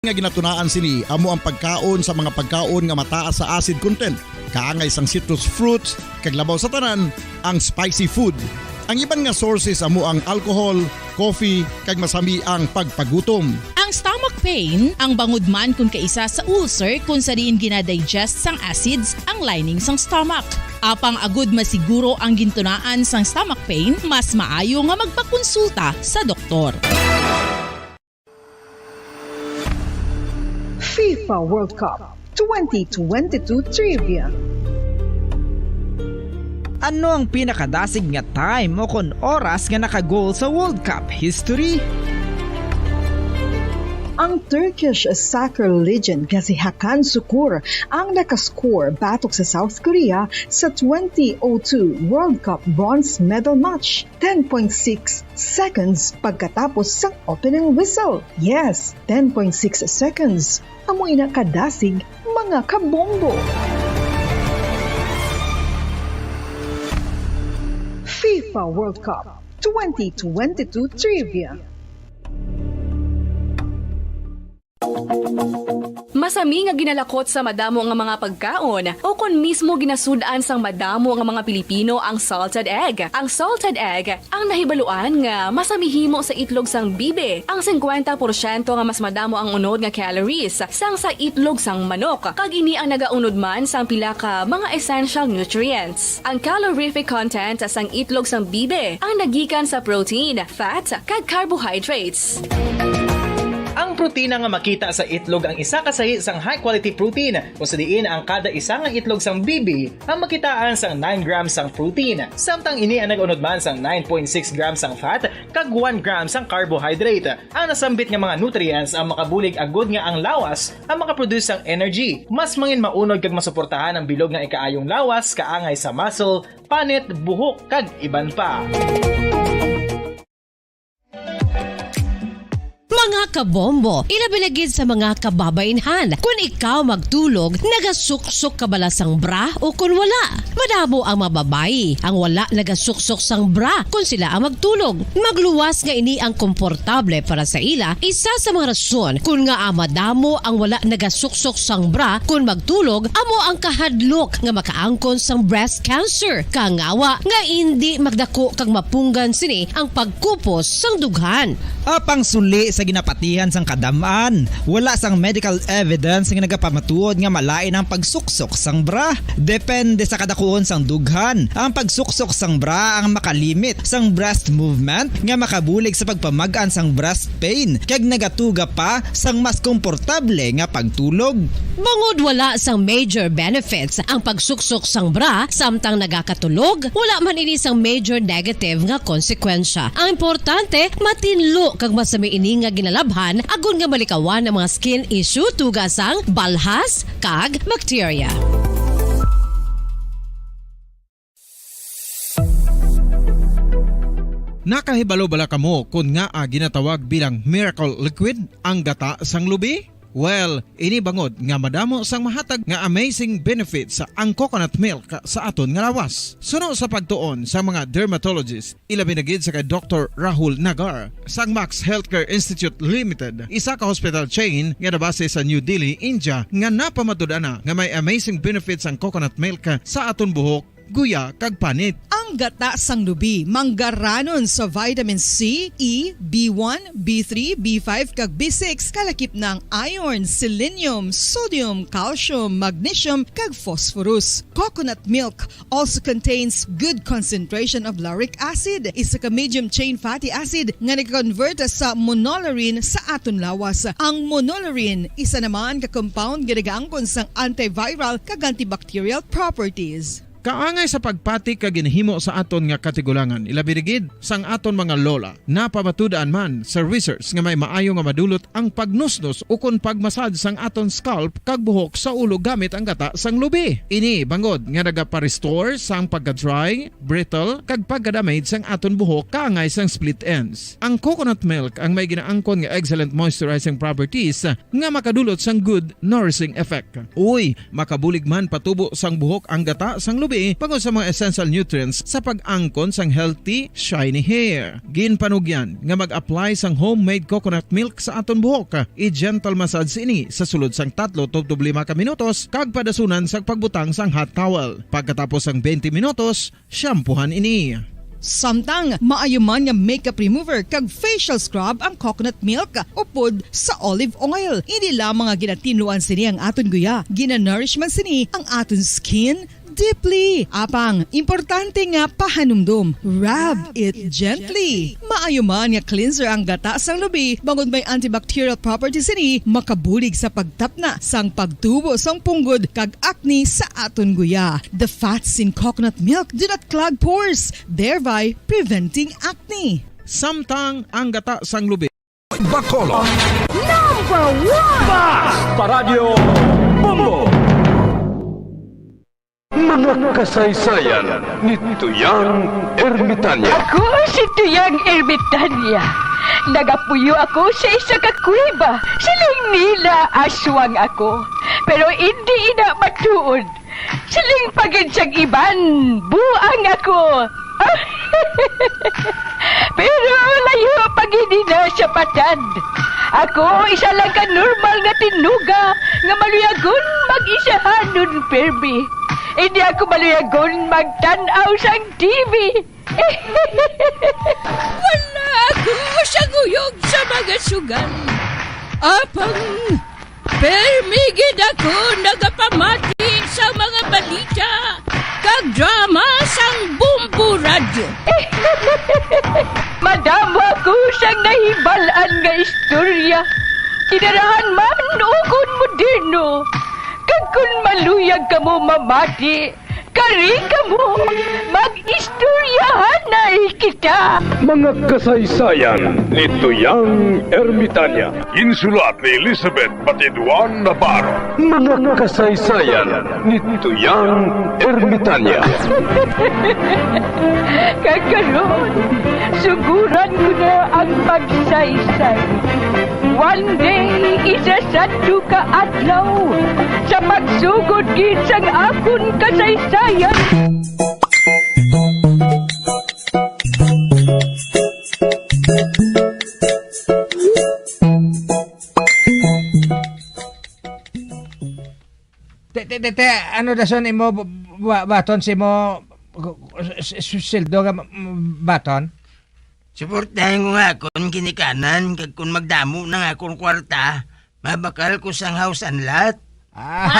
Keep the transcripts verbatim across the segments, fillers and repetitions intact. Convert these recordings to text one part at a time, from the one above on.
nga ginatunaan sini amo ang pagkaon sa mga pagkaon nga mataas sa acid content, kaangay sang citrus fruits, kag labaw sa tanan, ang spicy food. Ang iban nga sources amo ang alcohol, coffee, kag masami ang pagpagutom. Ang stomach pain, ang bangod man kon kaisa sa ulcer kon sa diin gina-digest sang acids ang lining sang stomach. Apang agud masiguro ang gintunaan sang stomach pain, mas maayo nga magpakonsulta sa doktor. FIFA World Cup twenty twenty-two Trivia. Ano ang pinakadasig nga time o kon oras nga naka-goal sa World Cup history? Ang Turkish soccer legend nga si Hakan Sukur ang nakascore batok sa South Korea sa twenty oh two World Cup bronze medal match, ten point six seconds pagkatapos sang opening whistle. Yes, ten point six seconds. Amo ina kadasig, mga kabombo. FIFA World Cup twenty twenty-two Trivia. Masami nga ginalakot sa madamo nga mga pagkaon o kon mismo ginasud-an sang madamo nga mga Pilipino ang salted egg. Ang salted egg ang nahibaluan nga masami himo sa itlog sang bibi. Ang singkwenta porsyento nga mas madamo ang unod nga calories sang sa itlog sang manok, kag ini ang nagaunod man sang pila ka mga essential nutrients. Ang calorific content sang itlog sang bibi ang nagikan sa protein, fat, kag carbohydrates. Ang protina nga makita sa itlog ang isa ka sahi sang high-quality protein, kung sa diin ang kada isa nga itlog sang bibi ang makitaan sang nine grams sang protein, samtang ini ang nag-unod man sang nine point six grams sang fat kag one gram sang carbohydrate. Ang nasambit nga mga nutrients ang makabulig agud nga ang lawas ang makaproduce sang energy. Mas mangin maunod kag masuportahan ang bilog nga ikaayong lawas kaangay sa muscle, panit, buhok, kag iban pa. Mga kabombo, ilabi na gid sa mga kababainhan. Kun ikaw magtulog, nagasuksok ka bala sang bra o kun wala? Madamo ang mga babayi ang wala nagasuksok sang bra kun sila ang magtulog. Magluwas nga ini ang komportable para sa ila, isa sa mga rason kun ngaa madamo ang wala nagasuksok sang bra kun magtulog amo ang kahadlok nga makaangkon sang breast cancer. Kangawa nga indi magdako kag mapunggan sini ang pagkupos sang dughan. Apang suli sa ginapatihan sang kadam-an, wala sang medical evidence nga nagapamatuod nga malain ang pagsuksok sang bra. Depende sa kadakuon sang dughan, ang pagsuksok sang bra ang makalimit sang breast movement nga makabulig sa pagpamag-an sang breast pain kag nagatuga pa sang mas komportable nga pagtulog. Bangod wala sang major benefits ang pagsuksok sang bra samtang nagakatulog, wala man ini sang major negative nga konsekwensya. Ang importante, matinlo kag masami ini nga ginalabhan agod nga malikawan ang mga skin issue tuga sang balhas kag bakterya. Nakahibalo bala kamo kon ngaa ginatawag bilang miracle liquid ang gata sang lubi? Well, ini bangod nga madamo sang mahatag nga amazing benefits ang coconut milk sa aton nga lawas. Suno sa pagtuon sa mga dermatologist, ilabi na gid sa kay Doktor Rahul Nagar sang Max Healthcare Institute Limited, isa ka hospital chain nga nabase sa New Delhi, India, nga napamatud-an na nga may amazing benefits ang coconut milk sa aton buhok, guya, kag panit. Ang gata sang lubi manggaranon sa vitamin C, E, B one, B three, B five, kag B six, kalakip na ang iron, selenium, sodium, calcium, magnesium, kag phosphorus. Coconut milk also contains good concentration of lauric acid, isa ka medium chain fatty acid nga nag-convert sa monolaurin sa aton lawas. Ang monolaurin, isa naman ka compound nga nagaangkon sang antiviral kag antibacterial properties. Kaangay sa pagpati kag ginhimo sa aton nga katigulangan, ilabi na gid sang aton mga lola. Napamatud-an man sa research nga may maayo nga madulot ang pagnusnos ukon pag-massage sang aton scalp kag buhok sa ulo gamit ang gata sang lubi. Ini bangod nga nagapa-restore sang pagka-dry, brittle, kag pagka-damage sang aton buhok kaangay sang split ends. Ang coconut milk ang may ginaangkon nga excellent moisturizing properties nga makadulot sang good nourishing effect. Uy, makabulig man patubo sang buhok ang gata sang lubi. B bangod sa mga essential nutrients sa pag-angkon sang healthy, shiny hair. Ginpanugyan nga mag-apply sang homemade coconut milk sa aton buhok. I-gentle massage ini sa sulod sang tatlo tubtob lima ka minutos kag padasunan sa pagbutang sang hot towel. Pagkatapos sang twenty minutos, shampoohan ini. Samtang maayo man nga makeup remover kag facial scrub ang coconut milk upod sa olive oil. Hindi lamang nga ginatinluan sini ang aton guya, ginanourish man sini ang aton skin deeply. Apang, importante nga pahanumdom, rub it gently. Maayo man nga cleanser ang gata sang lubi, bangod may antibacterial properties sini, makabulig sa pagtapna sang pagtubo sang punggod kag acne sa aton guya. The fats in coconut milk do not clog pores, thereby preventing acne. Samtang ang gata sang lubi. Bacolod. Number one! Basta Radyo Bombo! Mga kasaysayan ni Tuyang Ermitanya. Ako si Tuyang Ermitanya. Nagapuyo ako sa isa ka kuweba. Siling nila aswang ako. Pero indi ina matuod. Siling pa gid sang iban, buang ako. Pero layo pa gid ina sa patad. Ako, isa lang ka normal nga tinuga nga maluyagon mag-isahanon pirmi. Hindi ako maluyagon magtan-aw sang T V. Wala ako sa guyog sa mga sugal. Apang permi gid ako nagapamati sa mga balita kag drama sang Bombo Radyo. Madamo ako sang nahibal-an nga istorya. Kinarahan man ukon moderno. Kag kon maluyag kamo mamati, kari kamo, mag-istoryahanay kita. Mga kasaysayan ni Tuyang Ermitanya. Ginsulat ni Elizabeth Batiduan Navarro. Mga kasaysayan ni Tuyang Ermitanya. Kag karon, suguran ko na ang pagsaysay. One day, isa sadto ka adlaw, sa pagsugod gid sang akon kasaysayan. Te, te, te, te, ano dason imo bu-, bu-, baton si mo s-, s-, sweldo nga m-, m-, baton? Suportahan ko nga akon ginikanan, kag kon magdamo na nga akon kwarta, mabakal ko sang house and lot. Ah.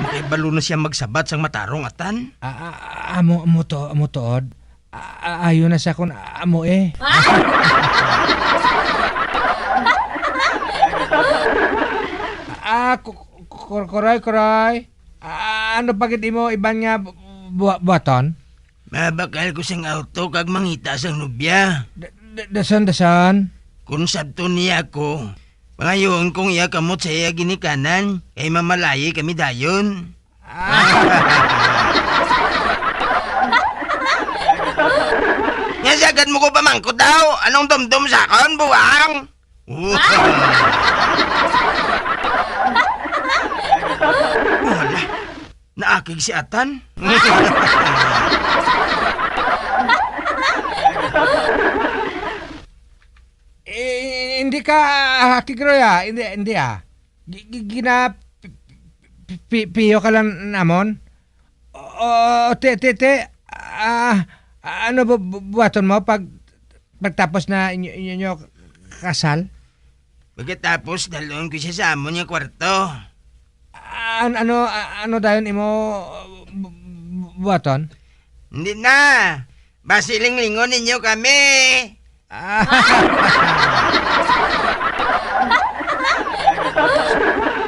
Makibalo na siya magsabat sang matarong, atan. Ah, ah, amo, amo to, amo tuod. A-, a-, ayo na siya kun amo eh. Ah, ku-, ku-, kuray, kuray. Ah, ano pa gid imo iban nga bu-, bu-, buhaton? Mabakal ko sing auto kag mangita sang nobya. Da-, da-, dason, dason. Kun sabton niya ako, pangayoon kong iya kamot sa iya ginikanan, kay mamalayi kami dayon. Ah. Nya sagad mo ko pamangkot daw, anong dumdom sa akon, buang? Wala. Naakig si Atan. Eh, hindi ka, ah, akig, Roy, ah. Hindi, hindi, ah. Gi-, gi-, gina-, pi-, pi-, pi-, piyo ka lang namon? O, o, te, te, te, ah, ano bu-, bu-, buhaton mo pag, pagtapos na inyo, inyo, inyo kasal? Pagkatapos, dalon ko siya sa amon nga kwarto. An-, ano, a-, ano dayon imo bu-, bu-, buhaton? Hindi na. Basi linglingon ninyo kami. Ah.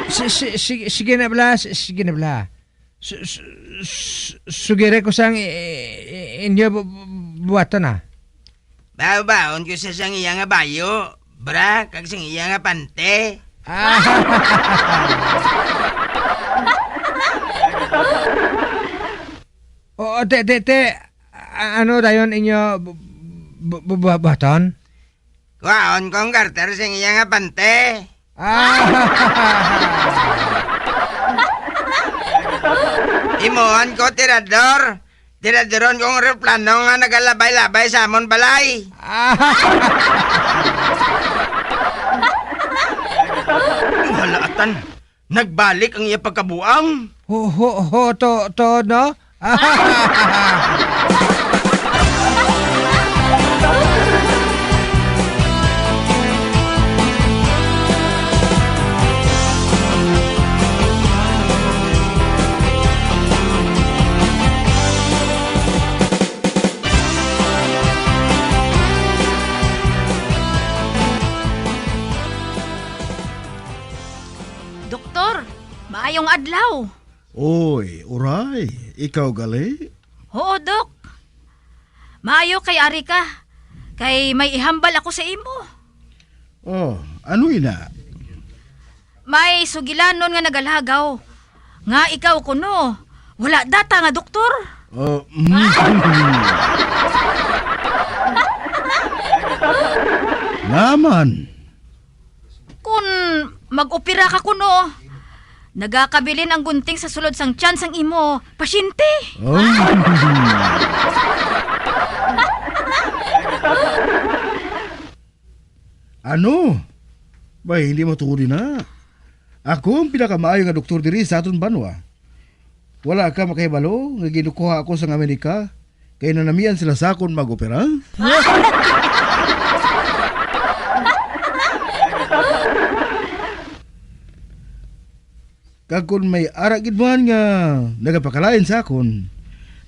Si-, si-, sige, sige na bala, si-, sige na bala. Su-, su-, su-, sugiri ko sang i-, i-, inyo bu-, bu-, buhaton, ah. Baw-bawon ko sa sang iya nga bayo, bra, kag sang iya nga pante. Ah. Oo, te, te, te, a-, ano dayon inyo bu-, bu-, bu-, bu-, buhaton? Kuhaon kong garter sing iya nga pante. Ah! Imuhan ko, tirador. Tiradoron ko ang eroplano nga nagalabay-labay sa amon balay. Wala atan. Nagbalik ang iya pagkabuang. Ho, ho, ho, to, to, no? Doktor, maayong adlaw. Oy, Uray, ikaw gali? Oo, Dok. Maayo kay ari ka, kay may ihambal ako sa imo. Oh, ano ina? May sugilanon nga nagalagaw, nga ikaw kuno, wala data nga doktor. Oh, mm. Naman. Kun mag-opera ka kuno, nagakabilin ang gunting sa sulod sang tiyan sang imo pasyente. Oh. Ano? Bay, hindi matuod na. Ako ang pinakamaayo nga doktor diri sa aton banwa. Wala ka makahibalo nga ginukuha ako sang Amerika, kay nanamian sila sa akon mag-opera? Kag kon may ara gid man nga nagapakalain sa akon,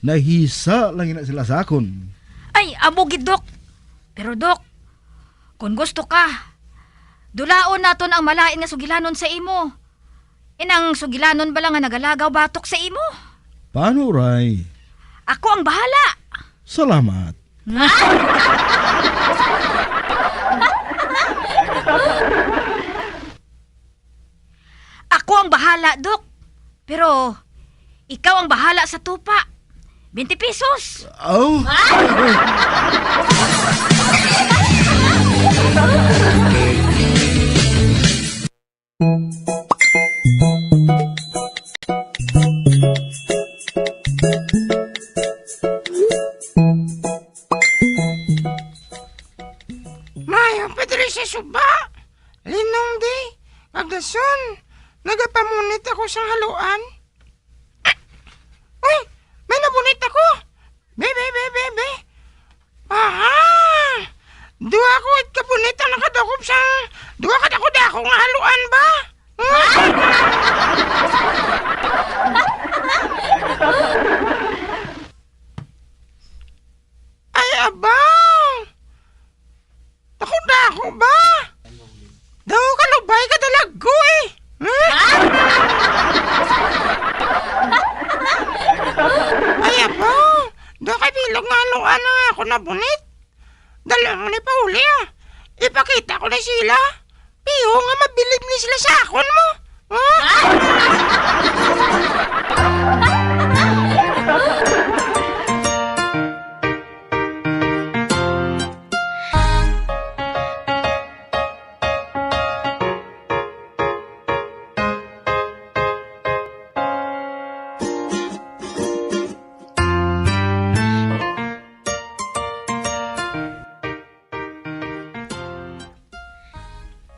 nahisa lang ina sila sa akon. Ay, amo gid, Dok. Pero, Dok, kon gusto ka, dulaon naton ang malain nga sugilanon sa imo. Inang sugilanon bala nga nagalagaw batok sa imo? Paano, Ray? Ako ang bahala. Salamat. Ako ang bahala, Dok. Pero ikaw ang bahala sa tupa. Twenty pesos. Oh. Maayo pa diri sa suba. Linong di, kag dason, nagapamunit ako sang haluan. Uy, may nabunit ako. Be, be, be, be, be. Aha! Duha ko it kabunit ang nakadakop sang duha ka dako-dako nga haluan ba? Ay, aba! Dako-dako ba? Daw kalubay ka dalagko eh. Ay, aba! Daw kay bilog nga haluan ang ako nabunit. Dala mo ni pauli, ah. Ipakita ko na sila. Piho nga mabilib ni sila sa akon mo. Ah!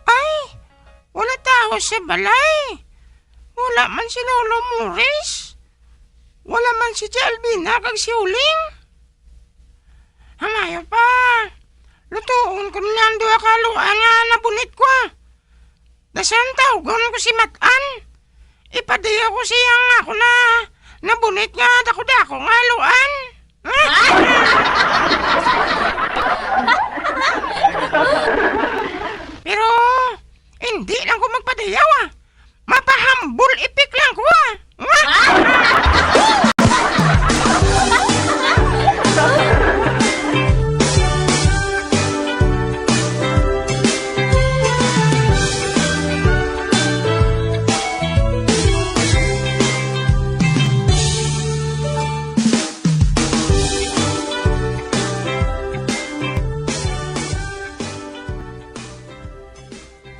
Ay, wala tawo sa balay. Wala man si Lolo Morris. Wala man si Tia Albina kag si Uling. Hamayo pa. Lutuon ko na lang duha ka haluan nga nabunit ko, ah. Dason tawgon ko si Matan. Ipadayaw ko siya nga ako na nabunit nga dako-dako nga haluan. Pero hindi lang ko magpadayaw, ah. Mapahambol ipik lang ko, ah.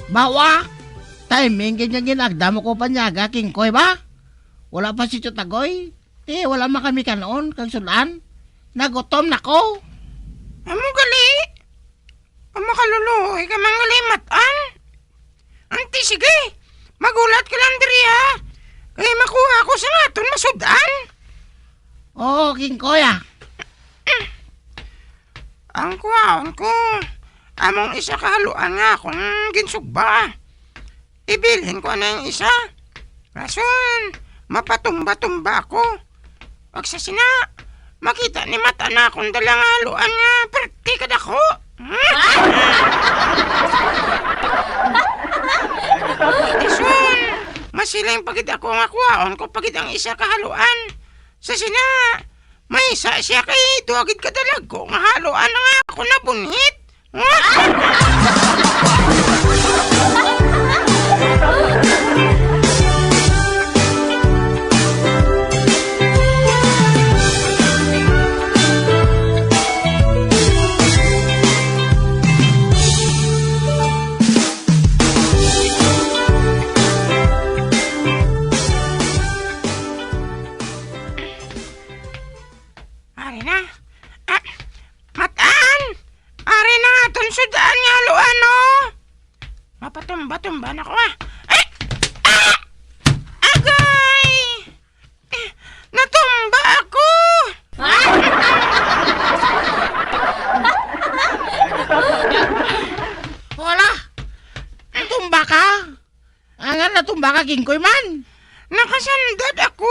Bawa, timing gid nga ginagda mo ko panyaga, Kingkoy, ba? Wala pa si Tio Tagoy. Ti, wala man kami kan-on kag sud-an. Nagutom na ko. Amo gali. Ang makaluluoy ka man gali, Matan. Anti, sige. Maghulat ka lang diri, ha. Kay makuha ko sang aton masud-an. Oo, Kingkoy, ah. Ang kuhaon ko, among isa ka haluan nga akon ginsugba. Ibilin ko na ang isa. Rason, mapatumba-tumba ako. Pag sa sina, makita ni Matan na akong dala nga haluan nga perti kadako. Rason, masiling pa gid ako nga kuhaon ko pa gid ang isa ka haluan. Sa sina, may isa siya kay duha gid ka dalagko nga haluan nga ako nabunit. Ari na. Ah, Matan! Ari na aton sud-an nga haluan, no? Mapatumba-tumba na ko, ah. Ay! Ah! Agay! Eh, natumba ako! Wala! Natumba ka? Angan natumba ka, Kingkoy man. Nakasandad ako.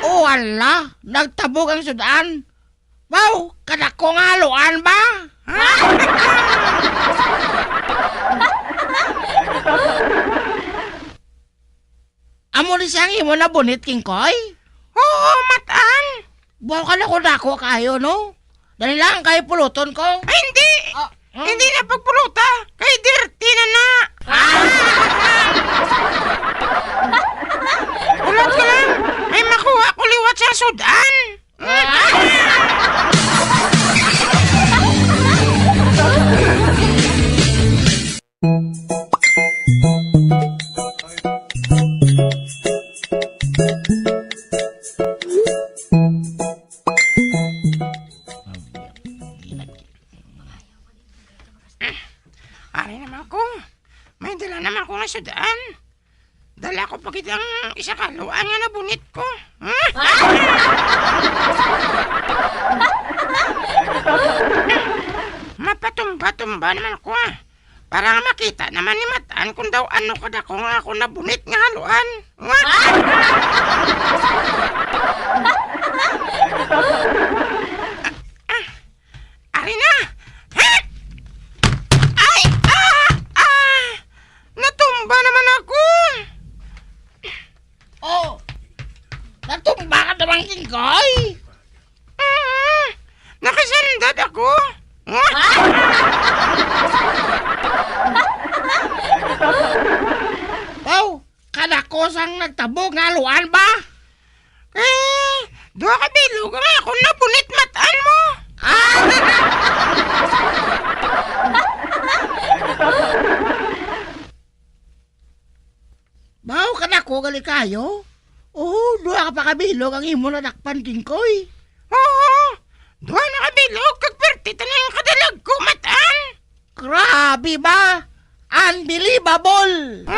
Oh, ala, nagtabog ang sud-an. Wow, kadako nga haluan ba? Amo ni siya ang imo nabunit, Kingkoy? Oo, Matan. Buhaw ka na ko dako kayo, no? Dali lang, kay puluton ko. Ay, hindi. Ah, ah. Hindi na pagpuluta. Kay dirty na na. Ah! Ulat ka lang. May makuha ko liwat sa sudan. Ah! Ari naman ko. May dala naman ko nga sudan. Dala ko pa gid ang isa ka haluan nga nabunit ko. Mapatumba-tumba naman ko, ah. Para nga makita naman ni Matan kung daw ano kadako nga ako nabunit nga haluan. Ah, ah, ari na! Ha? Ay! Ah! Ah! Natumba naman ako! Oh! Natumba ka naman, Kingkoy! Ah, nakasandad ako. Pau, kadako sang nagtabog nga haluan ba? Eh, duha ka bilog nga ako nabunit matan mo. Ah! Baw ka na ko gali kayo? Oh, duha ka pa ka bilog ang imo nadakpan, Kingkoy. Oo, duha na ka bilog kag perti tanan ang kadalag ko, matan. Grabe ba? Unbelievable!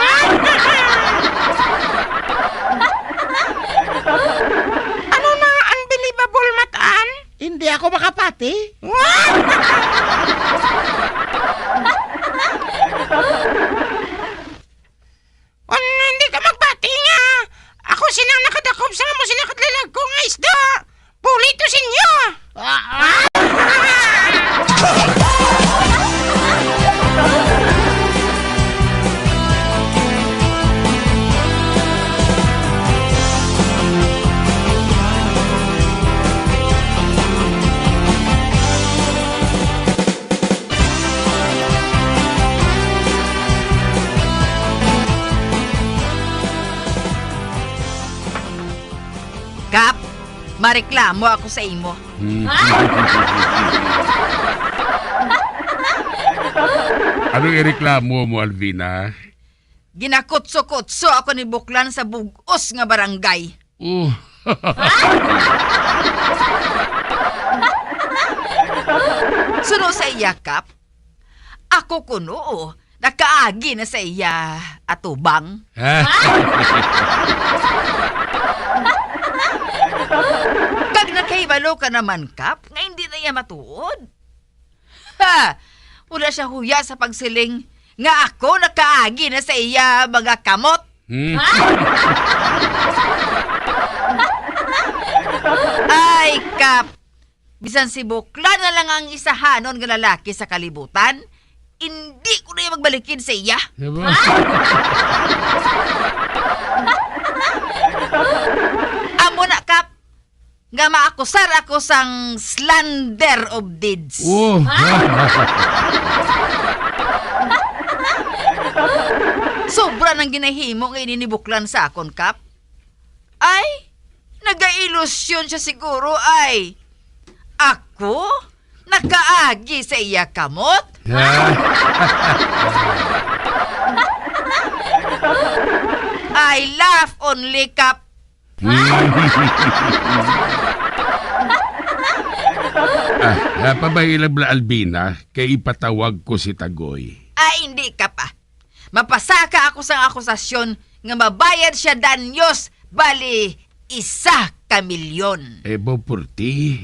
Ano na nga unbelievable, matan? Hindi ako makapati. Ano, hindi ka magbati nga ako sina nakadakop sa amo sina kadlalag ko nga isda? Puli to sinyo! Ah, ah. Kap, mareklamo ako sa imo. Hmm. Anong ireklamo mo, Alvina? Ginakutso-kutso ako ni Buklan sa bug-os nga barangay. Oh. Suno sa iya, Kap, ako kuno nakaagi na sa iya atubang. Kag nakahibalo ka naman, Kap, nga hindi na iya matuod. Ha! Wala siya huya sa pagsiling nga ako nakaagi na sa iya mga kamot. Hmm. Ay, Kap! Bisan si Buklan na lang ang isahanon nga lalaki sa kalibutan, indi ko na iya magbalikid sa iya. Diba? Amo na, Kap, nga maakusar ako sang slander of deeds. Oh. Sobra nang ginahimo nga ini ni Buklan sa akon, Kap. Ay, nagailusyon siya siguro, ay. Ako? Nakaagi sa iya kamot? I laugh only, Kap. Ah, ah, pabahilan mo lang, Alvina, kay ipatawag ko si Tagoy. Ah, hindi, Kap, ah. Mapasaka ako sang akusasyon nga mabayad siya danyos, bali isa ka milyon. Eh, bo, purti.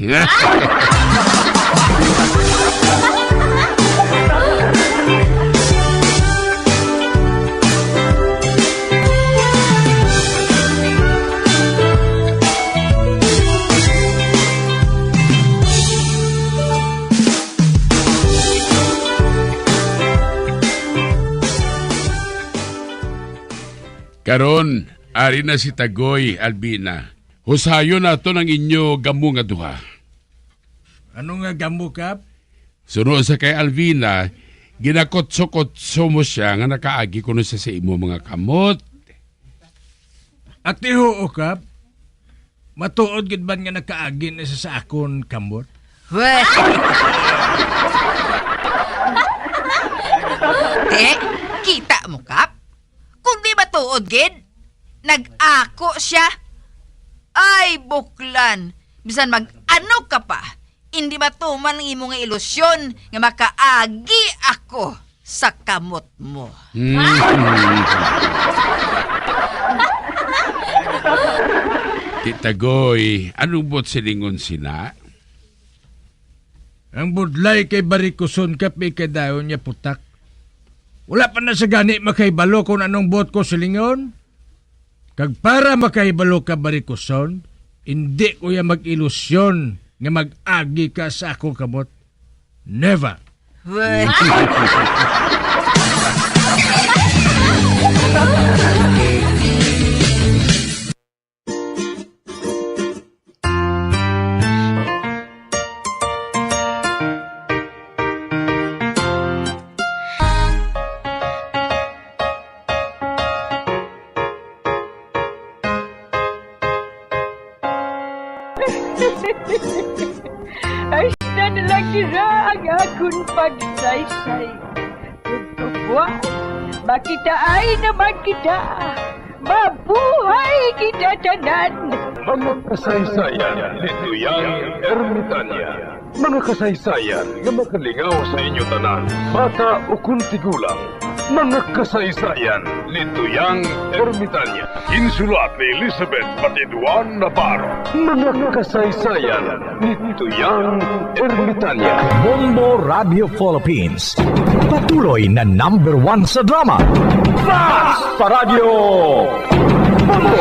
Karon, ari na si Tagoy, Alvina. Husayon naton ang inyo gamo nga duha. Ano nga gamo, Kap? Suno sa kay Alvina, ginakutso-kutso mo siya nga nakaagi kuno siya sa imo mga kamot. Ati, huo, Kap. Matuod gid man nga nakaagi na siya sa akon kamot? Weh. Te, kita mo, Kap? Kung di matuod gid, nag-ako siya. Ay, Buklan, bisan mag-ano ka pa, indi matuman ang imo nga ilusyon nga makaagi ako sa kamot mo. Mm. Ti Tagoy, anong buot silingon sina? Ang budlay kay barikuson, Kap, kay dayon niya putak. Wala pa na sa gani makahibalo kung anong buot ko silingon. Kag para makahibalo ka, barikuson, indi ko ya mag-ilusyon nga mag-agi ka sa akong kamot. Never. Weh. Hasta na lang dira ang akon pagsaysay. Ug buwas, makitaay naman kita. Mabuhay kita tanan! Mga kasaysayan ni Tuyang Ermitanya. Mga kasaysayan nga makalingaw sa inyo tanan, bata ukon tigulang. Mga kasaysayan ni Tuyang Ermitanya. Ginsulat ni Elizabeth Batiduan Navarro. Mga kasaysayan ni Tuyang Ermitanya. Bombo Radio Philippines. Patuloy na number one sa drama. Fast Paradyo! Bombo!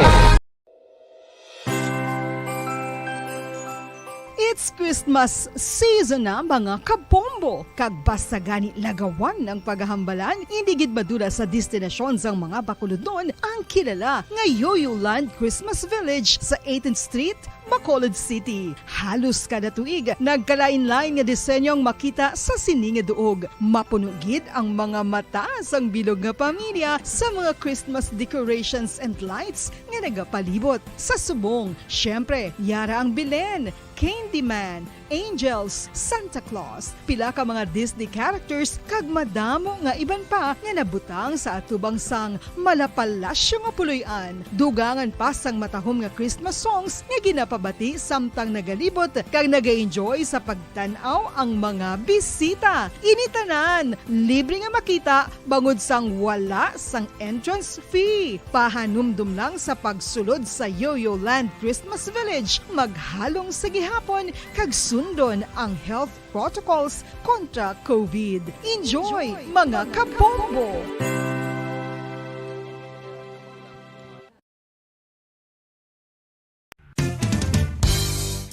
It's Christmas season na, mga kabombo, kag basta gani lagawan ang paghahambalan, indi gid madula sa destinasyon sang mga bakulodnon ang kilala nga Yoyo Land Christmas Village sa eighteenth Street, Bacolod City. Halos kada tuig, nagkalain-lain nga disenyo ang makita sa sini nga duog. Mapuno gid ang mga mata sang bilog nga pamilya sa mga Christmas decorations and lights nga nagapalibot. Sa subong, siyempre, yara ang Belen, Candyman, Angels, Santa Claus, pila ka mga Disney characters, kag madamo nga iban pa nga nabutang sa atubang sang malapalasyo nga puloy-an. Dugangan pa sang matahom nga Christmas songs nga ginapabati samtang nagalibot kag nag-enjoy sa pagtan-aw ang mga bisita. Ini tanan libre nga makita bangod sang wala sang entrance fee. Pahanumdom lang sa pagsulod sa Yo-Yo Land Christmas Village. Maghalong sa gihapon kag sundon ang health protocols kontra COVID. Enjoy, mga kabombo!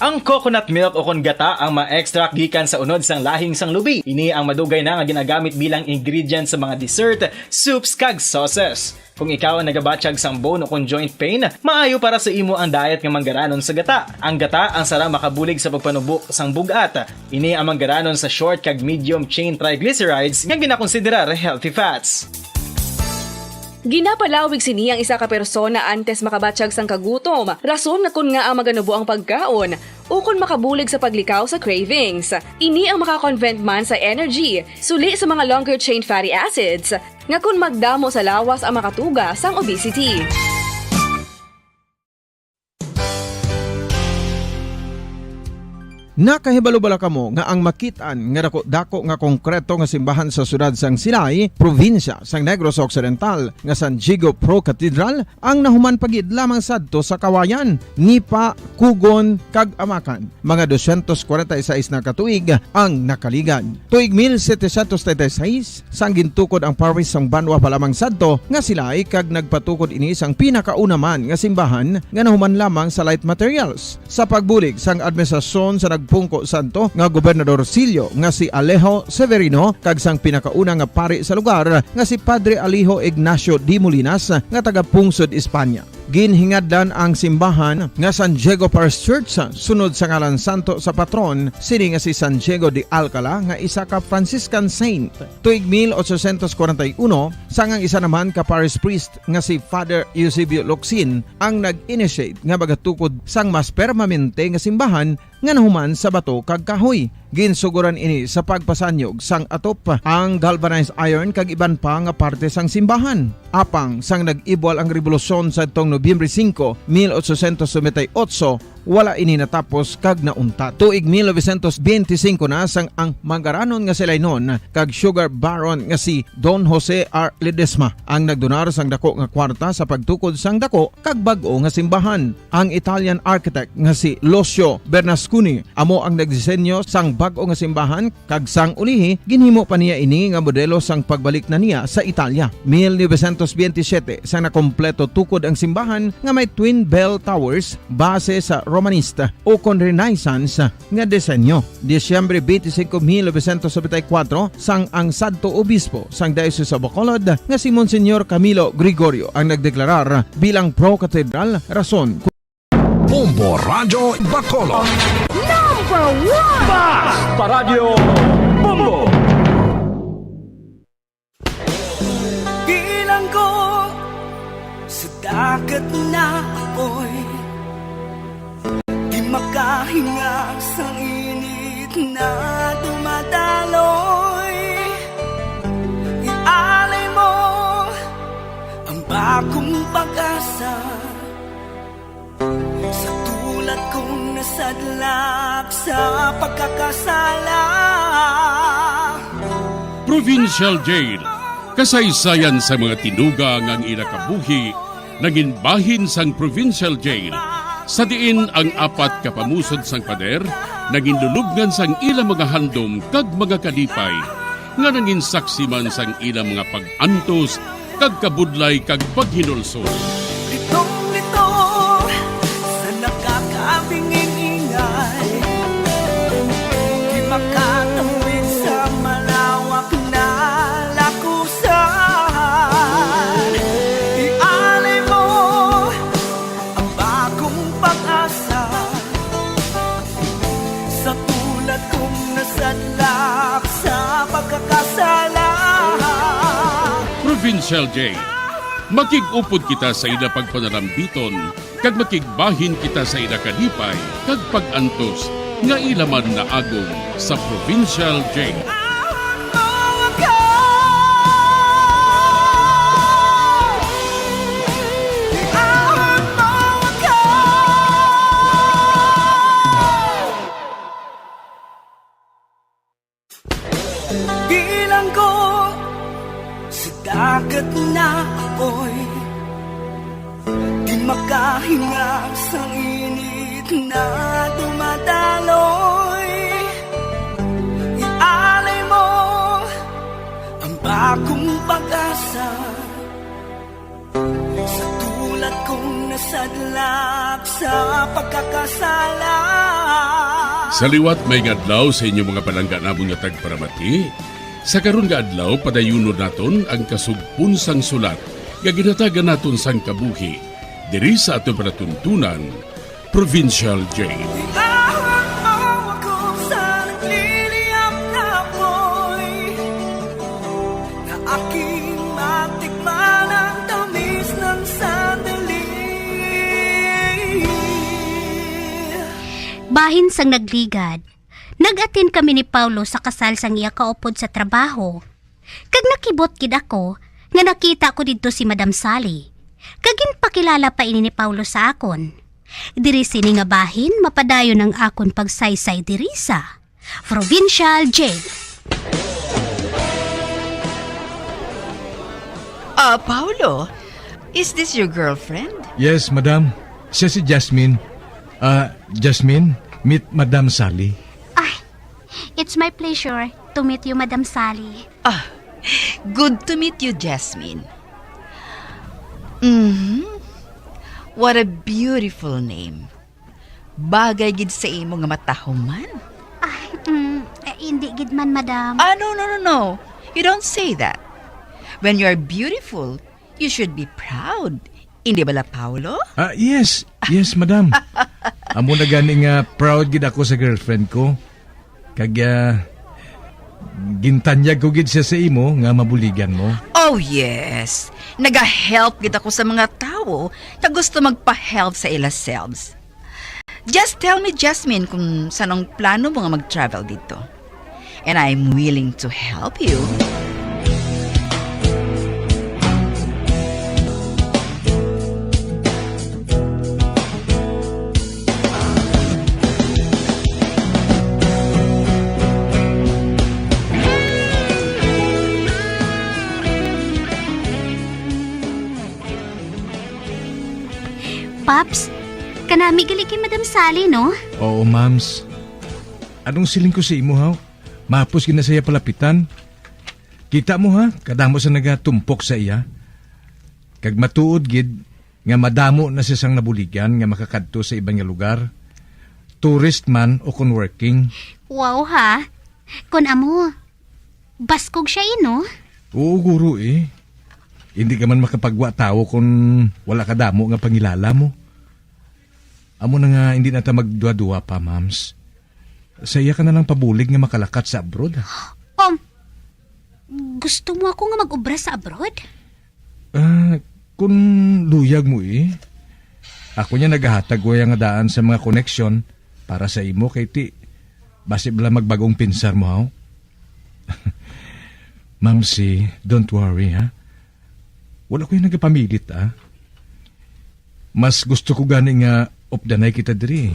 Ang coconut milk o kon gata ang ma-extract gikan sa unod sang lahing sang lubi. Ini ang madugay na nga ginagamit bilang ingredient sa mga dessert, soups, kag sauces. Kung ikaw ang nagabatyag sang bone o kon joint pain, maayo para sa imo ang diet nga manggaranon sa gata. Ang gata ang sarang makabulig sa pagpanubo sang bug-at. Ini ang manggaranon sa short kag medium chain triglycerides nga ginakonsiderar healthy fats. Ginapalawig sini ang isa ka persona antes makabatyag sang kagutom, rason nga kon ngaa maganubo ang pagkaon, ukon makabulig sa paglikaw sa cravings. Ini ang maka-convert man sa energy, suli sa mga longer chain fatty acids, nga kon magdamo sa lawas ang makatuga sang obesity. Nakahibalo bala kamo nga ang makit-an nga daku-daku nga konkreto nga simbahan sa siyudad sang Silay, probinsya sang Negros Occidental, nga San Diego Pro Cathedral, ang nahuman pa gid lamang sadto sa Kawayan, ni pa kugon kag amakan. Mga dosyentos kwarenta y seis na ka tuig ang nakaligad. Tuig mil setecientos treinta y seis, sang gintukod ang parish sang banwa pa lamang sadto nga Silay kag nagpatukod ini sang pinakauna man nga simbahan nga nahuman lamang sa light materials. Sa pagbulig sang administrasyon sa nagpungko sadto nga gobernador silyo nga si Alejo Severino kag sang pinakauna nga pari sa lugar nga si Padre Alejo Ignacio de Molinas nga taga-pungsod Espanya. Ginhingadlan ang simbahan nga San Diego Parish Church sunod sa ngalan santo sa patron sini nga si San Diego de Alcala nga isa ka Franciscan saint. Tuig mil ochocientos kwarenta y uno, sang ang isa naman ka parish priest nga si Father Eusebio Locsin ang nag-initiate nga magatukod sang mas permanente nga simbahan nga nahuman sa bato kag kahoy. Ginsugoran ini sa pagpasanyog sang atop, ang galvanized iron kag iban pa nga parte sang simbahan. Apang sang nag-ibwal ang rebolusyon sadtong Nobyembre singko, mil ochocientos noventa y ocho, wala ini natapos kag nauntat. Tuig mil novecientos benti singko na sang ang manggaranon nga Silaynon kag sugar baron nga si Don Jose R. Ledesma ang nagdonar sang dako nga kwarta sa pagtukod sang dako kag bag-o nga simbahan. Ang Italian architect nga si Lucio Bernasconi amo ang nagdisenyo sang bag-o nga simbahan, kag sang ulihi, ginhimo pa niya ini nga modelo sang pagbalik na niya sa Italia. Mil novecientos benti siyete, sang nakompleto tukod ang simbahan nga may twin bell towers base sa Romanista o kon Renaissance nga disenyo. Disyembre twenty-five, mil novecientos noventa y cuatro, sang ang sadto obispo sang Diocese of Bacolod nga si Monsignor Camilo Gregorio ang nagdeklarar bilang pro-cathedral, rason Bombo Radyo Bacolod. Number one! Basta Radyo Bombo! Bilanggo sa dagat na apoy, di makahinga sa init na dumadaloy. Ialay mo ang bagong pag-asa sa tulad kong nasadlak sa pagkakasala. Provincial Jail, kasaysayan sa mga tinuga nga ang ila kabuhi nangin bahin sang Provincial Jail, sa diin ang apat ka pamusod sang pader nangin lulubngan sang ila mga handom kag mga kalipay, nga nangin saksi man sang ila mga pag-antos kag kabudlay kag paghinulsol. Litong-lito sa nakakabinging ingay, di makatawid sa malawak na lakusan. Ialay mo ang bagong pag-asa. Sa tulad kong nasadlak sa pagkakasala. Provincial J, makig-upod kita sa ila pagpanalambiton, kag makigbahin kita sa ila kalipay kag pag-antos nga ila man naagom sa Provincial J. Bilanggo sa dagat na apoy, di makahinga sang init na dumadaloy. Ialay mo ang bagong pag-asa. Sa tulad kong nasadlak sa pagkakasala. Sa liwat, maayong adlaw sa inyo, mga palangga namon nga tagparamati. Sa karon nga adlaw, padayunon naton ang kasugpon sang sulat nga ginhatagan naton sang kabuhi diri sa aton palatuntunan, Provincial J. Bitawan mo ako sa nagliliyab na apoy, na aking matikman ang tamis ng sandali. Bahin sang nagligad, nag-attend kami ni Paulo sa kasal sang iya kaupod sa trabaho. Kag nakibot gid ako nga nakita ko didto si Madam Sally, kag ginpakilala pa ini ni Paulo sa akon. Diri sini nga bahin mapadayon ang akon pagsaysay diri sa Provincial Jail. Ah, Paulo, is this your girlfriend? Yes, madam. Siya si Jasmine. Ah, Jasmine, meet Madam Sally. Ah, it's my pleasure to meet you, Madam Sally. Ah, good to meet you, Jasmine. Mhm. What a beautiful name. Bagay gid sa imo nga matahuman. Ay, mm, eh, hindi gid man, madam. Ah, no, no, no, no. You don't say that. When you are beautiful, you should be proud. Hindi bala, Paulo? Ah, yes. Yes, madam. Amo na gani nga proud gid ako sa girlfriend ko. Kag, ah, gintanyag ko gid siya sa imo nga mabuligan mo. Oh, yes. Nagahelp gid ako sa mga tawo nga gusto magpa-help sa ila selves. Just tell me, Jasmine, kung san-o ang plano mo nga mag-travel didto. And I'm willing to help you. Paps, kanami gali kay Madam Sally, no? Oo, Mams. Anong siling ko sa imo, haw? Mahapos gid na siya palapitan. Kita mo, ha, kadamo sa nagatumpok sa iya. Kag matuod gid nga madamo na siya sang nabuligan nga makakadto sa iban nga lugar, tourist man o kon working. Wow, ha? Kon amo, baskog siya, eh, no? Oo, guro, eh. Hindi ka man makapagwa tawo kon wala ka damo nga pangilala mo. Amo na nga, hindi na ta magduha-duha pa, Mams. Sa iya ka na lang pabulig nga makalakat sa abroad, ah. Um, gusto mo ako nga mag-obra sa abroad? Ah, kung luyag mo, eh. Ako niya nagahatag ko nga daan sa mga koneksyon para sa imo, kay ti, basi bala magbagong pinsar mo, haw? Mamsi, don't worry, ha? Wala ko yung nagapamilit, ah. Mas gusto ko gani nga updanay kita diri.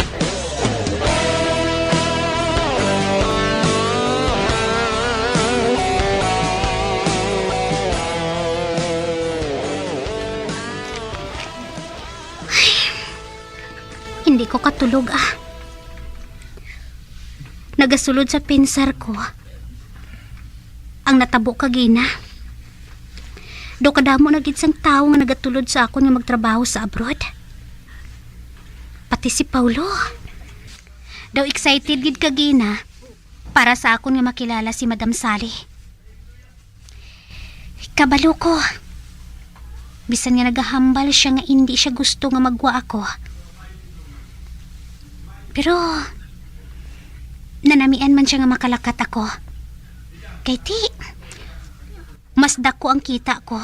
Hindi ko katulog, ah. Nagasulod sa pinsar ko ang natabo kagina. Daw kadamo na gid sang tawo nga nagatulod sa akon nga magtrabaho sa abroad. Pati si Paulo. Daw excited gid kagina para sa akon nga makilala si Madam Sally. Kabalo ko. Bisan nga nagahambal siya nga indi siya gusto nga magwa ako. Pero, Nanamian man siya nga makalakat ako. Kay ti, mas dako ang kita ko.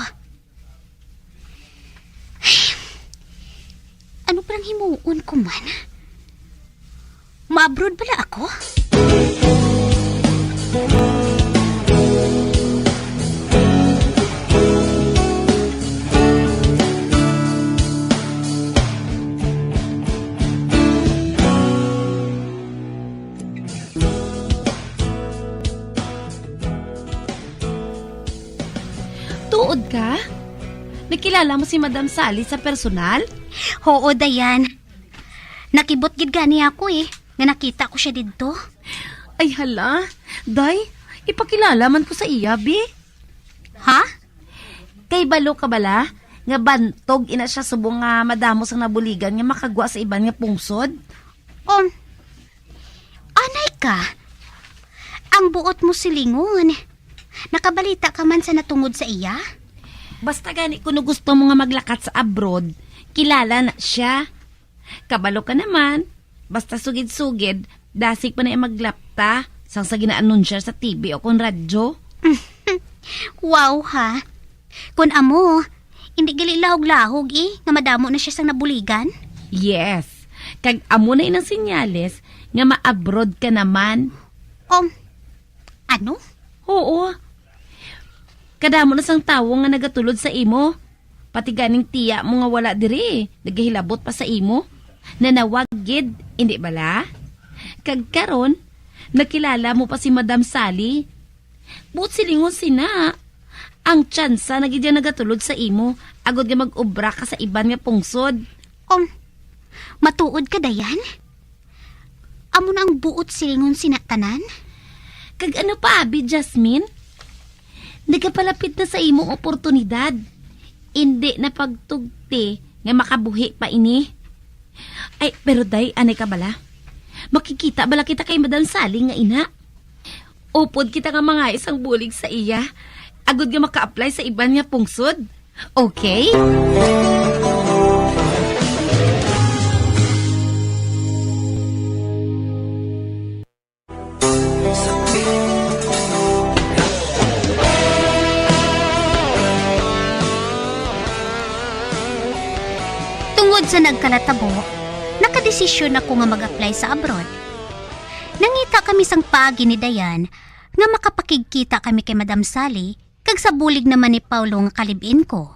Ano palang himuon ko man? Ma-abroad bala ako? Tuod ka? Nakilala mo si Madam Sally sa personal? Oo, Dayan. Nakibot gid gani ako eh, nga nakita ko siya didto. Ay hala, day, ipakilala man ko sa iya, bi. Ha? Kay balo ka bala nga bantog ina siya subong nga madamo sang nabuligan nga makagwa sa iban nga pungsod? Um, anay ka? Ang buot mo silingon. Nakabalita ka man sa natungod sa iya? Basta gani kuno gusto mo nga maglakat sa abroad, kilala na siya. Kabalo ka naman, basta sugid-sugid, dasig pa na iya maglapta sang sa ginaanunsyo sa T V o kon radyo. Wow, ha? Kon amo, hindi gali lahog-lahog, eh, nga madamo na siya sang nabuligan. Yes, kag amo na inang senyales nga ma-abroad ka naman. Um, ano? Oo. Kadamo na sang tawo nga nagatulod sa imo. Pati ganing tiya mo nga wala diri, nagahilabot pa sa imo. Nanawag gid, indi bala? Kag karon, nakilala mo pa si Madam Sally. Buot silingon sina, ang tsansa na gid iya nagatulod sa imo, agod nga mag-obra ka sa iban nga pungsod. Um, matuod ka, Dayan? Amo na ang buot silingon sina tanan? Kag ano pa, abi, Jasmine? Nagapalapit na sa imo ang oportunidad. Indi na pagtugti nga makabuhi pa ini. Ay, pero day, anay ka bala? Makikita bala kita kay Madam Sally nga ina? Upod kita nga mangayo sang bulig sa iya, agod nga maka-apply sa iban nga pungsod. Okay? Tungod sa nagkalatabo, nakadesisyon ako nga mag-apply sa abroad. Nangita kami sang paagi ni Dayan nga makapakigkita kami kay Madam Sally kag sa bulig naman ni Paulo nga kalib-in ko.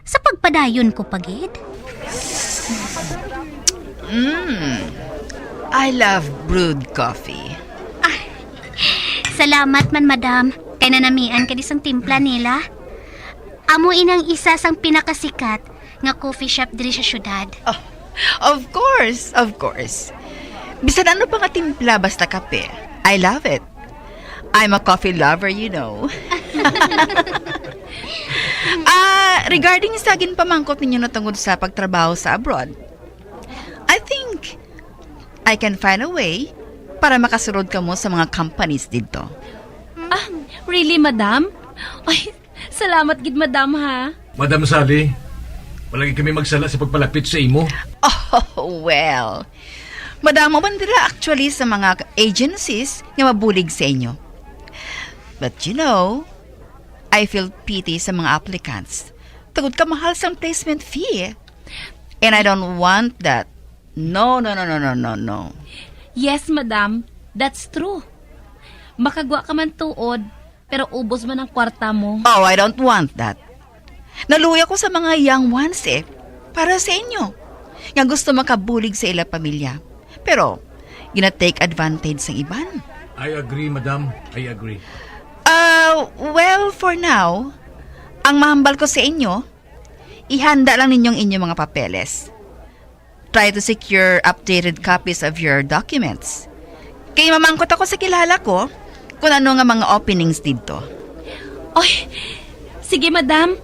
Sa pagpadayon ko pa gid. Mm. I love brewed coffee. Ah, salamat man, madam. Kay nanamian ka di sang timpla nila. Amo inang isa sang pinakasikat nga coffee shop diri sa syudad. Oh, of course, of course. Bisan ano pa nga timpla, basta kape. I love it. I'm a coffee lover, you know. Ah, regarding sa ginpamangkot ninyo na tungod sa pagtrabaho sa abroad, I think I can find a way para makasulod kamo sa mga companies didto. Ah, really, madam? Ay, salamat gid, madam, ha? Madam Sally, wala gid kami magsala sa pagpalapit sa imo. Oh, well. Madamo man dira actually sa mga agencies nga mabulig sa inyo. But you know, I feel pity sa mga applicants. Tungod ka mahal sang placement fee. And I don't want that. No, no, no, no, no, no, no. Yes, madam. That's true. Makagwa ka man tuod, pero ubos man ang kwarta mo. Oh, I don't want that. Naluya ko sa mga young ones eh. Para sa inyo. Nga gusto makabulig sa ila pamilya. Pero, gina-take advantage sang iban. I agree, madam. I agree. Ah, well, for now, ang mahambal ko sa inyo, ihanda lang ninyo ang inyong mga papeles. Try to secure updated copies of your documents. Kay mamangkot ako sa kilala ko kung ano nga mga openings didto. Oy, sige, madam.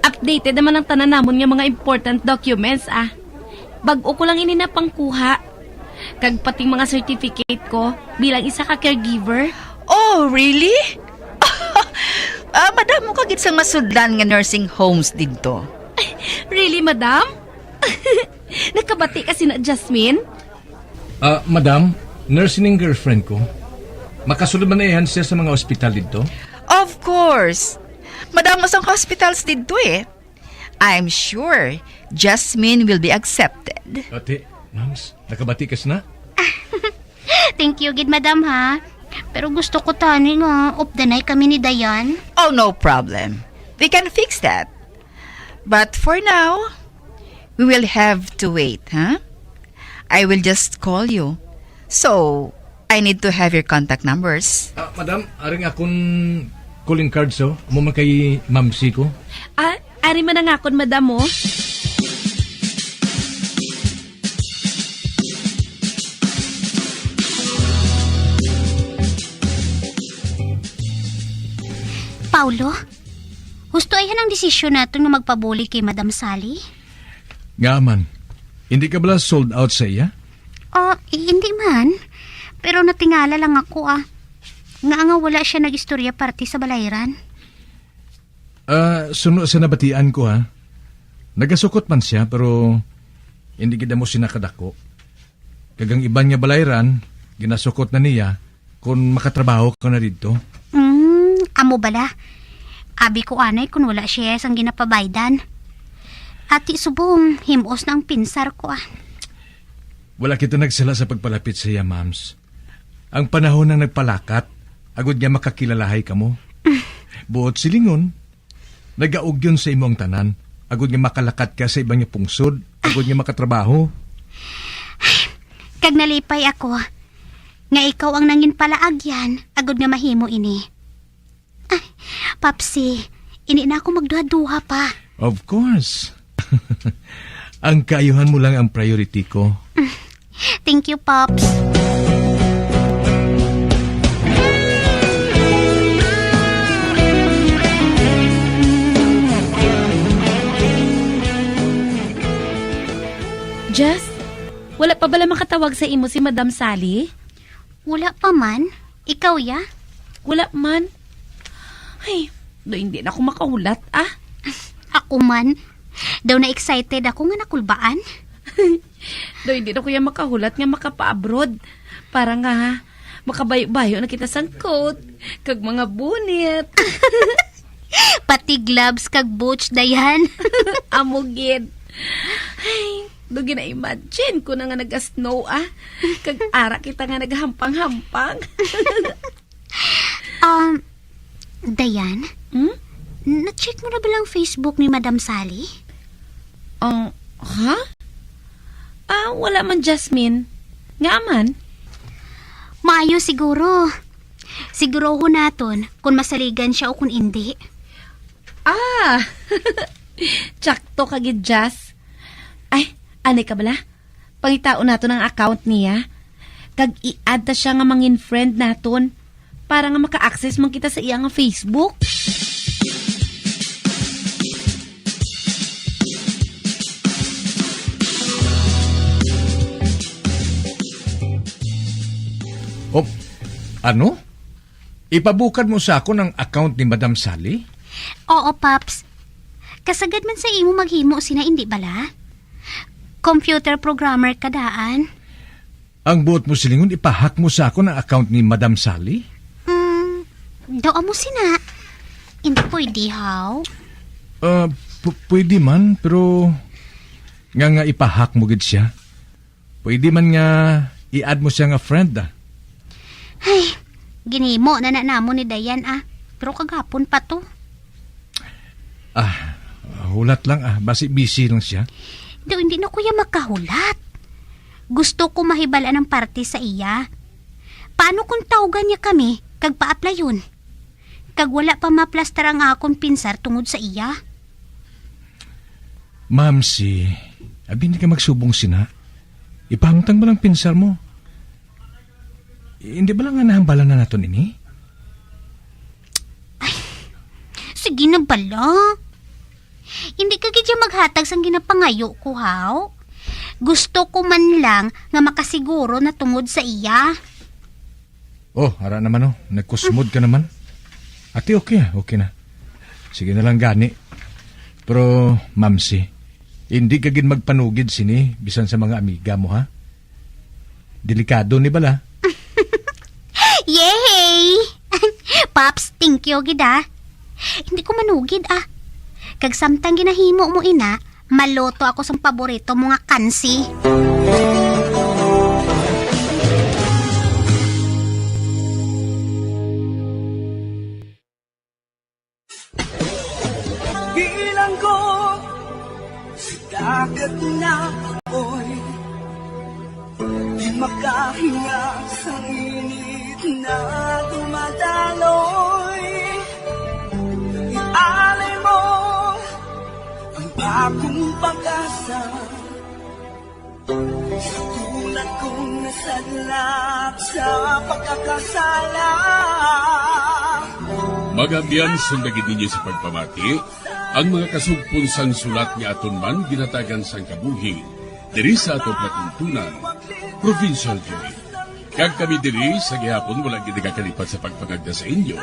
Updated naman ang tanan namon nga mga important documents, ah. Bag-o ko lang ini napangkuha. Kag pating mga certificate ko bilang isa ka caregiver. Oh, really? Ah, madamo ka gid sang masudlan nga nursing homes didto. Really, madam? Nakabati ka sina Jasmine? Ah, madam, Nurse ning girlfriend ko. Makasulod man na yan siya sa mga ospital dito? Of course. Madamo sang hospitals didto eh. I'm sure Jasmine will be accepted. Ate, Mams, nakabati ka na? Thank you gid, madam, ha. Pero gusto ko tani nga updanay kami ni Dayan. Oh, no problem. We can fix that. But for now, we will have to wait, ha? I will just call you. So, I need to have your contact numbers. Ah, madam, aring akon calling card, so. Amo man kay Mamsi ko. Ah, ari man ang akon, madam, oh. Paulo, husto ay ang desisyon naton nga magpabuli kay Madam Sally? Nga man, hindi ka bala sold out sa iya? Ah, i-, hindi man. Pero natingala lang ako, ah. Nga nga wala siya nag-istorya parte sa balayran. Ah, suno sa nabatian ko, ha. Nagasukot man siya, pero hindi gid amo sina kadako. Kag ang iban nga balayran, ginasukot na niya kon makatrabaho ka na didto. Mm, amo bala. Abi ko anay kon wala siya sang ginapabaydan. Ati subong, himos na ang pinsar ko, ah. Wala kita nagsala sa pagpalapit sa iya, Mams. Ang panahon ang nagpalakat, agud nga makakilalahay kamo. Buot silingon, nagaugyon sa imo ang tanan, agud nga makalakat ka sa iban nga pungsod, agud nga makatrabaho. Kag nalipay ako nga ikaw ang nangin palaagyan, agud nga mahimo ini. Ay, Papsi, hindi na ako magduha-duha pa. Of course. Ang kaayuhan mo lang ang priority ko. Thank you, Pops. Jess, wala pa bala makatawag sa imo si Madam Sally? Wala pa man. Ikaw, ya? Wala man. Ay, do hindi na ako makahulat, ah. Ako man. Daw na-excited ako nga nakulbaan. Do hindi na ko ya makahulat nga makapa-abroad. Para nga, makabayo-bayo na kita sang coat, kag mga bunit. Pati gloves kag boots, Dayan. Amo gid. Ay, do gina-imagine ko na nga naga-snow, ah. Kag ara kita nga nagahampang-hampang. Um, Dayan, Hmm? Na-check mo na ba lang Facebook ni Madam Sally? Ah, ha? Ah, wala man, Jasmine. Nga man? Maayo siguro. Sigurohon naton kung masaligan siya o kung indi. Ah! Tsakto ka gid, Jas. Ay, anay ka bala? Pangitaon naton ang account niya. Kag i-add ta siya nga mangin friend naton para nga maka-access man kita sa iya nga Facebook. Oh, ano? Ipabukad mo sa akon ang account ni Madam Sally? Oo, Paps. Kasagad man sa imo maghimo sina, indi bala? Computer programmer ka daan. Ang buot mo silingon, ipa-hack mo sa akon ang account ni Madam Sally? Mm, daw amo sina. Hindi pwede, haw? Ah, pu-, pwede man, pero nga nga ipa-hack mo gid siya. Pwede man nga i-add mo siya nga friend, ah. Ay, ginhimo na na namon ni Dayan, ah. Pero kagapon pa to. Ah, hulat lang, ah. Basi busy lang siya. Daw hindi na ko ya makahulat. Gusto ko mahibal-an ang parte sa iya. Paano kung tawgan niya kami kag paaplayon? Kag wala pa maplastar ang akon pinsar tungod sa iya? Mamsi, abi, hindi ka magsubong sina. Ipahamtang mo lang pinsar mo. Hindi ba lang nga nahambalan na naton ini? Ay, sige na bala. Hindi ka gid siya maghatag sang ginapangayo ko, haw? Gusto ko man lang nga makasiguro na tungod sa iya. Oh, ara naman, oh. Nagkusmod ka naman. Ate, okay, ah. Okay na. Sige na lang gani. Pero, Mamsi, hindi ka gid magpanugid sini bisan sa mga amiga mo, ha? Delikado ni bala. Yay! Pops, thank you gid, ah. Hindi ko manugid, ah. Kag samtang ginahimo mo ina, maluto ako sang paborito mo nga kansi. Bilanggo sa dagat na apoy, di makahinga sa init na dumadaloy. Ialay mo ang bagong pag-asa. Sa tulad kong nasadlak sa pagkakasala. Mga abyan, sunda gid ninyo sa pagpamati ang mga kasugpon sang sulat nga aton man ginhatagan sang kabuhi diri sa aton palatuntunan, Provincial Joy. Kag kami diri sa gihapon wala gid nagakalipat sa pagpangagda sa inyo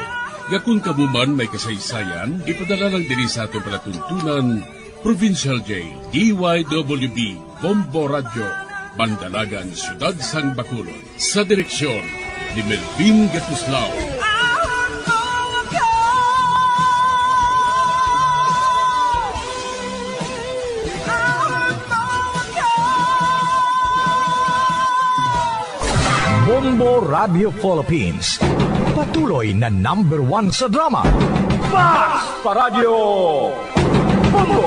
nga kung kamo man may kasaysayan, ipadala lang diri sa aton palatuntunan, Provincial J, D Y W B, Bombo Radyo, Bandalagan, Siyudad sang Bacolod. Sa direksyon ni Melvin Gatuslao. Bombo Radio Philippines, patuloy na number one sa drama. Mas pa Radyo Bombo!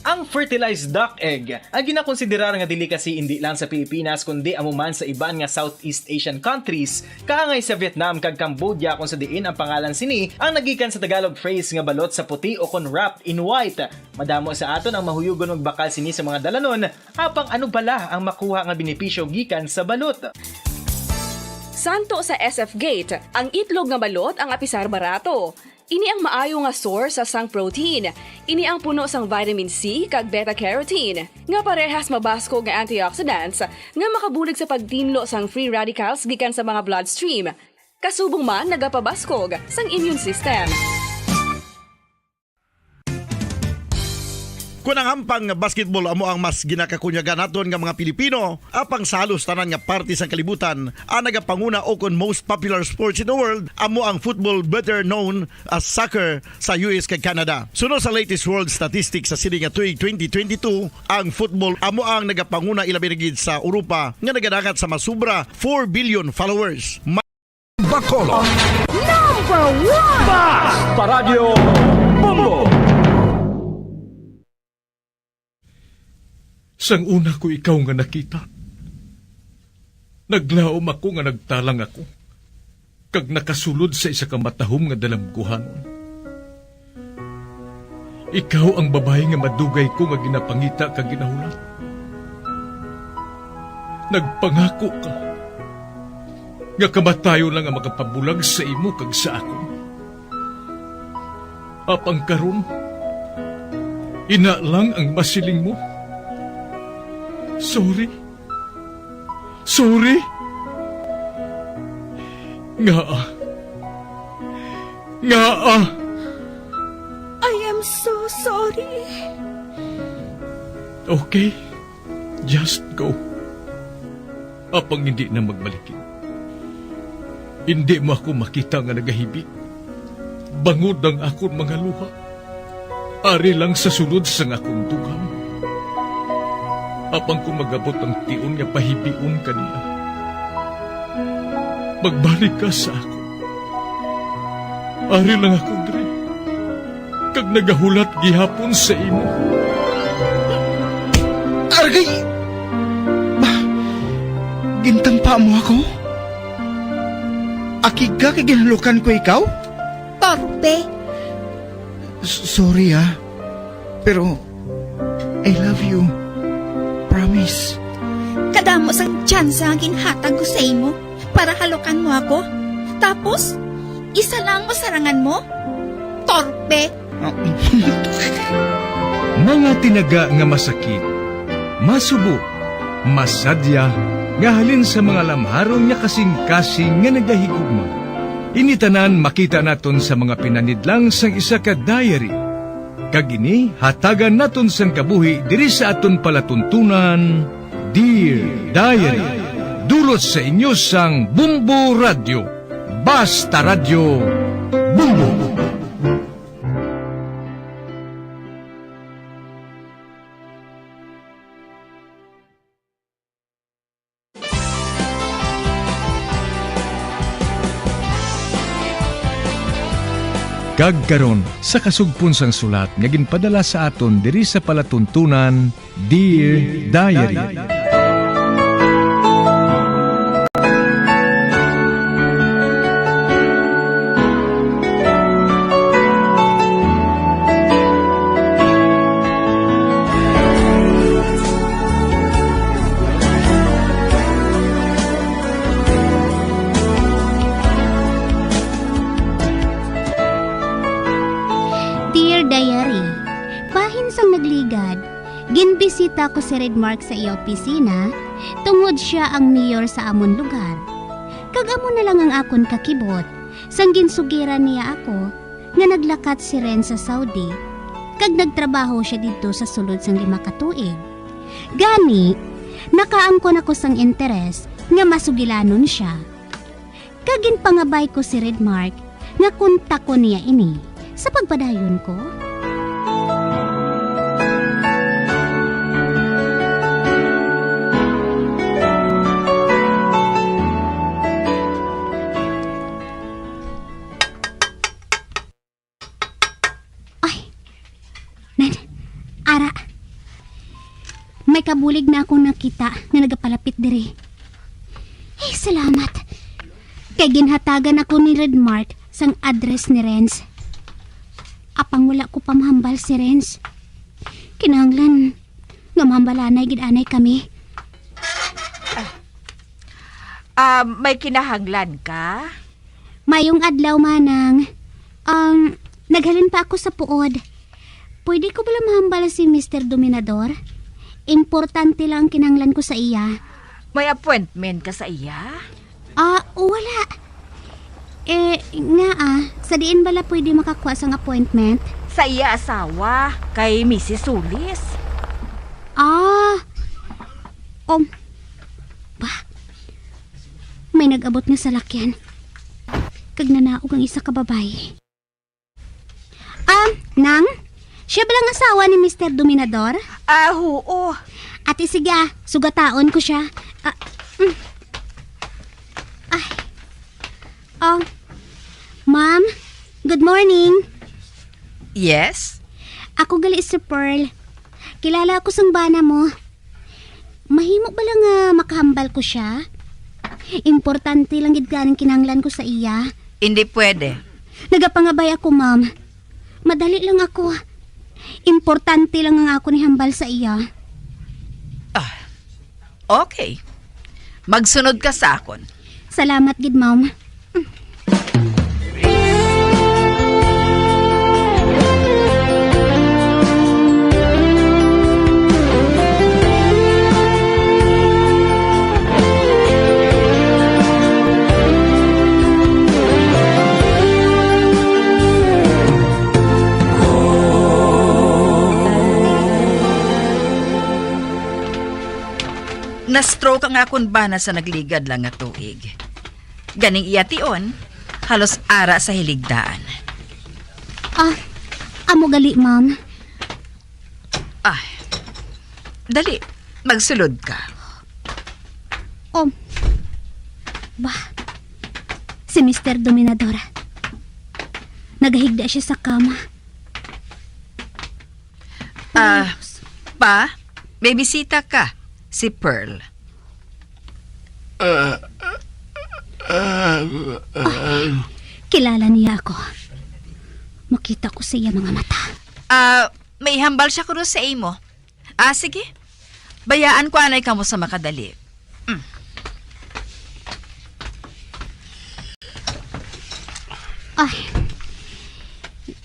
Ang fertilized duck egg ang ginakonsiderar nga delicacy indi lang sa Pilipinas, kundi amo man sa iban nga Southeast Asian countries, kaangay sa Vietnam kag Cambodia, kung sa diin ang pangalan sini ang nagikan sa Tagalog phrase nga balot sa puti o kon wrapped in white. Madamo sa aton ang mahuyugon magbakal sini sa mga dalanon, apang ano bala ang makuha nga benepisyo gikan sa balot? Santo sa S F Gate, ang itlog nga balot ang apisar barato. Ini ang maayo nga source sang protein. Ini ang puno sang vitamin C kag beta-carotene, nga parehas mabaskog nga antioxidants nga makabulig sa pagtinlo sang free radicals gikan sa mga bloodstream. Kasubong man nagapabaskog sang immune system. Kon ang hampang nga basketball amo ang mas ginakakunyagan naton nga mga Pilipino, apang sa halos tanan nga parte sang kalibutan, ang nagapanguna o kon most popular sports in the world amo ang football, better known as soccer, sa U S kag Canada. Suno sa latest world statistics sa sini nga tuig twenty twenty-two, ang football amo ang nagapanguna ilabi na gid sa Europa nga nagadangat sa masubra four billion followers. Bacolod. Number one! Mas pa Radyo Bombo! Sang una ko ikaw nga nakita, naglaom ako nga nagtalang ako, kag nakasulod sa isa ka matahom nga dalamguhanon. Ikaw ang babayi nga madugay ko nga ginapangita kag ginahulat. Nagpangako ka nga kamatayon lang ang makapabulag sa imo kag sa akon. Apang karon, ina lang ang masiling mo. Sorry. Sorry. Ngaa? Ngaa? I am so sorry. Okay. Just go. Apang hindi na magbalikid. Hindi mo ako makita nga nagahibi. Bangod ang akon mga luha. Ari lang sa sulod sang akon dughan. Apang kon mag-abot ang tion nga pahibion ka niya, magbalik ka sa akon. Ari lang ako diri, kag nagahulat gihapon sa imo. Argay! Ba, gintampa mo ako? Akig ka kay ginhalukan ko ikaw? Torpe! S-, sorry, ah. Pero, I love you. Promise. Kadamo sang tsansa ang ginhatag ko sa imo para halukan mo ako. Tapos, isa lang mo sarangan mo? Torpe! Mga tinaga nga masakit, masubo, masadya, nga halin sa mga lamharon nga kasing-kasing nga nagahigugma. Ini tanan makita naton sa mga pinanidlang sang isa ka diary. Kag ini hatagan naton sang kabuhi diri sa aton palatuntunan, Dear Diary. Sa inyo sang Bumbo Radyo. Basta Radyo, Bumbo. Kag karon, sa kasugpon sang sulat nga ginpadala sa aton diri sa palatuntunan, Dear Diary. Dear Diary, bahin sang nagligad, ginbisita ko si Red Mark sa iya opisina tungod sia ang mayor sa amon lugar. Kag amo na lang ang akon kakibot, sang ginsugiran niya ako nga naglakat si Ren sa Saudi, kag nagtrabaho sia didto sa sulod sang lima ka tuig. Gani, nakaangkon ako sang interes nga masugilanon sia. Kag ginpangabay ko si Red Mark nga kontakon niya ini sa pagpadayon ko. Ay, nan, ara. May kabulig na akong nakita nga nagapalapit diri. Ay, salamat. Kay ginhatagan ako ni Red Mark sang address ni Renz. Apang wala ko pa mahambal si Renz. Kinahanglan nga mahambalanay gid anay kami. Ah, may kinahanglan ka? Mayong adlaw, Manang. Um, naghalin pa ako sa puod. Pwede ko bala mahambal si Mister Dominador? Importante lang ang kinahanglan ko sa iya. May appointment ka sa iya? Ah, wala. Eh, nga ah, sa diin bala pwede makakuha sang appointment? Sa iya asawa, kay Missus Solis. Ah, um, ba? May nag-abot nga salakyan. Kag nanaog ang isa ka babayi. Ah, Nang? Siya bala ang asawa ni Mister Dominador? Ah, huo. Ati, sige ah, sugataon ko siya. Ah, mm. Ay. Oh. Ma'am, good morning. Yes? Ako gali si Pearl. Kilala ako sang bana mo. Mahimo bala nga makahambal ko sia? Importante lang gid gani ang kinahanglan ko sa iya. Hindi pwede. Nagapangabay ako, ma'am. Madali lang ako. Importante lang ang akon ihambal sa iya. Ah, okay. Magsunod ka sa akon. Salamat gid, ma'am. Na-stroke ang akon bana sa nagligad lang nga tuig. Ganing iya tion, halos ara sa hiligdaan. Ah, amo gali, ma'am. Ah, dali, magsulod ka. Oh, bah, si Mister Dominador. Nagahigda siya sa kama. Ah, pa, may bisita ka, si Pearl. Ah, ah, ah, ah. Kilala niya ako. Makita ko sa iya mga mata. Ah, may hambal siya kuno sa imo. Ah, sige. Bayaan ko anay kamo sa makadali. Mm. Ay,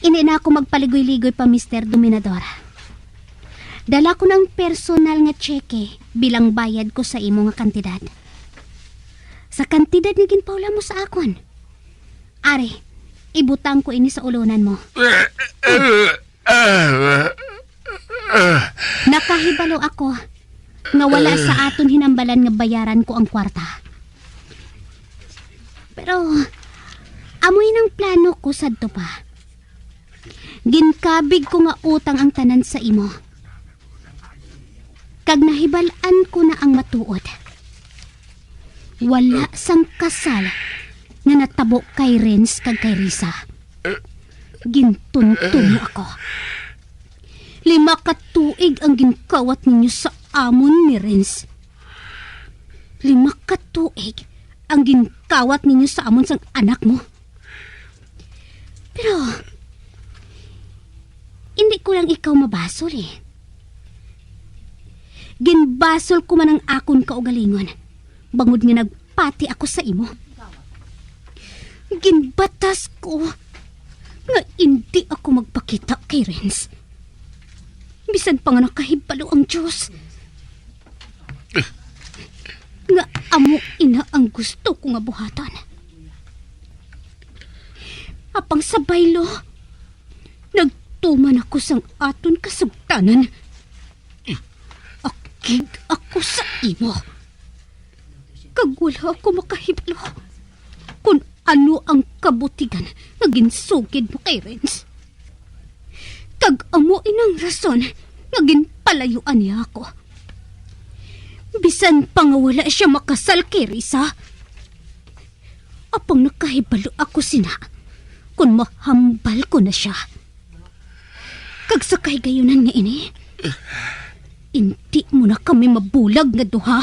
hindi na ako magpaligoy-ligoy pa, Mister Dominador. Dala ko ng personal nga tseke bilang bayad ko sa imo nga kantidad. Sa kantidad nga ginpaula mo sa akon. Ari, ibutang ko ini sa ulonan mo. Nakahibalo ako nga wala sa aton hinambalan nga bayaran ko ang kwarta. Pero, amoy nang plano ko sadto pa. Ginkabig ko nga utang ang tanan sa imo. Kag nahibal-an ko na ang matuod. Wala sang kasal nga natabo kay Renz kag kay Risa. Gintunto mo ako. Lima ka tuig ang ginkawat ninyo sa amon ni Renz. Lima ka tuig ang ginkawat ninyo sa amon sang anak mo. Pero, hindi ko lang ikaw mabasol, eh. Ginbasol ko man ang akon kaugalingon, bangod nga nagpati ako sa imo. Ginbatas ko nga indi ako magpakita kay Renz, bisan pa nga nakahibalo ang Dios nga amo ina ang gusto ko nga buhaton. Apang sa baylo, nagtuman ako sang aton kasugtanan. Akig ako sa imo, kag wala ako makahibalo kon ano ang kabutigan nga ginsugid mo kay Renz. Kag amo inang rason nga ginpalayuan niya ako. Bisan pa nga wala siya makasal kay Risa, apang nakahibalo ako sina kon mahambal ko na siya. Kag sa kahigayunan nga ini, indi mo na kami mabulag nga duha.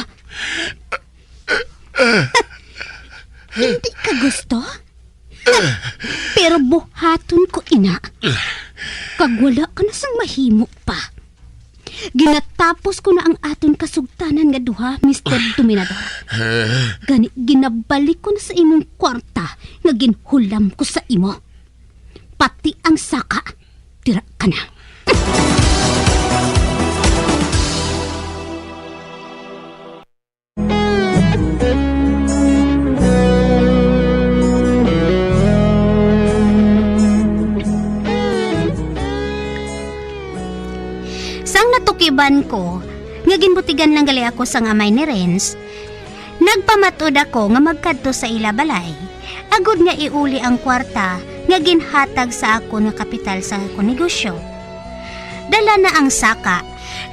Hindi ka gusto? Pero buhaton ko ina. Kag wala ka na sang mahimo pa. Ginatapos ko na ang aton kasugtanan nga duha, Mister Dominador. Gani, ginabalik ko na sa imong kwarta nga ginhulam ko sa imo. Pati ang saka, tira ka na. Sang natukiban ko nga ginbutigan lang gali ako sang amay ni Renz, nagpamatud ako nga magkadto sa ila balay, agod nga iuli ang kwarta nga ginhatag sa akon nga kapital sa akon negosyo. Dala na ang saka,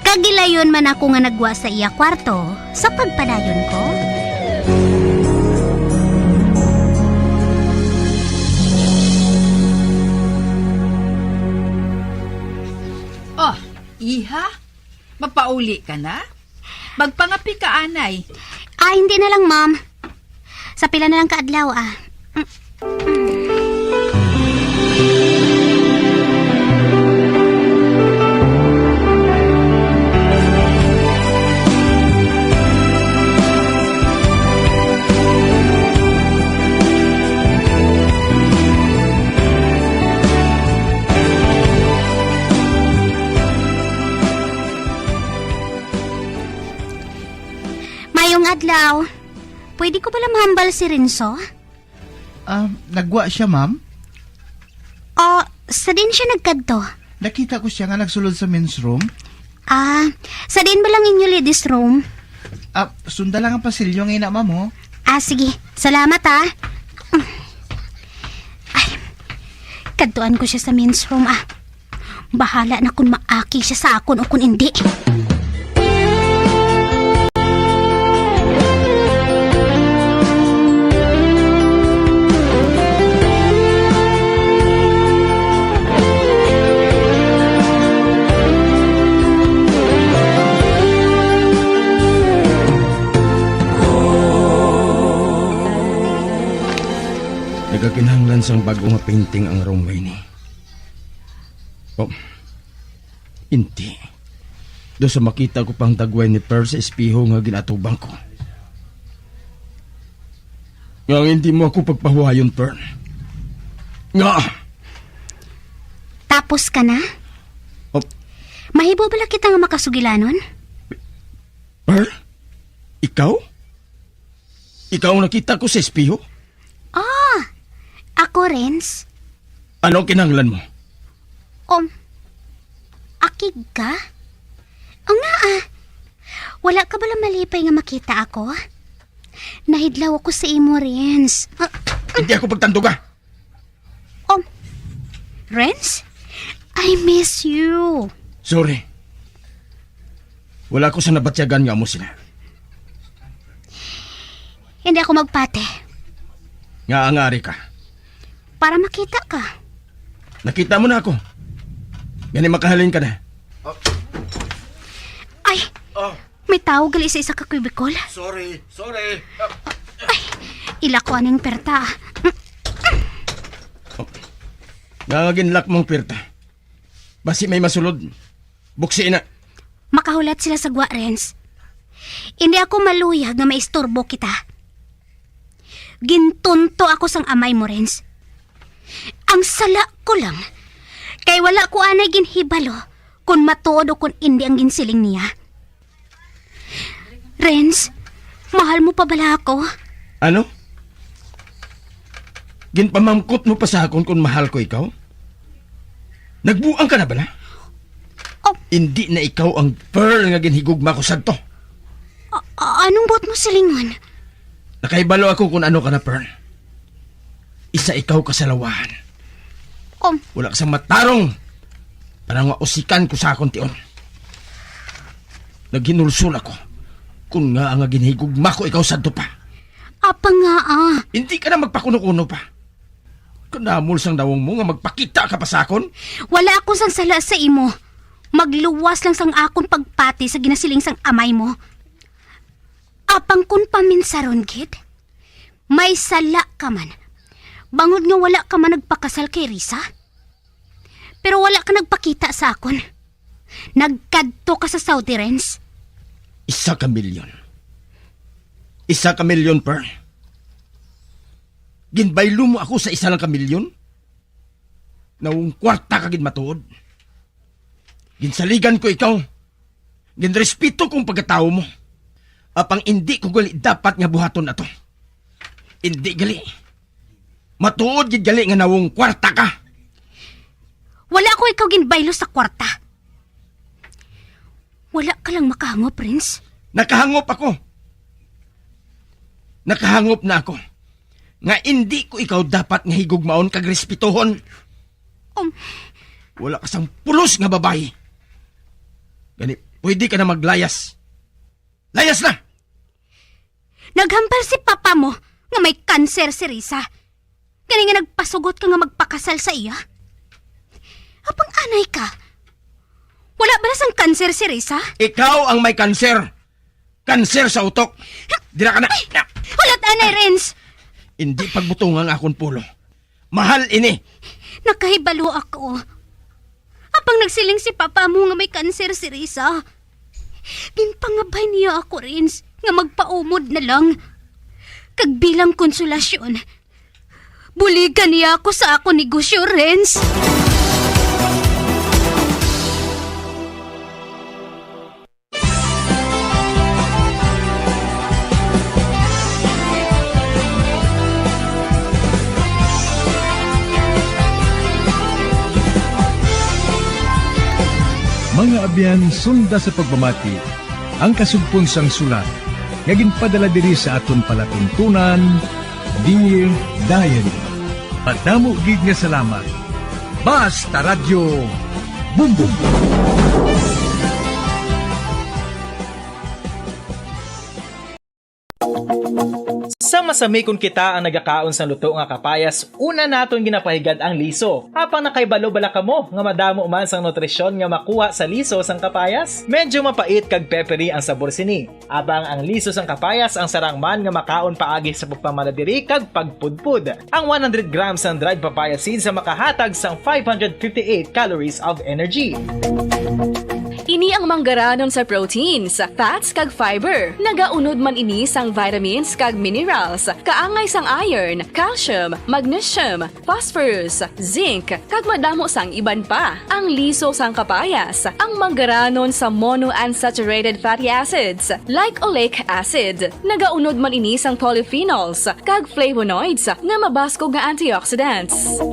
kag gilayon man ako nga nagwa sa iya kwarto sa pagpadayon ko. Oh, iha, mapauli ka na? Magpangapi ka anay. Ah, hindi na lang, ma'am. Sa pila na lang ka adlaw, ah. Mayong adlaw. Pwede ko bala mahambal si Renzo? Ah, nagwa siya, ma'am? O, sa din siya nagkadto? Nakita ko siya nga nagsulod sa men's room. Ah, sa din ba lang inyo ladies room? Ah, sunda lang ang pasilyo nga ina, ma'am, oh. Ah, sige. Salamat, ah. Ay, kadtuan ko siya sa men's room, ah. Bahala na kung maaki siya sa akon o kung indi. Nagakinahanglan sang bag-o nga painting ang room nga ini. Oh, hindi. Do sa makita ko pang dagway ni Pearl sa espeho nga ginatubang ko. Nga hindi mo ako pagpahuwayon, Pearl. Nga! Tapos ka na? Oh. Mahibo bala kita nga makasugilanon? Pearl? Ikaw? Ikaw ang nakita ko sa espeho? Ah, ako, Renz. Ano ang kinahanglan mo? Um, akig ka? O nga, ah. Wala ka bala malipay nga makita ako? Nahidlaw ako sa imo, Renz. Ah, Hindi ako pagtanduga. Oh, Renz? I miss you. Sorry. Wala ko sa nabatyagan nga amo sila. Hindi ako magpati. Nga angari ka. Para makita ka. Nakita mo na ako. Gani makahalin ka na. Ay! Oh. May tawo gali sa isa ka cubicle. Sorry, sorry. Ay, ila ko aning perta. Nga nga ginlock mong perta. Basi may masulod. Buksi na. Makahulat sila sa gwa, Renz. Hindi ako maluyag nga maisturbo kita. Gintunto ako sang amay mo, Renz. Ang sala ko lang, kay wala ko anay ginhibalo kon matuod o kon indi ang ginsiling niya. Renz, mahal mo pa bala ako? Ano? Ginpamangkot mo pa sa akon kon mahal ko ikaw? Nagbuang ka na bala? Oh. Indi na ikaw ang Pearl nga ginhigugma ko sadto. A-, a-, anong buot mo silingon? Nakahibalo ako kung ano ka na, Pearl. Isa ikaw ka salawahan. Um. Wala ka sang matarong para nga usikan ko sa akon tion. Naghinulsol ako kung ngaa nga ginhigugma ko ikaw sadto pa. Apa nga, ah? Hindi ka na magpakuno-kuno pa. Kanamol sang nawong mo nga magpakita ka pa sa akon? Wala ako sang sala sa imo. Magluwas lang sang akon pagpati sa ginasiling sang amay mo. Apang kun paminsaron gid, may sala ka man. Bangod nga wala ka man nagpakasal kay Risa. Pero wala ka nagpakita sa akon. Nagkadto ka sa Saudi, Renz. Isa ka milyon. Isa ka milyon, Pearl. Ginbaylo mo ako sa isa lang ka milyon? Nawong kwarta ka gid matuod. Ginsaligan ko ikaw. Ginrespeto kong pagkatawo mo. Apang indi ko gali dapat nga buhaton ato. Indi gali. Matuod gid gali nga nawong kwarta ka. Wala ko ikaw ginbaylo sa kwarta. Wala ka lang makahangop, Prince. Nakahangop ako. Nakahangop na ako nga indi ko ikaw dapat nga higugmaon kag respetuhon. Um. Wala ka sang pulos nga babayi. Gani, pwede ka na maglayas. Layas na! Naghambal si papa mo nga may kanser si Risa. Gani nga nagpasugot ka nga magpakasal sa iya. Apang anay ka. Wala bala sang kanser si Risa? Ikaw ang may kanser. Kanser sa utok. Dira ka na. Ay! Hulat anay, Renz! Hindi pagbutonga ang akon pulo. Mahal ini. Nakahibalo ako. Apang nagsiling si papa mo nga may kanser si Risa. Ginpangabay niya ako, Renz, nga magpaumod na lang. Kag bilang konsolasyon, buligan niya ako sa akon negosyo, Renz. Mga abyan, sunda sa pagpamati ang kasugpon sang sulat nga ginpadala diri sa aton palatuntunan, Dear Diary. Madamo gid nga salamat. Basta Radyo, Bumbong. Sa masami kon kita ang nagakaon sang luto nga kapayas, una naton ginapahigad ang liso. Apang nakahibalo bala kamo nga madamo man sang nutrisyon nga makuha sa liso sang kapayas? Medyo mapait kag peppery ang sabor sini. Apang ang liso sang kapayas ang sarang man nga makaon paagi sa pagpamanadiri kag pagpudpod. Ang one hundred grams sang dried papaya seeds ang makahatag sang five hundred fifty-eight calories of energy. Ini ang manggaranon sa proteins, fats, kag fiber. Nagaunod man ini sang vitamins kag minerals, kaangay sang iron, calcium, magnesium, phosphorus, zinc, kag madamo sang iban pa. Ang liso sang kapayas, ang manggaranon sa monounsaturated fatty acids, like oleic acid. Nagaunod man ini sang polyphenols kag flavonoids nga mabaskog nga antioxidants.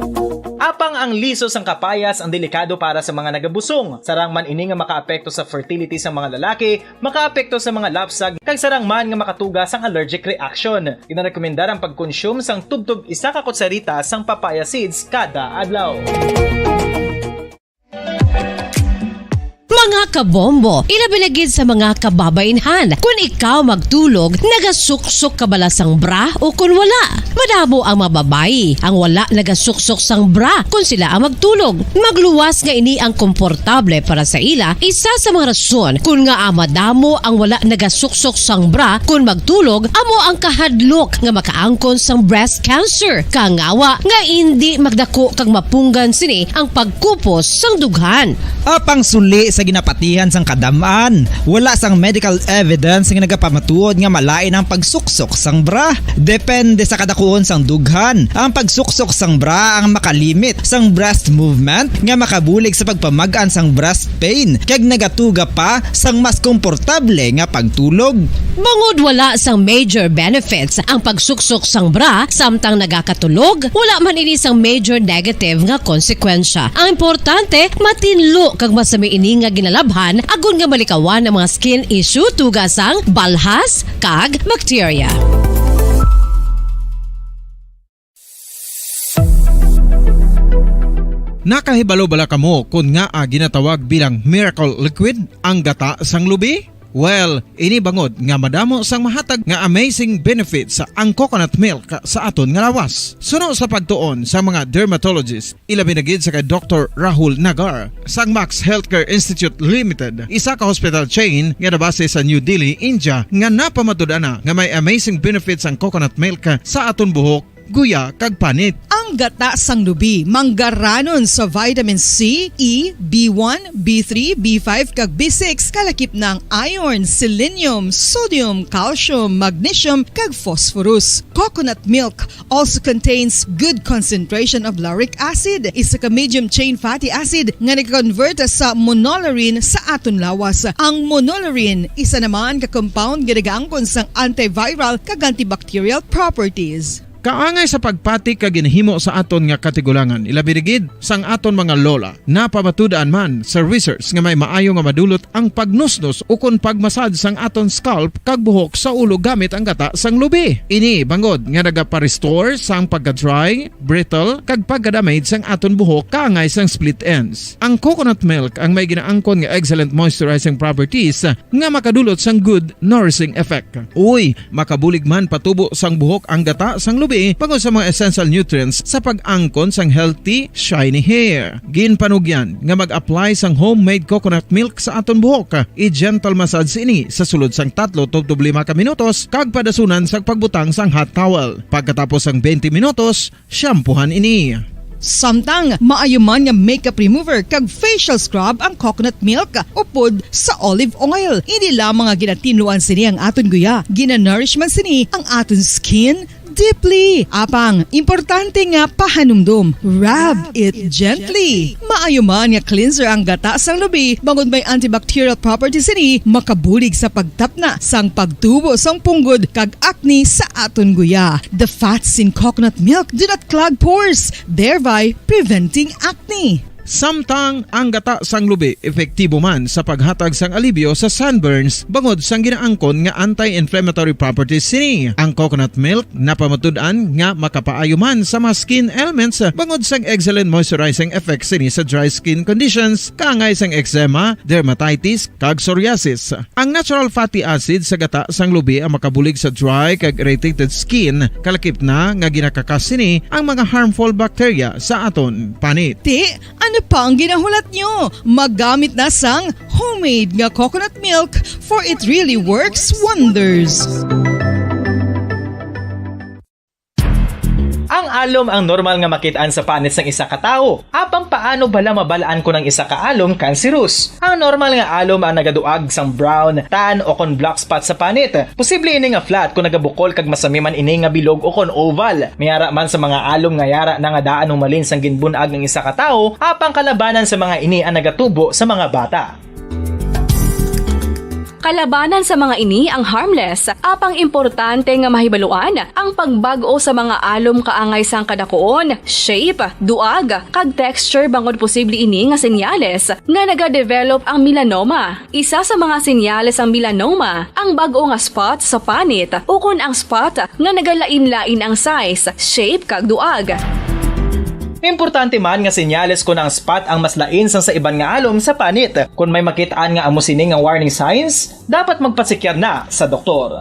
Apang ang liso sang kapayas ang delikado para sa mga nagabusong. Sarang man ini nga makaapekto sa fertility sang mga lalaki, makaapekto sa mga lapsag, kag sarang man nga makatuga sang allergic reaction. Ginarekomendar ang pagkonsume sang tubtob isa ka kutsarita sang papaya seeds kada adlaw. Mga kabombo, ilabi na gid sa mga kababainhan, kun ikaw magtulog, nagasuksok ka bala sang bra o kun wala? Madamo ang mga babayi ang wala nagasuksok sang bra kun sila ang magtulog. Magluwas nga ini ang komportable para sa ila, isa sa mga rason kun ngaa madamo ang wala nagasuksok sang bra kun magtulog amo ang kahadlok nga makaangkon sang breast cancer. Kangawa nga indi magdako kag mapunggan sini ang pagkupos sang dughan. Apang suli sa ginapatihan sang kadam-an, wala sang medical evidence nga nagapamatuod nga malain ang pagsuksok sang bra. Depende sa kadakuon sang dughan, ang pagsuksok sang bra ang makalimit sang breast movement nga makabulig sa pagpamag-an sang breast pain kag nagatuga pa sang mas komportable nga pagtulog. Bangod wala sang major benefits ang pagsuksok sang bra samtang nagakatulog, wala man ini sang major negative nga konsekwensya. Ang importante, matinlo kag masami ini nga ginalabhan agod nga malikawan ang mga skin issue tuga sang balhas kag bakterya. Nakahibalo bala kamo kon ngaa ginatawag bilang miracle liquid ang gata sang lubi? Well, ini bangod nga madamo sang mahatag nga amazing benefits ang coconut milk sa aton nga lawas. Suno sa pagtuon sa mga dermatologist, ilabi na gid sa kay Doktor Rahul Nagar sang Max Healthcare Institute Limited, isa ka hospital chain nga nabase sa New Delhi, India, nga napamatud-an na nga may amazing benefits ang coconut milk sa aton buhok, guya, kag panit. Ang gata sang lubi manggaranon sa vitamin C, E, B one, B three, B five, kag B six, kalakip na ang iron, selenium, sodium, calcium, magnesium, kag phosphorus. Coconut milk also contains good concentration of lauric acid, isa ka medium chain fatty acid nga nag-convert sa monolaurin sa aton lawas. Ang monolaurin, isa naman ka compound nga nagaangkon sang antiviral kag antibacterial properties. Kaangay sa pagpati kag ginhimo sa aton nga katigulangan, ilabi na gid sang aton mga lola. Napamatud-an man sa research nga may maayo nga madulot ang pagnusnos ukon pagmasad sang aton scalp kag buhok sa ulo gamit ang gata sang lubi. Ini bangod nga nagapa-restore sang pagka-dry, brittle, kag pagka-damage sang aton buhok kaangay sang split ends. Ang coconut milk ang may ginaangkon nga excellent moisturizing properties nga makadulot sang good nourishing effect. Uy, makabulig man patubo sang buhok ang gata sang lubi bangod sa mga essential nutrients sa pag-angkon sang healthy, shiny hair. Ginpanugyan nga mag-apply sang homemade coconut milk sa aton buhok. I-gentle massage ini sa sulod sang tatlo tubtob lima ka minutos kag padasunan sang pagbutang sang hot towel. Pagkatapos sang twenty minutos, shampoohan ini. Samtang maayo man nga makeup remover kag facial scrub ang coconut milk upod sa olive oil. Hindi lamang nga ginatinluan sini ang aton guya, ginanourish man sini ang aton skin deeply. Apang, importante nga pahanumdom, rub it gently. Maayo man nga cleanser ang gata sang lubi, bangod may antibacterial properties sini, makabulig sa pagtapna sang pagtubo sang punggod kag acne sa aton guya. The fats in coconut milk do not clog pores, thereby preventing acne. Samtang ang gata sang lubi epektibo man sa paghatag sang alibyo sa sunburns bangod sang ginaangkon nga anti-inflammatory properties sini. Ang coconut milk napamatud-an nga makapaayo man sa mga skin ailments bangod sang excellent moisturizing effect sini sa dry skin conditions, kaangay sang eczema, dermatitis, kag psoriasis. Ang natural fatty acid sa gata sang lubi ang makabulig sa dry kag irritated skin, kalakip na nga ginakakas sini ang mga harmful bacteria sa aton panit. Ti, ano pa ang ginahulat nyo? Magamit na sang homemade nga coconut milk, for it really works wonders. Ang alom ang normal nga makit-an sa panit sang isa ka tawo. Apang paano bala mabal-an kon ang isa ka alom kanserus? Ang normal nga alom ang nagaduag sang brown, tan, o kon black spot sa panit. Posible ini nga flat kon nagabukol kag masami man ini nga bilog o kon oval. May ara man sa mga alom nga yara na nga daan humalin sang ginbun-ag ang isa ka tawo, apang kalabanan sa mga ini ang nagatubo sa mga bata. Kalabanan sa mga ini ang harmless, apang importante nga mahibaluan ang pagbag-o sa mga alom kaangay sang kadakuon, shape, duag, kag texture bangod posible ini nga senyales nga nagadevelop ang melanoma. Isa sa mga senyales sang melanoma ang bag-o nga spot sa panit ukon ang spot nga nagalain-lain ang size, shape, kag duag. Importante man nga senyales kon ang spot ang mas lain sang sa iban nga alom sa panit. Kon may makit-an nga amo sini nga warning signs, dapat magpasikyan na sa doktor.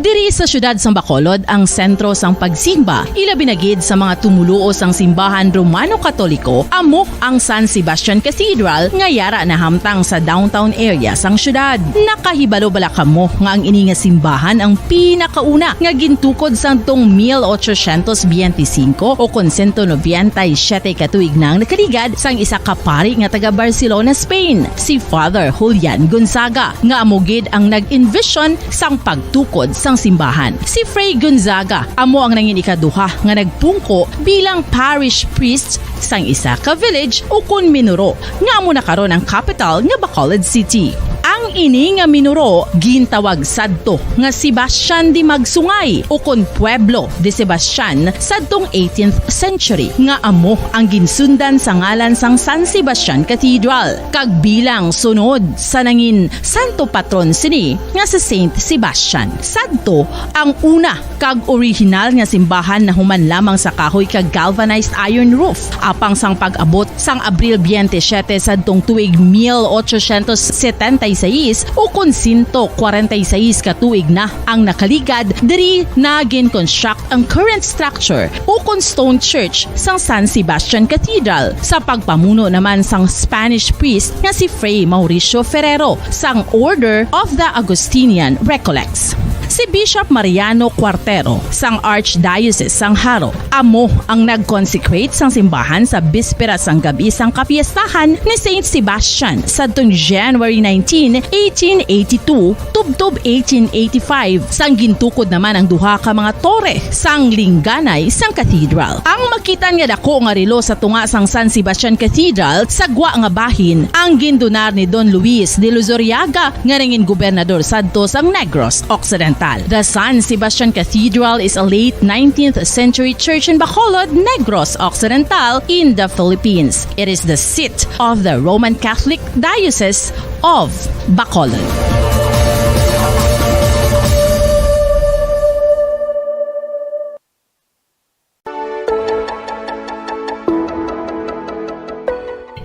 Diri sa siyudad sang Bacolod ang sentro sang pagsimba, ilabi na gid sa mga tumoluo sang simbahan Romano-Katoliko, amo ang San Sebastian Cathedral nga yara nahamtang sa downtown area sang siyudad. Nakahibalo bala kamo nga ang ini nga simbahan ang pinakauna nga gintukod sadtong mil ochocientos biyente singko o kon sento nobenta y siyete ka tuig na ang nakaligad sang isa ka pari nga taga Barcelona, Spain, si Father Julian Gonzaga, nga amo gid ang nag-envision sang pagtukod sang simbahan. Si Fray Gonzaga amo ang nangin ikaduha nga nagpungko bilang parish priest sang isa ka village ukon minuro nga amo na karon ang kapital nga Bacolod City. Ang ini nga minuro gintawag sadto nga Sebastian de Magsungay ukon Pueblo de Sebastian sadtong eighteenth century, nga amo ang ginsundan sa ngalan sang San Sebastian Cathedral, kag bilang sunod sa nangin santo patron sini nga si Saint Sebastian. Sadto ang una kag orihinal nga simbahan nahuman lamang sa kahoy kag galvanized iron roof. Apang sang pag-abot sang Abril biyente siyete sadtong tuig mil ochocientos setenta y seis, ukon sento kwarenta y seis ka tuig na ang nakaligad, diri na gin-construct ang current structure ukon stone church sang San Sebastian Cathedral, sa pagpamuno naman sang Spanish priest nga si Fray Mauricio Ferrero sang Order of the Augustinian Recollects. Si Bishop Mariano Cuartero sang Archdiocese sang Jaro amo ang nag-consecrate sang simbahan sa bispera sang gab-i sang kapiestahan ni Saint Sebastian sadtong January nineteen, eighteen eighty-two, tubtob eighteen eighty-five, sang gintukod naman ang duha ka mga tore sang lingganay sang cathedral. Ang makitan nga dako nga relo sa tunga sang San Sebastian Cathedral sa gwa nga bahin ang gindonar ni Don Luis de Luzuriaga, nga nangin gobernador sadto sang Negros Occidental. The San Sebastian Cathedral is a late nineteenth century church in Bacolod, Negros Occidental, in the Philippines. It is the seat of the Roman Catholic Diocese of Bacolod.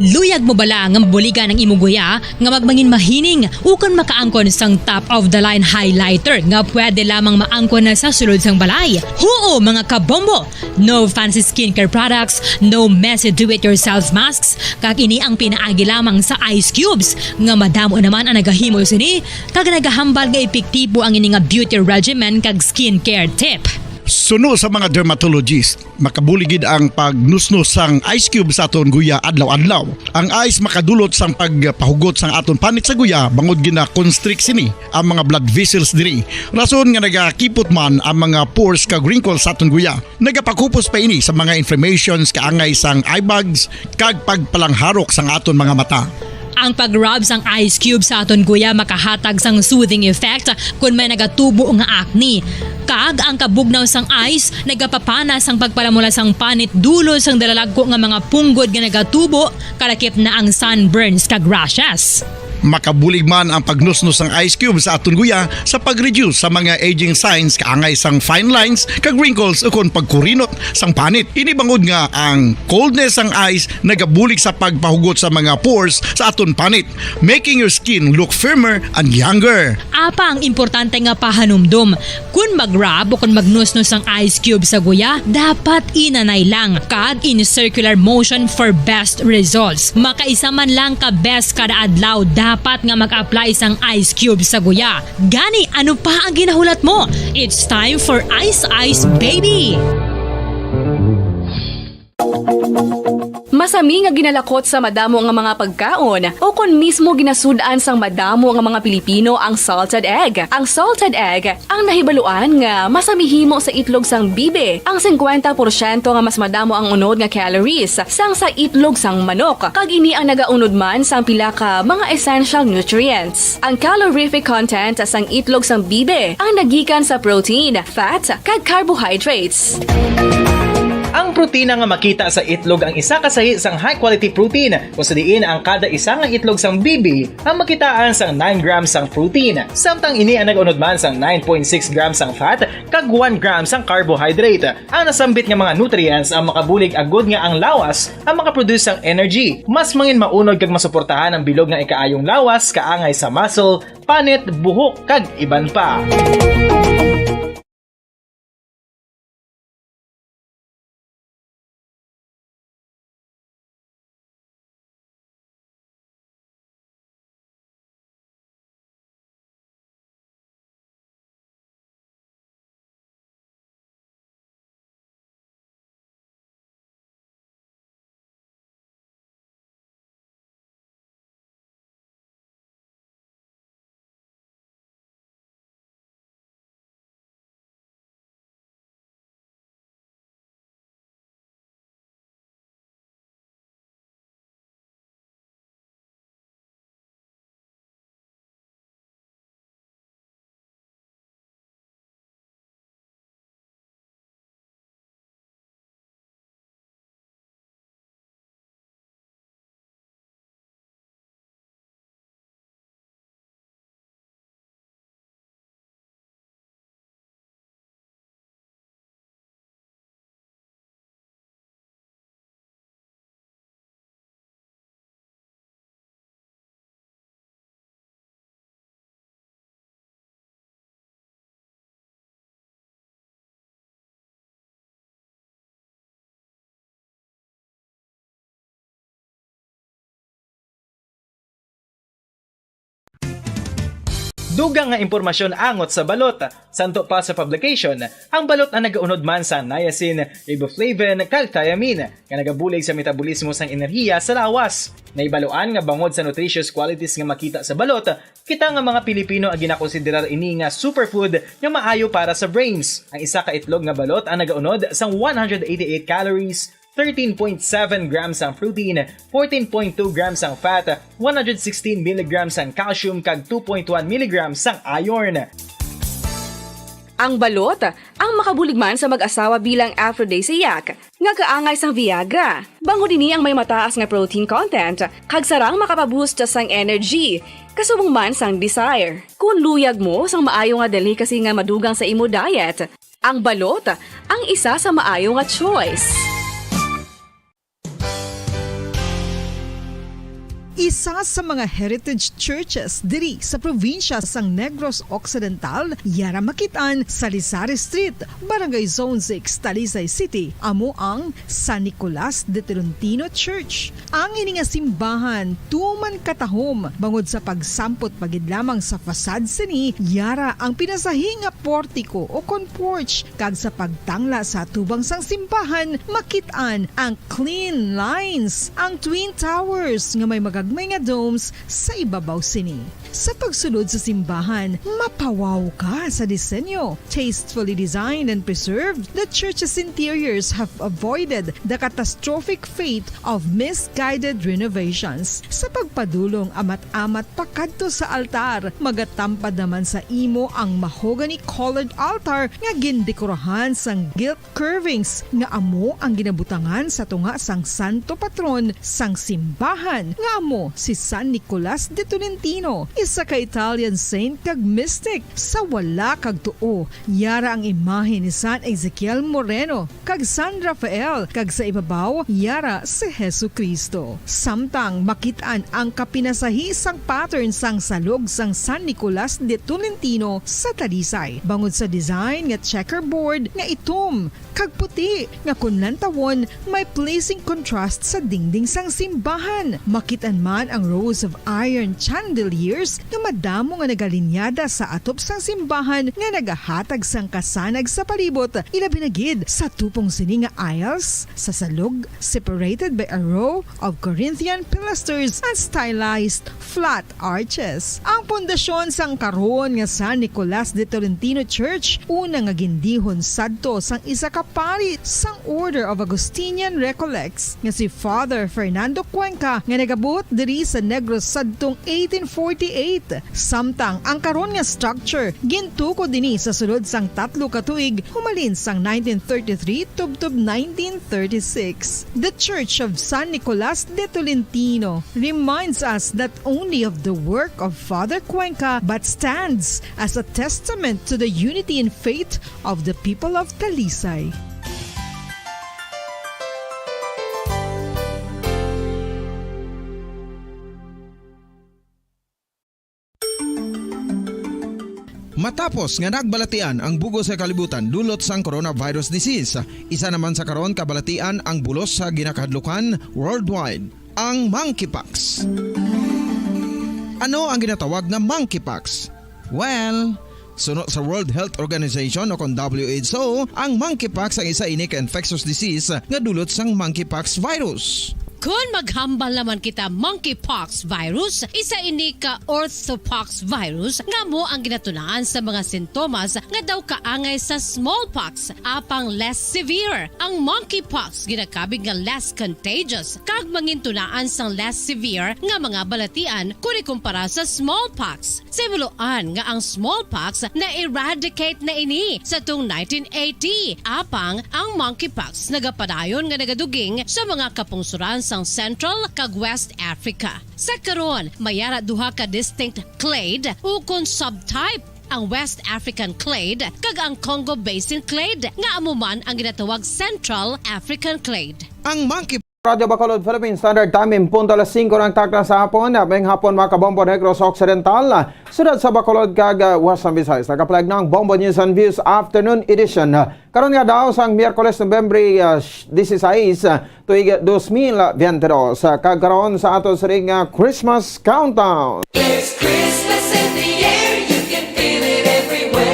Luyag mo bala nga mabuligan ang imo guya nga magmangin mahining ukon makaangkon sang top of the line highlighter nga pwede lamang maangkon na sa sulod sang balay? Huo, mga kabombo! No fancy skincare products, no messy do-it-yourself masks, kag ini ang pinaagi lamang sa ice cubes, nga madamo naman ang nagahimo sini, kag nagahambal nga epektibo ang ini nga beauty regimen kag skincare tip. Suno sa mga dermatologist, makabulig gid ang pagnusnos sang ice cube sa aton guya adlaw-adlaw. Ang ice makadulot sang pagpahugot sang aton panit sa guya, bangod gina-constrict sini ang mga blood vessels diri. Rason nga nagakipot man ang mga pores kag wrinkles sa aton guya. Nagapakupos pa ini sa mga inflammations kaangay sang eye bags kag pagpalangharok sang aton mga mata. Ang pag-rub sang ice cube sa aton guya makahatag sang soothing effect kon may nagatubo nga acne. Kag ang kabugnaw sang ice nagapapana sang pagpalamula sang panit dulo sang dalalagko nga mga punggod nga nagatubo, kalakip na ang sunburns kag rashes. Makabulig man ang pagnusnos sang ice cube sa aton guya sa pag-reduce sa mga aging signs kaangay sang fine lines kag wrinkles ukon pagkurinot sang panit. Ini bangod nga ang coldness sang ice nagabulig sa pagpahugot sa mga pores sa aton panit, making your skin look firmer and younger. Apang importante nga pahanumdom, kon mag-rub o kon magnusnos ang ice cube sa guya, dapat inanay lang kag in circular motion for best results. Makaisa man lang ka beses kada adlaw dapat nga mag-apply sang ice cube sa guya. Gani, ano pa ang ginahulat mo? It's time for Ice Ice Baby! Masami nga ginalakot sa madamo nga mga pagkaon, o kon mismo ginasud-an sang madamo nga mga Pilipino ang salted egg. Ang salted egg ang nahibaluan nga masami himo sa itlog sang bibi, ang singkwenta porsyento nga mas madamo ang unod nga calories sang sa itlog sang manok, kag ini ang nagaunod man sang pila ka mga essential nutrients. Ang calorific content sang itlog sang bibi ang nagikan sa protein, fat, kag carbohydrates. Ang protina nga makita sa itlog ang isa ka sahi sang high-quality protein, kung sa diin ang kada isa nga itlog sang bibi ang makitaan sang nine grams sang protein, samtang ini ang nag-unod man sang nine point six grams sang fat kag one gram sang carbohydrate. Ang nasambit nga mga nutrients ang makabulig agud nga ang lawas ang makaproduce sang energy, mas mangin maunod kag masuportahan ang bilog nga ikaayong lawas kaangay sa muscle, panit, buhok, kag iban pa. Dugang nga impormasyon angot sa balot. Santo pa sa publication, ang balot ang nagaunod man sa niacin, riboflavin, kag thiamine, nga nagabulig sa metabolismo sang enerhiya sa lawas. Nahibaluan nga bangod sa nutritious qualities nga makita sa balot, kita nga mga Pilipino ang ginakonsiderar ini nga superfood nga maayo para sa brains. Ang isa ka itlog nga balot ang nagaunod sang one hundred eighty-eight calories, thirteen point seven grams ang protein, fourteen point two grams ang fat, one hundred sixteen milligrams ang calcium, kag two point one milligrams ang iron. Ang balot ang makabulig man sa mag-asawa bilang aphrodisiac nga kaangay sang Viagra. Bangod ini ang may mataas nga protein content, kag sarang makapaboost sang energy, kasubong man sang desire. Kon luyag mo sang maayo nga delicacy nga madugang sa imo diet, ang balot ang isa sa maayo nga choice. Isa sa mga heritage churches diri sa probinsya sang Negros Occidental, yara makit-an sa Lisari Street, Barangay Zone six, Talisay City, amo ang San Nicolas de Tolentino Church. Ang ini nga simbahan tuman katahom bangod sa pagsampot pa gid lamang sa facade sini, yara ang pinasahi nga portiko o kon porch, kag sa pagtangla sa atubang sang simbahan, makit-an ang clean lines, ang twin towers nga may magagmay nga domes sa ibabaw sini. Sa pagsulod sa simbahan, mapawaw ka sa disenyo. Tastefully designed and preserved, the church's interiors have avoided the catastrophic fate of misguided renovations. Sa pagpadulong amat-amat pakadto sa altar, magatampad naman sa imo ang mahogany-colored altar nga gindekorahan sang gilt curvings nga amo ang ginabutangan sa tunga sang santo patron sang simbahan, nga amo si San Nicolas de Tolentino, isa ka Italian saint kag mystic. Sa wala kag tuo, yara ang imahe ni San Ezekiel Moreno kag San Rafael, kag sa ibabaw, yara si Jesu-Cristo. Samtang makit-an ang kapinasahi sang pattern sang salog sang San Nicolas de Tolentino sa Talisay, bangod sa design nga checkerboard nga itom kag puti nga kon lantawon may pleasing contrast sa dingding sang simbahan. Makit-an Man ang rows of iron chandeliers nga madamo nga nagalinyada sa atop sang simbahan nga nagahatag sang kasanag sa palibot, ilabi na gid sa tupong sini nga aisles sa salog, separated by a row of Corinthian pilasters and stylized flat arches. Ang pundasyon sang karon nga San Nicolas de Tolentino Church, una nga gindihon sadto sang isa ka pari sang Order of Augustinian Recollects nga si Father Fernando Cuenca, nga nagabuot diri sa Negros sadtong eighteen forty-eight. Samtang ang karon nga structure gintukod ini sa sulod sang tatlo ka tuig, humalin sang nineteen thirty-three tubtob nineteen thirty-six. The Church of San Nicolas de Tolentino reminds us not only of the work of Father Cuenca but stands as a testament to the unity in faith of the people of Talisay. Matapos nga nagbalatian ang bug-os nga kalibutan dulot sang coronavirus disease, isa naman sa karon kabalatian ang bulos sa ginakahadlukan worldwide, ang monkeypox. Ano ang ginatawag nga monkeypox? Well, suno sa World Health Organization o kon W H O, ang monkeypox ang isa ini ka infectious disease nga dulot sang monkeypox virus. Kon maghambal naman kita monkeypox virus, isa ini ka orthopox virus nga amo ang ginatunaan sa mga sintomas nga daw kaangay sa smallpox, apang less severe. Ang monkeypox ginakabig nga less contagious kag mangintunaan sang less severe nga mga balatian kon ikumpara sa smallpox. Sa himuloan nga ang smallpox na-eradicate na ini sa tung nineteen eighty, apang ang monkeypox nagapadayon nga nagaduging sa mga kapungsoran sang Central kag West Africa. Sa karon, may ara duha ka distinct clade ukon subtype, ang West African clade kag ang Congo Basin clade, nga amo man ang ginatawag Central African clade. Ang monkey Radyo Bacolod, Philippine Standard Time, in punto alas singko ng takna sa hapon. Maayong hapon, mga kabombo, Negros Occidental, siyudad sa Bacolod, kag, ah, Western Visayas. Nagaplag na ang Bombo News and Views Afternoon Edition. Karon nga daw sang Miyerkules, Nobyembre, ah, sh-, dieciséis, ah, tuig dos mil veintidós. Ah, kag karon sa ato sining, ah, Christmas Countdown. There's Christmas in the air, you can feel it everywhere.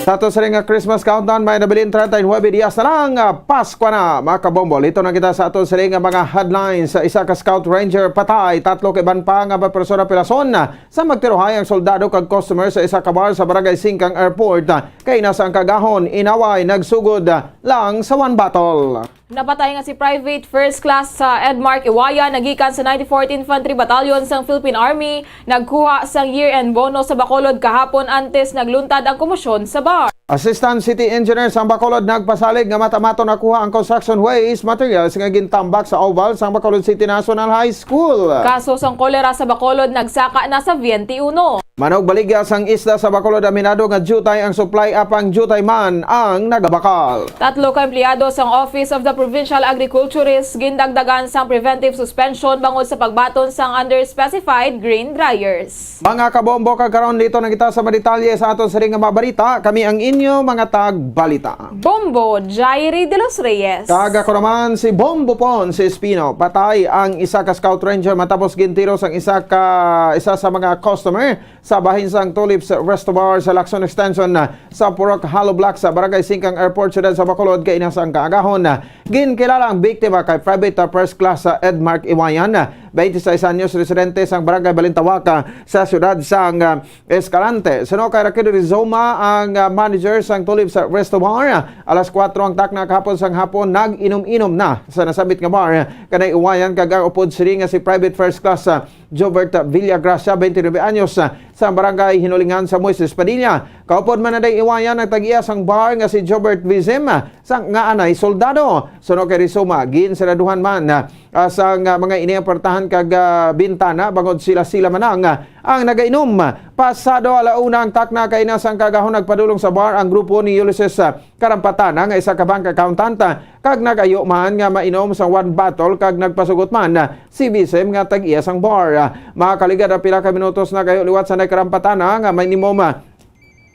Sa ato sining nga Christmas Countdown, may nabilin treinta y nueve dias na lang, ah, Pasko na, mga kabombo. Lito na kita sa ato sining nga mga headlines. Sa isa ka Scout Ranger patay, tatlo ka iban pa nga mga persona pirason. Sa magtirohay ang soldado kag customer sa isa ka bar sa Barangay Singkang Airport. Kaina sang kaagahon, inaway nagsugod lang sa one bottle. Napatay nga si Private First Class, ah, Edmark Iwayan, nagikan sa ninety-fourth Infantry Battalion sang Philippine Army, nagkuha sang year-end bonus sa Bacolod kahapon antes nagluntad ang komosyon sa bar. Assistant City Engineer sang Bacolod nagpasalig nga mata-maton nakuha ang construction waste materials nga gintambak sa oval sang Bacolod City National High School. Kaso sang kolera sa Bacolod nagsaka na sa twenty-one. Manugbaligya sang isda sa Bacolod, aminado nga diutay ang supply apang diutay man ang nagabakal. Tatlo ka empleyado sang Office of the Provincial Agriculturist gindagdagan sang preventive suspension bangod sa pagbaton sang under-specified grain dryers. Mga kabombo, kag karon lito na kita sa madetalye sa aton sining nga mga balita. Kami ang inyo mga tagbalita. Bombo Jairi de los Reyes. Kag ako naman si Bombo Pon, si Espino. Patay ang isa ka Scout Ranger matapos gintiro sang isa ka, isa sa mga customer sa bahin sang Tulips Resto Bar sa Lacson Extension, sa Purok Hollow Block sa Barangay Singkang Airport, siyudad sa Bacolod, kaina sang kaagahon. Ginkilala ang biktima kay Private First Class Edmark Iwayan, twenty-seis anyos, residente sang Barangay Balintawak, sa siyudad sang, ah, Escalante. Suno kay Raquel Rizoma, ang, ah, manager sang Tulips Resto Bar, alas kuwatro ang takna kahapon sang hapon, nag-inom-inom na sa nasambit nga bar kanay Iwayan kag ang upod sini nga si Private First Class, ah, Jobert Villagracia, twenty-nine anyos, ah, sa barangay Hinulingan sa Moises Padilla. Kaupod man na day Iwayan ang tag-iya sang bar nga si Jobert Vizem, ah, sa nga anay soldado. Suno kay Rizoma, ginsaraduhan man, ah, sang, ah, mga ini ang portahan kag, ah, bintana bangod sila-sila man ang, ah, ang nagainom. Pasado ala una ang takna kaina sang kaagahon, nagpadulong sa bar ang grupo ni Ulysses, ah, Karampatana nga isa ka bank accountant, ah, kag nag-ayo man nga mainom sa one bottle kag nagpasugot man, ah, si Vicem nga tag-iya sang bar. Ah, makaligad ang pila ka minutos nag-ayo liwat sa nagkarampatana nga mainom, ah,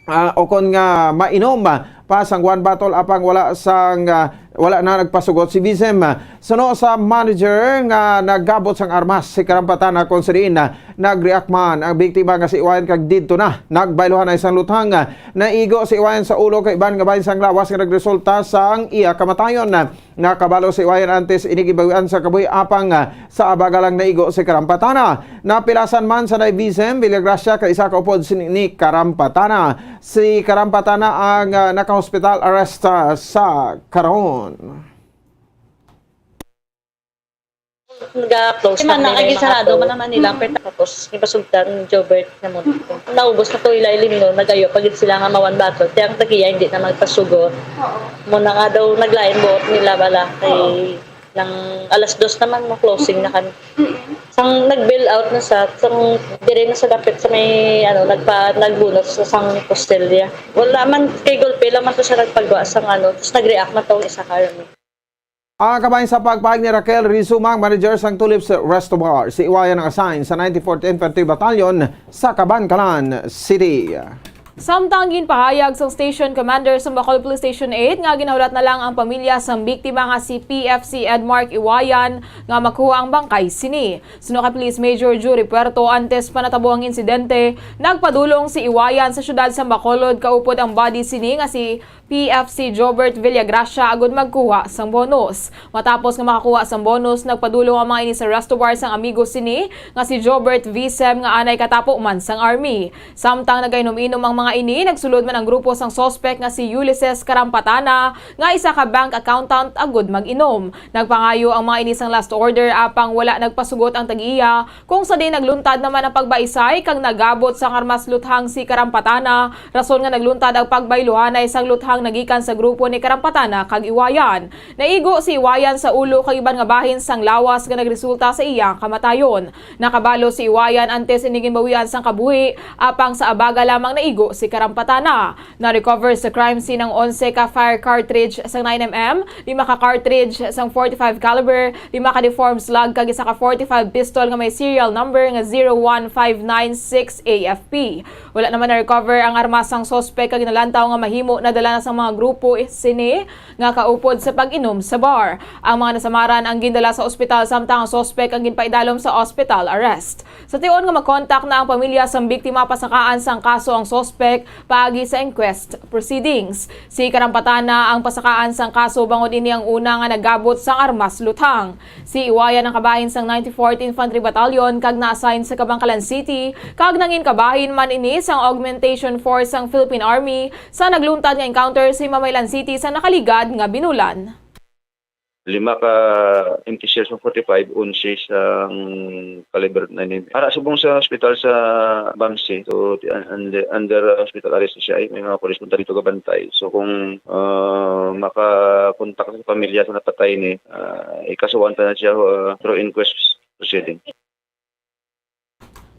ah, o kon nga mainom, ah, pa sang one bottle apang wala sang, ah, Wala na nagpasugot si Visem. Suno sa manager nga nagabot sang armas si Karampatana, kon sa diin nag-react man ang biktima nga si Iwayan kag didto na nagbayluhan na isang luthang. Naigo si Iwayan sa ulo kag iban nga bahin sang lawas nga nagresulta sang iya kamatayon. Nakabalo si Iwayan antes ini ginbawian sa kabuhi, apang sa abaga lang naigo si Karampatana. Napilasan man sa Visem, Villagracia kag isa ka upod si, ni Karampatana. Si Karampatana ang, ah, naka-hospital arrest, ah, sa karon. Ga-close Kay man na na, kay nila yung mga sarado tao. man naman nila, Mm. pero tapos, yung pasugtan, Jobert na mo. Naubos na to, ila ilim, no? Nagayo, pagid sila nga mawan bato. Kaya ang tagiya, hindi na magpasugo. Oo. Mo na nga daw, naglain buot nila, bala. Kay Oo. lang alas dos naman, mo closing na kami. Mm-mm. Sang nag-bail out na sa, sang dire na sa dapit sa may, ano, nagpa, nagbunot sa sang postelya. Wala man, kay golpe lang man to siya nagpagawa sang, ano, tapos nag-react man to ang isa ka, ano. Ang kabahin sa pagpahayag ni Raquel Rizuma, ang manager sang Tulips Resto Bar, si Iwayan ang assign sa ninety-fourth Infantry Battalion sa Kabankalan City. Samtang ginpahayag sang Station Commander sa Bacolod Police Station eight nga ginahulat na lang ang pamilya sang biktima nga si P F C Edmark Iwayan nga makuha ang bangkay sini. Suno kay Police Major Jury Puerto, antes pa natabo ang insidente, nagpadulong si Iwayan sa siyudad sa Bacolod kaupod ang body sini nga si P F C Jobert Villagracia agud magkuha sang bonus. Matapos nga makakuha sang bonus, nagpadulong ang mga ini sa resto bar sang amigo sini nga si Jobert Visem nga anay katapo man sang army. Samtang nagainom-inom ang mga ini, nagsulod man ang grupo sang suspect nga si Ulysses Karampatana nga isa ka bank accountant agud mag-inom. Nagpangayo ang mga ini sang last order, apang wala nagpasugot ang tag-iya, kung sa diin nagluntad naman ang pagbaisay kag nagabot sang armas luthang si Karampatana, rason nga nagluntad ang pagbayluhanay sang luthang nagikan sa grupo ni Karampatana kag Iwayan. Naigo si Iwayan sa ulo kag iban nga bahin sang lawas nga nagresulta sa iya kamatayon. Nakabalo si Iwayan antes ini ginbawian sang kabuhi, apang sa abaga lamang naigo si Karampatana. Na-recover sa crime scene ang onse ka fire cartridge sang nine M M, lima ka cartridge sang forty-five caliber, lima ka deformed slug kag isa ka forty-five pistol nga may serial number nga zero one five nine six A F P. Wala naman na-recover ang armas sang suspek kag ginalantaw nga mahimo nadala na sang mga grupo sini nga kaupod sa pag-inom sa bar. Ang mga nasamaran ang gindala sa ospital, samtang ang suspek ang ginpaidalom sa hospital arrest. Sa tion nga makontak na ang pamilya sang biktima, pasakaan sang kaso ang suspek paagi sa inquest proceedings. Si Karampatana ang pasakaan sang kaso bangod ini ang una nga nagabot sang armas luthang. Si Iwayan ang kabahin sang ninety-fourth Infantry Battalion kag na-assign sa Kabankalan City, kag nangin kabahin man ini sang Augmentation Force sang Philippine Army sa nagluntad nga encounter sa Himamaylan City sa nakaligad nga binulan. Lima ka empty shells ng forty-five, onse sang caliber nine M M. Ara subong sa ospital sa Bamsi, so, ti-, un-, under, under hospital arrest siya, ay, may mga pulis punta dito gabantay. So, kung, ah, makakontak sa pamilya sa napatay ni, ah, ikasuhan ta na siya, ah, through inquest proceeding.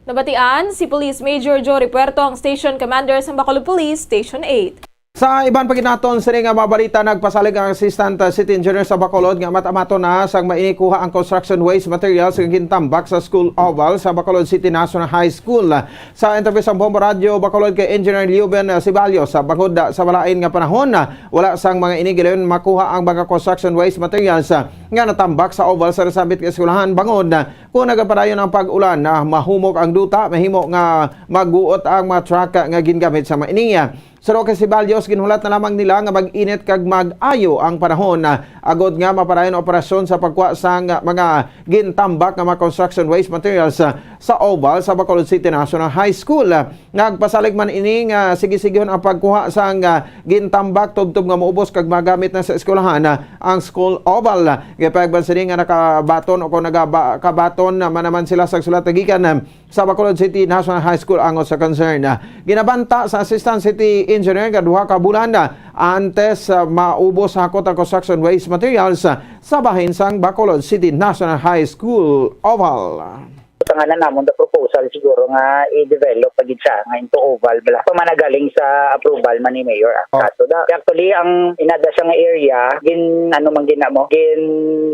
Nabatian si Police Major Jory Puerto, ang Station Commander sa Bacolod Police Station eight. Sa iban pa gid naton sini nga mga balita, nagpasalig ang Assistant City Engineer sa Bacolod nga amat-amaton na sang mainikuha ang construction waste materials nga gintambak sa school oval sa Bacolod City National High School. Sa interview sa Bombo Radyo Bacolod kay Engineer Leuben Sibalyo, sa bangod sa malain nga panahon, wala sang mga ini gilayon makuha ang mga construction waste materials nga natambak sa oval sa nasambit nga eskwelahan, bangod kung nagapadayon ang pag-ulan, ah, mahumok ang duta, mahimo nga magguot ang mga truck nga gingamit sa maini. Suno kay Siballos, ginhulat na lamang nila nga mag-init kag mag-ayo ang panahon, ah, agod nga mapadayon ang operasyon sa pagkuha sang mga gintambak nga mga construction waste materials, ah, sa oval sa Bacolod City National High School. Nagpasalig man ini nga sige-sigihon ang pagkuha sang, ah, gintambak tubtob nga maubos kag magamit na sa eskwelahan, ah, ang school oval. Gipahayag man sini nga nakabaton o kung nagaba-, kabaton na man naman sila sa sulat nga gikan, ah, sa Bacolod City National High School angot sa concern. Ah, ginabanta sa Assistant City Engineer nga duha ka bulan, ah, antes, ah, maubos hakot ang construction waste materials, ah, sa bahin sang Bacolod City National High School oval. Sa ngalan namon, the proposal siguro nga i-develop pa gid siya nga into oval bala. Pa man nagaling sa approval man ni Mayor, ah. Oh. Kaso da, actually, ang inada siya nga area, gin, ano man gina mo, gin,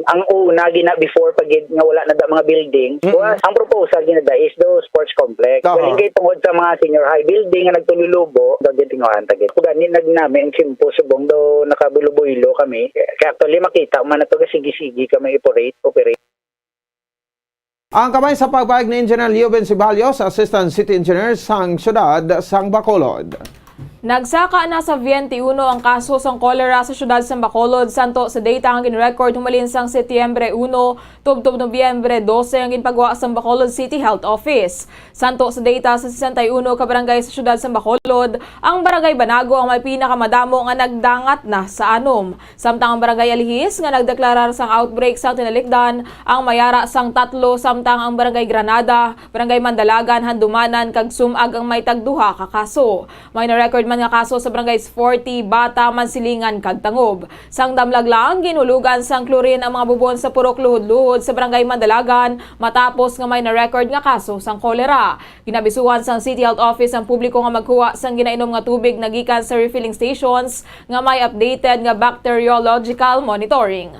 ang una gina before pa gid nga wala na da mga building. Mm-mm. Wa, ang proposal gina da is do sports complex. Aha. Galing kay tungod sa mga senior high building nga nagtululubo, do gid tinguhaan ta gid. Kung gani nag nami ang simpo subong do nakabulubuylo kami. Kaya actually, makita man na to, sige-sige kami operate, operate. Ang kamay sa pagpayag ni Engineer Leo Benciballos, Assistant City Engineer sang siyudad sang Bacolod. Nagsaka na sa twenty-one ang kaso sang kolera sa siyudad sang Bacolod, santo sa data nga gin-record humalin sang Setyembre uno tubtob Nobyembre dose ang ginpagwa sang Bacolod City Health Office. Santo sa data sa sesenta y uno ka barangay sa siyudad sang Bacolod, ang Barangay Banago ang may pinakamadamo nga nagdangat na sa anom. Samtang ang Barangay Alihis nga nagdeklarar sang outbreak sang tinalikdan ang may ara sang tatlo, samtang ang Barangay Granada, Barangay Mandalagan, Handumanan, kag Sum-ag ang may tagduha ka kaso. May na-record man nga kaso sa Barangays forty, Bata, Mansilingan, kag Tangub. Sang damlag lang, ginhulugan sang chlorine ang mga bubon sa Purok Luhod-Luhod sa Barangay Mandalagan matapos nga may na-record nga kaso sang kolera. Ginabisuhan sang City Health Office ang publiko nga magkuha sang ginainom nga tubig na gikan sa refilling stations nga may updated nga bacteriological monitoring.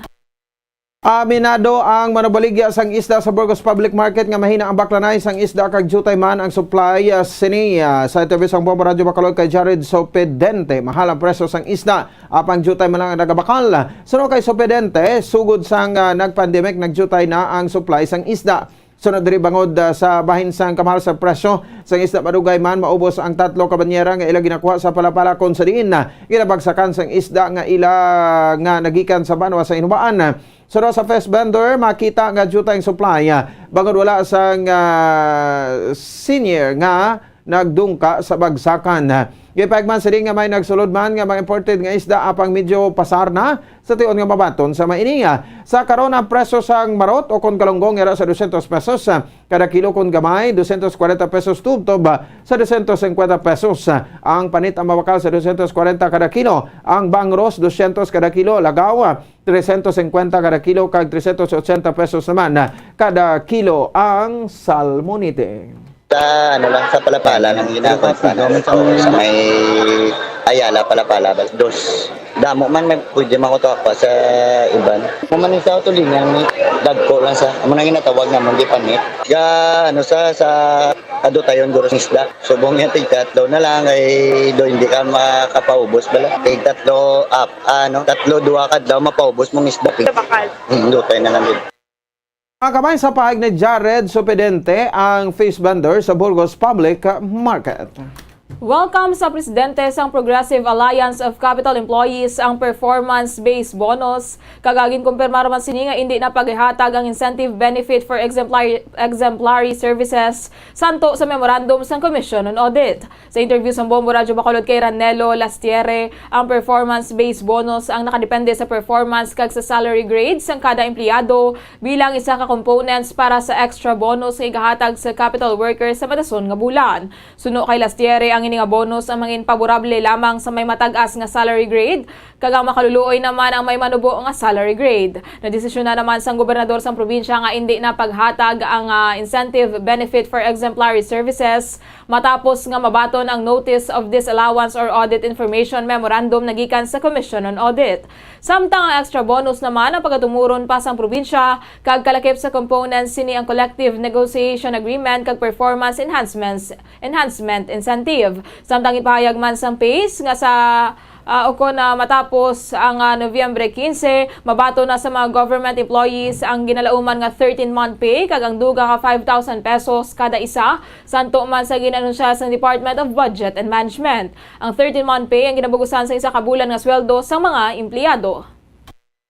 Aminado ang manubaligya sang isda sa Burgos Public Market nga mahina ang baklanay sang isda kag diutay man ang supply, ah, sini. Ah, sa interview sang Bombo Radyo Bacolod kay Jared Sopedente, mahal ang presyo sang isda, apang diutay man lang ang nagabakal. Suno kay Sopedente, sugod sang, ah, nag-pandemic, nagdiutay na ang supply sang isda. Sunod diri bangod, ah, sa bahin sang kamahal sa presyo sang isda, madugay man maubos ang tatlo ka banyera nga ila ginakuha sa Palapala, kon sa diin, ah, ginabagsakan sang isda nga ila nga nagikan sa banwa sa Inubaan. Sunod sa fish vendor, makita nga diutay ang supply, ah, bangod wala sang, ah, senior nga nagdungka sa bagsakan. Gipahayag man sini nga may nagsulod man nga mga imported nga isda, apang medyo pasar na sa tion nga mabaton sa maininga. Sa karon, ang presyo sang marot o kon galunggong yara sa dosyentos pesos, ah, kada kilo, kon gamay, dosyentos kwarenta pesos tubtob, ah, sa dosyentos singkwenta pesos. Ah, ang panit ang mabakal sa dosyentos kwarenta kada kilo, ang bangros dosyentos kada kilo, lagaw, ah, tresyentos singkwenta kada kilo, kag tresyentos otsenta pesos naman, ah, kada kilo ang salmonite. Sa, ano lang, sa Palapala nang ginakon sa, ano, sa, sa may Ayala, Palapala, bas dos. Damo man, may pwede man ko to ako sa iban. Mo man sa tulingan, may dagko lang sa, amo nang ginatawag namon, gipanit. Ga, ano, sa, sa adutayon, guro, sa isda. Subong yan, tigtatlo na lang, ay do hindi ka makapaubos bala. Tigtatlo, up, ano, tatlo, duha ka adlaw, mapaubos mong isda. Sa bakal. Hmm, dutay na lang yun. Ang kamay sa pahayag ni Jared Sopedente, ang fish vendor sa Burgos Public Market. Welcome sa presidente sang Progressive Alliance of Capital Employees ang performance-based bonus, kag ginkumpirmar man sini nga indi na paghatag ang incentive benefit for exemplary, exemplary services santo sa memorandum sang Commission on Audit. Sa interview sang Bombo Radyo Bacolod kay Ranelo Lastiere, ang performance-based bonus ang nakadepende sa performance kag sa salary grade sang kada empleyado bilang isa ka components para sa extra bonus nga igahatag sa capital workers sa madason nga bulan. Suno kay Lastiere, ang ini nga bonus ang mangin paborable lamang sa may matag-as nga salary grade, kag ang makaluluoy naman ang may manubo nga salary grade. Nadesisyonan naman sang gobernador sang probinsya nga indi na paghatag ang, ah, incentive benefit for exemplary services matapos nga mabaton ang notice of disallowance or audit information memorandum nagikan sa Commission on Audit. Samtang ang extra bonus naman ang pagatumuron pa sang probinsya, kag kalakip sa components sini ang collective negotiation agreement kag performance enhancements, enhancement incentive. Samtang ipahayag man sang PACE nga sa, ah, ukon na matapos ang, ah, Nobyembre quince, mabaton na sa mga government employees ang ginalauman nga thirteen-month pay kag ang dugang nga five thousand pesos kada isa, santo man sa gin-anunsya sang Department of Budget and Management. Ang thirteen-month pay ang ginabugusan sa isa ka bulan nga sweldo sang mga empleyado.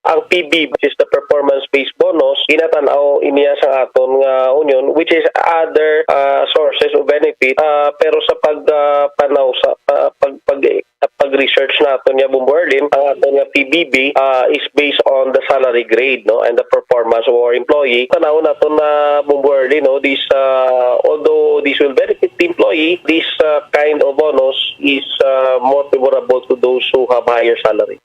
Ang P B, which is the performance-based bonus, ginatan-aw niya sa aton nga union, which is other, ah, sources of benefit, ah, pero sa pag, ah, panaw sa, ah, pag, pag, pag-research naton nga, Bombo Erlin, ang aton nga P B B, ah, is based on the salary grade, no, and the performance of our employee. Tanaw naton na, Bombo Erlin, no, this, ah, although this will benefit the employee, this, ah, kind of bonus is, ah, more favorable to those who have higher salary.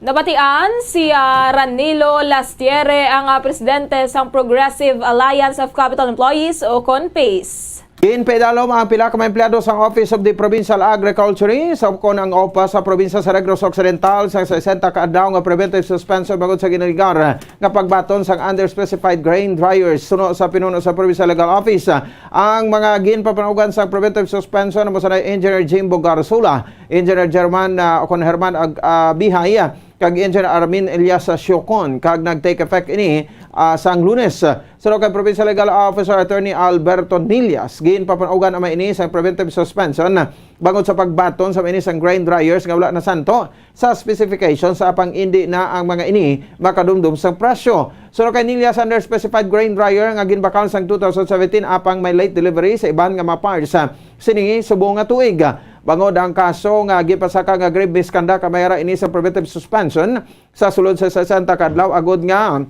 Nabatian si, ah, Ranilo Lastiere, ang, ah, presidente sang Progressive Alliance of Capitol Employees, o kon PACE. Ginpaidalom ang pila ka mga empleyado sang Office of the Provincial Agriculturist, o kon ang OPA, sa probinsya sa Negros Occidental sa sesenta ka adlaw nga preventive suspension bangod sa ginalegar nga pagbaton sang underspecified grain dryers. Suno sa pinuno sa Provincial Legal Office, ang mga ginpapanugan sang preventive suspension amo sanay Engineer Jimbo Garsula, Engineer German, ah, o kon Herman Ag-, ah, Bihay, kag Engineer Armin Elias Siocon, kag nag-take effect ini, ah, sang Lunes. Suno kay Provincial Legal Officer Attorney Alberto Nillas, ginpapanugan naman ini sang preventive suspension bangod sa pagbaton sa ini sang grain dryers nga wala nasanto sa specification, sa apang indi na ang mga ini makadumdom sang presyo. Suno kay Nillas, underspecified grain dryer nga ginbakal sang two thousand seventeen apang may late delivery sa iban nga mga parts, ah, sini subong nga tuig. Bangod ang kaso nga ginpasaka nga grave misconduct, ang mayara ini sa preventive suspension sa sulod sa sesenta ka adlaw agud nga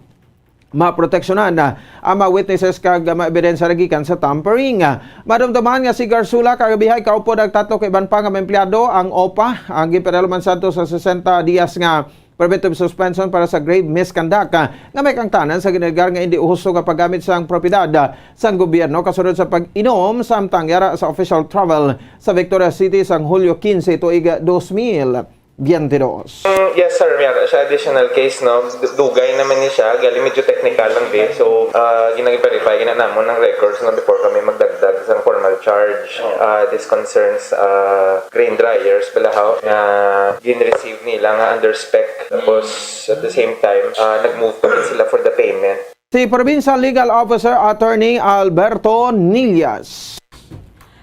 maproteksyonan, ah, ang mga witnesses kag, ah, mga ebidensya nga gikan sa tampering. Ah, madumduman nga si Garsula kag Bihay kaupod ang tatlo ka iban pa nga mga empleyado ang OPA ang ginpadalom man sadto sa sesenta dias nga preventive suspension para sa grave misconduct, ah, nga may kaangtanan sa ginalegar nga indi husto nga paggamit sang propiedad, ah, sang gobyerno kasunod sa pag-inom samtang yara sa official travel sa Victoria City sang Hulyo quince tuig dos mil biyente dos. Mm, yes, sir. May ara siya additional case, no? Du-, dugay naman ni siya. Gali, medyo technical lang, di. So, ah, ginag-verify gina namon ang records, no, before kami magdagdag sa formal charge. Ah, this concerns, ah, grain dryers, balahaw, na gin-receive nila nga under spec. Tapos, at the same time, ah, nag-move pa rin sila for the payment. Si Provincial Legal Officer Attorney Alberto Nillas.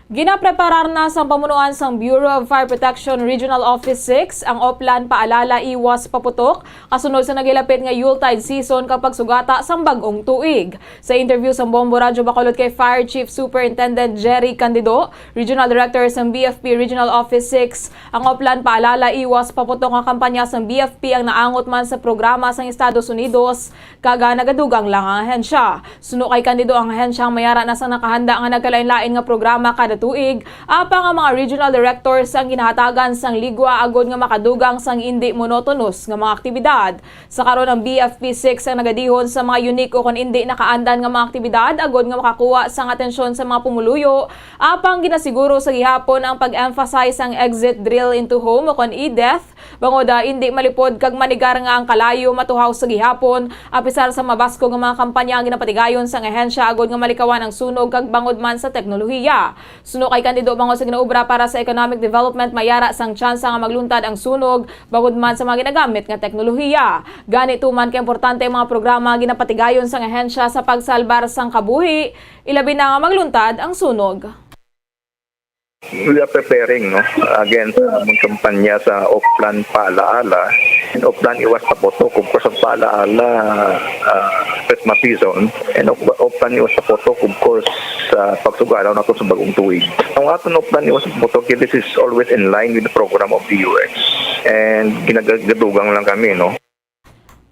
Ginapreparar na sang pamunuan sang Bureau of Fire Protection Regional Office six ang Oplan Paalala Iwas Paputok kasunod sa nagilapit nga Yuletide season kag pagsugata sang bag-ong tuig. Sa interview sang Bombo Radyo Bacolod kay Fire Chief Superintendent Jerry Candido, Regional Director sang B F P Regional Office six, ang Oplan Paalala Iwas Paputok nga kampanya sang B F P ang naangot man sa programa sang Estados Unidos kag, ah, nagadugang lang ang ahensya. Suno kay Candido, ang ahensya ang mayara na sang nakahanda nga nagkalain-lain nga programa kada tuig, apang ang mga regional directors ang ginahatagan sang ligwa agod nga makadugang sang indi monotonous nga mga aktibidad. Sa karon, ang B F P six ang nagadihon sa mga unique o kon indi nakaandan nga mga aktibidad agod nga makakuha sang atensyon sa mga pumuluyo, apang ginasiguro sa gihapon ang pag-emphasize sang exit drill into home o kon EDETH, bangod, ah, indi malipod kag manigar nga ang kalayo matuhaw sa gihapon, apisar sa mabaskog nga mga kampanya ang ginapatigayon sang ahensya agod nga malikawan ang sunog kag bangod man sa teknolohiya. Suno kay Candido, bangod sa ginaobra para sa economic development, mayara sang tsansa nga magluntad ang sunog bangod man sa mga ginagamit nga teknolohiya. Gani, tuman ka importante ang mga programa nga ginapatigayon sang ahensya sa pagsalbar sang kabuhi, ilabi na nga magluntad ang sunog. We are preparing, no? Again, sa among kampanya sa Oplan Paalaala, and Oplan Iwas Paputok, of course, ang Paalaala, ah, Christmas season, and Op-, Oplan Iwas Paputok, of course, sa pagsugalaw nato sa bagong tuig. Ang aton Oplan Iwas Paputok, this is always in line with the program of the U X. And ginagadugang lang kami, no?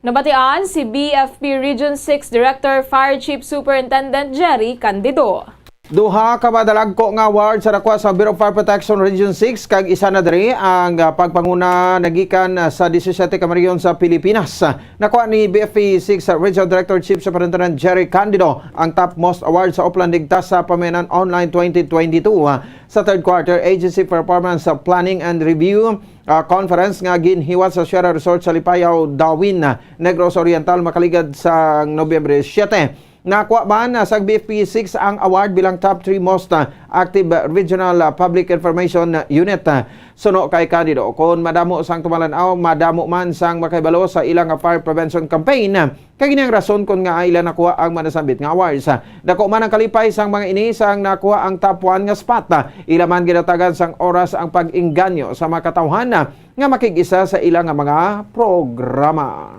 Nabatian si B F P Region six Director Fire Chief Superintendent Jerry Candido. Duha ka madalagko nga award sa nakuha sa Bureau of Fire Protection Region six, kag isa na diri ang, ah, pagpanguna nagikan, ah, sa disisiete ka mga rehiyon sa Pilipinas. Nakuha ni B F P six Regional Director Chief Superintendent Jerry Candido ang topmost award sa Oplan Ligtas sa Pamayanan Online twenty twenty-two, ah, sa third quarter Agency Performance Planning and Review, ah, Conference nga ginhiwat sa Sierra Resort sa Lipayao, Dawin, ah, Negros Oriental, makaligad sa Nobyembre siete. Nakuha man, ah, sang B F P six ang award bilang top three most, ah, active, ah, regional, ah, public information, ah, unit. Ah, suno kay Candido, kon madamo sang tumalan-aw, madamo man sang makahibalo sa ilang, ah, fire prevention campaign. Kag ini ang rason kon ngaa ila nakuha ang manasambit nga awards. Dako man ang kalipay sang mga ini sang nakuha ang top one nga spot. Ila man ginatagan sang oras ang pag-inganyo sa mga katawhan nga makig-isa sa ila nga mga programa.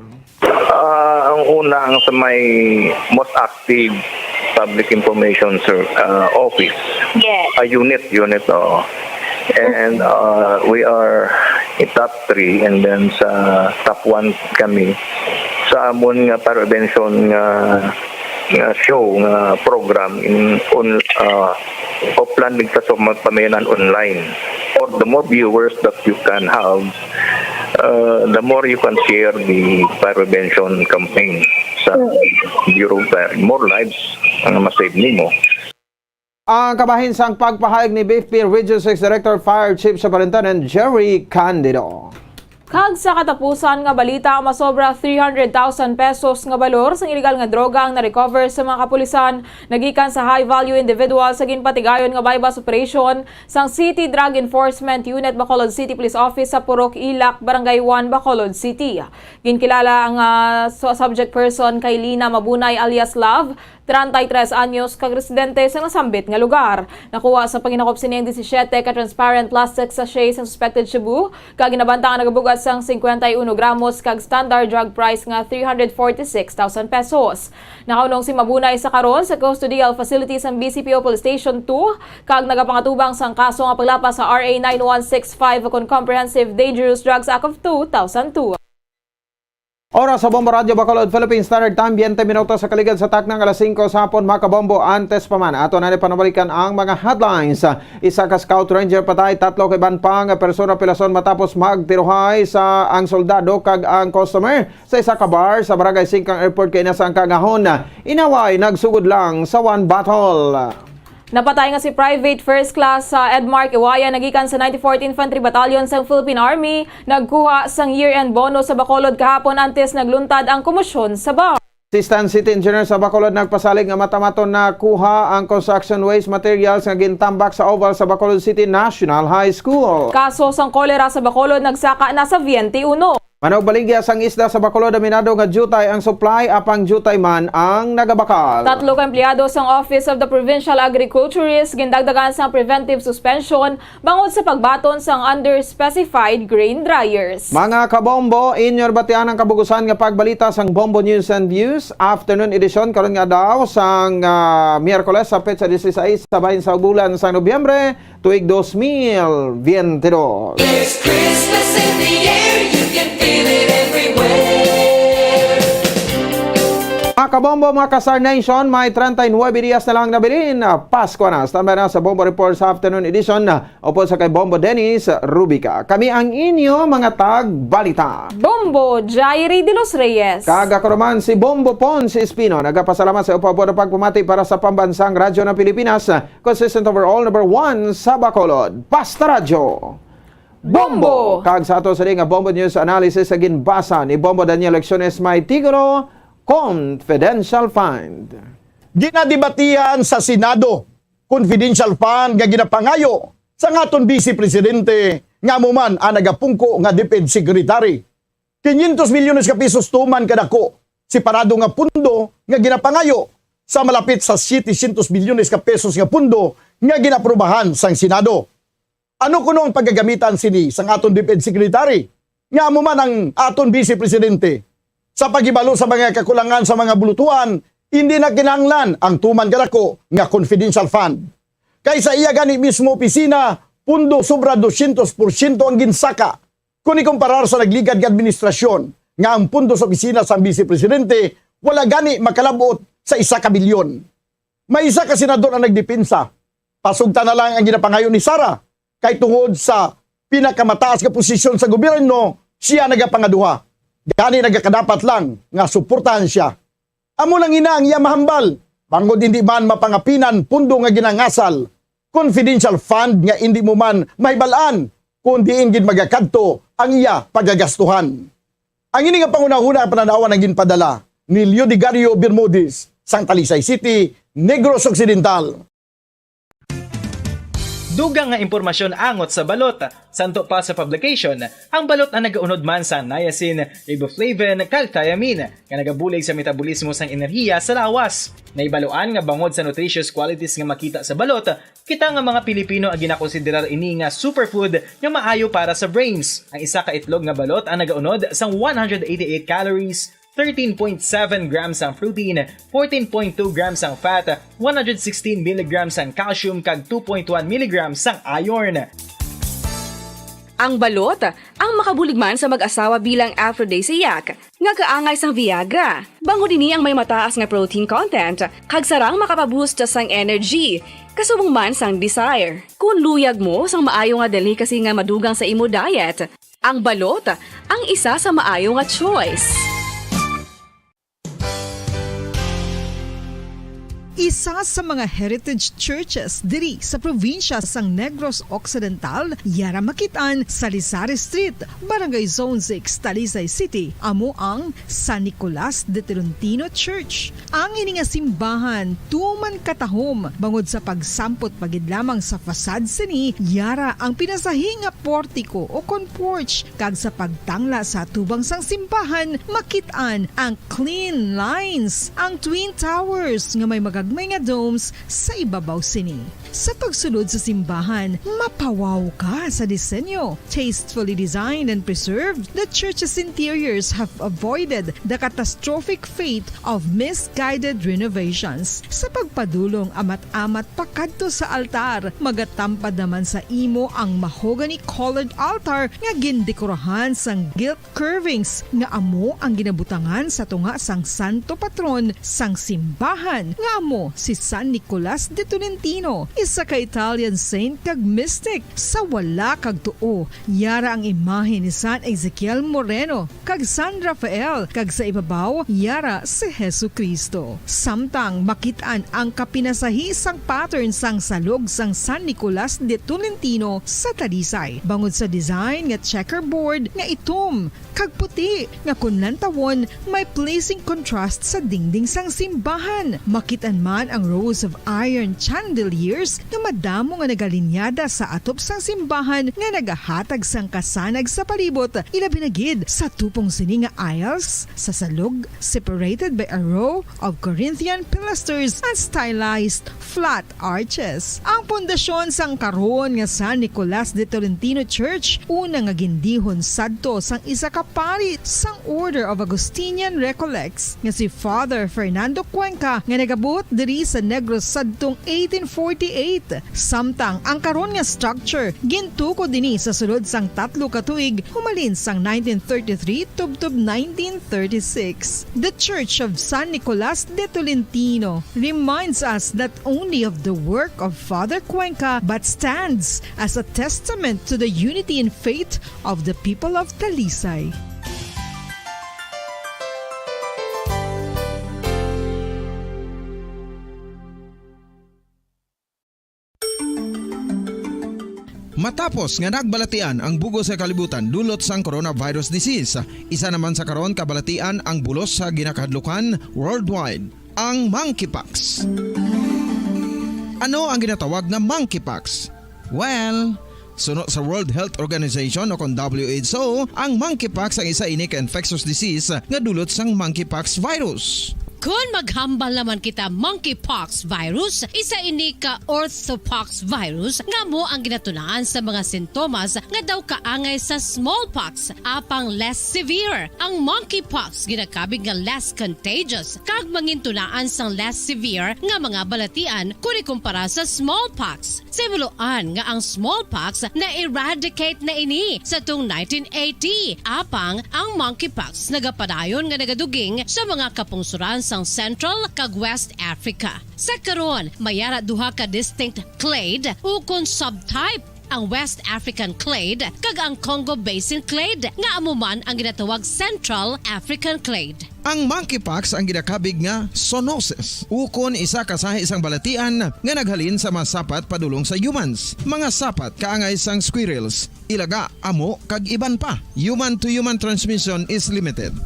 Ah, ang una, ang sa may most active public information, sir, ah, office. Yes. A unit, unit, oo. And, uh, we are in top three, and then sa top one kami sa amon nga prevention nga, nga show, nga program in on, uh, Oplan Ligtas sa Pamayanan Online. For the more viewers that you can have, Uh, the more you can share the fire prevention campaign sa Bureau of Fire, more lives ang ma-save nimo. Ang kabahin sang pagpahayag ni B F P Region six Director Fire Chief Superintendent Jerry Candido. Kag sa katapusan nga balita, masobra three hundred thousand pesos nga balor sang iligal nga droga ang na-recover sa mga kapulisan nagikan sa high-value individual sa ginpatigayon nga buy-bust operation sang City Drug Enforcement Unit Bacolod City Police Office sa Purok Ilak, Barangay one, Bacolod City. Ginkilala ang ah, su- subject person kay Lina Mabunay alias Love, treinta y tres anyos, kag residente sa nasambit nga lugar. Nakuha sa paghinakop sini ang disisiete ka transparent plastic sachet sa suspected shabu, kag ginabanta nga nagabug-at sang cincuenta y uno gramos kag standard drug price nga three hundred forty-six thousand pesos. Nakaunong si Mabunay sa karon sa custodial facility sang B C P O Police Station two, kag nagapangatubang sang kaso nga paglapas sa R A nine one six five ukon Comprehensive Dangerous Drugs Act of two thousand two. Oras sa Bombo Radyo Bacolod, Philippine Standard Time, twenty minutos sa kaligad sa taknang alas singko sa hapon, mga kabombo. Antes pa man, ato na ni panabalikan ang mga headlines. Isa ka Scout Ranger patay, tatlo ka iban pa nga persona pilason matapos magtirohay sa ang soldado kag ang customer sa isa ka bar sa Barangay Singkang Airport kay nasa ang kagahon. Inaway, nagsugod lang sa one battle. Napatay nga si Private First Class sa Edmark Iwaya nagikan sa ninety-fourth Infantry Battalion sang Philippine Army, nagkuha sang year-end bonus sa Bacolod kahapon antes nagluntad ang komosyon sa bar. Assistant City Engineer sa Bacolod nagpasalig nga matamaton na kuha ang construction waste materials nga gintambak sa oval sa Bacolod City National High School. Kaso sang kolera sa Bacolod nagsaka na sa twenty-one. Manugbaligya sang isda sa Bacolod, aminado nga diutay ang supply apang diutay man ang nagabakal. Tatlo ka empleyado sang Office of the Provincial Agriculturist gindagdagan sang preventive suspension bangod sa pagbaton sang under-specified grain dryers. Mga kabombo, inyo batian ang kabugusan nga pagbalita sang Bombo News and Views Afternoon Edition karon nga adlaw sang ah, Miyerkules sa petsa dieciséis sa bahin sa bulan sang Nobyembre. Tuig dos mil biyente dos. There's Christmas in the air, you can feel it everywhere. Mga kabombo, mga ka-Star Nation, may treinta y nueve dias na lang nabilin. Pasko na. Standby na sa Bombo Report sa afternoon edition. Upod sa kay Bombo Dennis Rubica. Kami ang inyo mga tagbalita. Bombo Jairi de los Reyes. Kag ako naman si Bombo Pon si Espino. Nagapasalamat sa upod pagpamati para sa Pambansang Radyo ng Pilipinas. Consistent overall, number one sa Bacolod. Basta Radyo. Bombo! Kag sa ato sa nga Bombo News Analysis sa ginbasa ni Bombo Daniel Lecciones may titulo, Confidential Fund. Ginadibatihan sa Senado, confidential fund nga ginapangayo sa aton Vice Presidente nga amo man ang nagapungko nga DepEd Secretary. Quinientos milyones ka pesos tuman kadako separado nga pundo nga ginapangayo sa malapit sa setecientos milyones ka pesos nga pundo nga ginaprubahan sang Senado. Ano kuno ang pagagamitan sini sang aton DepEd Secretary nga amo man ang aton Vice Presidente? Sa paghibalo sa mga kakulangan sa mga bulutuan, hindi na kinahanglan ang tuman kadako nga confidential fund. Kay sa iya gani mismo opisina, pundo sobra dosyentos porsyento ang ginsaka. Kon ikumparar sa nagligad nga administrasyon nga ang pundo sa opisina sang Vice Presidente wala gani makalab-ot sa isa ka bilyon. May isa ka senador ang nagdepensa. Pasugta na lang ang ginapangayo ni Sara, kay tungod sa pinakamataas nga posisyon sa gobyerno, siya nagapangaduha. Gani nagakadapat lang nga suportahan siya. Amo lang ina ang iya mahambal, bangod hindi man mapangapinan pundo nga ginangasal, confidential fund nga indi mo man mahibal-an kon diin gid magakadto ang iya pagagastuhan. Ang ini nga panghunahuna nga panan-awan ang ginpadala ni Leodegario Bermudez sang Talisay City, Negros Occidental. Dugang nga impormasyon angot sa balot. Santo pa sa publication, ang balot ang nagaunod man sa niacin, riboflavin, kag thiamine nga nagabulig sa metabolismo sang enerhiya sa lawas. Nahibaluan nga bangod sa nutritious qualities nga makita sa balot, kita nga mga Pilipino ang ginakonsiderar ini nga superfood nga maayo para sa brains. Ang isa ka itlog nga balot ang nagaunod sang one hundred eighty-eight calories, thirteen point seven grams ang protein, fourteen point two grams ang fat, one hundred sixteen milligrams ang calcium, kag two point one milligrams ang iron. Ang balot, ang makabulig man sa mag-asawa bilang aphrodisiac, nga kaangay sang Viagra. Bangod ini ang may mataas nga protein content, kag sarang makapaboost sang energy, kasubong man sang desire. Kung luyag mo sang maayo nga delicacy nga madugang sa imo diet, Ang balot, ang isa sa maayo nga choice. Isa sa mga heritage churches diri sa probinsya sang Negros Occidental, yara makit-an sa Lisari Street, Barangay Zone six, Talisay City, amo ang San Nicolas de Tolentino Church. Ang ini nga simbahan tuman katahom bangod sa pagsampot pa gid lamang sa facade sini, yara ang pinasahi nga portiko o kon porch, kag sa pagtangla sa atubang sang simbahan, makit-an ang clean lines, ang twin towers nga may magagmay nga domes sa ibabaw sini. Sa pagsulod sa simbahan, mapawaw ka sa disenyo. Tastefully designed and preserved, the church's interiors have avoided the catastrophic fate of misguided renovations. Sa pagpadulong amat-amat pakadto sa altar, magatampad naman sa imo ang mahogany-colored altar nga gindekorahan sang gilt curvings nga amo ang ginabutangan sa tunga sang santo patron sang simbahan, nga amo si San Nicolas de Tolentino, isa ka Italian saint kag mystic. Sa wala kag tuo, yara ang imahe ni San Ezekiel Moreno kag San Rafael, kag sa ibabaw, yara si Jesu-Cristo. Samtang makit-an ang kapinasahi sang pattern sang salog sang San Nicolas de Tolentino sa Talisay, bangod sa design nga checkerboard nga itom kag puti, nga kon lantawon, may pleasing contrast sa dingding sang simbahan. Makit-an man ang rows of iron chandeliers nga madamo nga nagalinyada sa atop sang simbahan nga nagahatag sang kasanag sa palibot, ilabi na gid sa tupong sini nga aisles sa salog, separated by a row of Corinthian pilasters and stylized flat arches. Ang pundasyon sang karon nga San Nicolas de Tolentino Church, una nga gindihon sadto sang isa ka pari sang Order of Augustinian Recollects nga si Father Fernando Cuenca, nga nagabuot diri sa Negros sadtong eighteen forty-eight. Samtang ang karon nga structure gintukod ini sa sulod sang tatlo ka tuig, humalin sang nineteen thirty-three tubtob nineteen thirty-six. The Church of San Nicolas de Tolentino reminds us not only of the work of Father Cuenca, but stands as a testament to the unity in faith of the people of Talisay. Matapos nga nagbalatian ang bug-os nga kalibutan dulot sang coronavirus disease, isa naman sa karon kabalatian ang bulos sa ginakahadlukan worldwide, ang monkeypox. Ano ang ginatawag nga monkeypox? Well, suno sa World Health Organization o kon W H O, ang monkeypox ang isa ini ka infectious disease nga dulot sang monkeypox virus. Kon maghambal naman kita monkeypox virus, isa ini ka orthopox virus nga amo ang ginatunaan sa mga sintomas nga daw kaangay sa smallpox, apang less severe. Ang monkeypox ginakabig nga less contagious kag mangintunaan sang less severe nga mga balatian kon ikumpara sa smallpox. Sa himuloan nga ang smallpox na-eradicate na ini sa tuong nineteen eighty, apang ang monkeypox nagapadayon nga nagaduging sa mga kapungsoran sang Central kag West Africa. Sa karon, may ara duha ka distinct clade ukon subtype, ang West African clade kag ang Congo Basin clade, nga amo man ang ginatawag Central African clade. Ang monkeypox ang ginakabig nga zoonosis, ukon isa ka sahi sang balatian nga naghalin sa mga sapat padulong sa humans, mga sapat kaangay sang squirrels, ilaga, amo, kag iban pa. Human-to-human transmission is limited.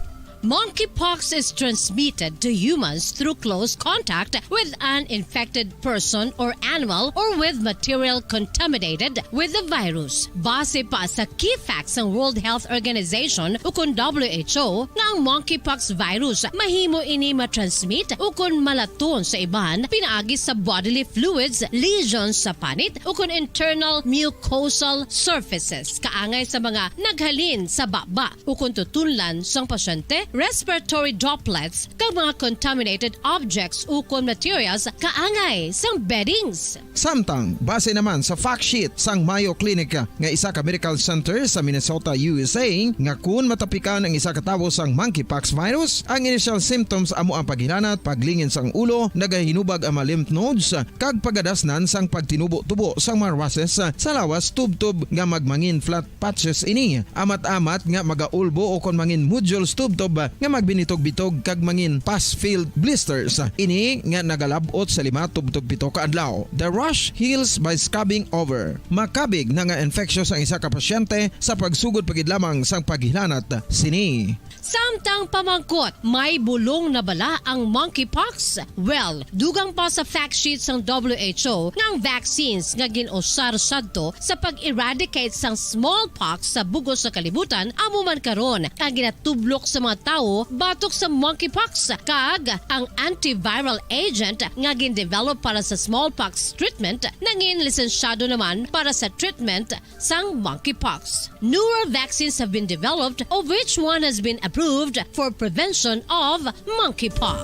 Monkeypox is transmitted to humans through close contact with an infected person or animal or with material contaminated with the virus. Base pa sa key facts sang World Health Organization ukon W H O nga ang monkeypox virus, mahimo ini matransmit ukon malaton sa iban pinaagi sa bodily fluids, lesions sa panit, ukon internal mucosal surfaces, kaangay sa mga naghalin sa baba ukon tutunlan sang pasyente respiratory droplets, kag mga contaminated objects ukon materials kaangay sang beddings. Samtang, base naman sa fact sheet sang Mayo Clinic nga isa ka medical center sa Minnesota, U S A, nga kun matapikan ang isa ka tawo sang monkeypox virus, ang initial symptoms amo ang paghilanat, paglingin sang ulo, nagahinubag ang mga lymph nodes, kag pagadasnan sang pagtinubo-tubo sang mga rushes sa lawas tubtob nga magmangin flat patches ini. Amat-amat nga magaulbo o kon mangin nodules tubtob nga magbinitog-bitog kag mangin pus-filled blisters. Ini nga nagalab-ot sa lima tubtob pito ka adlaw. The rash heals by scabbing over. Makabig na nga infectious ang isa ka pasyente sa pagsugod pa gid lamang sang paghilanat sini. Samtang pamangkot, may bulong na bala ang monkeypox? Well, dugang pa sa fact sheet sang W H O nga ang vaccines nga gin-usar sadto sa pag-eradicate sang smallpox sa bug-os nga kalibutan amo man karon ang ginatublok sa mga tawo batok sa monkeypox, kag ang antiviral agent nga gin-develop para sa smallpox treatment nangin lisensyado naman para sa treatment sang monkeypox. Newer vaccines have been developed, of which one has been approved for prevention of monkeypox.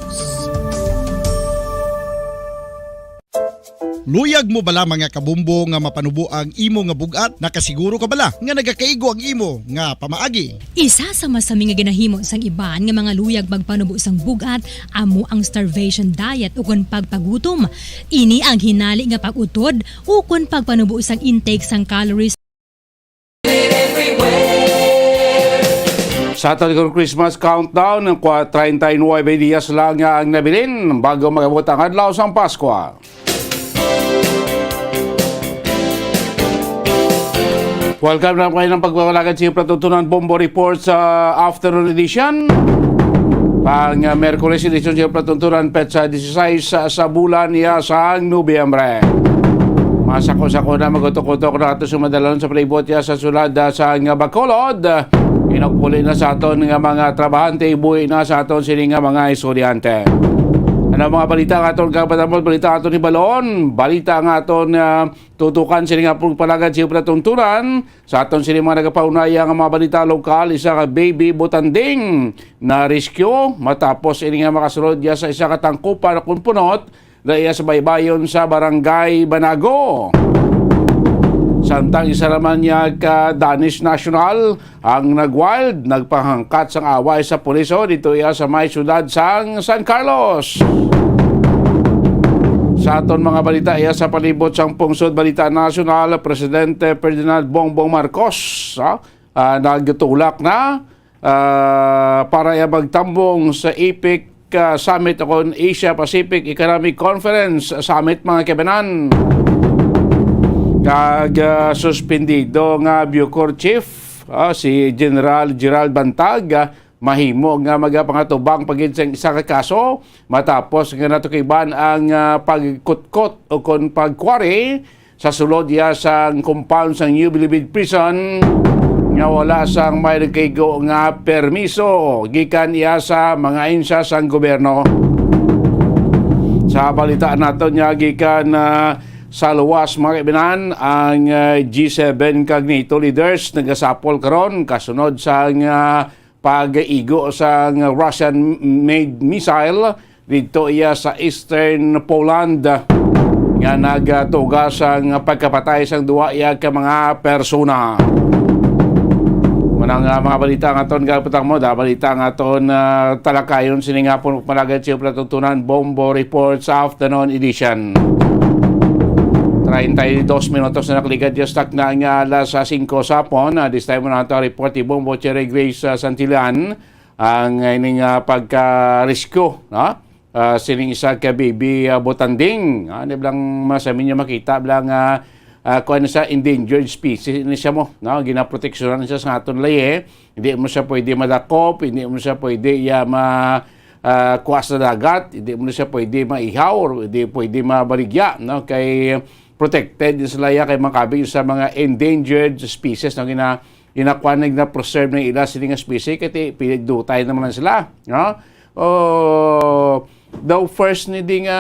Luyag mo bala, mga kabombo, nga mapanubo ang imo nga bug-at? Nakasiguro ka bala nga nagakaigo ang imo nga pamaagi? Isa sa masami nga ginahimo sang iban nga mga luyag magpanubo sang bug-at amo ang starvation diet ukon pagpagutom. Ini ang hinali nga pag-utod ukon pagpanubo sang intake sang calories. Sa aton Christmas countdown, ang kwa-, treinta y nueve dias lang nga ang nabilin bago mag-abot ang adlaw sang Paskwa. Welcome na kayo ng pagpapalagad sa iyong palatuntunan Bombo Report sa afternoon edition. Pang, uh, Merkules edition sa iyong palatuntunan, petsa dieciséis sa, sa bulan niya sang Nobyembre. Masako-sako na magutok-utok na ato sa madalon sa palibot niya sa sulad, uh, sa nga Bacolod. Inugpuli na sa aton nga mga trabahante, ibuhi na sa aton sini nga mga estudyante. Ano mga balita nga aton kabatamod, balita nga aton hibalon, balita nga aton, ah, tutukan sini nga pagpalagad sa palatuntunan. Sa aton sini mga nagapaunaya nga mga balita lokal, isa ka baby butanding na rescue matapos ini nga makasulod niya sa isa ka tangkupan kun punot daya sa baybayon sa Barangay Banago. Samtang isa naman niya ka Danish national ang nag-wild, nagpahangkat sang away sa pulis, o, dito iya sa may siyudad sang San Carlos. Sa aton mga balita iya sa palibot sang pungsod, balita nasyonal, Presidente Ferdinand Bongbong Marcos, ah, ah, nagtulak na ah, para iya magtambong sa APEC, ah, Summit o kon Asia Pacific Economic Conference Summit, mga kaibanan. Kag, ah, suspendido nga Bucor Chief, ah, si General Gerald Bantag, ah, mahimo nga magapangatubang pa gid sa isa ka kaso matapos nga natukiban ang, ah, pagkutkot o kon pagkwari sa sulod iya sang compound sang New Bilibid Prison nga wala sang may nagkaigo nga permiso gikan iya sa mga ahensya sang gobyerno. Sa balita naton nga gikan, ah, sa luwas, mga kaibanan, ang, ah, G seven kag NATO leaders nagasapol karon kasunod sang, ah, pag-igo sang Russian-made missile didto iya sa Eastern Poland nga nagatuga sang pagkapatay sang duha iya ka mga persona. Mao na nga mga balita nga aton gapatang mo, da, balita nga aton, ah, talakayon sini nga pun-, palagad sa palatuntunan, Bombo Report sa Afternoon Edition. Treinta y dos minutos na nakaligad, just tak na nga alas, ah, singko sa hapon. Ah, this time, muna ito report ni Bombo Cherry Grace, ah, Santillan, ang, ah, ining, ah, pagka-rescue, no? Ah, sining isa ka baby, ah, butanding. Ah, di blang masami niya makita, blang, ah, ah, kuwan siya, endangered species ni siya mo, no? Ginaproteksyonan siya sa aton laye. Hindi mo siya pwede madakop, hindi mo siya pwede iya ma-, ah, kuha sa dagat, hindi mo siya pwede maihaw, or hindi pwede mabaligya, no? Kay protected sila iya kay makabig sa mga endangered species, no? Gina-, ginakuha na, gina-preserve na ila sila nga species, kay ti-, pinagdutay naman lang sila, no? Oh, daw first ni di nga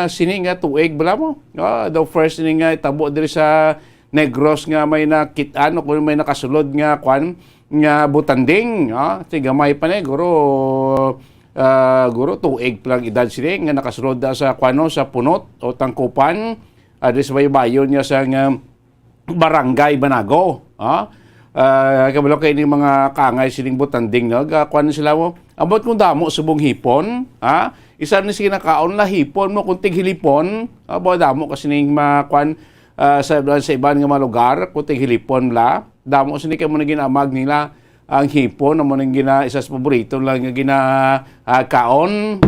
sini nga tuig, bala mo? Ah, daw first ni nga tabo diri sa Negros nga may nakit-an o kung may nakasulod nga kwan, nga butanding, ah, ti gamay pa ni, guro, ah, guro, tuig pa lang edad sini nga nakasulod na sa, kuano, sa Punot o Tangkupan, ah, diri sa baybayon niya sa nga Barangay Banago, ah. Ah, kabalo kay ni mga kaangay sining butanding, no? Ga, kuan sila mo. Ambot kung damo subong hipon, ha? Isa ni sila nakaon la hipon mo kung tighilipon, ah, ba damo kasi ning mga kuan, ah, sa, sa iban nga mga lugar, kung tighilipon la. Damo sini kay mo na ginaamag nila ang hipon, amo nang gina, isa sa paborito lang nga gina, ah, kaon.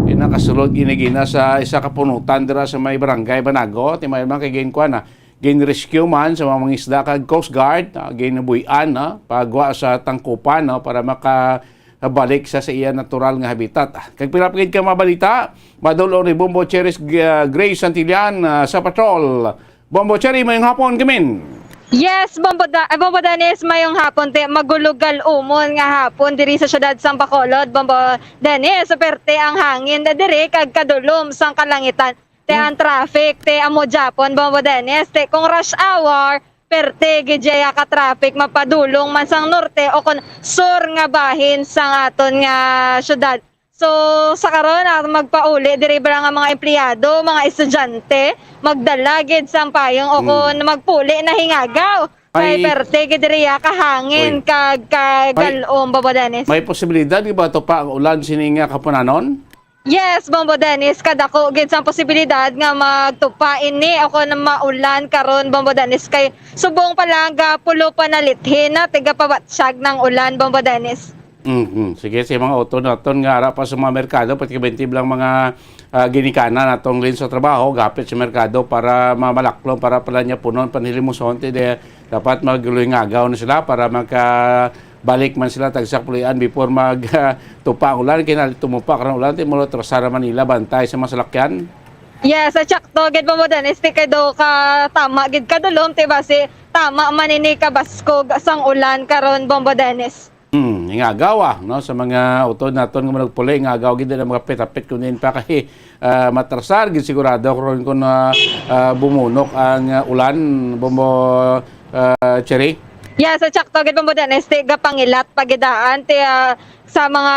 Ina kasulod ini gina sa isa ka punutan dira sa may barangay Banago. Ti may man kay gin kuan na, gin-rescue man sa mga mangisda kag Coast Guard, ah, ginabuy-an, no, pagwa sa Tangkupan, no, para makabalik sa, sa iya natural nga habitat. Ah, kag pila pa gid ka mabalita, madul-ong ni Bombo Cheris, ah, Gray Santillan, ah, sa patrol. Bombo Cherry, mayong hapon, gamin. Yes, Bombo Da-, eh, Bombo Dennis, mayong hapon, te, magulugal umon nga hapon diri sa siyudad sang Bacolod, Bombo Dennis, perte ang hangin na diri kag kadulom sang kalangitan. Te, ang traffic, te, amo Japon, Bombo Dennis, te, kung rush hour, perte gid ya ka traffic mapadulong man sang norte o kon sur nga bahin sang aton nga syudad. So, sa karon, ah, magpauli diri ba nga mga empleyado, mga estudyante, magdala gid sang payong o Mm. kon magpuli na hingagaw. Kay Ay. perte gid diri, ah, kahangin Uy. kag May, kagal-om, Bombo Dennis. may posibilidad di ba to pa ang ulan sini nga kapunanon? Yes, Bombo Dennis, kadako gid sang posibilidad nga magtupa ini o kon maulan karon, Bombo Dennis, kay subong pa lang gapulo pa nalithin na tigapabatsyag ng ulan, Bombo Dennis. Mhm. Sige, sa mga utod naton nga ara pa sa mga merkado, particularmente lang mga, ah, ginikanan natong lin sa trabaho, gapit sa merkado para mamalaklon, para pala niya punon, panhilimuson, ti de, dapat magluhingagaw na sila para makabalik man sila tagsa ka pulian before mag, ah, tupa ang ulan. Kay na tumupa karon ulan, ti mo trasar man nila bantay sa mga salakyan. Yes, at sakto gid mo din, este kay do ka tama gid kadulom, ti basi tama man ini kabaskog sang ulan karon, Bombo Dennis. Hmm, ingagaw, ah, no, sa mga utod naton nga managpuli, ingagaw gid ang mga pit-apit kunin pa kay, ah, matrasar gid sigurado kung, kung, ah, ah, bumunok ang, ah, ulan, Bombo, ah, Cherry. Yes, at sakto gid, Bombo Dennis, ti gapangilat pagidaan ti, ah, sa mga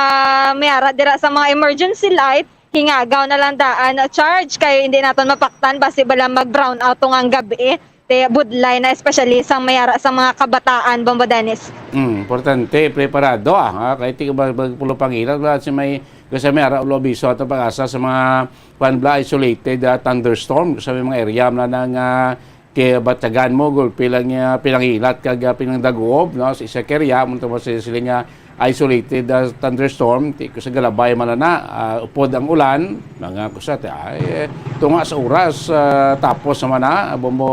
may ara dira sa mga emergency light, hingagaw na lang daan, ah, charge kay hindi naton mapaktan basi bala mag-brown out tong ang gabi. Te, budlay na, especially sang may ara sa mga kabataan, Bombo Dennis. Mm, importante, preparado, ah, ha? Kay ti ba, ba, pulo pangilat, wala si may, kasi may ara ulo abiso ato pag-asa sa mga, kuwan bala, isolated, ah, thunderstorm, sa may mga area na nang, ah, kay batagan mo, gulpi lang niya, pinangilat, kag, ah, pinangdaguob, no? Sa isa ka area, mo to mo sila nga, isolated, ah, thunderstorm, ti ko sa galabay man na, ah, upod ang ulan, mga kusa, ti, ay, eh, tunga sa oras, ah, tapos naman na, Bombo,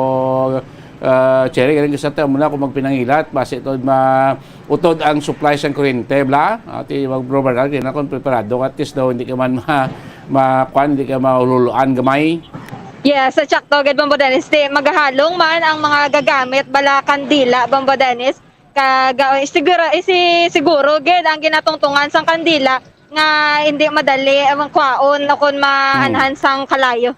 ah, Cherry, galing sa tayo muna kung magpinangilat, basi ito ma-, utod ang supply sang kuryente, bla? Ah, ti, mag-, Bro Bernard, kaya na kung preparado, at least daw, hindi ka man ma-, ma-, kwan, hindi ka maululuan gamay. Yes, sa sakto, gid, Bombo Dennis, ti, maghahalong man ang mga gagamit, bala, kandila, Bombo Dennis, Kag, ah, siguro, isi-, siguro gid ang ginatungtungan sang kandila nga hindi madali ang kwaon o kon maanhan Hmm. sang kalayo.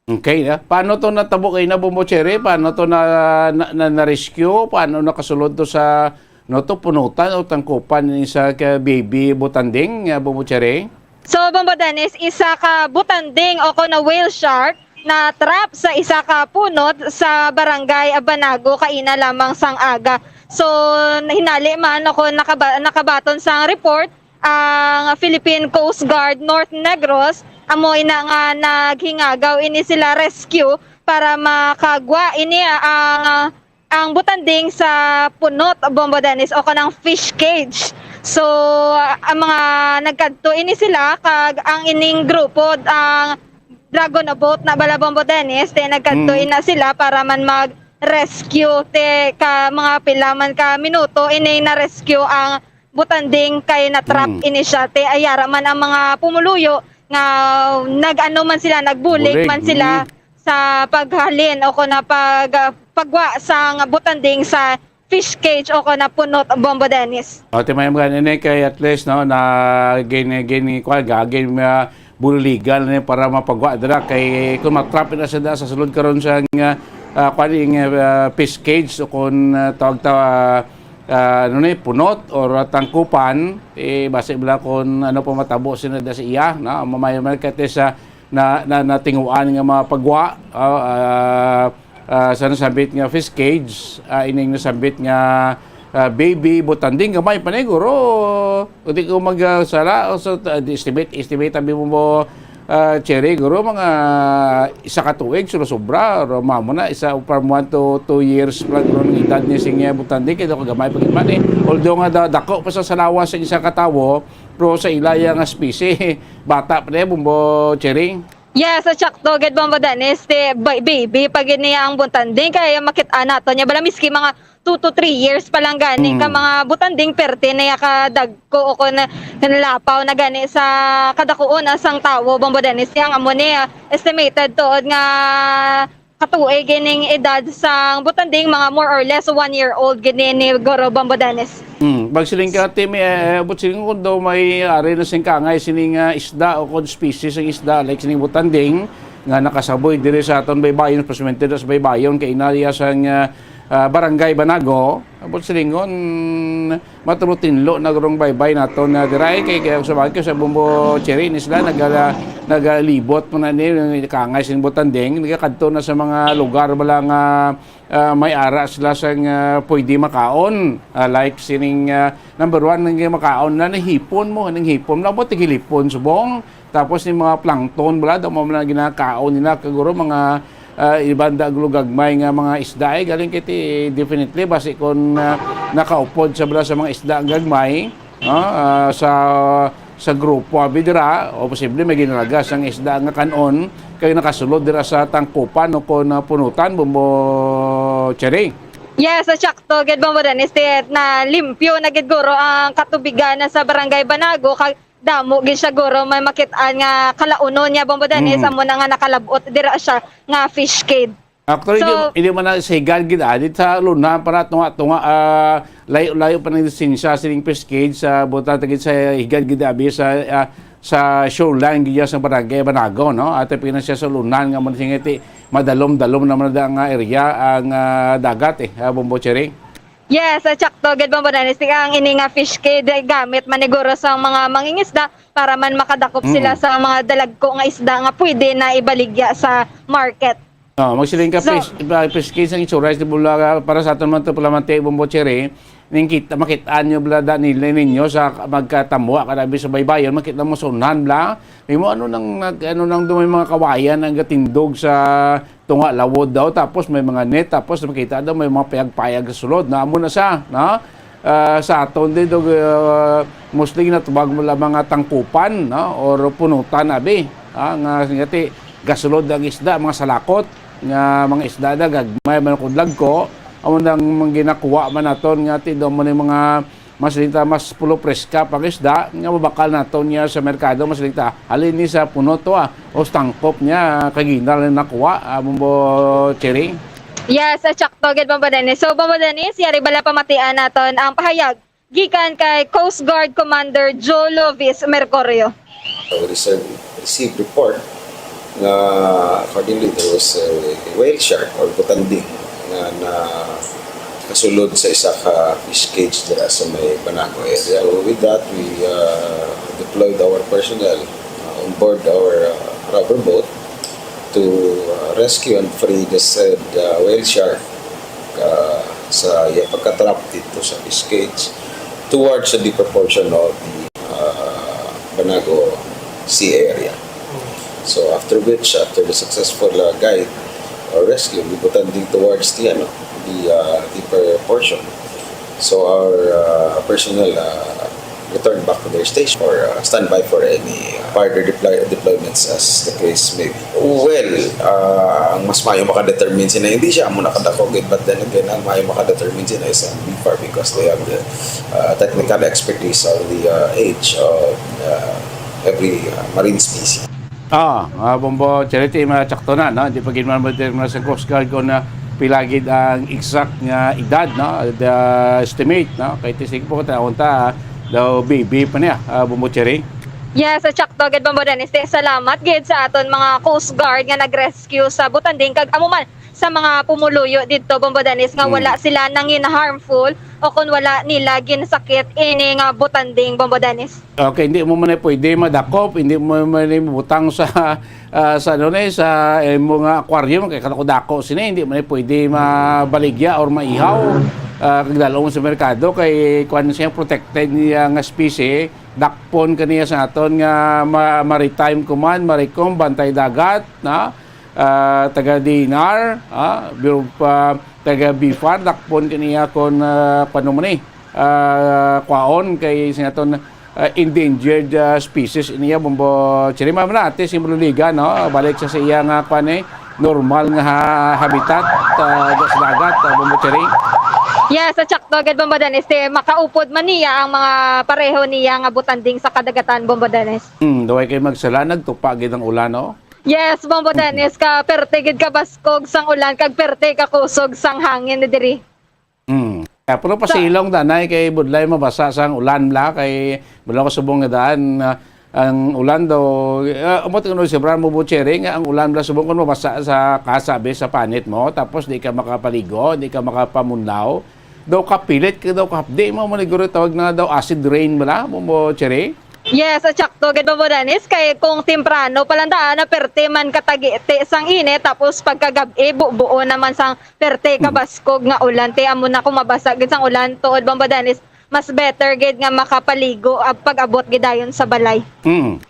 Okay, ah. Paano to natabo kay na, Bombo Cherry? Paano to na, na, na, na-rescue? Paano nakasulod to sa, no, to, punutan o tangkupan ni sa ka-, baby butanding, ah, Bombo Cherry? So, Bombo Dennis, isa ka butanding o kon na whale shark na trap sa isa ka punot sa barangay Abanago kaina lamang sang aga. So, hinali man o kon nakaba-, nakabaton sang report ang Philippine Coast Guard North Negros, amo ina nga naghingagaw ini sila rescue para makagwa ini ang ang butanding sa punot, Bombo Dennis, o kanang fish cage. So, ang mga nagkadto ini sila, kag ang ining grupo, ang Dragon Boat na bala, Bombo Dennis, te nagkadto Mm. ina sila para man mag-rescue, te ka mga pila man ka minuto ini na-rescue ang butanding kay na-trap Mm. ini siya. Te ayara man ang mga pumuluyo nga nag-ano man sila, nagbulig Bulig, man sila mm. sa paghalin o kon na pag, ah, pagwa sang butanding sa fish cage o kon na punot, Bombo Dennis. O, ti may mga nini kay at least, no, na gin-, gin-, kuwan, ga-, gin-, ah, buligan ni para mapagwa dira kay kung matrap na sila sa sulod karon sa nga, ah, kuwan, ing, ah, fish cage o kung, ah, tawag ta, ah, ano ni, punot or tangkupan, eh, basi bala kung ano pa matabo sina da sa iya, no? Mamayo man kati sa na, na, natinguan nga mga pagwa, ah, ah, ah, sa nasambit nga fish cage, ah, ining nasambit nga, ah, baby butanding, gamay pa ni guro. Kung di ko magsala, so, ah, di estimate, estimate abi mo mo, ah, Cherry, guro, mga isa ka tuig, sobra-sobra, or mamo na, isa, from one to two years pa lang, guro, ang edad ni sing, ah, butanding, kaya daw kagamay pa gid man, eh. Although nga da-, dako pa sa, sa lawas sa isa ka tawo, pero sa ila ya nga species, bata pa niya, Bumbo Cherry. Yes, sakto gid, Bumbo Dennis, ti ba-, baby pa gid niya ang butanding, kaya makit-an nato niya bala, miski mga two to three years pa lang gani ka Mm. mga butanding, perte na ya ka dagko o kon nalapaw na gani sa kadakuon sang tawo, Bumbo Dennis. Yang amo ni, ah, estimated tuod nga katuig ining edad sang butanding, mga more or less one year old gid ni, ni Guro, Bumbo Dennis. Hmm, magsiling ka, Timmy, eh, eh, but siling ko daw may ari na sing kangay sining, ah, isda o kon species ng isda, like sining butanding, nga nakasaboy diri sa aton baybayon, especially sa baybayon, kay inaliya sang, ah, ah, Barangay Banago. But silingon, matulo-tinlo na gurong baybay naton na dira, eh, kay, kay sa bagay, sa Bumbo Cherry, ni sila nagala-, nagalibot mo na ni, kangay sin butanding, nagakadto na sa mga lugar bala nga, ah, may ara sila sang, ah, pwede makaon. Ah, like sining, ah, number one, nang makaon na, nahipon mo, nang hipon, labot tigilipon, subong. Tapos ni mga plankton, bala, daw mo na ginakaon nila, kaguro mga, ah, iban da gagmay nga mga isda, eh, galing kiti, definitely, basi kung, ah, nakaupod sa bala sa mga isda ang gagmay, no? Ah, sa, sa grupo, abi dira, o posible may ginalagas ang isda nga kanon, kay nakasulod dira sa tangkupan o kon, ah, punutan, Bumbo Cherry. Yes, sakto gid, Bumbo Dennis, ti-, na limpyo na gid guro ang katubigan na sa Barangay Banago, kag damo gid siya guro may makit-an nga kalaunon niya, Bumbo Dennis, Mm. amo na nga nakalabot dira siya nga fish cage. Actually, So, di, di man na sa higad gid, ah, di sa luna para tunga-tunga, ah, layo-layo pa ng distansya sining fish cage sa buta tagid sa higad gid abi sa, ah, sa shoreline gid sa Barangay Banago, no? Ato pina siya sa lunan nga man singiti madalom-dalom naman na nga area ang, ah, dagat, eh, ah, Bumbo Cherry. Yes, ah, sakto gid, Bumbo Dennis. Ang ini nga fish cage, eh, gamit man ni guro sa mga mangingisda para man makadakop Mm. sila sa mga dalagko nga isda nga pwede na ibaligya sa market. Oh, magsiling ka, So, fish, iba, fish cage ang insurance ni Bulaga para sa aton man to, Palamante, Bumbo Cherry. Ning kita, makit-an nyo bala da nila ninyo sa magkatamwa ka na sa baybayon, makita mo sa unahan bala. May mo, ano nang nag-, ano nang doon, may mga kawayan ang gatindog sa tunga lawod daw, tapos may mga net, tapos makita daw may mga payag-payag sa sulod. Na amo na sa, no? Ah, sa aton din, dog, ah, mostly natubag mo lang mga tangkupan, no? Or punutan, abi. Ah, nga, ngati, gasulod ang isda, mga salakot, nga mga isda na gagmay, man kung lagko, amo nang mga ginakuha man naton, ngati, daw mo ni mga mas linta, mas pulo preska pang isda, nga mabakal naton niya sa merkado, mas linta. Halin ni sa punot to, ah, o sa tangkop niya, kaginal na nakuha, ah, Bumbo Cherry. Yes, ah, sakto gid, Bumbo Dennis. So, Bumbo Dennis, yari bala pamatian naton ang pahayag gikan kay Coast Guard Commander Joe Lovis Mercurio. We receive, receive report nga accordingly there was a whale shark or butanding nga nakasulod sa isa ka fish cage dira sa may Banago area. So with that, we, uh, deployed our personnel, uh, on board our, uh, rubber boat to, uh, rescue and free the said, uh, whale shark, uh, sa iya pagka-trap dito sa fish cage towards the deeper portion of the, uh, Banago Sea area. So after which, after the successful, uh, guide or rescue, we put on the towards the, ano, the, uh, deeper portion. So our, uh, personnel, uh, return back to their station or, uh, stand by for any, uh, further deploy-, deployments as the case may be. Well, uh, ang mas mayo makadetermine sina, hindi siya amo nakadako gid, but then again, ang mayo makadetermine sina is ang B far because they have the, uh, technical expertise of the, uh, age of, uh, every, uh, marine species. Ah, ah, Bumbo Cherry, ti, masakto na, no? Di pa gid man mo determine sa Coast Guard kung, ah, pila gid ang exact nga edad, no? The estimate, no? Kay ti sige po, taon ta, ah, daw baby pa niya, ah, Bumbo Cherry. Yes, sakto gid, Bumbo Dennis. Ti, salamat gid sa aton mga Coast Guard nga nag-rescue sa butanding, kag amo man sa mga pumuluyo didto, Bombo Dennis, nga Hmm. wala sila nangin-harmful o kung wala nila ginsakit ini nga butanding, Bombo Dennis. Okay, hindi mo man pwede madakop, hindi mo man butang sa, ah, sa ano ni, sa imo nga aquarium, kay kadako-dako sini, hindi man pwede mabaligya or maihaw, ah, kag dalom sa merkado, kay kuwan siya, protected niya nga species, dakpon kaniya sa aton nga ma-, Maritime Command, Maricom, Bantay Dagat, na, ah, taga D N R, ah, Bureau of, ah, taga BFAR, dakpon kaniya kon, ah, kuwan mo ni, ah, kwaon kay sa aton, ah, endangered, ah, species iniya, Bombo Chiri. Ma'am na, ate, si Maluliga, no? Balik sa, sa iya nga, kuwan, eh, normal nga ha-, habitat, ah, sa dagat, ah, Bombo Chiri. Yes, at sakto gid, Bombo Dennis, eh, makaupod man niya ang mga pareho niya nga butanding sa kadagatan, Bombo Dennis. Hmm, daway kay magsala, nagtupa gid ang ulan, no? Yes, Bombo Dennis, ka perte gid ka baskog sang ulan, kag perte ka kusog sang hangin diri. Hmm. Kaya, pero So pasilong, danay, kay budlay mabasa sang ulan bala, kay wala ko subong nga daan, ah, ang ulan daw, ah, umot nga sobra mo, Bombo Chiri, nga ang ulan bala subong kung mabasa sa kasabi sa panit mo, tapos di ka makapaligo, di ka makapamunlaw, daw kapilit ka, daw kahapdi mo, maniguro tawag na daw acid rain bala, Bombo Chiri? Yes, at sakto gid, Bombo Dennis, kay kung temprano pa lang daan, na perte man katagiti sang init, tapos pagkagab-i, bubuo naman sang perte Hmm. kabaskog nga ulan. Ti amo na kung mabasa gid sang ulan, tuod, Bombo Dennis, mas better gid nga makapaligo ag pag-abot gid dayon sa balay. Hmm.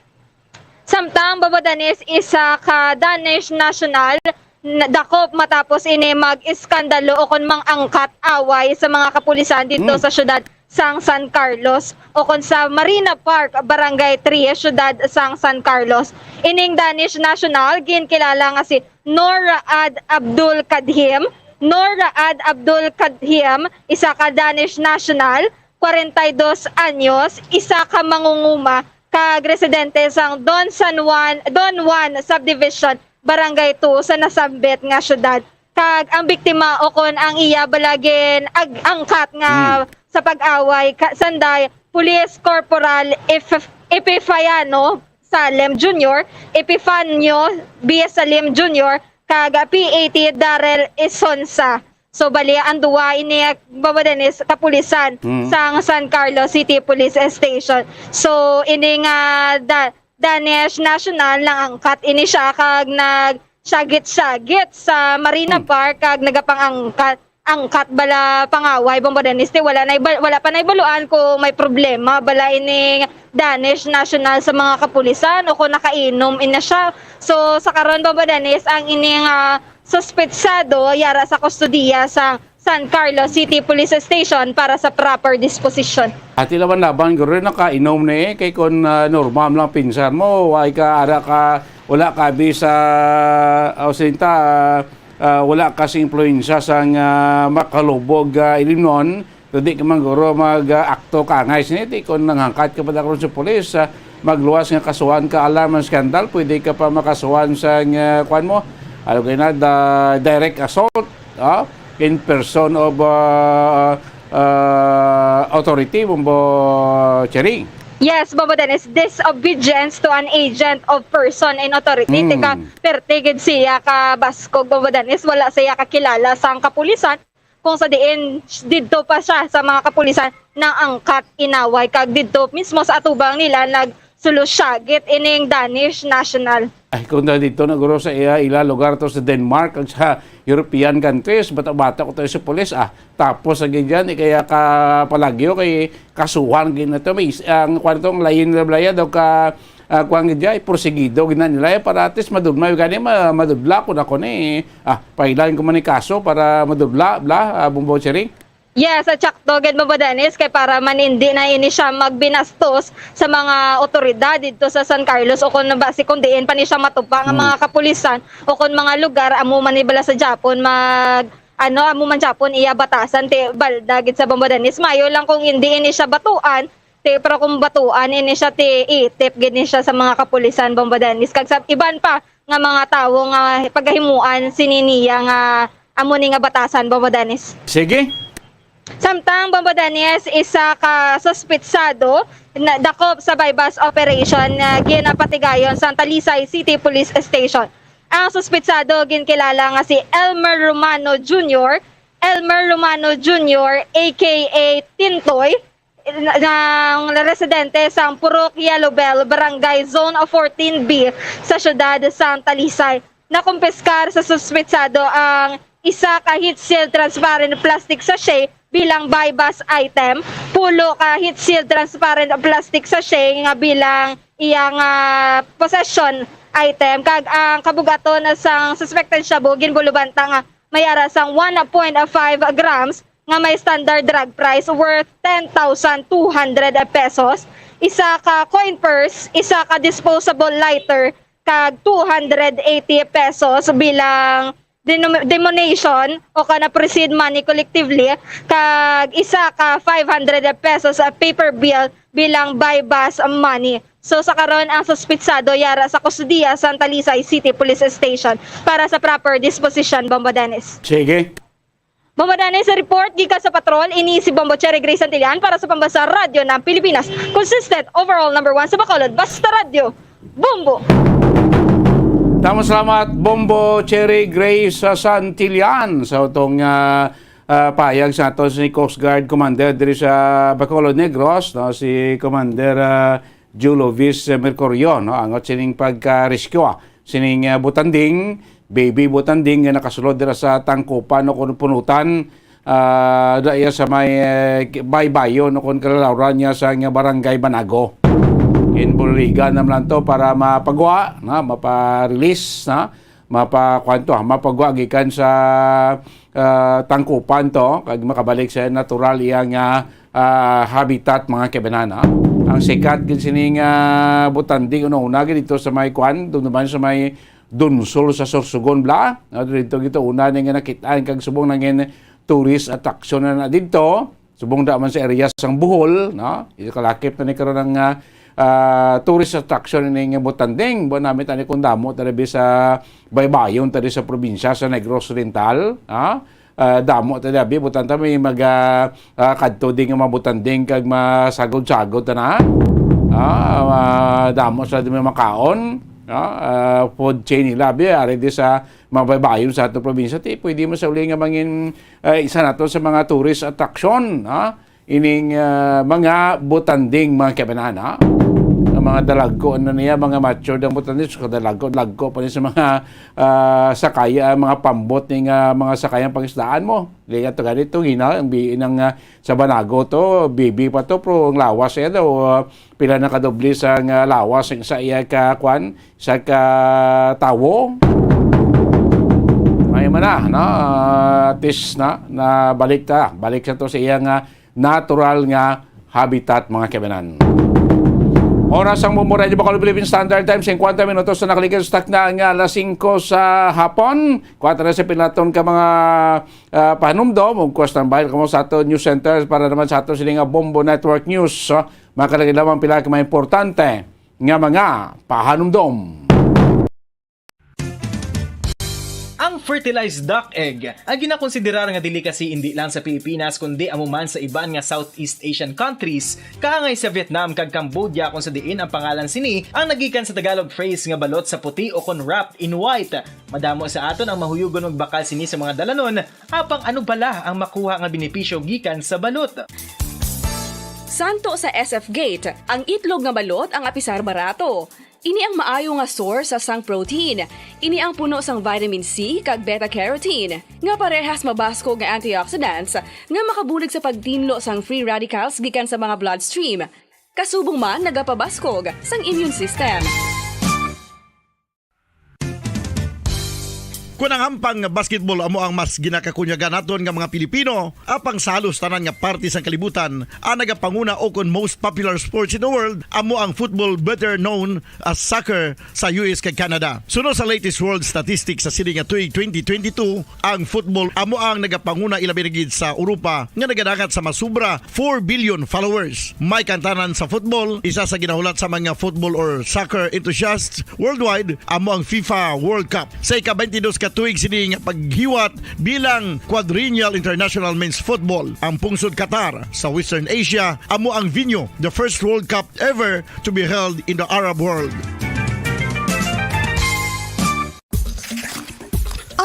Samtang, Bombo Dennis, isa ka Danish national na-, dakop matapos ini mag-iskandalo o kon mang-angkat away sa mga kapulisan dito Hmm. sa siyudad sang San Carlos o kon sa Marina Park, Barangay three, siyudad sang San Carlos. Ining Danish national ginkilala nga si Noor Raad Abdul Kadhim. Noor Raad Abdul Kadhim, isa ka Danish national, kwarenta y dos anyos, isa ka mangunguma, kag residente sang Don San Juan, Don Juan Subdivision, Barangay two sa nasambit nga siyudad. Kag ang biktima o kon ang iya bala gin-, ag-, angkat nga Hmm. sa pag-away ka-, sanday, Police Corporal Ef-, Epifaniano Salem Junior, Epifanio B. Salem Junior, kag P A T Daryl Isonsa. So, bali, ang duwa ini, Bombo Dennis, kapulisan Mm. sang San Carlos City Police Station. So, ini nga da-, Danish national, nangangkat ini siya kag nagsyagit-syagit sa Marina Mm. Park kag nagapangangkat, angkat bala pangaway, Bombo Dennis. Ti wala na iba-, wala pa naibaluan kung may problema bala ini Danish national sa mga kapulisan o kung nakainom ina siya. So, sa karon, Bombo Dennis, ang ini nga suspetsado yara sa kustodiya sa San Carlos City Police Station para sa proper disposition. Ati laban-laban, guro, nakainom ni, kay kung, ah, normal lang pinsan mo, wala ka, ara ka, wala ka bi sa, ah, sinta, ah, wala ka sa impluwensya sang, ah, makalubog, ah, ilimnon, so di ka man guro mag, ah, akto ka angay sini, di kung nanghangkat ka pa karon sa pulis, ah, magluwas nga kasuhan ka alarm and scandal, pwede ka pa makasuhan sa, ah, kuwan mo, ano kayo na, the direct assault, ah, in person of, ah, ah, authority, Bombo Cheri. Yes, Bombo Dennis, disobedience to an agent of person in authority. Mm. Tika, perte gid siya ka baskog, Bombo Dennis, wala siya kakilala sang kapulisan. Kung sa diin, didto pa siya sa mga kapulisan nang angkat inaway, kag didto mismo sa atubang nila nagsulusya gid ining Danish national. Ay, kung na dito na guro sa iya, ila lugar to sa Denmark, kag sa European countries, bata-bata ko tayo sa pulis, ah, tapos lagi dyan, eh, kaya ka palagyo, kay kasuhan gid na to, may is-, ang, kwan to, ang lain na blaya daw ka, ah, kwan gid dyan, porsigido gid na nila, eh, para at least madugmay, gani, ma-, madudla ko na ko ni, ah, pailan ko man ni kaso para madudla, bla, ah, Bombo Cheri? Yes, at sakto gid, Bombo Dennis, kay para man hindi na ini siya magbinastos sa mga otoridad didto sa San Carlos o kung basi kung diin pa ni siya matupa nga Hmm. mga kapulisan o kung mga lugar amo man ni bala sa Japon mag, ano, amo man Japon iya batasan ti balda gid sa, Bombo Dennis. Mayo lang kung hindi ini siya batuan, ti, pero kung batuan ini siya ti itip gid ni siya sa mga kapulisan, Bombo Dennis. Kag sa iban pa nga mga tawo nga pagahimuan sini niya nga amo ni nga batasan, Bombo Dennis. Sige. Samtang, Bombo Dennis, isa ka suspetsado na dakop sa buy-bust operation nga ginapatigayon sa Talisay City Police Station. Ang suspitsado ginkilala nga si Elmer Romano Junior, Elmer Romano Junior, A K A Tintoy, nga residente sa Purok Yellow Bell, Barangay Zone fourteen B sa siyudad sang Talisay. Nakumpiskar sa suspitsado ang isa ka heat-sealed transparent plastic sachet bilang buy-bust item, pulo ka heat-sealed transparent plastic sachet nga bilang iyang, ah, possession item, kag ang kabugaton sang suspected shabu ginbulubanta nga may ara sang one point five grams nga may standard drug price worth ten thousand two hundred pesos, isa ka coin purse, isa ka disposable lighter, kag two hundred eighty pesos bilang denom-, denomination o kana proceed money collectively, kag isa ka five hundred pesos a paper bill bilang buy-bust money. So, sa karon, ang suspitsado yara sa kustodiya sa Talisay City Police Station para sa proper disposition, Bombo Dennis. Sige. Bombo Dennis, report gikan sa patrol. Ini si Bombo Cherry Grace Santillan para sa Pambasa Radyo ng Pilipinas. Consistent, overall number one sa Bacolod. Basta Radyo, Bombo! Tama, salamat, Bombo Cherry Grace, ah, Santillan, sa utong, ah, ah, payag sa ato si Coast Guard Commander diri sa Bacolod, Negros, no, si Commander, ah, Julovis Mercurio, no, angot sining pagka-rescue, ah, sining, ah, butanding, baby butanding nga nakasulod dira sa tangkupan o kun punutan, ah, da iya sa may, eh, baybayon o kun kalalawran niya sa nga barangay Banago. Ginbuligan naman lang to para mapagwa, na, mapa-release, na, mapa-, kwan to, ah, mapagwa gikan sa, ah, tangkupan to, kag makabalik sa natural iya nga, ah, habitat, mga kaibanan, ha. Ang sikat gid sining, ah, butanding una-una gid dito sa may kwan, dumduman sa may Dunsol sa Sorsogon, bla. No, dito gito una ni nga nakit-an kag subong nangin tourist attraction na, na dito. Subong da man sa area sang Bohol, no? Ito kalakip na ni karon ang, ah, ah, tourist attraction ni nga butanding. Buwan namin tani kung damo tani bi sa baybayon tani sa probinsya sa Negros Oriental, ha? Ah, damo tani abi, butan ta may mag, ah, ah, kadto din nga mga butanding kag masagod-sagod ta na. Ah, ah, damo sa di may makaon, no? Ah, food chain nila abi, ari di sa mabaybayon sa ato probinsya, ti pwede mo sa uli nga mangin, ah, isa nato sa mga tourist attraction, ha? Ining, ah, mga butanding, mga kabanan, ha? Ang mga dalagko, ano niya, mga matured ang butanding, so kadalagko, dalagko pa ni sa mga, ah, sakaya, mga pambot ni nga mga sakayang pangisdaan mo. Ligat to ganito, gina, ang biin ng, ah, sa Banago to, bibi pa to, pero ang lawas niya daw, ah, pila na kadoble sa nga lawas ang sa iya ka, kwan, sa ka tawo. May man na, no? Ah, at least, na, na balik ta. Balik sa to sa iya nga natural nga habitat, mga kaibanan. Oras ang Bombo Radio Bacolod Philippine Standard Time, singkwenta minutos na nakaligid sa takna nga alas singko sa hapon. Kuwatro na sa pinaton ka mga, ah, pahanumdom. Ug kuwas tambay kamo sa ato news center para naman sa ato sini nga Bombo Network News. So, makalagay lamang pila ka mga importante nga mga pahanumdom. Ang fertilized duck egg, ang ginakonsiderar nga delicacy indi lang sa Pilipinas, kundi amo man sa iban nga Southeast Asian countries, kaangay sa Vietnam kag Cambodia, kung sa diin ang pangalan sini ang nagikan sa Tagalog phrase nga balot sa puti o kon wrapped in white. Madamo sa aton ang mahuyugon magbakal sini sa mga dalanon, apang ano bala ang makuha nga benepisyo gikan sa balot? Santo sa S F Gate, ang itlog nga balot ang apisar barato. Ini ang maayo nga source sang protein. Ini ang puno sang vitamin C kag beta carotene, nga parehas mabaskog nga antioxidants nga makabulig sa pagtinlo sang free radicals gikan sa mga bloodstream. Kasubong man nagapabaskog sang immune system. Kon ang hampang nga basketball amo ang mas ginakakunyagan naton nga mga Pilipino, apang sa halos tanan nga parte sang kalibutan, ang nagapanguna o kon most popular sports in the world amo ang football, better known as soccer, sa U S kag Canada. Suno sa latest world statistics sa sini nga tuig twenty twenty-two, ang football amo ang nagapanguna, ilabi na gid sa Europa nga nagadangat sa masubra four billion followers. May kantanan sa football, isa sa ginahulat sa mga football or soccer enthusiasts worldwide amo ang FIFA World Cup. Sa ika-twenty-dos ka tuig sini nga paghiwat bilang quadrennial international men's football, ang pungsod Qatar sa Western Asia amo ang venue, the first World Cup ever to be held in the Arab world.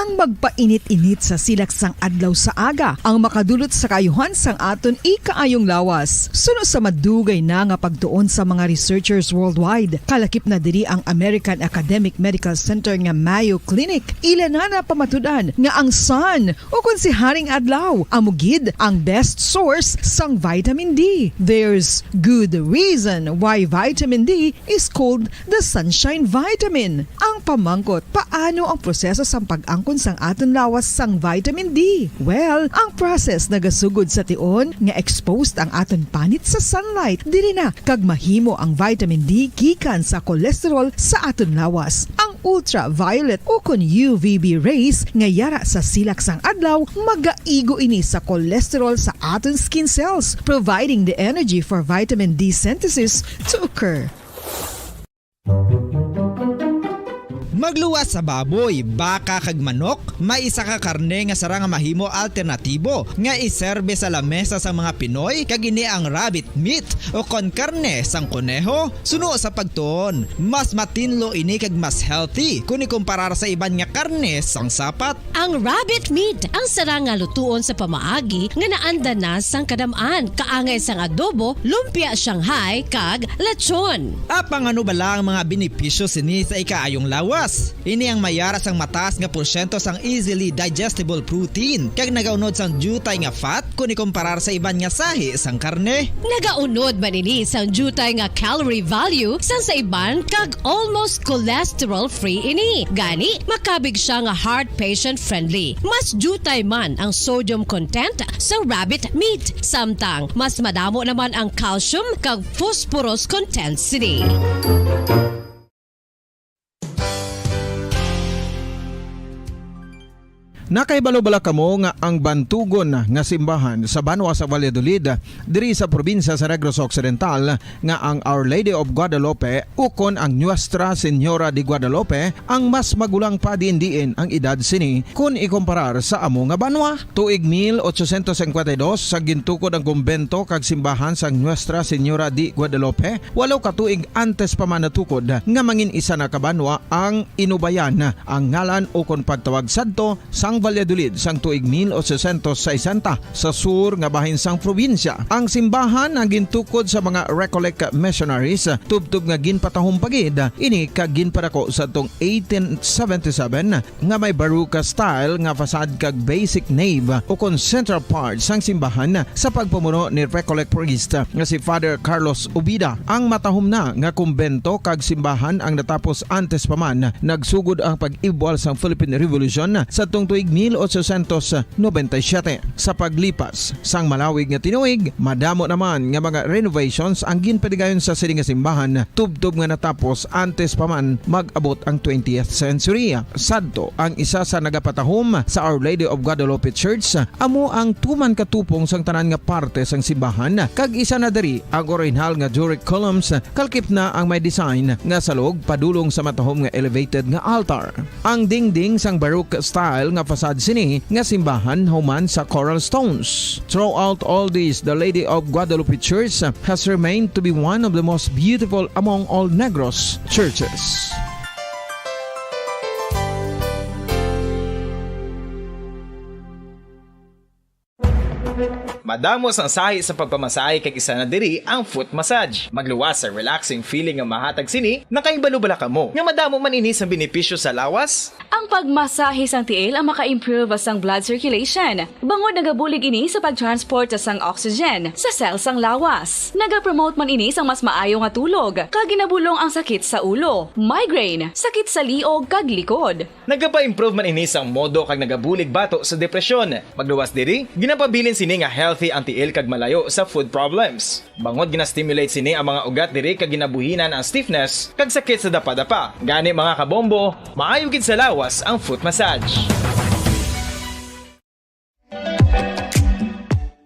Ang magpainit-init sa silak sang adlaw sa aga ang makadulot sa kaayuhan sang aton ikaayong lawas. Suno sa madugay na nga pagtuon sa mga researchers worldwide, kalakip na diri ang American Academic Medical Center nga Mayo Clinic, ila na napamatud-an nga ang sun, o kon si Haring Adlaw, amo gid ang best source sang vitamin D. There's good reason why vitamin D is called the sunshine vitamin. Ang pamangkot, paano ang proseso sang pag-angkon sang aton lawas sang vitamin D? Well, ang process nagasugod sa tion nga exposed ang aton panit sa sunlight. Diri na kag mahimo ang vitamin D gikan sa cholesterol sa aton lawas. Ang ultraviolet o kon U V B rays nga yara sa silak sang adlaw magaigo ini sa cholesterol sa aton skin cells, providing the energy for vitamin D synthesis to occur. Magluwas sa baboy, baka, kag manok, may isa ka karne nga sarang nga mahimo alternatibo nga iserbe sa lamesa sang mga Pinoy, kag ini ang rabbit meat o kon karne sang koneho. Suno sa pagtuon, mas matinlo ini kag mas healthy kon ikumparar sa iban nga karne sang sapat. Ang rabbit meat ang sarang nga lutuon sa pamaagi nga naanda na sang kadam-an, kaangay sang adobo, lumpia Shanghai, kag lechon. Apang ano bala ang mga benepisyo sini sa ikaayong lawas? Ini ang mayara sang mataas nga porsyento sang easily digestible protein, kag nagaunod sang diutay nga fat kon ikumparar sa iban nga sahi sang karne. Nagaunod man ini sang diutay nga calorie value sang sa iban, kag almost cholesterol-free ini. Gani, makabig sia nga heart patient-friendly. Mas diutay man ang sodium content sa rabbit meat, samtang mas madamo naman ang calcium kag phosphorus content sini. Nakahibalo bala kamo nga ang bantugon nga simbahan sa banwa sa Valladolid, diri sa probinsya sa Negros Occidental, nga ang Our Lady of Guadalupe ukon ang Nuestra Señora de Guadalupe ang mas magulang pa diin-diin ang edad sini kon ikumparar sa amo nga banwa? Tuig mil ochocientos cincuenta y dos, sa gintukod ang kumbento kag simbahan sang Nuestra Señora de Guadalupe, walo ka tuig antes pa man natukod nga mangin isa na ka banwa ang Inubayan, ang ngalan ukon pagtawag sadto sang Valladolid sang tuig mil ochocientos sesenta, sa sur nga bahin sang probinsya. Ang simbahan ang gintukod sa mga Recollect missionaries, tubtob nga ginpatahom pa gid ini kag ginpadako sadtong eighteen seventy-seven, nga may Baroque style nga facade kag basic nave ukon central part sang simbahan sa pagpamuno ni Recollect priest nga si Father Carlos Ubida. Ang matahom na nga kumbento kag simbahan ang natapos antes pa man nagsugod ang pag-ibwal sang Philippine Revolution sadtong tuig mil ochocientos noventa y siete. Sa paglipas sang malawig nga tinuig, madamo naman nga mga renovations ang ginpadigayon sa sini nga simbahan, tubtob nga natapos antes pa man mag-abot ang twentieth century. Sadto, ang isa sa nagapatahom sa Our Lady of Guadalupe Church amo ang tuman katupong sang tanan nga parte sang simbahan, kag isa na diri ang orihinal nga Doric columns, kalkip na ang may design nga salog padulong sa matahom nga elevated nga altar. Ang dingding sang Baroque style nga facade sini nga simbahan human sa coral stones. Throughout all this, the Lady of Guadalupe Church has remained to be one of the most beautiful among all Negros churches. Madamo sang sahi sa pagpamasahe, kag isa na diri ang foot massage. Magluwas sa relaxing feeling nga mahatag sini. Nakahibalo bala kamo nga madamo man ini sang benepisyo sa lawas? Ang pagmasahe sang tiil ang maka-improve sang blood circulation, bangod nagabulig ini sa pag-transport sang oxygen sa cell sang lawas. Nagapromote man ini sang mas maayo nga tulog, kag ginabulong ang sakit sa ulo, migraine, sakit sa liog, kag likod. Nagapa-improve man ini sang modo kag nagabulig bato sa depresyon. Magluwas diri, ginapabilin sini nga healthy ang tiil kag malayo sa foot problems. Bangod gina-stimulate sini ang mga ugat diri kag ginabuhinan ang stiffness kag sakit sa dapadapa. Gani, mga kabombo, maayo gid sa lawas ang foot massage.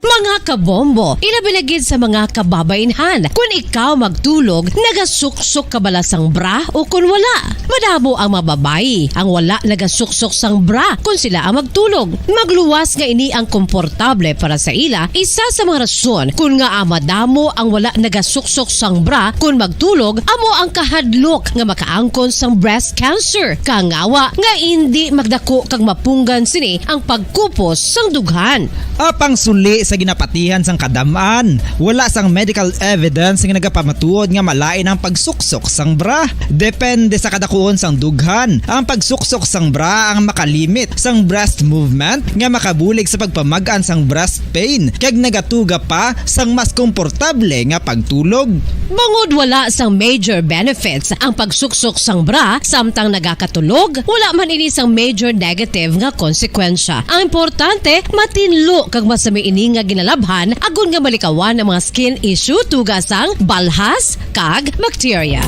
Mga kabombo, ilabi na gid sa mga kababainhan. Kun ikaw magtulog, nagasuksok ka bala sang bra o kun wala? Madamo ang mga babayi ang wala nagasuksok sang bra kun sila ang magtulog. Magluwas nga ini ang komportable para sa ila. Isa sa mga rason kun ngaa madamo ang wala nagasuksok sang bra kun magtulog amo ang kahadlok nga makaangkon sang breast cancer. Kangawa nga indi magdako kag mapunggan sini ang pagkupos sang dughan. Apang suli sa ginapatihan sang kadam-an, wala sang medical evidence nga nagapamatuod nga malain ang pagsuksok sang bra. Depende sa kadakuon sang dughan, ang pagsuksok sang bra ang makalimit sang breast movement nga makabulig sa pagpamag-an sang breast pain kag nagatuga pa sang mas komportable nga pagtulog. Bangod wala sang major benefits ang pagsuksok sang bra samtang nagakatulog, wala man ini sang major negative nga konsekwensya. Ang importante, matinlo kag masami ini nga ginalabhan agod nga malikawan ang mga skin issue tuga sang balhas kag bakterya.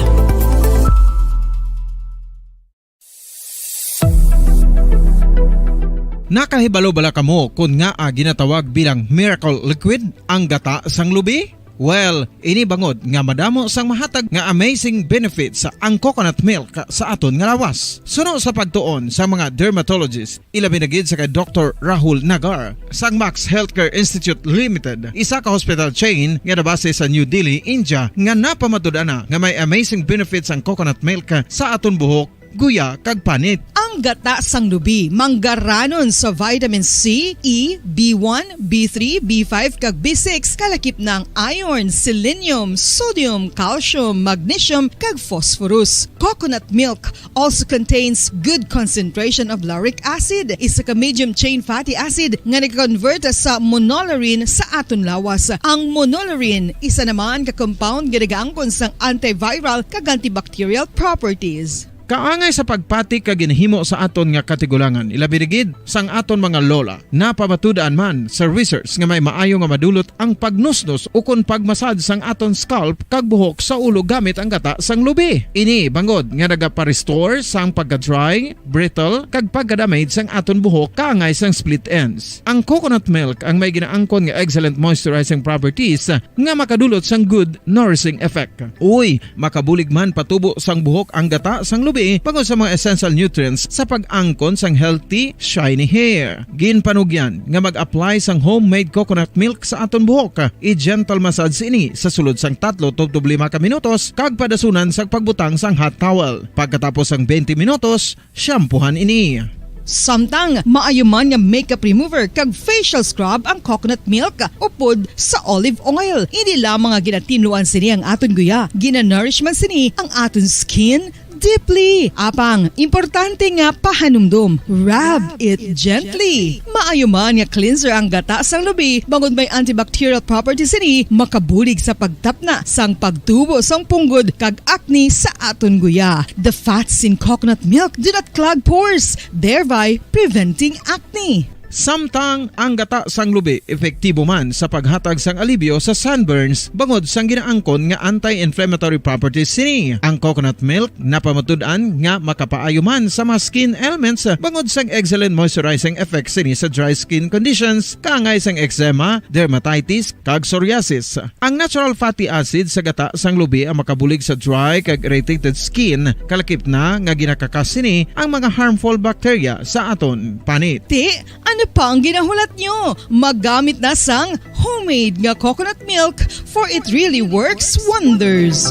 Nakahibalo bala kamo kon ngaa ginatawag bilang miracle liquid ang gata sang lubi? Well, ini bangod nga madamo sang mahatag nga amazing benefits ang coconut milk sa aton nga lawas. Suno sa pagtuon sa mga dermatologist, ilabi na gid sa kay Doktor Rahul Nagar sang Max Healthcare Institute Limited, isa ka hospital chain nga nabase sa New Delhi, India, nga napamatud-an na nga may amazing benefits ang coconut milk sa aton buhok, guya, kag panit. Ang gata sang lubi manggaranon sa vitamin C, E, B one, B three, B five, kag B six, kalakip na ang iron, selenium, sodium, calcium, magnesium, kag phosphorus. Coconut milk also contains good concentration of lauric acid, isa ka medium chain fatty acid nga nag-convert sa monolaurin sa aton lawas. Ang monolaurin isa naman ka compound nga nagaangkon sang antiviral kag antibacterial properties. Kaangay sa pagpati kag ginhimo sa aton nga katigulangan, ilabi na gid sang aton mga lola. Napamatud-an man sa research nga may maayo nga madulot ang pagnusnos ukon pagmasad sang aton scalp kag buhok sa ulo gamit ang gata sang lubi. Ini bangod nga nagapa-restore sang pagka-dry, brittle, kag pagka-damage sang aton buhok kaangay sang split ends. Ang coconut milk ang may ginaangkon nga excellent moisturizing properties nga makadulot sang good nourishing effect. Uy, makabulig man patubo sang buhok ang gata sang lubi bangod sa mga essential nutrients sa pag-angkon sang healthy, shiny hair. Ginpanugyan nga mag-apply sang homemade coconut milk sa aton buhok. I-gentle massage ini sa sulod sang tatlo tubtob lima ka minutos kag padasunan sa pagbutang sang hot towel. Pagkatapos sang twenty minutos, shampoohan ini. Samtang maayo man nga makeup remover kag facial scrub ang coconut milk upod sa olive oil. Hindi lamang nga ginatinluan sini ang aton guya, ginanourish man sini ang aton skin deeply. Apang, importante nga pahanumdom, rub it gently. Maayo man nga cleanser ang gata sang lubi, bangod may antibacterial properties sini, makabulig sa pagtapna sang pagtubo sang punggod kag acne sa aton guya. The fats in coconut milk do not clog pores, thereby preventing acne. Samtang ang gata sang lubi epektibo man sa paghatag sang alibyo sa sunburns bangod sang ginaangkon nga anti-inflammatory properties sini. Ang coconut milk napamatud-an nga makapaayo man sa mga skin ailments bangod sang excellent moisturizing effects sini sa dry skin conditions, kaangay sang eczema, dermatitis, kag psoriasis. Ang natural fatty acid sa gata sang lubi ang makabulig sa dry kag irritated skin, kalakip na nga ginakakas sini ang mga harmful bacteria sa aton panit. Ti, ano pa ang ginahulat nyo? Maggamit na sang homemade nga coconut milk, for it really works wonders.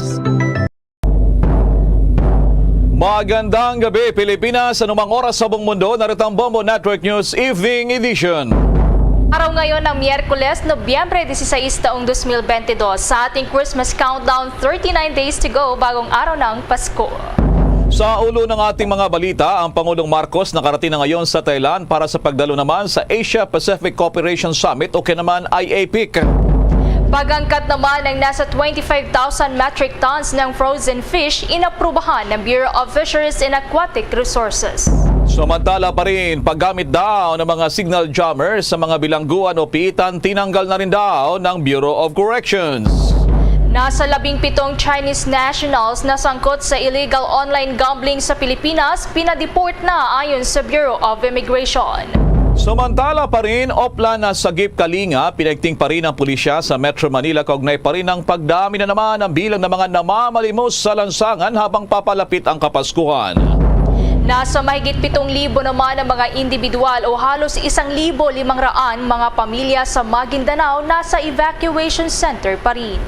Magandang gabi, Pilipinas. Anumang oras sa buong mundo, narito ang Bombo Network News Evening Edition. Araw ngayon ng Miyerkules, Nobyembre dieciséis, taong dos mil bente dos. Sa ating Christmas countdown, thirty-nine days to go, bagong araw ng Pasko. Sa ulo ng ating mga balita, ang Pangulong Marcos nakarating na ngayon sa Thailand para sa pagdalo naman sa Asia Pacific Cooperation Summit o kaya naman APEC. Pag-angkat naman ng nasa twenty-five thousand metric tons ng frozen fish inaprubahan ng Bureau of Fisheries and Aquatic Resources. Samantala pa rin, paggamit daw ng mga signal jammers sa mga bilangguan o piitan tinanggal na rin daw ng Bureau of Corrections. Nasa labing pitong Chinese nationals na sangkot sa illegal online gambling sa Pilipinas, pinadeport na ayon sa Bureau of Immigration. Samantala pa rin, oplan na sagip kalinga, pinagting pa rin ang pulisya sa Metro Manila kaugnay pa rin ang pagdami na naman ang bilang ng mga namamalimos sa lansangan habang papalapit ang Kapaskuhan. Nasa mahigit pitong libo naman ang mga individual o halos isang libo limang raan mga pamilya sa Maguindanao nasa evacuation center pa rin.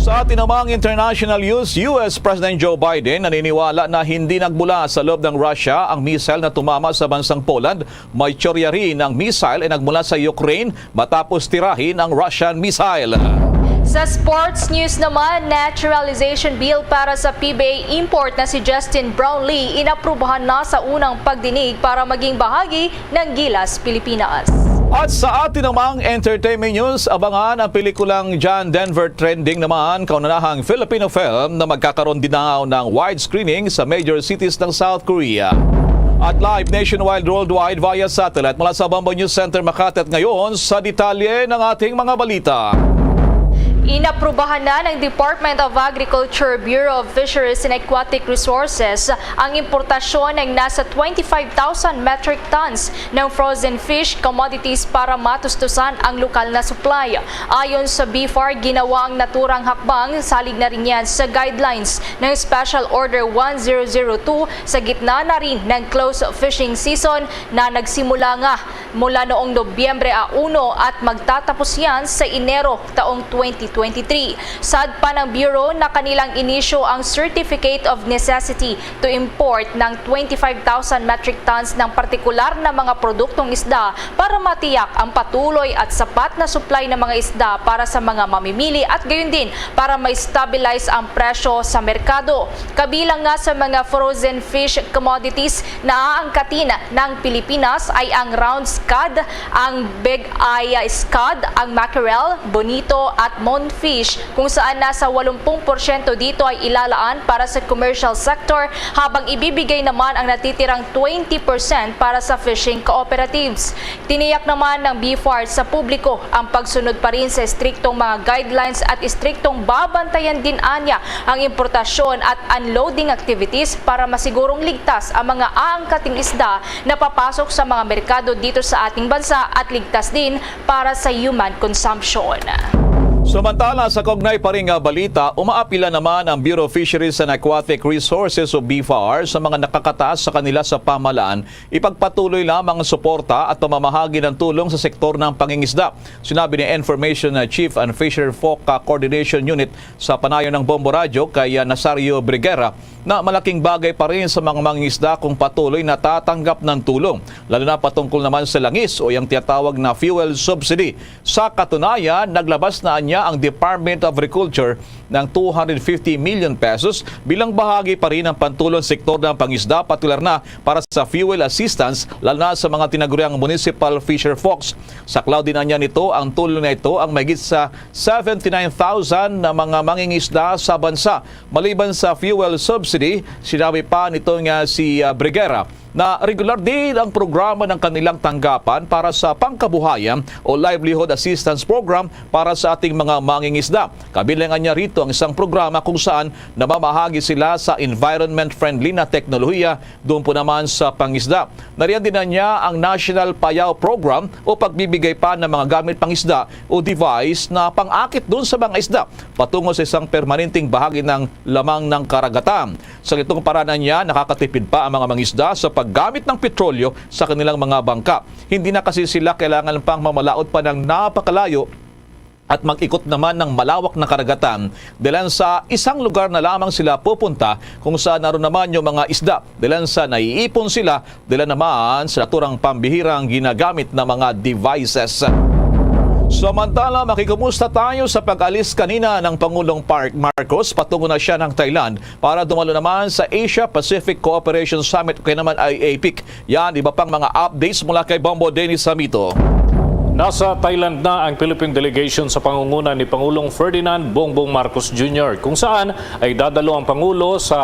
Sa atin namang international news, U S President Joe Biden naniniwala na hindi nagbula sa loob ng Russia ang missile na tumama sa bansang Poland. May teorya rin ang missile ay nagmula sa Ukraine matapos tirahin ang Russian missile. Sa sports news naman, naturalization bill para sa P B A import na si Justin Brownlee inaprubahan na sa unang pagdinig para maging bahagi ng Gilas Pilipinas. At sa atin namang entertainment news, abangan ang pelikulang John Denver Trending naman, kauna-unahang Filipino film na magkakaroon din daw ng wide screening sa major cities ng South Korea. At live nationwide, worldwide via satellite mula sa Bombo News Center Makati. At ngayon, sa detalye ng ating mga balita. Inaprubahan na ng Department of Agriculture, Bureau of Fisheries and Aquatic Resources ang importasyon ng nasa twenty-five thousand metric tons ng frozen fish commodities para matustusan ang lokal na supply. Ayon sa BFAR, ginawa ang naturang hakbang, salig na rin yan sa guidelines ng Special Order one zero zero two sa gitna na rin ng close fishing season na nagsimula nga mula noong Nobyembre a uno at magtatapos yan sa Enero taong twenty twenty-three. Sad pa ng Bureau na kanilang inisyu ang Certificate of Necessity to import ng twenty-five thousand metric tons ng partikular na mga produktong isda para matiyak ang patuloy at sapat na supply ng mga isda para sa mga mamimili at gayon din para ma-stabilize ang presyo sa merkado. Kabilang nga sa mga frozen fish commodities na aangkatin ng Pilipinas ay ang round cod, ang big eye cod, ang mackerel, bonito at moonfish, kung saan nasa walumpung porsyento dito ay ilalaan para sa commercial sector, habang ibibigay naman ang natitirang twenty percent para sa fishing cooperatives. Tiniyak naman ng BFAR sa publiko ang pagsunod pa rin sa estriktong mga guidelines at estriktong babantayan din anya ang importasyon at unloading activities para masigurong ligtas ang mga aangkating isda na papasok sa mga merkado dito sa ating bansa at ligtas din para sa human consumption. Samantala, sa kaugnay pa rin nga balita, umaapila naman ang Bureau of Fisheries and Aquatic Resources o BFAR sa mga nakakataas sa kanila sa pamahalaan, ipagpatuloy lamang ang suporta at pamamahagi ng tulong sa sektor ng pangingisda. Sinabi ni Information Chief and Fisher Folk Coordination Unit sa panayon ng Bombo Radyo kay, ah, Nazario Briguera na malaking bagay pa rin sa mga mangingisda kung patuloy natatanggap ng tulong, lalo na patungkol naman sa langis o yung tinatawag na fuel subsidy. Sa katunayan, naglabas na anya ang Department of Agriculture ng two hundred fifty million pesos bilang bahagi pa rin ng pantulong sektor ng pangisda, partikular na para sa fuel assistance, lalo na sa mga tinaguriang municipal fisher folks. Saklaw din anya nito ang tulong na ito ang mahigit sa seventy-nine thousand na mga mangingisda sa bansa. Maliban sa fuel subsidy, sinabi pa nito nga si, ah, Briguera na regular din ang programa ng kanilang tanggapan para sa pangkabuhayan o livelihood assistance program para sa ating mga mangingisda. Kabilang niya rito ang isang programa kung saan namamahagi sila sa environment-friendly na teknolohiya doon po naman sa pangisda. Nariyan din na niya ang National Payaw Program o pagbibigay pa ng mga gamit pangisda o device na pang-akit doon sa mga isda patungo sa isang permanenteng bahagi ng lamang ng karagatan. Sa gitong paraan niya, nakakatipid pa ang mga mangisda sa paggamit ng petrolyo sa kanilang mga bangka. Hindi na kasi sila kailangan pang mamalaot pa ng napakalayo at mag-ikot naman ng malawak na karagatan, dahilan sa isang lugar na lamang sila pupunta kung saan naroon naman yung mga isda, dahilan sa naiipon sila, dahilan naman sa naturang pambihirang ginagamit na mga devices. Samantala, makikumusta tayo sa pag-alis kanina ng Pangulong Park Marcos patungo na siya ng Thailand para dumalo naman sa Asia Pacific Cooperation Summit o kaya naman ay APEC. Yan, iba pang mga updates mula kay Bombo Dennis Samito. Nasa Thailand na ang Philippine delegation sa pangunguna ni Pangulong Ferdinand Bongbong Marcos Junior, kung saan ay dadalo ang Pangulo sa,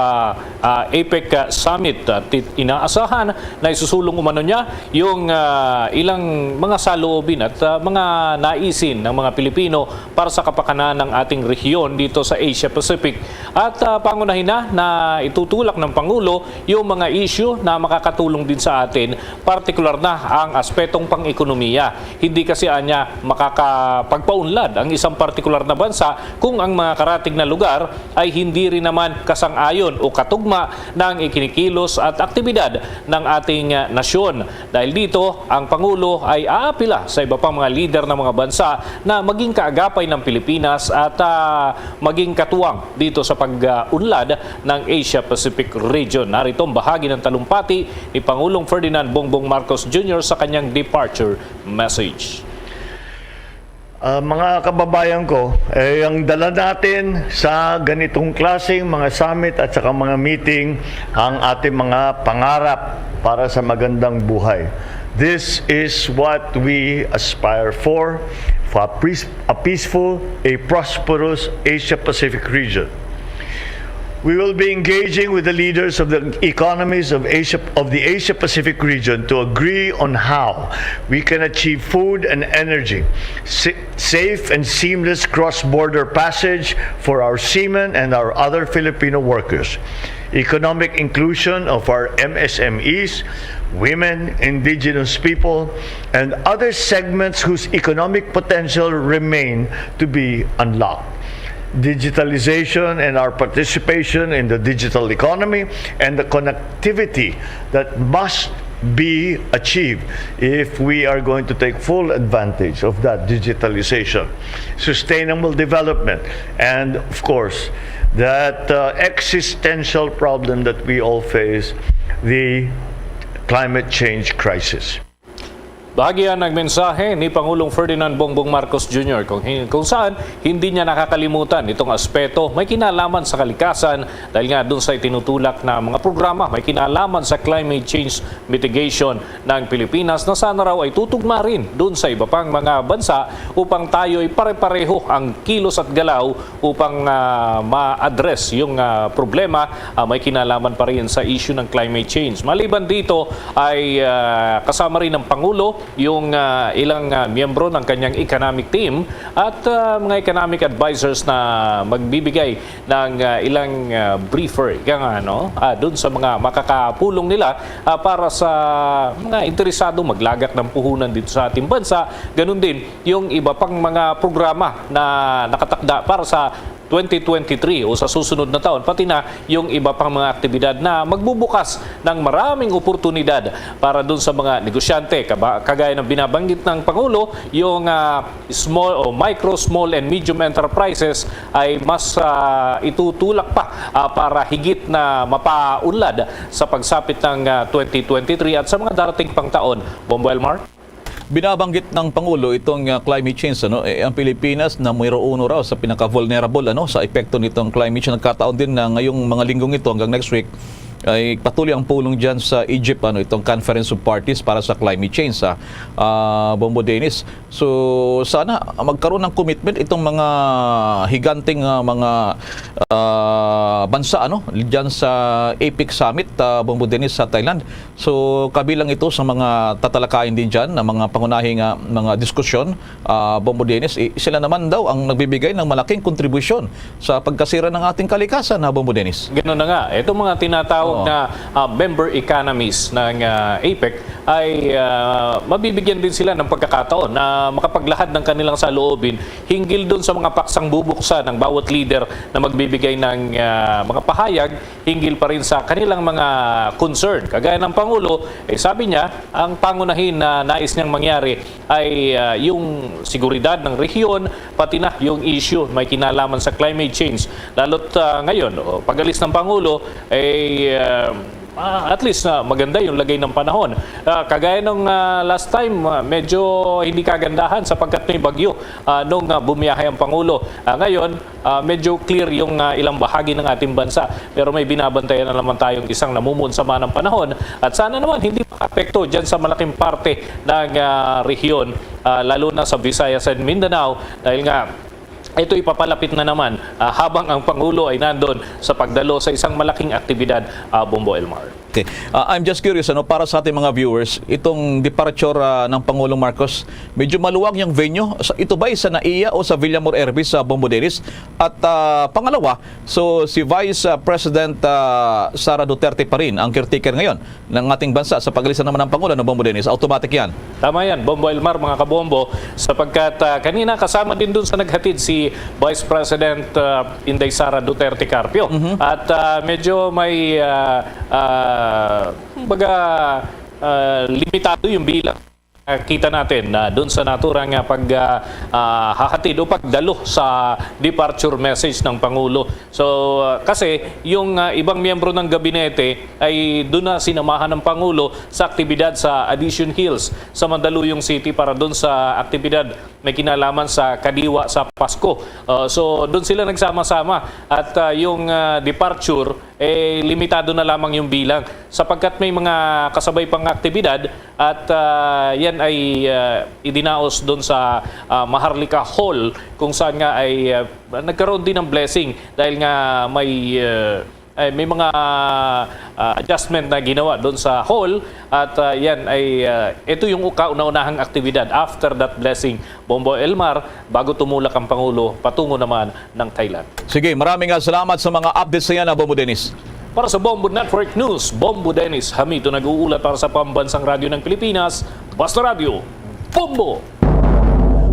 ah, APEC Summit. At ti-, inaasahan na isusulong umano niya yung, ah, ilang mga saloobin at, ah, mga naisin ng mga Pilipino para sa kapakanan ng ating rehiyon dito sa Asia Pacific. At, ah, pangunahin na, na itutulak ng Pangulo yung mga issue na makakatulong din sa atin, partikular na ang aspetong pang-ekonomiya. Hindi kasi anya makakapagpaunlad ang isang partikular na bansa kung ang mga karatig na lugar ay hindi rin naman kasang-ayon o katugma ng ikinikilos at aktibidad ng ating, ah, nasyon. Dahil dito, ang Pangulo ay aapila sa iba pang mga lider ng mga bansa na maging kaagapay ng Pilipinas at, ah, maging katuwang dito sa pag-unlad ng Asia Pacific region. Narito ang bahagi ng talumpati ni Pangulong Ferdinand Bongbong Marcos Junior sa kanyang departure message. Ah, mga kababayan ko, eh, ang dala natin sa ganitong klaseng mga summit at saka mga meeting, ang ating mga pangarap para sa magandang buhay. This is what we aspire for, for a peace-, a peaceful, a prosperous Asia-Pacific region. We will be engaging with the leaders of the economies of Asia, of the Asia-Pacific region to agree on how we can achieve food and energy, sa-, safe and seamless cross-border passage for our seamen and our other Filipino workers, economic inclusion of our M S M Es, women, indigenous people, and other segments whose economic potential remain to be unlocked, digitalization and our participation in the digital economy, and the connectivity that must be achieved if we are going to take full advantage of that digitalization, sustainable development, and of course, that, uh, existential problem that we all face, the climate change crisis. Bahagi yan ng mensahe ni Pangulong Ferdinand Bongbong Marcos Junior, kung hin-, kung saan hindi niya nakakalimutan itong aspeto may kinalaman sa kalikasan, dahil nga dun sa itinutulak na mga programa may kinalaman sa climate change mitigation ng Pilipinas, na sana raw ay tutugma rin dun sa iba pang mga bansa upang tayo'y pare-pareho ang kilos at galaw upang, ah, ma-address yung, ah, problema, ah, may kinalaman pa rin sa issue ng climate change. Maliban dito ay, ah, kasama rin ng Pangulo yung, ah, ilang, ah, miyembro ng kanyang economic team at, ah, mga economic advisors na magbibigay ng, ah, ilang, ah, briefer, ika nga, no? Ah, dun sa mga makakapulong nila, ah, para sa mga interesado maglagak ng puhunan dito sa ating bansa. Ganun din yung iba pang mga programa na nakatakda para sa twenty twenty-three o sa susunod na taon, pati na yung iba pang mga aktibidad na magbubukas ng maraming oportunidad para dun sa mga negosyante. Kaba-, kagaya ng binabanggit ng Pangulo, yung, ah, small o micro, small and medium enterprises ay mas, ah, itutulak pa, ah, para higit na mapaunlad sa pagsapit ng, ah, twenty twenty-three at sa mga darating pang taon. Bombo Elmar? Binabanggit ng Pangulo itong, ah, climate change, ano? Eh, ang Pilipinas na numero uno raw sa pinaka-vulnerable, ano, sa epekto nitong climate change. Nagkataon din na ngayong mga linggong ito hanggang next week ay patuloy ang pulong dyan sa Egypt, ano, itong Conference of Parties para sa climate change, ah, ah, Bombo Dennis. So, sana magkaroon ng commitment itong mga higanteng, ah, mga, ah, bansa, ano, dyan sa APEC Summit, ah, Bombo Dennis, sa Thailand. So, kabilang ito sa mga tatalakayin din dyan, ang mga pangunahing, ah, mga diskusyon, ah, Bombo Dennis. I-, sila naman daw ang nagbibigay ng malaking kontribusyon sa pagkasira ng ating kalikasan, ha, Bombo Dennis? Ganun na nga. Itong mga tinatawag Oo. na, ah, member economies ng, ah, APEC ay, ah, mabibigyan din sila ng pagkakataon na makapaglahad ng kanilang saloobin hinggil dun sa mga paksang bubuksan ng bawat leader na magbibigay ng, ah, mga pahayag hinggil pa rin sa kanilang mga concern. Kagaya ng Pangulo, eh, sabi niya, ang pangunahin na nais niyang mangyari ay, ah, yung seguridad ng rehiyon, pati na yung issue may kinalaman sa climate change. Lalo't, ah, ngayon, oh, pag-alis ng Pangulo, eh, ah, Ah, at least na maganda yung lagay ng panahon. Ah, kagaya nung, ah, last time, ah, medyo hindi kagandahan sapagkat may bagyo, ah, nung, ah, bumiyahe ang Pangulo. Ah, ngayon, ah, medyo clear yung, ah, ilang bahagi ng ating bansa. Pero may binabantayan na naman tayong isang namumon sama ng panahon at sana naman hindi makaapekto dyan sa malaking parte ng, ah, rehiyon, ah, lalo na sa Visayas and Mindanao dahil nga ito ipapalapit na naman, ah, habang ang Pangulo ay nandun sa pagdalo sa isang malaking aktibidad, ah, Bombo Elmar. Okay. Ah, I'm just curious, ano, para sa ating mga viewers, itong departure, ah, ng Pangulong Marcos, medyo maluwag yung venue. Sa, ito ba sa NAIA o sa Villamor Air Base sa Bombo Dennis? At, ah, pangalawa, so si Vice, ah, President, ah, Sara Duterte pa rin ang caretaker ngayon ng ating bansa sa pag-alis na naman ng Pangulo, no, Bombo Dennis? Automatic yan. Tama yan, Bombo Elmar, mga kabombo, sapagkat, ah, kanina kasama din dun sa naghatid si Vice President, ah, Inday Sara Duterte Carpio. Mhm. At, ah, medyo may, ah, ah, kumbaga, ah, limitado yung bilang. Ah, kita natin na dun sa naturang, ah, pag, ah, ah, hahatid o pagdalo sa departure message ng Pangulo. So, ah, kasi yung, ah, ibang miyembro ng gabinete ay dun na sinamahan ng Pangulo sa aktibidad sa Addition Hills sa Mandaluyong City para dun sa aktibidad may kinalaman sa kadiwa sa Pasko. Ah, so, dun sila nagsama-sama at, ah, yung, ah, departure, eh, limitado na lamang yung bilang sapagkat may mga kasabay pang aktibidad at, ah, yan ay, ah, idinaos dun sa, ah, Maharlika Hall kung saan nga ay, ah, nagkaroon din ng blessing dahil nga may, ah, ay, may mga, ah, adjustment na ginawa doon sa hall at, ah, yan ay, ah, ito yung kauna-unahang aktibidad after that blessing, Bombo Elmar, bago tumulak ang Pangulo patungo naman ng Thailand. Sige, maraming, ah, salamat sa mga updates na yan, ah, Bombo Dennis. Para sa Bombo Network News, Bombo Dennis Hamito nag-uulat para sa Pambansang Radyo ng Pilipinas, Basta Radyo, Bombo!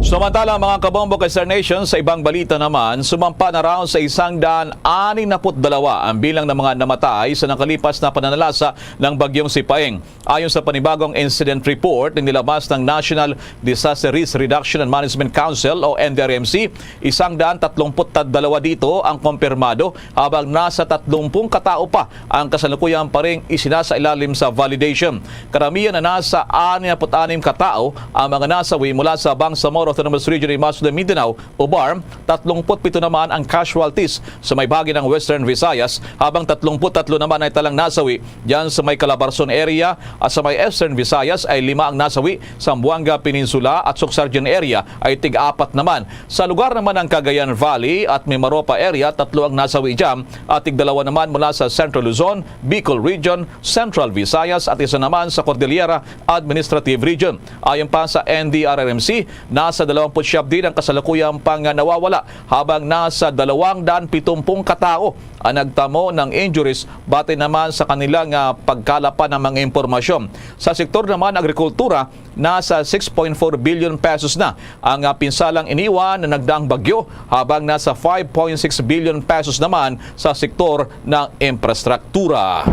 Samantala, mga kabombo kay Star Nation, sa ibang balita naman, sumampa na raw sa isang daan anim na put dalawa ang bilang ng mga namatay sa nakalipas na pananalasa ng Bagyong Sipaeng. Ayon sa panibagong incident report na nilabas ng National Disaster Risk Reduction and Management Council o N D R M C, isang daan tatlong put dalawa dito ang kumpirmado, habang nasa tatlumpung katao pa ang kasalukuyan pa ring isinasailalim sa validation. Karamihan na nasa anim na put anim katao ang mga nasawi mula sa Bangsamoro Autonomous Region, Imazon de Mindanao, o BARMM. Tatlong put pito naman ang casualties sa may bahagi ng Western Visayas, habang tatlong put tatlo naman ay talang nasawi diyan sa may Calabarzon area, at sa may Eastern Visayas ay lima ang nasawi, Zamboanga Peninsula at Soccsksargen area ay tig-apat naman. Sa lugar naman ng Cagayan Valley at Mimaropa area, tatlo ang nasawi diyan at tigdalawa naman mula sa Central Luzon, Bicol Region, Central Visayas at isa naman sa Cordillera Administrative Region. Ayon pa sa N D R R M C, nasa dalawampu't siyam din ang kasalukuyang pang nawawala, habang nasa dalawang daan pitumpung katao ang nagtamo ng injuries, batay naman sa kanilang, ah, pagkalap pa ng mga impormasyon. Sa sektor naman agrikultura, nasa six point four billion pesos na ang, ah, pinsalang iniwan na nagdaang bagyo, habang nasa five point six billion pesos naman sa sektor ng infrastruktura.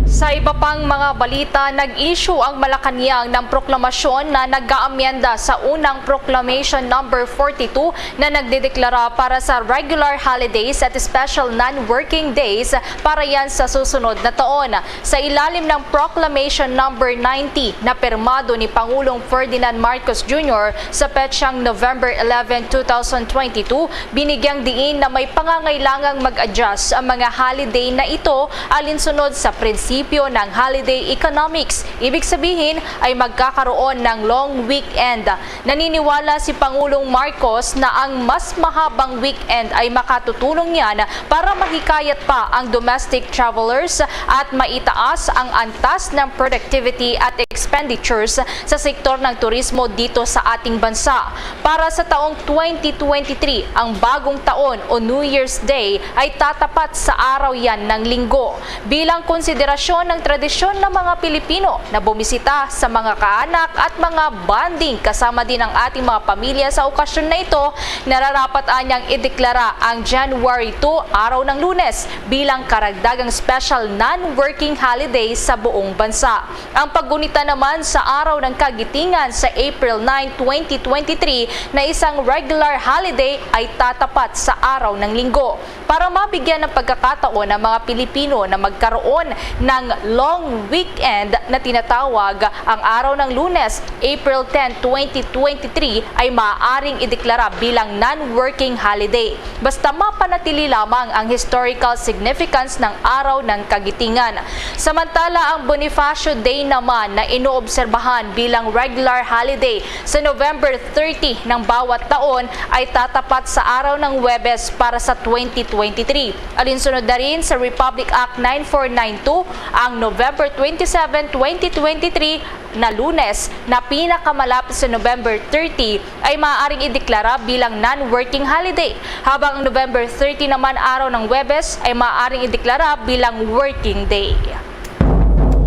Sa iba pang mga balita, nag-issue ang Malacañang ng proklamasyon na nag-aamyenda sa unang Proclamation Number forty-two na nagdedeklara para sa regular holidays at special non-working days para yan sa susunod na taon. Sa ilalim ng Proclamation Number ninety na pirmado ni Pangulong Ferdinand Marcos Junior sa petsang November eleven, two thousand twenty-two, binigyang diin na may pangangailangang mag-adjust ang mga holiday na ito alinsunod sa prinsipyo ng holiday economics. Ibig sabihin ay magkakaroon ng long weekend. Naniniwala si Pangulong Marcos na ang mas mahabang weekend ay makatutulong yan para mahikayat pa ang domestic travelers at maitaas ang antas ng productivity at expenditures sa sektor ng turismo dito sa ating bansa. Para sa taong twenty twenty-three, ang bagong taon o New Year's Day ay tatapat sa araw yan ng Linggo. Bilang konsiderasyon ng tradisyon ng mga Pilipino na bumisita sa mga kaanak at mga bonding kasama din ang ating mga pamilya sa okasyon na ito, nararapat anyang ideklara ang January two, araw ng Lunes, bilang karagdagang special non-working holiday sa buong bansa. Ang paggunita naman sa Araw ng Kagitingan sa April nine, twenty twenty-three, na isang regular holiday ay tatapat sa araw ng Linggo. Para mabigyan ng pagkakataon ang mga Pilipino na magkaroon na Ang long weekend na tinatawag ang araw ng Lunes, April ten, twenty twenty-three, ay maaaring ideklara bilang non-working holiday, basta mapanatili lamang ang historical significance ng Araw ng Kagitingan. Samantala, ang Bonifacio Day naman na inoobserbahan bilang regular holiday sa November thirty ng bawat taon ay tatapat sa araw ng Huwebes para sa twenty twenty-three. Alinsunod na rin sa Republic Act nine four nine two, ang November twenty-seven, twenty twenty-three na Lunes na pinakamalapit sa November thirty ay maaaring ideklara bilang non-working holiday, habang ang November thirty naman, araw ng Huwebes, ay maaaring ideklara bilang working day.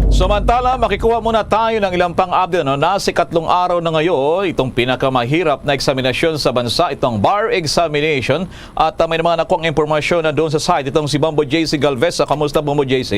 Samantala, makikuha muna tayo ng ilang pang-update, no? Nasa ikatlong araw na ngayon itong pinakamahirap na eksaminasyon sa bansa, itong bar examination. At, ah, may mga nakuha ang impormasyon na doon sa site. Itong si Bombo J C Galvez. Ah, kamusta, Bombo J C?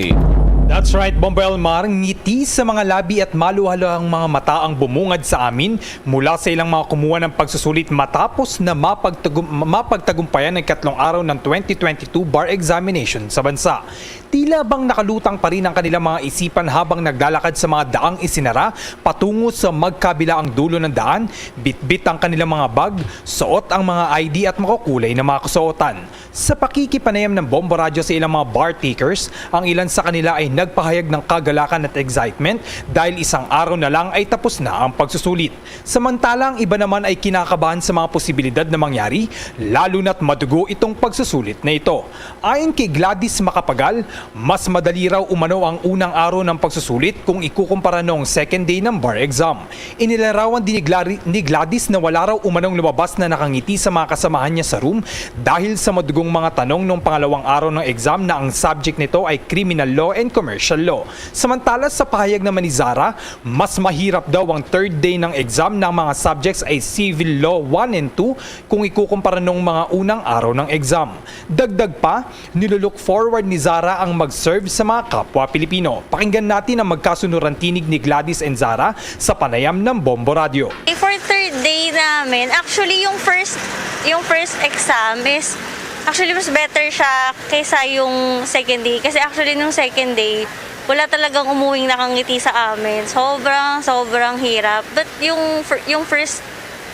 That's right, Bombo Elmar. Ngiti sa mga labi at maluhaluhang mga mata ang bumungad sa amin mula sa ilang mga kumuha ng pagsusulit matapos na mapagtagum- mapagtagumpayan ang ikatlong araw ng twenty twenty-two bar examination sa bansa. Tila bang nakalutang pa rin ang kanilang mga isipan habang naglalakad sa mga daang isinara patungo sa magkabilaang dulo ng daan, bitbit ang kanilang mga bag, suot ang mga I D at makukulay na mga kasuotan. Sa pakikipanayam ng Bombo Radyo sa ilang mga bar takers, ang ilan sa kanila ay nagpahayag ng kagalakan at excitement dahil isang araw na lang ay tapos na ang pagsusulit. Samantala, ang iba naman ay kinakabahan sa mga posibilidad na mangyari, lalo na't madugo itong pagsusulit na ito. Ayon kay Gladys Macapagal, mas madali raw umano ang unang araw ng pagsusulit kung ikukumpara noong second day ng bar exam. Inilarawan din ni Glari- ni Gladys na wala raw umanong lumabas na nakangiti sa mga kasamahan niya sa room dahil sa madugong mga tanong noong pangalawang araw ng exam na ang subject nito ay criminal law and commercial law. Samantala, sa pahayag naman ni Zara, mas mahirap daw ang third day ng exam na ang mga subjects ay civil law one and two kung ikukumpara noong mga unang araw ng exam. Dagdag pa, nilolook forward ni Zara ang mag-serve sa mga kapwa Pilipino. Pakinggan natin ang magkasunuran tinig ni Gladys and Zara sa panayam ng Bombo Radyo. For third day namin, actually yung first yung first exam is actually mas better siya kaysa yung second day. Kasi actually nung second day, wala talagang umuwing nakangiti sa amin. Sobrang, sobrang hirap. But yung fir- yung first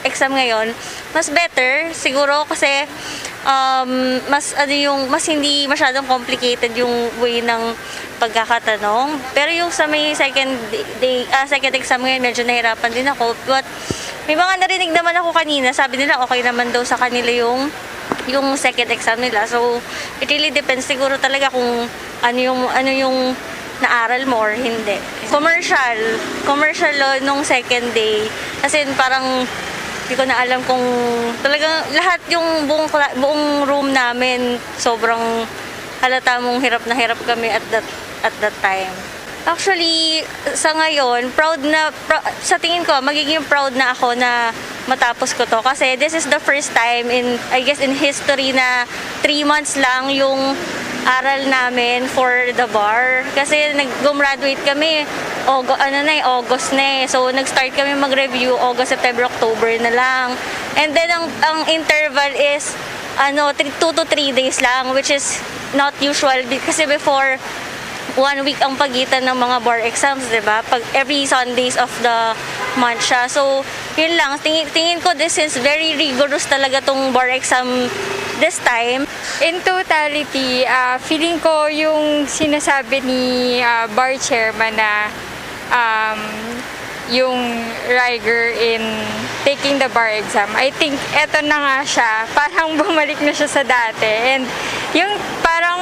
exam ngayon, mas better siguro kasi um, mas ano yung mas hindi masyadong complicated yung way ng pagkakatanong. Pero yung sa may second day, ah, second exam ngayon, medyo nahirapan din ako. But may mga narinig naman ako kanina, sabi nila okay naman daw sa kanila yung yung second exam nila. So it really depends siguro talaga kung ano yung ano yung naaral mo or hindi. Commercial, commercial law nung second day. As in, parang hindi ko na alam kung talagang lahat yung buong, buong room namin sobrang halata mong hirap na hirap kami at that at that time. Actually, sa ngayon, proud na, sa tingin ko, magiging proud na ako na matapos ko to. Kasi this is the first time in, I guess, in history na three months lang yung aral namin for the bar. Kasi nag-graduate kami, Aug- ano na eh, August na eh. So, nag-start kami mag-review August, September, October na lang. And then, ang, ang interval is ano, three, two to three days lang, which is not usual. Kasi before, one week ang pagitan ng mga bar exams, di ba? Pag every Sundays of the month siya. So, yun lang. Tingin, tingin ko this is very rigorous talaga tong bar exam this time. In totality, uh, feeling ko yung sinasabi ni uh, bar chairman na um, yung rigor in taking the bar exam. I think eto na nga siya, parang bumalik na siya sa dati. And yung parang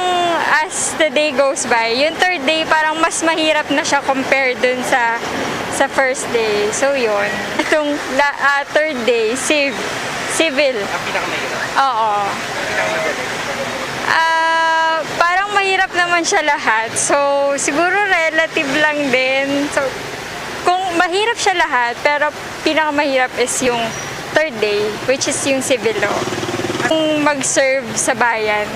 as the day goes by, yung third day parang mas mahirap na siya compared dun sa sa first day. So yun. Itong la, uh, third day, civ, civil. Ang pinakamahirap? Oo. Ang pinakamahirap? Uh, parang mahirap naman siya lahat. So siguro relative lang din. So kung mahirap siya lahat, pero pinakamahirap is yung third day, which is yung civil law. Kung mag-serve sa bayan.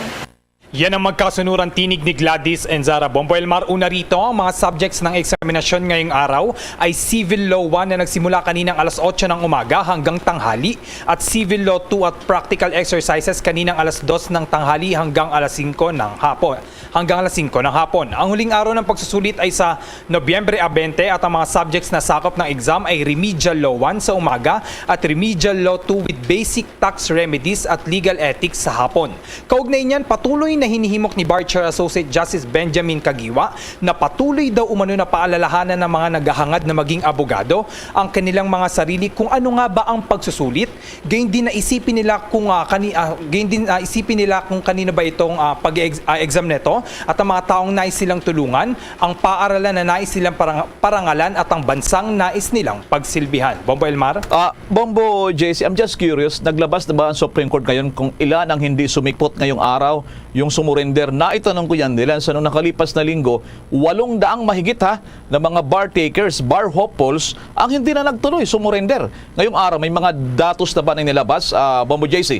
Yan ang magkasunuran tinig ni Gladys and Zara. Bombo Elmar, una rito, ang mga subjects ng eksaminasyon ngayong araw ay Civil Law one na nagsimula kaninang alas otso ng umaga hanggang tanghali at Civil Law two at practical exercises kaninang alas dos ng tanghali hanggang alas singko ng hapon. Hanggang alas singko ng hapon. Ang huling araw ng pagsusulit ay sa Nobyembre a bente at ang mga subjects na sakop ng exam ay Remedial Law one sa umaga at Remedial Law two with Basic Tax Remedies at Legal Ethics sa hapon. Kaugnay niyan, patuloy na hinihimok ni Bar Chair Associate Justice Benjamin Kagiwa na patuloy daw umano na paalalahanan ng mga naghahangad na maging abogado ang kanilang mga sarili kung ano nga ba ang pagsusulit. Gayon din na isipin nila kung, ah, kani-, ah, gayon din, ah, isipin nila kung kanino ba itong, ah, pag-ex-, ah, exam neto at ang mga taong nais silang tulungan, ang paaralan na nais silang parang-, parangalan at ang bansang nais nilang pagsilbihan. Bombo Elmar? Ah, Bombo J C, I'm just curious, naglabas na ba ang Supreme Court ngayon kung ilan ang hindi sumipot ngayong araw yung sumurender? Naitanong ko yan nila sa nung nakalipas na linggo, walong daang mahigit, ha, na mga bar takers, bar hopefuls ang hindi na nagtuloy sumurender. Ngayong araw, may mga datos na ba na nilabas, ah, Bombo J C?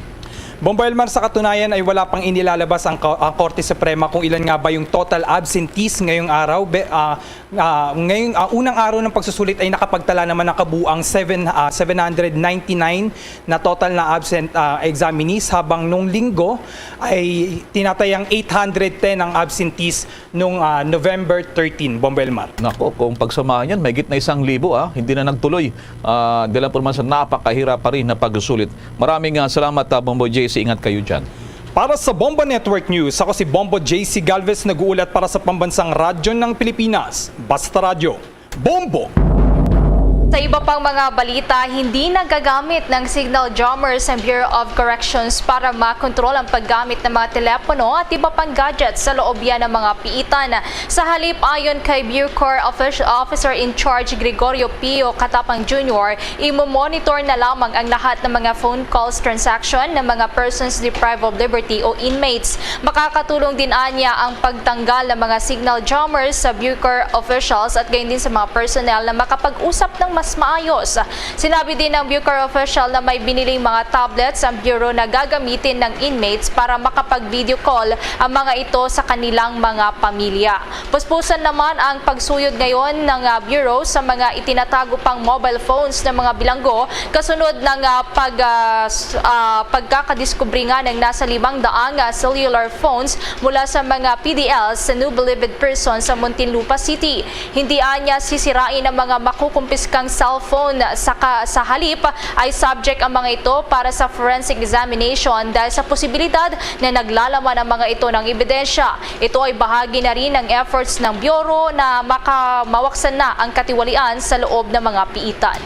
Bombo Elmar, sa katunayan ay wala pang inilalabas ang, ko- ang Korte Suprema kung ilan nga ba yung total absentees ngayong araw. Be, ah, ah, ngayong ah, unang araw ng pagsusulit ay nakapagtala naman ng kabuang seven, ah, seven hundred ninety-nine na total na absent ah, examinees, habang nung linggo ay tinatayang eight hundred ten ang absentees nung ah, November thirteen, Bombo Elmar. Nako, kung pagsamahan yan, mahigit na isang libo, ah, hindi na nagtuloy. Ah, dahil po naman sa napakahirap pa rin na pagsusulit. Maraming ah, salamat, ah, Bombo J C. Ingat kayo dyan. Para sa Bombo Network News, ako si Bombo J C Galvez, nag-uulat para sa Pambansang Radyo ng Pilipinas, Basta Radyo, Bombo! Sa iba pang mga balita, hindi nagagamit ng signal jammers ang Bureau of Corrections para makontrol ang paggamit ng mga telepono at iba pang gadgets sa loob yan ng mga piitan. Sa halip, ayon kay Bucor Offic- Officer in Charge Gregorio Pio Katapang Junior, imo-monitor na lamang ang lahat ng mga phone calls transaction ng mga persons deprived of liberty o inmates. Makakatulong din anya ang pagtanggal ng mga signal jammers sa Bucor officials at gayon din sa mga personnel na makapag-usap ng mas maayos. Sinabi din ng Bucor official na may biniling mga tablets ang Bureau na gagamitin ng inmates para makapag-video call ang mga ito sa kanilang mga pamilya. Puspusan naman ang pagsuyod ngayon ng ah, Bureau sa mga itinatago pang mobile phones ng mga bilanggo kasunod ng ah, pag, ah, s- ah, pagkakadiskubre nga ng nasa limang daang ah, cellular phones mula sa mga P D Ls sa New Bilibid Prison sa Muntinlupa City. Hindi anya sisirain ang mga makukumpiskang cellphone. Sa, ka, sa halip ay subject ang mga ito para sa forensic examination dahil sa posibilidad na naglalaman ang mga ito ng ebidensya. Ito ay bahagi na rin ng efforts ng Bureau na makamawaksan na ang katiwalian sa loob ng mga piitan.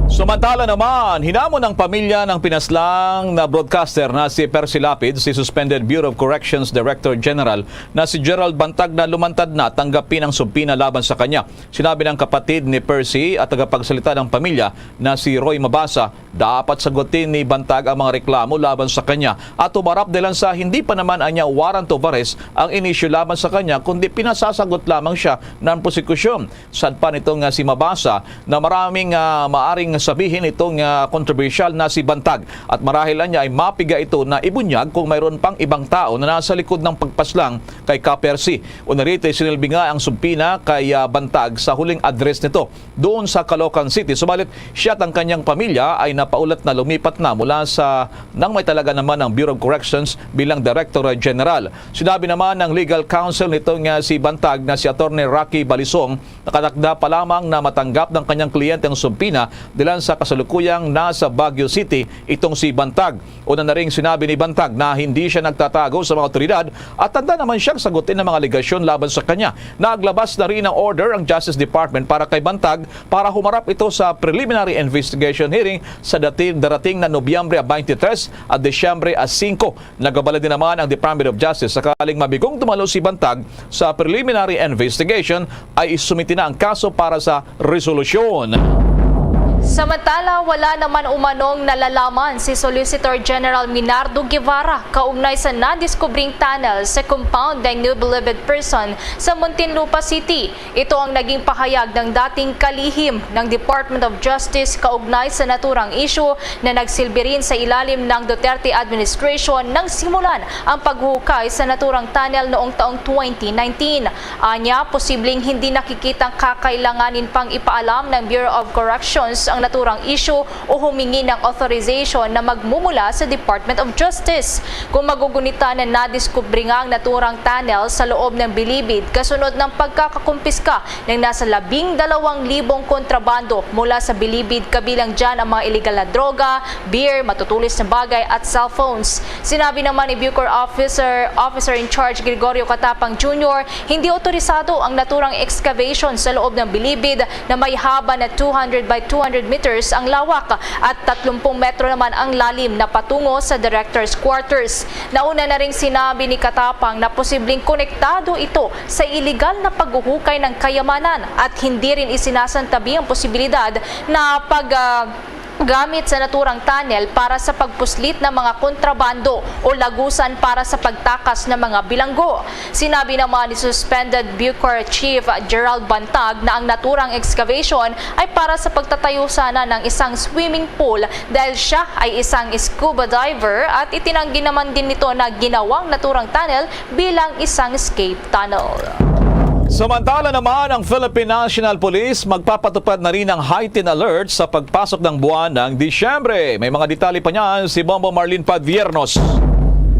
Samantala naman, hinamon ng pamilya ng pinaslang na broadcaster na si Percy Lapid, si suspended Bureau of Corrections Director General na si Gerald Bantag na lumantad na tanggapin ang subpoena laban sa kanya. Sinabi ng kapatid ni Percy at tagapagsalita ng pamilya na si Roy Mabasa, dapat sagutin ni Bantag ang mga reklamo laban sa kanya at humarap dahilan sa hindi pa naman anya warrant of arrest ang inisyu laban sa kanya, kundi pinasasagot lamang siya ng prosekusyon. Sad pa nito nga si Mabasa na maraming ah, maaring sabihin itong ah, kontrobersyal na si Bantag at marahil anya ay mapiga ito na ibunyag kung mayroon pang ibang tao na nasa likod ng pagpaslang kay Ka Percy. Una rito, sinilbi nga ang subpoena kay ah, Bantag sa huling address nito doon sa Caloocan City. Subalit, siya at ang kanyang pamilya ay napaulat na lumipat na mula sa nang may talaga naman ang Bureau of Corrections bilang Director General. Sinabi naman ng legal counsel nito nga si Bantag na si Attorney Rocky Balisong, nakatakda pa lamang na matanggap ng kanyang kliyente ang subpoena dilan sa kasalukuyang nasa Baguio City itong si Bantag. Una na ring sinabi ni Bantag na hindi siya nagtatago sa mga otoridad at handa naman siyang sagutin ang mga alegasyon laban sa kanya. Naglabas na rin ng order ang Justice Department para kay Bantag para humarap ito sa preliminary investigation hearing sa dati-, darating na Nobyembre twenty-three at Disyembre singko. Nagabala din naman ang Department of Justice sakaling mabigong dumalo si Bantag sa preliminary investigation ay isumiti na ang kaso para sa resolusyon. Samantala, wala naman umanong nalalaman si Solicitor General Minardo Guevara kaugnay sa nadiskubring tunnel sa compound ng New Bilibid Prison sa Muntinlupa City. Ito ang naging pahayag ng dating kalihim ng Department of Justice kaugnay sa naturang issue na nagsilbi rin sa ilalim ng Duterte administration nang simulan ang paghuhukay sa naturang tunnel noong taong twenty nineteen. Anya, posibleng hindi nakikitang kakailanganin pang ipaalam ng Bureau of Corrections ang naturang issue o humingi ng authorization na magmumula sa Department of Justice. Kung magugunita na nadiskubre nga ang naturang tunnel sa loob ng Bilibid kasunod ng pagkakakumpiska ng nasa labing dalawang libong kontrabando mula sa Bilibid, kabilang dyan ang mga iligal na droga, beer, matutulis na bagay at cellphones. Sinabi naman ni Bucor Officer, Officer in Charge Gregorio Catapang Junior, hindi otorisado ang naturang excavation sa loob ng Bilibid na may haba na two hundred by two hundred meters ang lawak at tatlumpu metro naman ang lalim na patungo sa Director's Quarters. Nauna na ring sinabi ni Catapang na posibleng konektado ito sa iligal na paghuhukay ng kayamanan at hindi rin isinasantabi ang posibilidad na pag, ah, gamit sa naturang tunnel para sa pagpuslit ng mga kontrabando o lagusan para sa pagtakas ng mga bilanggo. Sinabi naman ni Suspended Bucor Chief Gerald Bantag na ang naturang excavation ay para sa pagtatayo sana ng isang swimming pool dahil siya ay isang scuba diver at itinanggi naman din nito na ginawang naturang tunnel bilang isang escape tunnel. Samantala naman, ang Philippine National Police magpapatupad na rin ng heightened alert sa pagpasok ng buwan ng Disyembre. May mga detalye pa niyan si Bombo Marlene Padviernos.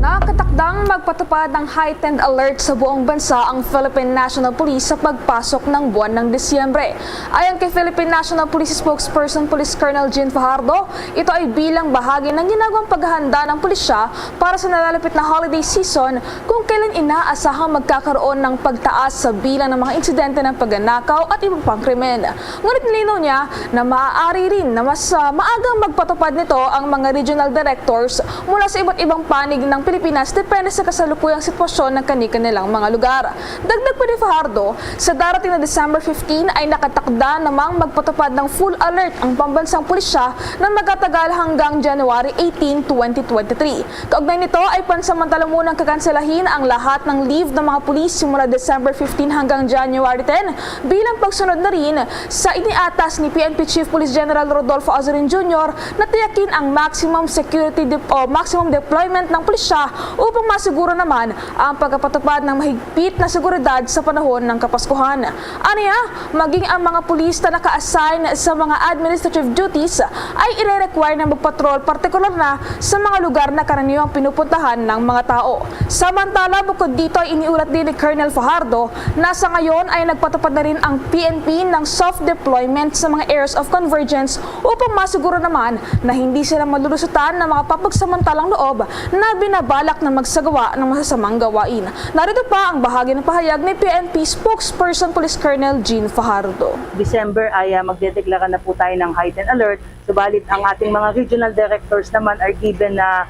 Nakatakdang magpatupad ng heightened alert sa buong bansa ang Philippine National Police sa pagpasok ng buwan ng Disyembre. Ayon kay Philippine National Police Spokesperson Police Colonel Jean Fajardo, ito ay bilang bahagi ng ginagawang paghahanda ng pulisya para sa nalalapit na holiday season kung kailan inaasahang magkakaroon ng pagtaas sa bilang ng mga insidente ng pagnanakaw at iba pang krimen. Ngunit nilinaw niya na maaari rin na mas ah, maagang magpatupad nito ang mga regional directors mula sa iba't ibang panig ng Pilipinas depende sa kasalukuyang sitwasyon ng kani-kanilang mga lugar. Dagdag pa ni Fajardo, sa darating na December fifteen ay nakatakda namang magpatupad ng full alert ang pambansang pulisya na magatagal hanggang January eighteen, twenty twenty-three. Kaugnay nito ay pansamantala munang kakanselahin ang lahat ng leave ng mga pulis simula December fifteen hanggang January ten bilang pagsunod na rin sa iniatas ni P N P Chief Police General Rodolfo Azurin Junior na tiyakin ang maximum security de- o maximum deployment ng pulisya upang masiguro naman ang pagkapatupad ng mahigpit na seguridad sa panahon ng Kapaskuhan. Aniya, maging ang mga pulis na naka-assign sa mga administrative duties ay ire-require na magpatrol, partikular na sa mga lugar na karaniwang pinupuntahan ng mga tao. Samantala, bukod dito ay iniulat din ni Colonel Fajardo na sa ngayon ay nagpatupad na rin ang P N P ng soft deployment sa mga areas of convergence upang masiguro naman na hindi sila malulusutan ng mga papagsamantalang loob na binabalak na magsagawa ng masasamang gawain. Narito pa ang bahagi ng pahayag ni P N P Spokesperson Police Colonel Jean Fajardo. December ay ah, magdedeklara na po tayo ng heightened alert. Subalit ang ating mga regional directors naman are given na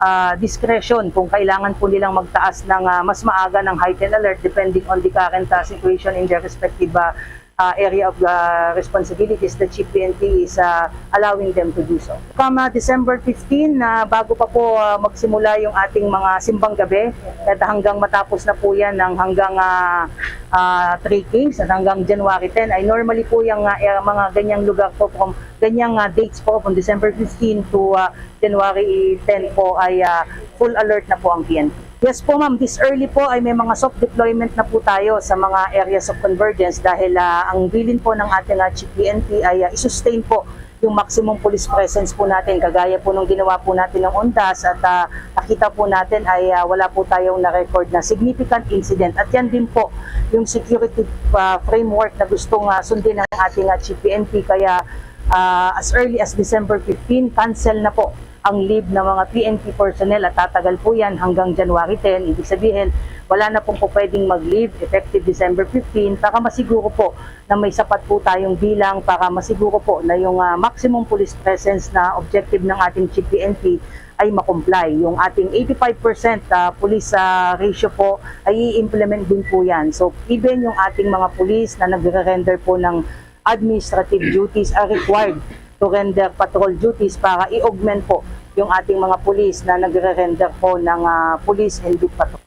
ah, discretion kung kailangan po nilang magtaas ng ah, mas maaga ng heightened alert depending on the current ah, situation in their respective ah, ah, area of ah, responsibilities that C P N P is ah, allowing them to do so. From ah, December fifteen, na bago pa po ah, magsimula yung ating mga simbang gabi, at hanggang matapos na po yan ng hanggang ah, ah, three Kings at hanggang January ten, ay normally po yung ah, eh, mga ganyang lugar po, from ganyang ah, dates po, from December fifteen to ah, January ten po ay ah, full alert na po ang P N P. Yes po ma'am, this early po ay may mga soft deployment na po tayo sa mga areas of convergence dahil ah, ang bilin po ng ating ah, G P N P ay ah, i-sustain po yung maximum police presence po natin, kagaya po nung ginawa po natin ng Ondas at ah, nakita po natin ay ah, wala po tayong na-record na significant incident. At yan din po yung security ah, framework na gustong ah, sundin ng ating ah, G P N P. Kaya ah, as early as December fifteen, cancel na po ang leave ng mga P N P personnel at tatagal po yan hanggang January ten. Ibig sabihin, wala na pong po pwedeng mag-leave effective December fifteen para masiguro po na may sapat po tayong bilang para masiguro po na yung ah, maximum police presence na objective ng ating G P N P ay ma-comply. Yung ating eighty-five percent ah, police ah, ratio po ay i-implement din po yan. So even yung ating mga police na nagre-render po ng administrative duties are required to render patrol duties para i-augment po yung ating mga pulis na nagre-render po ng, ah, police and beat patrol.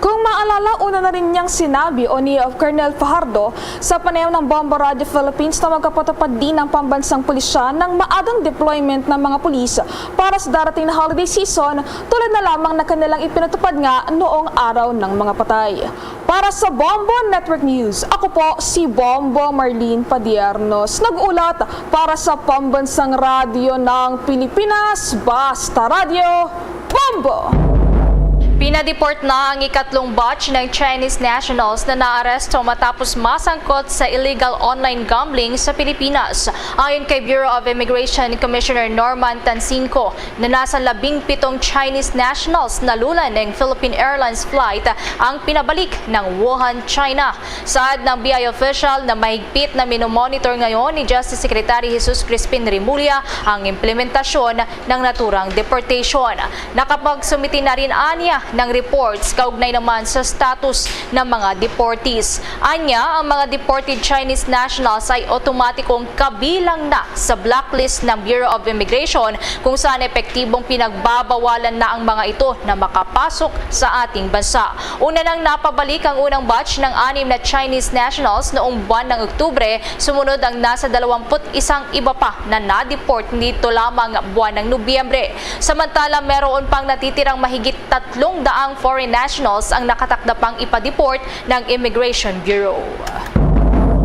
Kung maalala, una na rin niyang sinabi o ni Colonel Fajardo sa panayam ng Bombo Radio Philippines na magpapatupad din ang pambansang pulisya ng maagang deployment ng mga pulis para sa darating na holiday season, tulad na lamang na kanilang ipinatupad nga noong Araw ng Mga Patay. Para sa Bombo Network News, ako po si Bombo Marlene Padiernos, nag-ulat para sa Pambansang Radyo ng Pilipinas, Basta Radyo, Bombo! Pinadeport na ang ikatlong batch ng Chinese nationals na naaresto matapos masangkot sa illegal online gambling sa Pilipinas. Ayon kay Bureau of Immigration Commissioner Norman Tansinco, na nasa labing pitong Chinese nationals na lulan ng Philippine Airlines flight ang pinabalik ng Wuhan, China. Saad ng B I official na mahigpit na minomonitor ngayon ni Justice Secretary Jesus Crispin Remulla ang implementasyon ng naturang deportation. Nakapagsumiti na rin anya ng reports kaugnay naman sa status ng mga deportees. Anya, ang mga deported Chinese nationals ay automatikong kabilang na sa blacklist ng Bureau of Immigration, kung saan epektibong pinagbabawalan na ang mga ito na makapasok sa ating bansa. Una nang napabalik ang unang batch ng anim na Chinese nationals noong buwan ng Oktubre, sumunod ang nasa dalawampu't isang iba pa na na-deport nito lamang buwan ng Nobyembre. Samantala, meron pang natitirang mahigit tatlong daang foreign nationals ang nakatakda pang ipa-deport ng Immigration Bureau.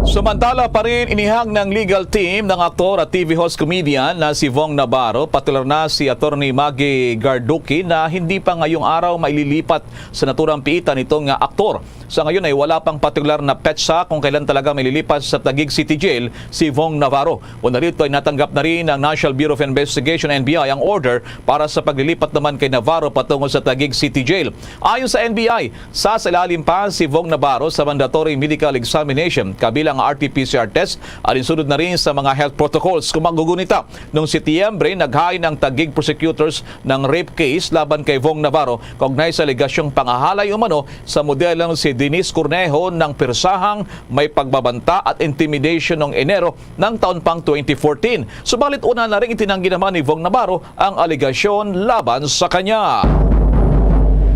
Samantala pa rin, inihang ng legal team ng aktor at T V host comedian na si Vong Navarro, patular na si Attorney Maggie Garduki na hindi pa ngayong araw maililipat sa naturang piitan nitong, ah, aktor. Sa ngayon ay wala pang partikular na petsa kung kailan talaga maililipat sa Taguig City Jail si Vong Navarro. Una rito ay natanggap na rin ng National Bureau of Investigation, N B I, ang order para sa paglilipat naman kay Navarro patungo sa Taguig City Jail. Ayon sa N B I, sasailalim pa si Vong Navarro sa mandatory medical examination, kabilang ang R T P C R test, alinsunod na rin sa mga health protocols. Kung magugunita, noong Setyembre, naghain ang Taguig prosecutors ng rape case laban kay Vong Navarro kaugnay sa alegasyong pangahalay umano sa modelong si Denise Cornejo ng pirsahang may pagbabanta at intimidation noong Enero ng taon pang twenty fourteen. Subalit, una na rin itinanggi naman ni Vong Navarro ang alegasyon laban sa kanya.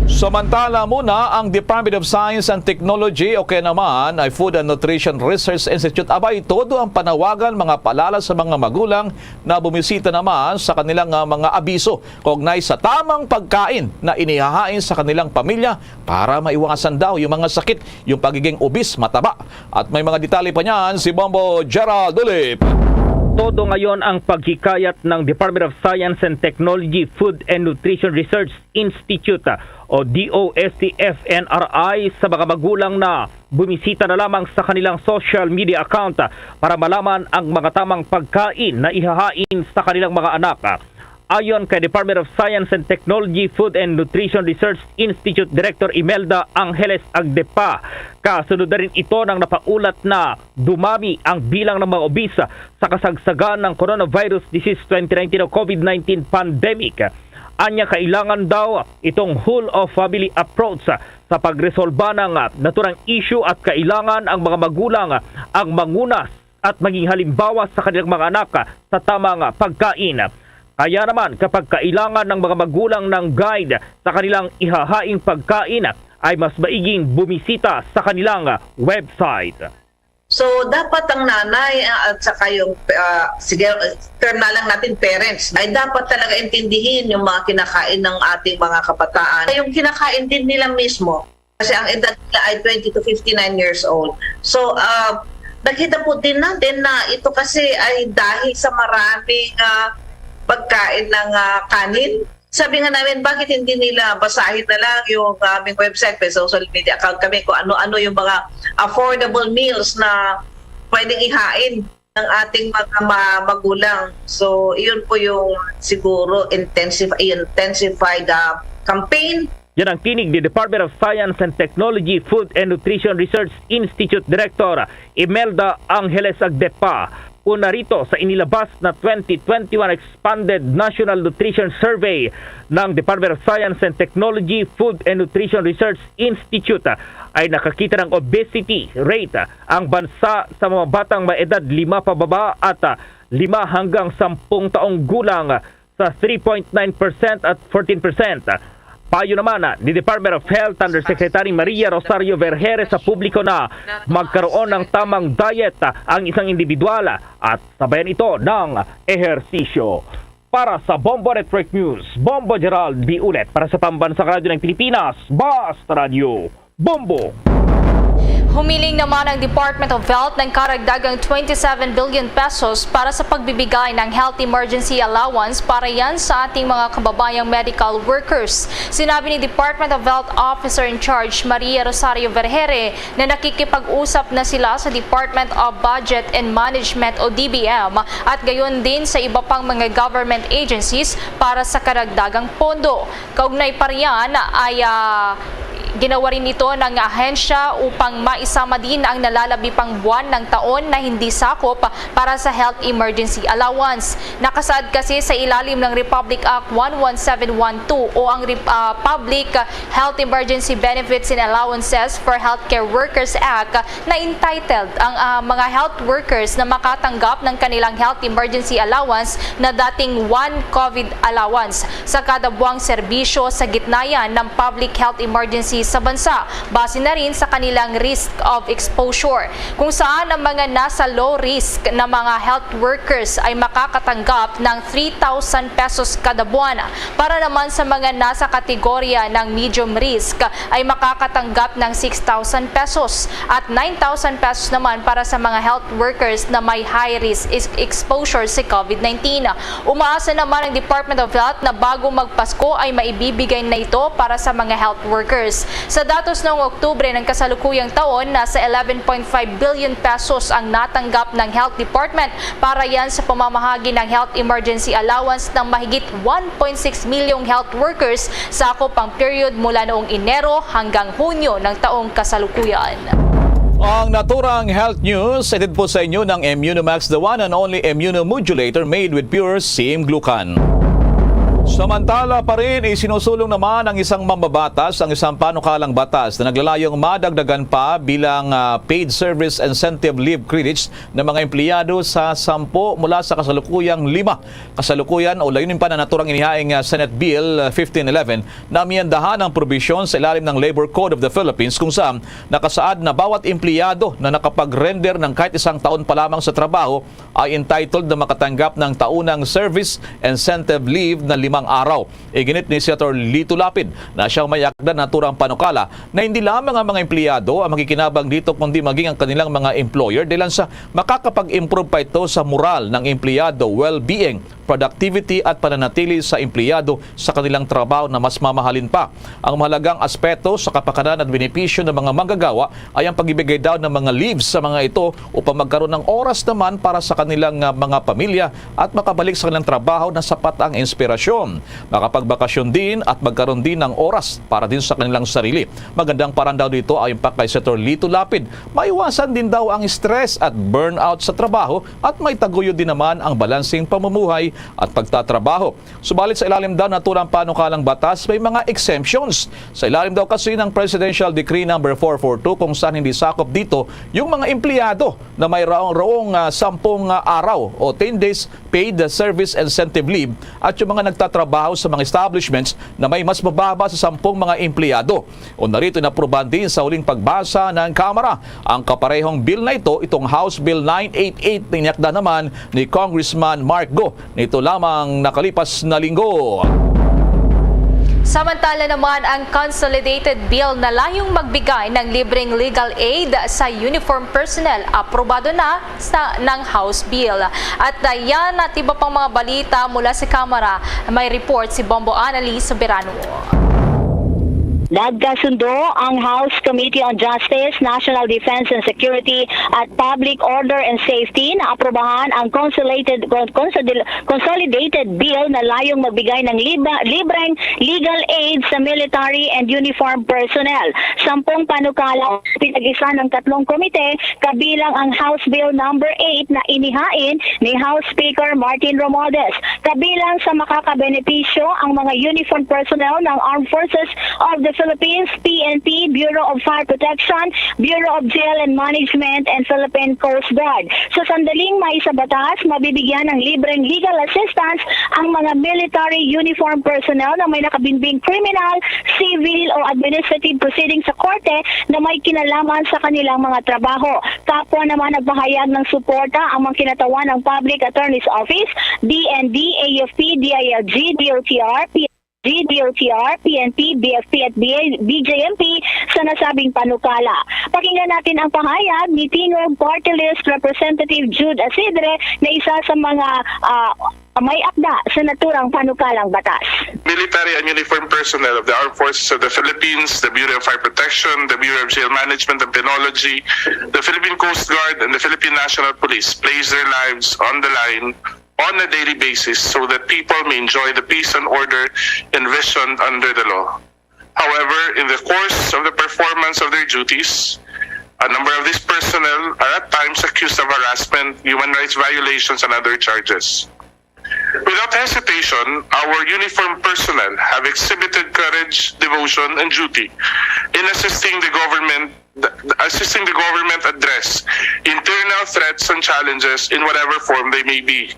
Samantala muna, ang Department of Science and Technology o kaya naman ay Food and Nutrition Research Institute, abay, todo ang panawagan, mga paalala sa mga magulang na bumisita naman sa kanilang, ah, mga abiso kaugnay sa tamang pagkain na inihahain sa kanilang pamilya para maiwasan daw yung mga sakit, yung pagiging obese, mataba. At may mga detalye pa niyan si Bombo Gerald Ulip. Todo ngayon ang paghikayat ng Department of Science and Technology, Food and Nutrition Research Institute o D O S T F N R I sa mga magulang na bumisita na lamang sa kanilang social media account para malaman ang mga tamang pagkain na ihahain sa kanilang mga anak. Ayon kay Department of Science and Technology, Food and Nutrition Research Institute Director Imelda Angeles Agdepa, kasunod na rin ito ng napaulat na dumami ang bilang ng mga obese sa kasagsagan ng coronavirus disease twenty nineteen o COVID nineteen pandemic. Anya, kailangan daw itong whole of family approach sa pagresolba ng naturang issue at kailangan ang mga magulang ang manguna at maging halimbawa sa kanilang mga anak sa tamang pagkain. Kaya naman, kapag kailangan ng mga magulang ng guide sa kanilang ihahaing pagkain, ay mas maiging bumisita sa kanilang website. So, dapat ang nanay, ah, at saka yung, ah, sige, term na lang natin, parents, ay dapat talaga intindihin yung mga kinakain ng ating mga kabataan. Yung kinakain din nila mismo, kasi ang edad nila ay twenty to fifty-nine years old. So, ah, nakita po din natin na ito kasi ay dahil sa maraming, ah, pagkain ng, ah, kanin. Sabi nga namin, bakit hindi nila basahin na lang yung aming website, may social media account kami, kung ano-ano yung mga affordable meals na pwedeng ihain ng ating mga ma-, magulang. So, iyon po yung siguro intensif-, intensified, ah, campaign. Yan ang tinig ni Department of Science and Technology, Food and Nutrition Research Institute Director Imelda Angeles Agdepa. Una rito, sa inilabas na twenty twenty-one Expanded National Nutrition Survey ng Department of Science and Technology, Food and Nutrition Research Institute, ay nakakita ng obesity rate ang bansa sa mga batang may edad lima pababa at, ah, lima hanggang sampung taong gulang sa three point nine percent at fourteen percent. Payo naman ni Department of Health Undersecretary Maria Rosario Vergeres sa publiko na magkaroon ng tamang diet ang isang individual at sabayan ito ng ehersisyo. Para sa Bombo Network News, Bombo Gerald B. Ulet para sa Pambansang Radyo ng Pilipinas, Basta Radyo, Bombo. Humiling naman ang Department of Health ng karagdagang twenty-seven billion pesos para sa pagbibigay ng health emergency allowance para yan sa ating mga kababayang medical workers. Sinabi ni Department of Health Officer in Charge Maria Rosario Vergere na nakikipag-usap na sila sa Department of Budget and Management o D B M at gayon din sa iba pang mga government agencies para sa karagdagang pondo. Kaugnay pa riyan ay, ah, ginawa rin ito ng ahensya upang maisama din ang nalalabi pang buwan ng taon na hindi sakop para sa health emergency allowance. Nakasaad kasi sa ilalim ng Republic Act one one seven one two o ang Rep-, ah, Public Health Emergency Benefits and Allowances for Healthcare Workers Act na entitled ang, ah, mga health workers na makatanggap ng kanilang health emergency allowance na dating one COVID allowance sa kada buwang serbisyo sa gitna yan ng public health emergency sa bansa, base na rin sa kanilang risk of exposure, kung saan ang mga nasa low risk na mga health workers ay makakatanggap ng three thousand pesos kada buwan. Para naman sa mga nasa kategorya ng medium risk ay makakatanggap ng six thousand pesos at nine thousand pesos naman para sa mga health workers na may high risk is-, exposure sa COVID nineteen. Umaasa naman ang Department of Health na bago magpasko ay maibibigay na ito para sa mga health workers. Sa datos noong Oktubre ng kasalukuyang taon, nasa eleven point five billion pesos ang natanggap ng Health Department para yan sa pamamahagi ng health emergency allowance ng mahigit one point six milyong health workers sa akop ang period mula noong Enero hanggang Hunyo ng taong kasalukuyan. Ang naturang health news, hatid po sa inyo ng Immunomax, the one and only immunomodulator made with pure same glucan. Samantala pa rin, isinusulong naman ang isang mambabatas ang isang panukalang batas na naglalayong madagdagan pa bilang, ah, paid service incentive leave credits ng mga empleyado sa sampu mula sa kasalukuyang lima. Kasalukuyan o layunin pa na naturang inihaing, ah, Senate Bill, ah, fifteen eleven na amyendahan ang probisyon sa ilalim ng Labor Code of the Philippines kung saan nakasaad na bawat empleyado na nakapag-render ng kahit isang taon pa lamang sa trabaho ay entitled na makatanggap ng taunang service incentive leave na limang araw. Iginit ni Senator Lito Lapid na siyang may akda naturang panukala na hindi lamang ang mga empleyado ang makikinabang dito kundi maging ang kanilang mga employer, dahilan sa makakapag-improve pa ito sa moral ng empleyado, well-being, productivity at pananatili sa empleyado sa kanilang trabaho na mas mamahalin pa. Ang mahalagang aspeto sa kapakanan at benepisyo ng mga manggagawa ay ang pagbibigay daw ng mga leaves sa mga ito upang magkaroon ng oras naman para sa kanilang, ah, mga pamilya at makabalik sa kanilang trabaho na sapat ang inspirasyon. Makapagbakasyon din at magkaroon din ng oras para din sa kanilang sarili. Magandang paraan daw dito ayon pa kay Senator Lito Lapid. Maiwasan din daw ang stress at burnout sa trabaho at may taguyod din naman ang balanseng pamumuhay at pagtatrabaho. Subalit sa ilalim daw naturang panukalang batas, may mga exemptions. Sa ilalim daw kasi ng Presidential Decree number four four two, kung saan hindi sakop dito yung mga empleyado na may raong, raong, ah, sampung, ah, araw o ten days paid service incentive leave at yung mga nagtatrabaho sa mga establishments na may mas mababa sa sampung mga empleyado. O narito, inaprubahan din sa huling pagbasa ng Kamara ang kaparehong bill na ito, itong House Bill nine eight eight na inakda naman ni Congressman Mark Go nito lamang nakalipas na linggo. Samantala naman, ang Consolidated Bill na layong magbigay ng libreng legal aid sa uniform personnel, aprobado na sa, ng House Bill. At, ah, yan at iba pang mga balita mula sa Kamara, may report si Bombo Annalise Soberano. Nagkasundo ang House Committee on Justice, National Defense and Security at Public Order and Safety na aprobahan ang Consolidated, Consolid-, Consolidated Bill na layong magbigay ng liba-, libreng legal aid sa military and uniform personnel. Sampung panukala pinag-isa ng tatlong komite, kabilang ang House Bill number eight na inihain ni House Speaker Martin Romualdez. Kabilang sa makakabenepisyo ang mga uniform personnel ng Armed Forces of the Philippines, P N P, Bureau of Fire Protection, Bureau of Jail and Management, and Philippine Coast Guard. Sa sandaling may sa batas, mabibigyan ng libreng legal assistance ang mga military uniform personnel na may nakabimbing criminal, civil o administrative proceedings sa korte na may kinalaman sa kanilang mga trabaho. Kapwa naman nagpahayag ng suporta ang mga kinatawan ng Public Attorney's Office, D N D, A F P, D I L G, D O T R, P G, D O T R, P N P, B F P at B J M P sa nasabing panukala. Pakinggan natin ang pahayag ni Tingog Party List Representative Jude Asidre na isa sa mga ah, may akda sa naturang panukalang batas. Military and uniformed personnel of the Armed Forces of the Philippines, the Bureau of Fire Protection, the Bureau of Jail Management and Penology, the Philippine Coast Guard, and the Philippine National Police place their lives on the line on a daily basis so that people may enjoy the peace and order envisioned under the law. However, in the course of the performance of their duties, a number of these personnel are at times accused of harassment, human rights violations, and other charges. Without hesitation, our uniformed personnel have exhibited courage, devotion, and duty in assisting the government assisting the government address internal threats and challenges in whatever form they may be.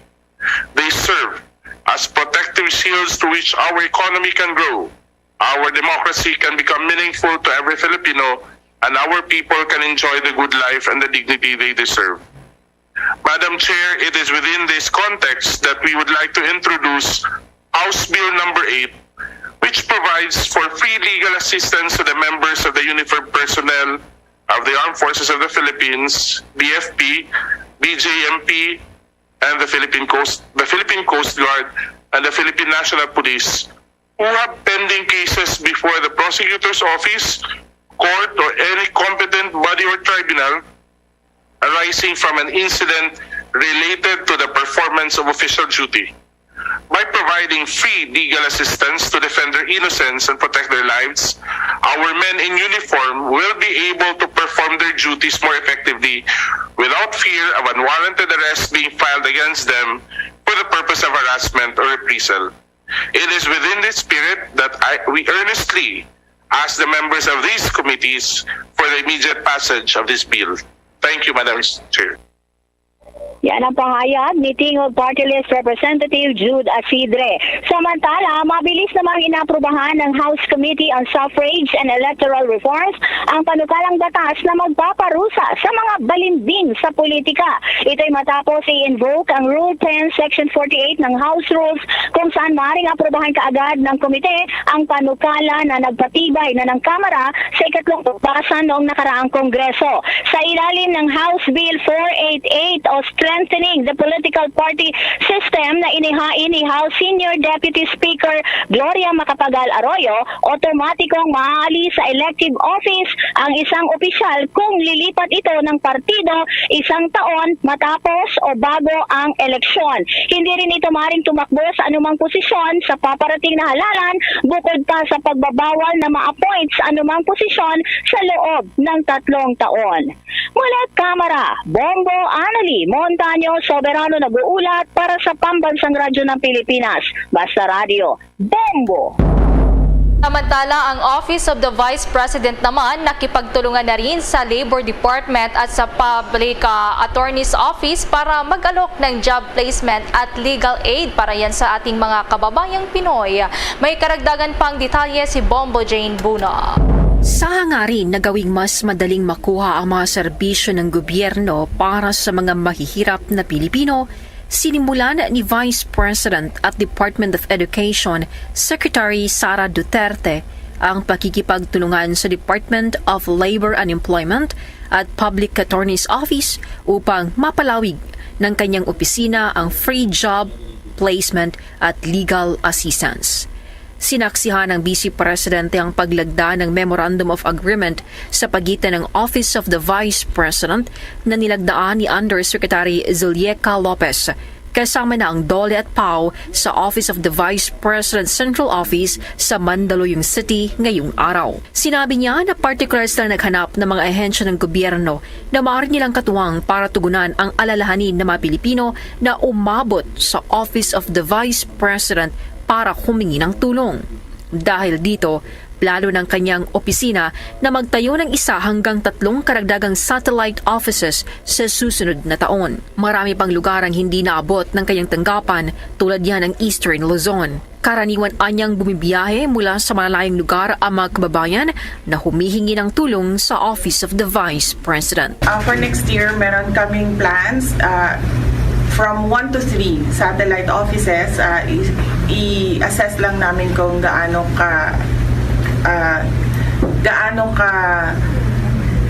They serve as protective shields through which our economy can grow, our democracy can become meaningful to every Filipino, and our people can enjoy the good life and the dignity they deserve. Madam Chair, it is within this context that we would like to introduce House Bill Number eight, which provides for free legal assistance to the members of the uniformed personnel of the Armed Forces of the Philippines, B F P, B J M P, and the Philippine Coast, the Philippine Coast Guard, and the Philippine National Police who have pending cases before the prosecutor's office, court, or any competent body or tribunal arising from an incident related to the performance of official duty. By providing free legal assistance to defend their innocence and protect their lives, our men in uniform will be able to perform their duties more effectively without fear of unwarranted arrest being filed against them for the purpose of harassment or reprisal. It is within this spirit that I, we earnestly ask the members of these committees for the immediate passage of this bill. Thank you, Madam Chair. Yan ang pahayag ni Tingog Party List Representative Jude Asidre. Samantala, mabilis namang inaprubahan ng House Committee on Suffrage and Electoral Reforms ang panukalang batas na magpaparusa sa mga balimbing sa politika. Ito'y matapos i-invoke ang Rule ten, Section forty-eight ng House Rules, kung saan maaaring aprubahan kaagad ng komite ang panukala na nagpatibay na ng Kamara sa ikatlong pagbasa noong nakaraang Kongreso. Sa ilalim ng House Bill four eight eight o Strengthening the Political Party System na inihain ni House Senior Deputy Speaker Gloria Macapagal Arroyo, otomatikong maalis sa elective office ang isang opisyal kung lilipat ito ng partido isang taon matapos o bago ang eleksyon. Hindi rin ito maring tumakbo sa anumang posisyon sa paparating na halalan, bukod pa sa pagbabawal na ma-appoint sa anumang posisyon sa loob ng tatlong taon. Mula Kamara, Bombo Annalie Montaño Soberano nag-uulat para sa Pambansang Radyo ng Pilipinas, Basta Radyo, Bombo! Samantala, ang Office of the Vice President naman nakipagtulungan na rin sa Labor Department at sa Public ah, Attorney's Office para mag-alok ng job placement at legal aid para yan sa ating mga kababayang Pinoy. May karagdagan pang detalye si Bombo Jane Buno. Sa hangarin na gawing mas madaling makuha ang mga serbisyo ng gobyerno para sa mga mahihirap na Pilipino, sinimulan ni Vice President at Department of Education Secretary Sara Duterte ang pakikipagtulungan sa Department of Labor and Employment at Public Attorney's Office upang mapalawig ng kanyang opisina ang free job placement at legal assistance. Sinaksihan ng Vice Presidente ang paglagda ng Memorandum of Agreement sa pagitan ng Office of the Vice President na nilagdaan ni Undersecretary Zulieca Lopez kasama na ang DOLE at PAO sa Office of the Vice President Central Office sa Mandaluyong City ngayong araw. Sinabi niya na partikular sila naghanap ng mga ahensya ng gobyerno na maaari nilang katuwang para tugunan ang alalahanin ng mga Pilipino na umabot sa Office of the Vice President para humingi ng tulong. Dahil dito, Plano ng kanyang opisina na magtayo ng isa hanggang tatlong karagdagang satellite offices sa susunod na taon. Marami pang lugar ang hindi naabot ng kanyang tanggapan, tulad niya ng Eastern Luzon. Karaniwan anyang bumibiyahe mula sa malalayong lugar ang mga kababayan na humihingi ng tulong sa Office of the Vice President. Uh, for next year, meron kaming plans uh, from one to three satellite offices. Uh, i- i-assess lang namin kung gaano ka uh, gaano ka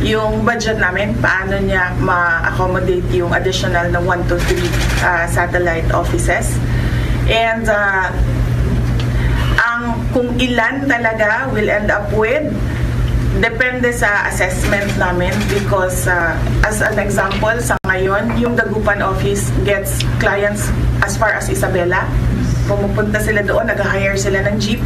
yung budget namin, paano niya ma-accommodate yung additional na one to three uh, satellite offices. And uh, ang kung ilan talaga will end up with, depende sa assessment namin because uh, as an example, sa ngayon, yung Dagupan office gets clients as far as Isabela. Pumupunta sila doon, nag-hire sila ng jeep,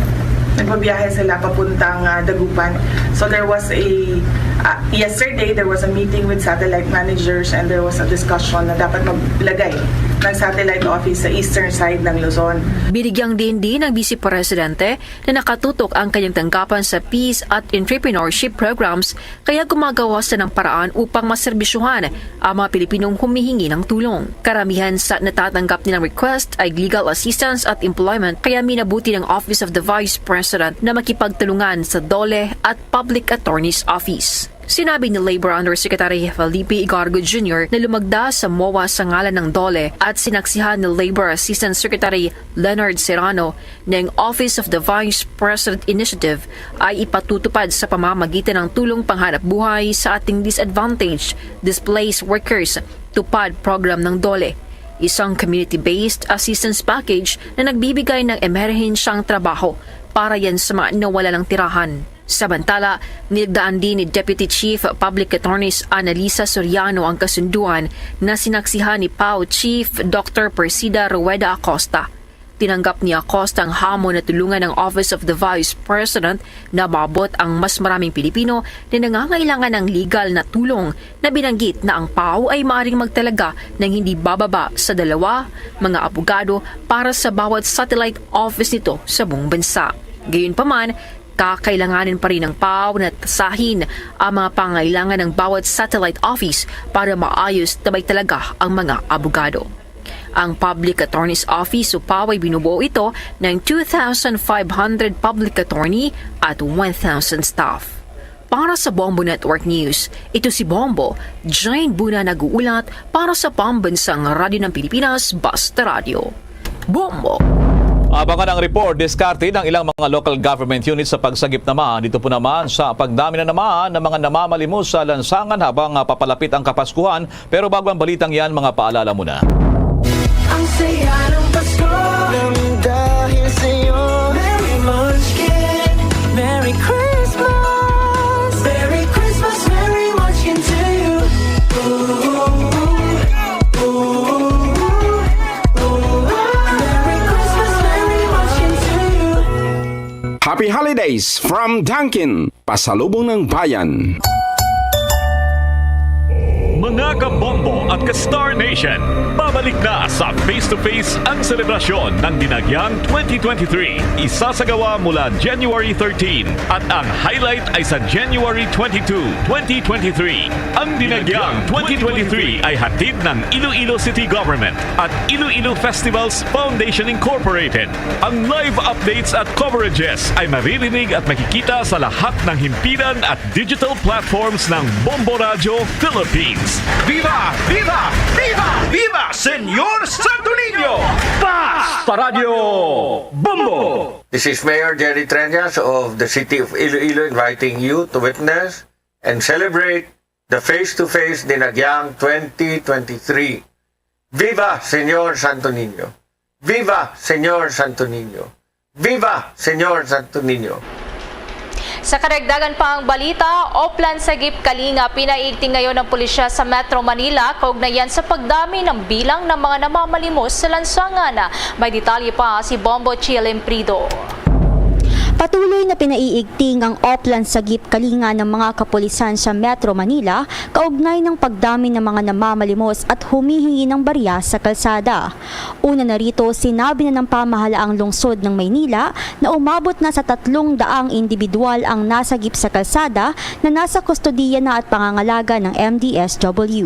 nagbabiyahe sila papuntang uh, Dagupan. So there was a, uh, yesterday, there was a meeting with satellite managers and there was a discussion na dapat maglagay ng satellite office sa eastern side ng Luzon. Binigyang din din ng Vice Presidente na nakatutok ang kanyang tanggapan sa peace at entrepreneurship programs, kaya gumagawa siya ng paraan upang maserbisyuhan ang mga Pilipinong humihingi ng tulong. Karamihan sa natatanggap nilang request ay legal assistance at employment, kaya minabuti ng Office of the Vice President na makipagtulungan sa DOLE at Public Attorney's Office. Sinabi ni Labor Undersecretary Felipe Igargo Junior na lumagda sa MOA sa ngalan ng DOLE at sinaksihan ni Labor Assistant Secretary Leonard Serrano na ang Office of the Vice President Initiative ay ipatutupad sa pamamagitan ng tulong panghanap buhay sa ating disadvantaged displaced workers, TUPAD program ng DOLE, isang community-based assistance package na nagbibigay ng emerhensyang trabaho para yan sa mga nawala ng tirahan. Samantala, nilagdaan din ni Deputy Chief Public Attorneys Annalisa Soriano ang kasunduan na sinaksihan ni PAO Chief Doctor Persida Rueda Acosta. Tinanggap ni Acosta ang hamon na tulungan ng Office of the Vice President na maabot ang mas maraming Pilipino na nangangailangan ng legal na tulong na binanggit na ang PAO ay maaaring magtalaga ng hindi bababa sa dalawa mga abogado para sa bawat satellite office nito sa buong bansa. Gayunpaman, kakailanganin pa rin ng PAO na tasahin ang mga pangailangan ng bawat satellite office para maayos tabay talaga ang mga abogado. Ang Public Attorney's Office o PAO ay binubuo ito ng two thousand five hundred public attorney at one thousand staff. Para sa Bombo Network News, ito si Bombo, Jane Buna nag-uulat para sa Pambansang Radyo ng Pilipinas, Basta Radyo. Bombo! Abangan ang report, diskarte ng ilang mga local government units sa pagsagip naman. Dito po naman sa pagdami na naman ng mga namamalimos sa lansangan habang ah, papalapit ang Kapaskuhan. Pero bago ang balitang yan, mga paalala muna. Ang saya ng Pasko. Nang dahil sa'yo. Merry Munchkin. Merry Christmas. Merry Christmas, Merry Munchkin to you. Ooh, ooh, ooh, ooh. Merry Christmas, Merry Munchkin to you. Happy Holidays from Dunkin', pasalubong ng bayan. Mga kabombo at ka-Star Nation, babalik na sa Face to Face ang selebrasyon ng Dinagyang twenty twenty-three. Isasagawa mula January thirteen at ang highlight ay sa January twenty-two, twenty twenty-three. Ang Dinagyang twenty twenty-three ay hatid ng Iloilo City Government at Iloilo Festivals Foundation Incorporated. Ang live updates at coverages ay maririnig at makikita sa lahat ng himpilan at digital platforms ng Bombo Radyo Philippines. Viva! Viva! Viva! Viva Senyor Santo Niño! Basta Radyo Bombo! This is Mayor Jerry Treñas of the City of Iloilo inviting you to witness and celebrate the face-to-face Dinagyang twenty twenty-three. Viva Senyor Santo Niño! Viva Senyor Santo Niño! Viva Senyor Santo Niño! Sa karagdagan pa ang balita, Oplan Sagip Kalinga, pinaigting ngayon ng pulisya sa Metro Manila kaugnay yan sa pagdami ng bilang ng mga namamalimos sa lansangan. May detalye pa si Bombo Chiel Imprido. Patuloy na pinaiigting ang Oplan Sagip Kalinga ng mga kapulisan sa Metro Manila kaugnay ng pagdami ng mga namamalimos at humihingi ng barya sa kalsada. Una na rito, sinabi na ng pamahalaang lungsod ng Maynila na umabot na sa tatlong daang indibidwal ang nasagip sa kalsada na nasa kustodiya na at pangangalaga ng M D S W.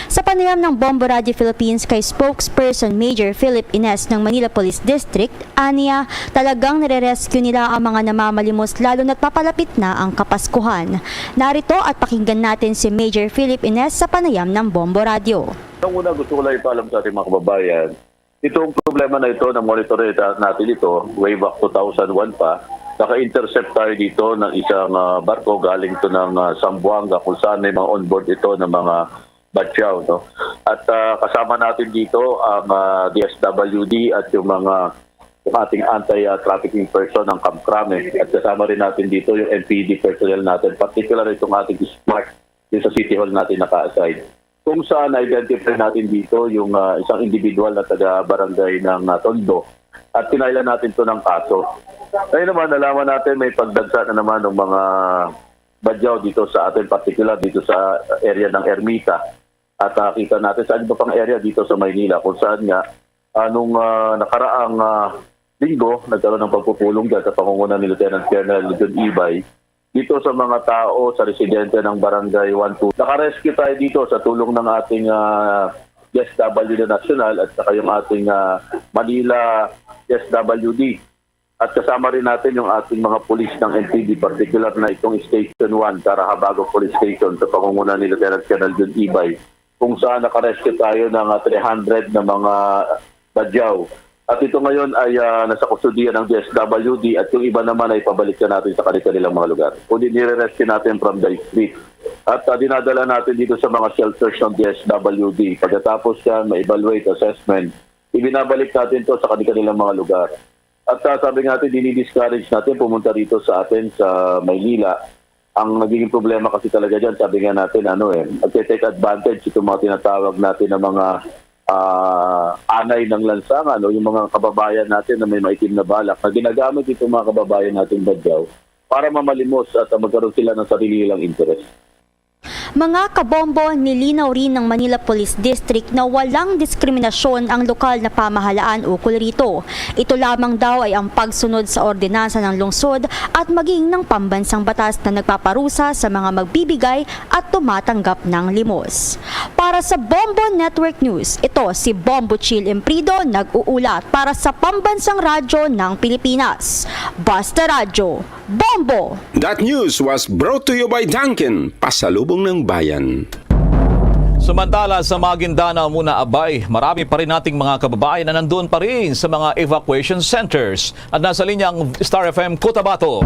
Sa panayam ng Bombo Radio Philippines kay spokesperson Major Philip Ines ng Manila Police District, aniya, talagang nire-rescue nila ang mga namamalimos lalo na't papalapit na ang Kapaskuhan. Narito at pakinggan natin si Major Philip Ines sa panayam ng Bombo Radio. Unang-una, gusto ko lang ipaalam sa ating mga kababayan, itong problema na ito, na-monitor na-, natin ito way back two thousand one pa. Naka-intercept tayo dito ng isang, ah, barko galing to ng, ah, Zamboanga, kung saan may mga onboard ito ng mga badyaw, no? At, ah, kasama natin dito ang, ah, D S W D at yung mga, yung ating anti, ah, trafficking person, ang Kamkrame. At kasama rin natin dito yung M P D personnel natin, particular itong ating smart, yung sa City Hall natin naka-assign. Kung saan na-identify natin dito yung, ah, isang individual na taga barangay ng, ah, Tondo. At pinailan natin to ng kaso. Ngayon naman, nalaman natin may pagdagsa na naman ng mga badyaw dito sa atin, particular dito sa area ng Ermita. At, ah, kita natin sa iba pang area dito sa Maynila kung saan nga, ah, nung, ah, nakaraang, ah, linggo, nagkaroon ng pagpupulong dyan sa pangunguna ni Lieutenant Colonel John Ibay dito sa mga tao, sa residente ng Barangay one two. Naka-rescue tayo dito sa tulong ng ating, ah, D S W D National at saka yung ating, ah, Manila D S W D. At kasama rin natin yung ating mga pulis ng M P D, particular na itong Station one, Carajabago Police Station, sa pangunguna ni Lieutenant Colonel John Ibay, kung saan naka-rescue tayo ng, ah, three hundred na mga badyaw. At ito ngayon ay, ah, nasa kustodiya ng D S W D at yung iba naman ay pabalik na natin sa kanilang mga lugar. Kundi nire-rescue natin from the street. At, ah, dinadala natin dito sa mga shelters ng D S W D. Pagkatapos yan, ma-evaluate, assessment, ibinabalik natin to sa kanilang mga lugar. At, ah, sabi nga natin, dinidiscourage natin pumunta dito sa atin sa Maynila. Ang nagiging problema kasi talaga dyan, sabi nga natin, ano eh, nagte-take advantage itong mga tinatawag natin ng mga, ah, anay ng lansangan o yung mga kababayan natin na may maitim na balak na ginagamit itong mga kababayan natin badyaw para mamalimos at, ah, magkaroon sila ng sarili nilang interes. Mga kabombo, nilinaw rin ng Manila Police District na walang diskriminasyon ang lokal na pamahalaan ukol rito. Ito lamang daw ay ang pagsunod sa ordinansa ng lungsod at maging ng pambansang batas na nagpaparusa sa mga magbibigay at tumatanggap ng limos. Para sa Bombo Network News, ito si Bombo Chill Imprido nag-uulat para sa Pambansang Radyo ng Pilipinas. Basta Radyo, Bombo! That news was brought to you by Dunkin, pasalubong ng bayan. Samantala, sa Maguindanao muna, abay, marami pa rin nating mga kababayan na nandun pa rin sa mga evacuation centers. At nasa linya ang Star F M Cotabato.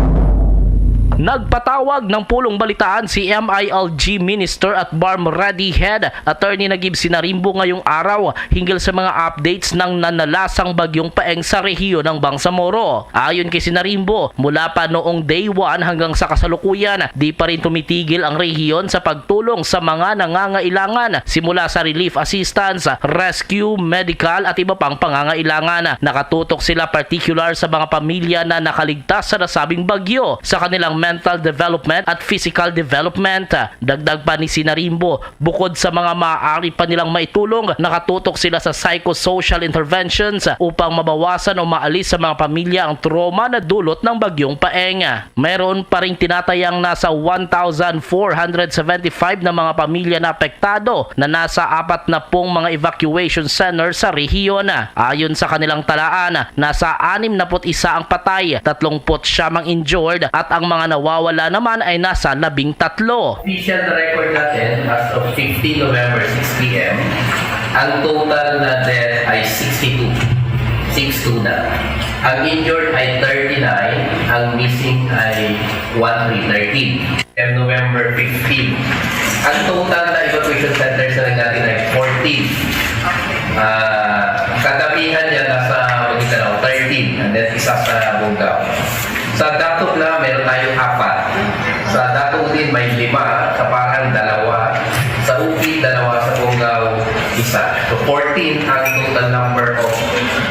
Nagpatawag ng pulong balitaan si M I L G Minister at BARMM Ready Head Attorney Najib Senarimbo ngayong araw hinggil sa mga updates ng nanalasang Bagyong Paeng sa rehiyon ng Bangsamoro. Ayon kay Senarimbo, mula pa noong day one hanggang sa kasalukuyan, di pa rin tumitigil ang rehiyon sa pagtulong sa mga nangangailangan, simula sa relief assistance, rescue, medical at iba pang pangangailangan. Nakatutok sila partikular sa mga pamilya na nakaligtas sa nasabing bagyo, sa kanilang mental development at physical development. Dagdag pa ni Senarimbo, bukod sa mga maaari pa nilang maitulong, nakatutok sila sa psychosocial interventions upang mabawasan o maalis sa mga pamilya ang trauma na dulot ng Bagyong Paeng. Meron pa ring tinatayang nasa one thousand four hundred seventy-five na mga pamilya na apektado na nasa apat na pung mga evacuation center sa rehiyon. Ayon sa kanilang talaan, nasa anim na put isa ang patay, tatlong put siyam ang injured, at ang mga nawawala naman ay nasa labing tatlo. Official record natin as of fifteen November, six P M, ang total na death ay sixty-two. Six two na. Ang injured ay thirty-nine, ang missing ay one three thirteen. And November fifteen. Ang total na evacuation centers na lang natin ay fourteen. Ah, katabihan niya nasa Maguindanao, thirteen, and then isa sa Bongao. Sa Dato na, meron tayong apat. Sa Dato din, may lima. Sa Parang, dalawa. Sa Upid, dalawa. Sa Bongao, isa. So, fourteen ang total number of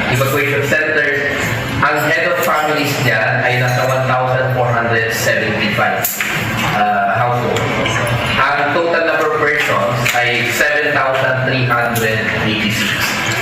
evacuation centers. Ang head of families niya ay nasa one thousand four hundred seventy-five, ah, households. Ang total number of persons ay seven thousand three hundred eighty-six.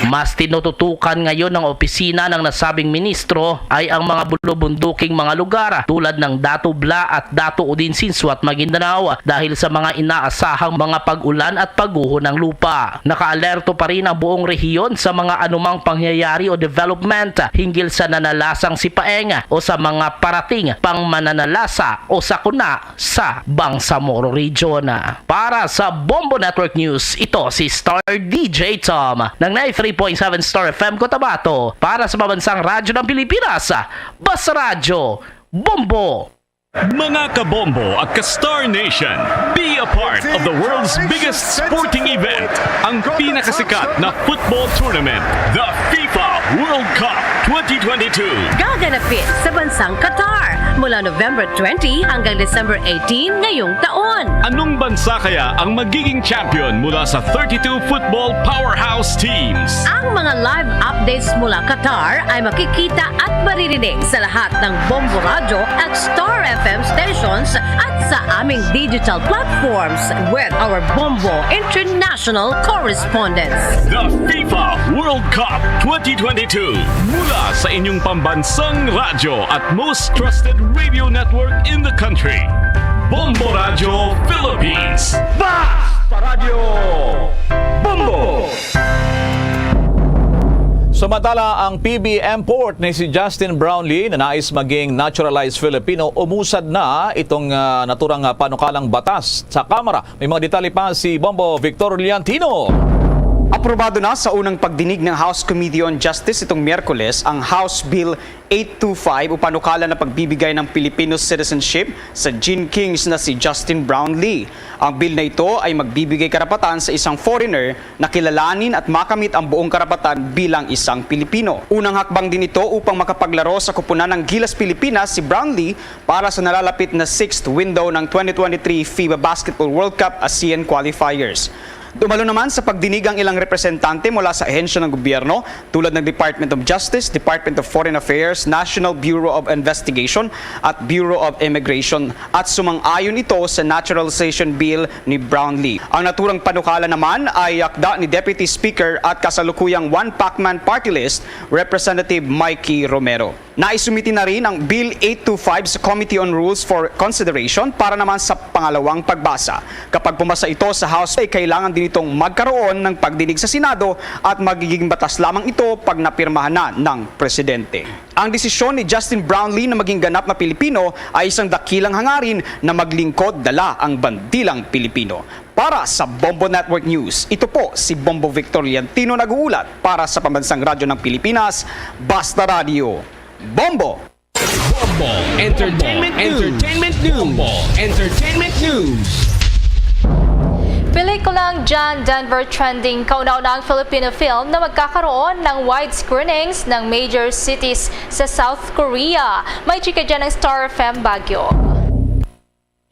Mas tinututukan ngayon ng opisina ng nasabing ministro ay ang mga bulubunduking mga lugar tulad ng Datu Bla at Datu Udin, Sinsuat, Maguindanao dahil sa mga inaasahang mga pag-ulan at pagguho ng lupa. Nakaalerto pa rin ang buong rehiyon sa mga anumang pangyayari o development hinggil sa nanalasang sipaeng o sa mga parating pang mananalasa o sakuna sa Bangsamoro Region. Para sa Bombo Network News, ito si Star D J Tom ng ninety-three point seven Star F M Cotabato. Para sa Pambansang Radyo ng Pilipinas, Basta Radyo, Bombo! Mga kabombo at ka-Star Nation, be a part of the world's biggest sporting event, ang pinakasikat na football tournament, the FIFA World Cup twenty twenty-two. Gaganapin sa bansang Qatar mula November twenty hanggang December eighteen ngayong taon. Anong bansa kaya ang magiging champion mula sa thirty-two football powerhouse teams? Ang mga live updates mula Qatar ay makikita at maririnig sa lahat ng Bombo Radyo at Star F M stations at sa aming digital platforms with our Bombo International correspondents. The FIFA World Cup twenty twenty-two. Mula sa inyong pambansang radyo at most trusted radio network in the country, Bombo Radyo Philippines. Basta Radyo Bombo! Samantala, ang P B M port ni si Justin Brownlee na nais maging naturalized Filipino, umusad na itong, ah, naturang, ah, panukalang batas sa Kamara. May mga detalye pa si Bombo Victor Liantino. Aprobado na sa unang pagdinig ng House Committee on Justice itong Miyerkules ang House Bill eight two five o panukala na pagbibigay ng Filipino citizenship sa Gene Kings na si Justin Brownlee. Ang bill na ito ay magbibigay karapatan sa isang foreigner na kilalanin at makamit ang buong karapatan bilang isang Pilipino. Unang hakbang din ito upang makapaglaro sa koponan ng Gilas Pilipinas si Brownlee para sa nalalapit na sixth window ng twenty twenty-three FIBA Basketball World Cup ASEAN Qualifiers. Dumalo naman sa pagdinig ang ilang representante mula sa ahensya ng gobyerno tulad ng Department of Justice, Department of Foreign Affairs, National Bureau of Investigation at Bureau of Immigration, at sumang-ayon ito sa Naturalization Bill ni Brownlee. Ang naturang panukala naman ay yakda ni Deputy Speaker at kasalukuyang One Pacman Party List, Representative Mikey Romero. Naisumiti na rin ang Bill eight two five sa Committee on Rules for consideration para naman sa pangalawang pagbasa. Kapag pumasa ito sa House, ay kailangan din itong magkaroon ng pagdinig sa Senado at magiging batas lamang ito pag napirmahan na ng Presidente. Ang desisyon ni Justin Brownlee na maging ganap na Pilipino ay isang dakilang hangarin na maglingkod dala ang bandilang Pilipino. Para sa Bombo Network News, ito po si Bombo Victor Liantino nag-uulat para sa Pambansang Radyo ng Pilipinas, Basta Radyo. Bombo! Bombo Entertainment News. Entertainment News. Bombo Entertainment News. Pelikulang John Denver Trending, kauna-unahang Filipino film na magkakaroon ng wide screenings ng major cities sa South Korea. May chika dyan ng Star F M Baguio.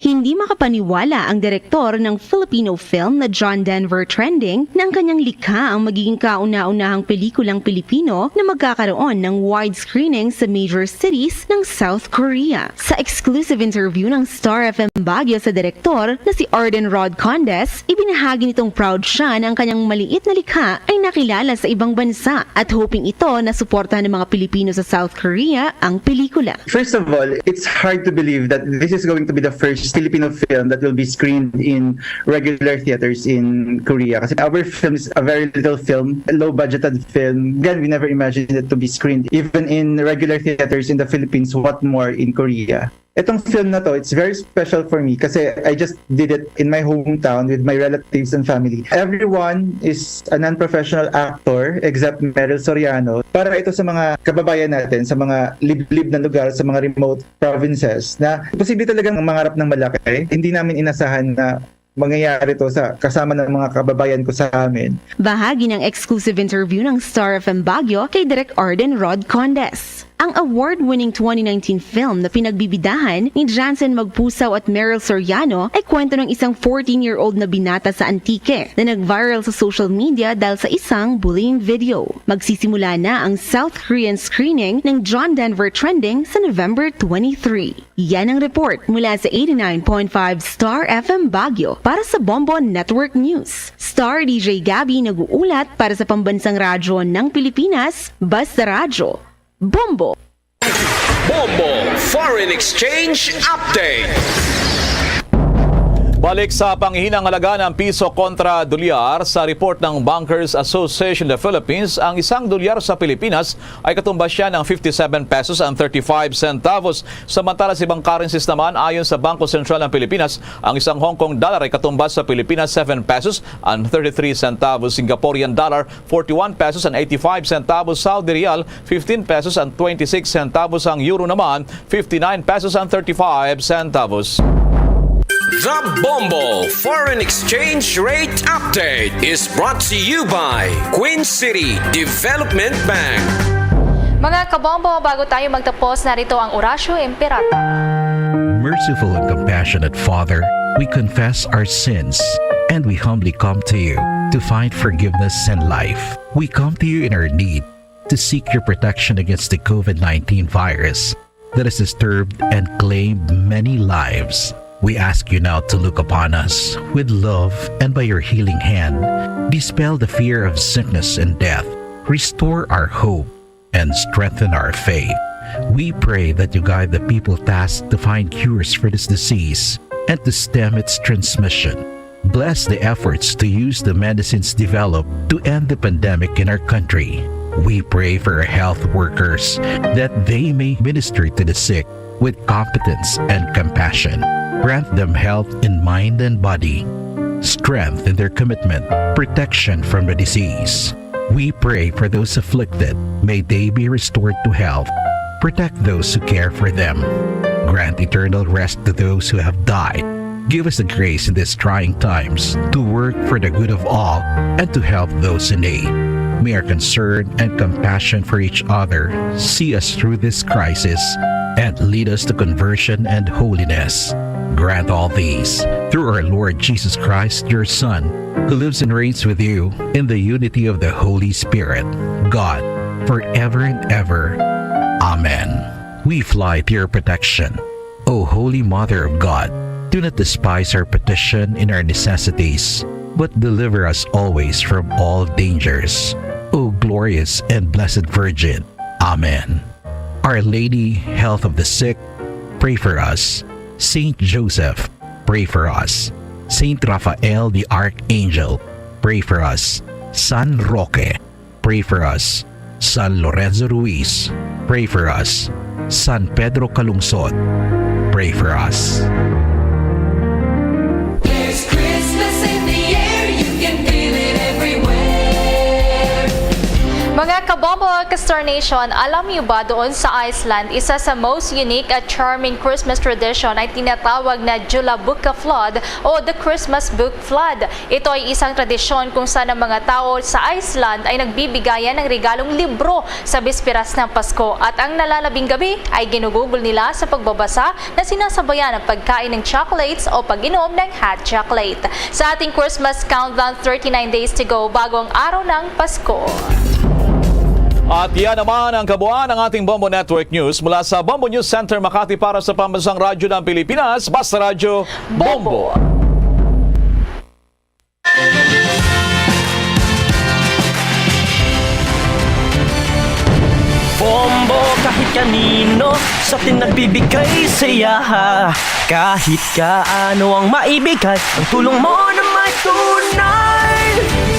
Hindi makapaniwala ang direktor ng Filipino film na John Denver Trending na ang kanyang likha ang magiging kauna-unahang pelikulang Pilipino na magkakaroon ng wide screening sa major cities ng South Korea. Sa exclusive interview ng Star F M Baguio sa direktor na si Arden Rod Condes, ibinahagi nitong proud siya na ang kanyang maliit na likha ay nakilala sa ibang bansa at hoping ito na suportahan ng mga Pilipino sa South Korea ang pelikula. First of all, it's hard to believe that this is going to be the first Filipino film that will be screened in regular theaters in Korea. Kasi our film is a very little film, low-budgeted film. Again, we never imagined it to be screened even in regular theaters in the Philippines, what more in Korea. Itong film na to, it's very special for me kasi I just did it in my hometown with my relatives and family. Everyone is a non-professional actor except Meryl Soriano. Para ito sa mga kababayan natin sa mga liblib na lugar, sa mga remote provinces na posible talagang mangarap ng malaki. Hindi namin inasahan na mangyayari to sa kasama ng mga kababayan ko sa amin. Bahagi ng exclusive interview ng Star F M Baguio kay Direk Arden Rod Condes. Ang award-winning twenty nineteen film na pinagbibidahan ni Jansen Magpusaw at Meryl Soriano ay kwento ng isang fourteen-year-old na binata sa Antique na nag-viral sa social media dahil sa isang bullying video. Magsisimula na ang South Korean screening ng John Denver Trending sa November twenty-three. Yan ang report mula sa eighty-nine point five Star F M Baguio para sa Bombo Network News. Star D J Gabby nag-uulat para sa Pambansang Radyo ng Pilipinas, Basta Radyo. Bombo! Bombo Foreign Exchange Update. Balik sa panghihinang halaga ng piso kontra dolyar, sa report ng Bankers Association of the Philippines, ang isang dolyar sa Pilipinas ay katumbas siya ng fifty-seven pesos and thirty-five centavos. Samantala, sa ibang currencies naman, ayon sa Bangko Sentral ng Pilipinas, ang isang Hong Kong dollar ay katumbas sa Pilipinas seven pesos and thirty-three centavos, Singaporean dollar forty-one pesos and eighty-five centavos, Saudi riyal fifteen pesos and twenty-six centavos, ang euro naman fifty-nine pesos and thirty-five centavos. The Bombo Foreign Exchange Rate Update is brought to you by Queen City Development Bank. Mga kabombo, bago tayo magtapos, narito ang Orasyo Imperata. Merciful and compassionate Father, we confess our sins and we humbly come to you to find forgiveness and life. We come to you in our need to seek your protection against the COVID nineteen virus that has disturbed and claimed many lives. We ask you now to look upon us with love and by your healing hand, dispel the fear of sickness and death, restore our hope, and strengthen our faith. We pray that you guide the people tasked to find cures for this disease and to stem its transmission. Bless the efforts to use the medicines developed to end the pandemic in our country. We pray for our health workers that they may minister to the sick with competence and compassion. Grant them health in mind and body, strength in their commitment, protection from the disease. We pray for those afflicted. May they be restored to health. Protect those who care for them. Grant eternal rest to those who have died. Give us the grace in these trying times to work for the good of all and to help those in need. May our concern and compassion for each other see us through this crisis and lead us to conversion and holiness. Grant all these through our Lord Jesus Christ, your Son, who lives and reigns with you in the unity of the Holy Spirit, God, forever and ever. Amen. We fly to your protection, O Holy Mother of God. Do not despise our petition in our necessities, but deliver us always from all dangers, O glorious and blessed Virgin. Amen. Our Lady, Health of the Sick, pray for us. Saint Joseph, pray for us. Saint Raphael the Archangel, pray for us. San Roque, pray for us. San Lorenzo Ruiz, pray for us. San Pedro Calungsod, pray for us. There's Christmas in the air, you can feel it everywhere. Mga kabombo, Kastar Nation, alam niyo ba doon sa Iceland, isa sa most unique at charming Christmas tradition ay tinatawag na Jula Buka Flood o the Christmas Book Flood. Ito ay isang tradisyon kung saan ang mga tao sa Iceland ay nagbibigayan ng regalong libro sa bisperas ng Pasko at ang nalalabing gabi ay ginugugol nila sa pagbabasa na sinasabayan ng pagkain ng chocolates o pag-inom ng hot chocolate. Sa ating Christmas countdown, thirty-nine days to go bago ang araw ng Pasko. At yan naman ang kabuuan ng ating Bombo Network News. Mula sa Bombo News Center Makati para sa Pambansang Radyo ng Pilipinas, Basta Radyo, Bombo. Bombo kahit kanino sa atin nagbibigay saya. Kahit kaano ang maibigay, ang tulong mo na may tunay.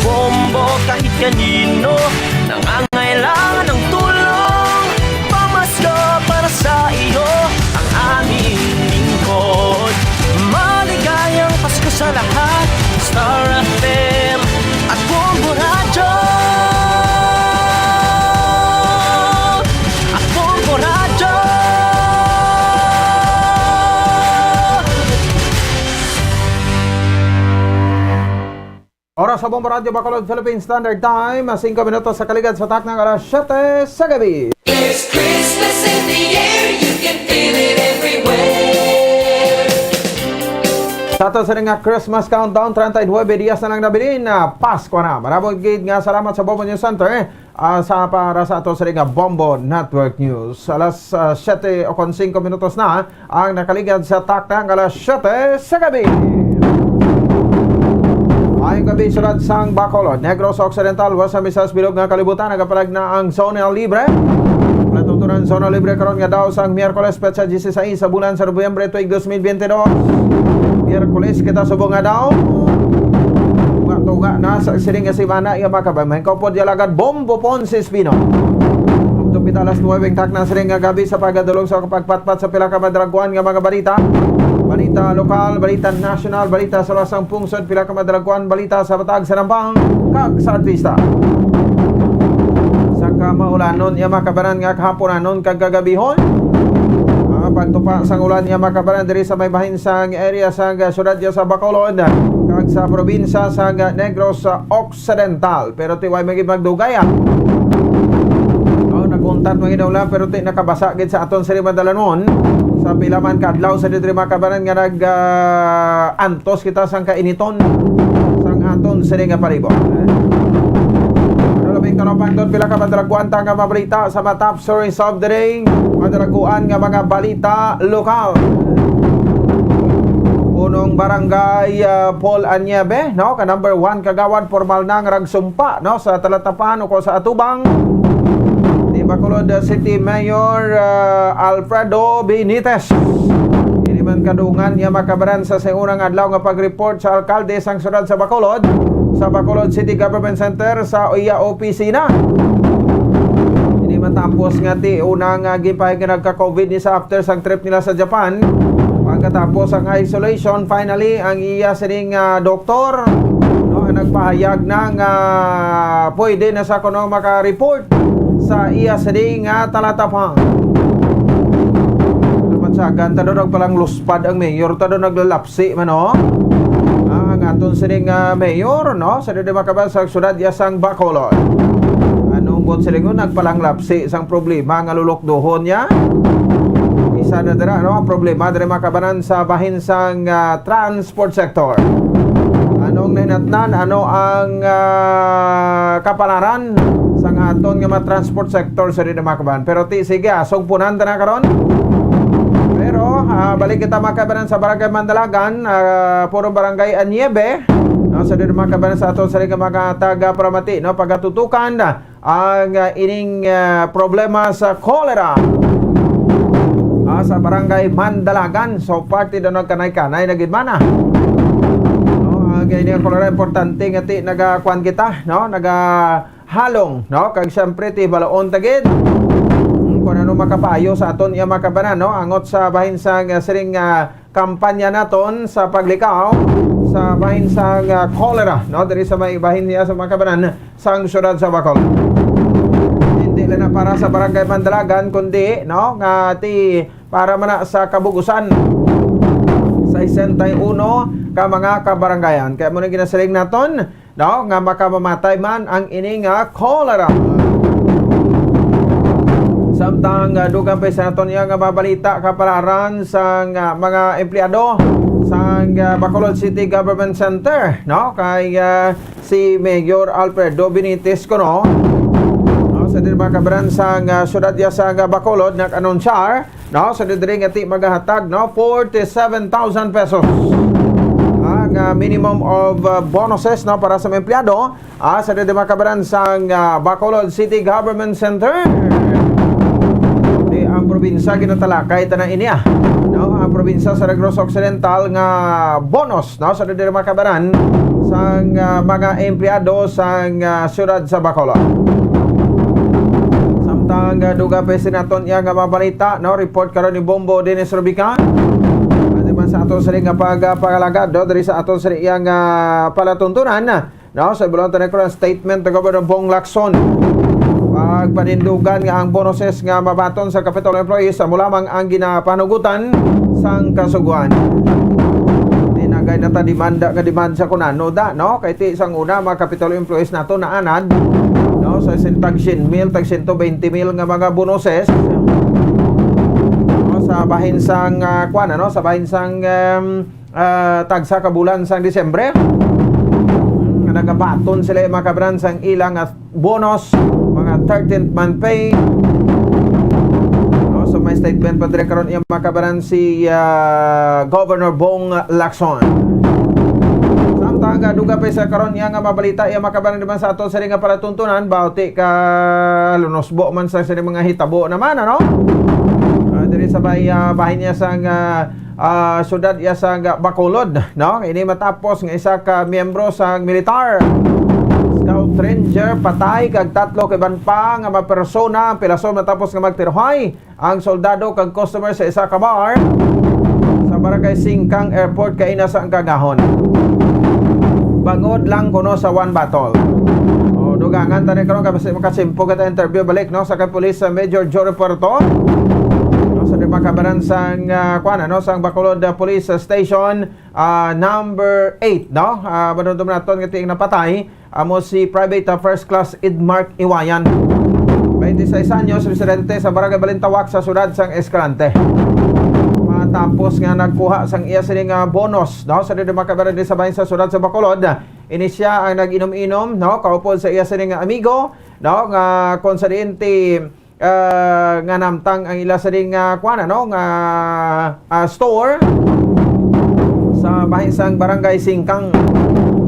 Bombo kahit kanino nangangailangan ng tulong. Pamasko para sa iyo ang aming lingkod. Maligayang Pasko sa lahat. Star F M at Bombo Radyo. At Bombo Radyo. Oras sa Bombo Radyo Bacolod, Philippine Standard Time, singko minutos sa kaligad sa taknang alas siyete sa gabi. It's Christmas. Christmas in the air, you can feel it everywhere. Sa ato sini nga Christmas countdown, treinta y nueve dias na lang nabilin na Pasko na. Marabot gid nga salamat sa Bombo News Center, ah, sa para sa ato sini nga Bombo Network News. Alas, ah, siyete o kon singko minutos na ang nakaligad sa takna nga alas siyete sa gabi. Maayong gabi, syudad sang Bacolod, Negros Occidental, West Visayas, bilog nga kalibutan, nagapalag na ang zona libre. Palatuntunan zona libre karon nga daw sang Miyerkules, petsa dieciséis sa bulan sa Nobyembre, tuig dos mil biyente dos. Miyerkules kita subong nga daw. Tuga-tuga na sa sining nga semana, iya mga kabay. Mahingkaw pod ya lagad Bombo Ponce Espino. Tupit alas nuwebe ang takna sining nga gabi sa pagadulong sa pagpatpat sa pila ka madalaguan nga mga balita. Balita lokal, balita nasyonal, balita sa lasang pungsod, pila ka madalaguan, balita sa Batag, sa Nambang, kag sa artista. Sa kamaulanon, iya mga kabanan nga kahaponanon kag kagabihon. Ang pagtupa sang ulan, iya mga kabanan, diri sa may bahin sang area sang syudad ya sa Bacolod kag sa probinsya sang Negros Occidental. Pero ti way man gid magdugay, ah. Oh, nakuntat man gid ang ulan, pero ti nakabasa gid sa aton sini madalanon. Sa pila man ka adlaw sa diri mga kabanan nga nag, ah, antos kita sang kainiton sang aton sini nga palibot. Pero labing talapangton, pila ka madalaguan ta nga mabalita sa mga top stories of the day. Madalaguan nga mga balita lokal. Punong Barangay, ah, Paul Anyebe, no? Ka number one kagawad, formal na nga nagsumpa, no, sa Talatapan o sa atubang ni Bacolod City Mayor, ah, Alfredo Benitez. Ini man kadungan niya makabaran sa, sa unang adlaw nga pag-report sa alkalde sang siyudad sa Bacolod, sa Bacolod City Government Center, sa iya opisina. Ini matapos nga ti una nga ginpahayag nga nagka-COVID ni sa after sang trip nila sa Japan. Pagkatapos ang isolation, finally, ang iya sining, ah, doktor, no, ang nagpahayag na nga pwede na sa kuno maka-report sa iya sining, ah, Talatapang. Namatsagan, ta daw nagpalangluspad ang mayor, ta daw naglalapsi man, no? Ah, ang aton sining, ah, mayor, no? Sa didi makabal sa siyudad ya sang Bacolod. Anong buot silingon, nagpalanglapsi sang problema nga lulukduhon niya. Isa na dira, no? Ang problema diri makabanan sa bahin sang, ah, transport sector. Anong nahinatnan? Ano ang, ah, kapalaran sang aton nga mga transport sector sa didi makabanan? Pero ti, sige, ah, sugpunan ta na karon. Pero, ah, balik kita makabanan sa Barangay Mandalagan, ah, puro Barangay Anyebe, no, sa diri makabanan sa aton sa mga taga-paramati, no, pagatutukan ang, ah, ining, ah, problema sa cholera, ah, sa Barangay Mandalagan. So, parte daw nagkanay-kanay na gid man, ah. No, ang ining cholera, importante nga ti nagakuan kita, no, naga halong, no? Kag siyempre, ti balaon ta gid, mm, kung ano makapayo sa aton iya makabanan, no? Angot sa bahin sang, ah, siring nga kampanya naton sa paglikaw sa bahin sang, ah, cholera, no? Diri sa may bahin niya sa makabanan sang siyudad sa Bacolod. Hindi lang na para sa Barangay Mandalagan, kundi, no, nga ti para man na sa kabugusan sa sesenta y uno ka mga kabarangayan. Kaya mo na ginasiling naton, no, nga makamamatay man ang ini nga cholera. Samtang, ah, dugang pa sa naton iya nga mabalita kapalaran sang, ah, mga empleyado sang, ah, Bacolod City Government Center, no, kay, ah, si Mayor Alfredo Benitez kuno, no, sa diri makabaran sang, ah, siyudad ya sang, ah, Bacolod nag-anunsyar, no, sa diri nga ti magahatag, no, forty-seven thousand pesos ang, ah, minimum of, ah, bonuses, no, para sa mga empleyado, ah, sa diri makabaran sang, ah, Bacolod City Government Center. Di ang probinsya ginatalakay ta na ini, ah, no, ang probinsya sa Negros Occidental nga bonus, no, sa diri makabaran sang, ah, mga empleyado sang, ah, siyudad sa Bacolod. Samtang, ah, dugang pa sa naton iya nga mabalita, no, report karon ni Bombo Dennis Rubica. Ati man sa aton sini nga pag, ah, pangalagad, no, diri sa aton sini iya nga palatuntunan, no, sa Bulon Tanekro, statement ni Governor Bong Lacson. Pagpanindugan nga ang bonuses nga mabaton sa Capitol employees amo lamang ang ginapanugutan sang kasugoan. Di na gay nata demanda nga demand sa kunano da, no? Kay ti sang una, mga Capitol employees nato naanad, no? Sa sin-, tag syen mil, tag sento bente mil nga mga bonuses. sa bahin sang, ah, kuwan, ano, sa bahin sang, um, ah, tagsa ka bulan sang Disyembre. Hmm, nagabaton sila, mga kabaran, sang ilang, ah, bonus, mga thirteenth month pay. No, so may statement pa dire karon iya, mga kabaran, si, ah, Governor Bong Lacson. Samtang, ah, dugang pa sa karon iya nga mabalita, iya, mga kabaran, naman sa aton sini nga palatuntunan, bauti ka lunusbo man sa sini mga hitabo naman, ano? Ah, diri sa bay-, ah, bahin niya sang, ah, ah, syudad iya sang Bacolod, no? Ini matapos nga isa ka miyembro sang militar, Scout Ranger, patay, kag tatlo ka iban pa nga mga persona ang pilason matapos nga magtiruhay ang soldado kag customer sa isa ka bar sa Barangay Singkang Airport kaina sa Anggagahon, bangod lang kuno sa one bottle. O, dugangan ta ni karon kay basi makasimpo kita interview balik, no, sa kay Police, uh, Major Jory Puerto, no, sa di makabaran sang, uh, kuan, ano, sang Bacolod, uh, Police Station, uh, number eight, no? Uh, madumdum naton nga tiing napatay amo si Private, uh, First Class Edmark Iwayan, twenty-six anyos, residente sa Barangay Balintawak sa siyudad sang Escalante. Matapos nga nagkuha sang iya sini nga bonus, no, sa di makabaran di sa bahin sa siyudad sa Bacolod, ini siya ang nag-inom-inom, no, kaupod sa iya sini nga amigo, no, nga kung sa diin ti, ah, nga namtang ang ila sini nga kuan, ano, nga, ah, store sa bahin sang Barangay Singkang,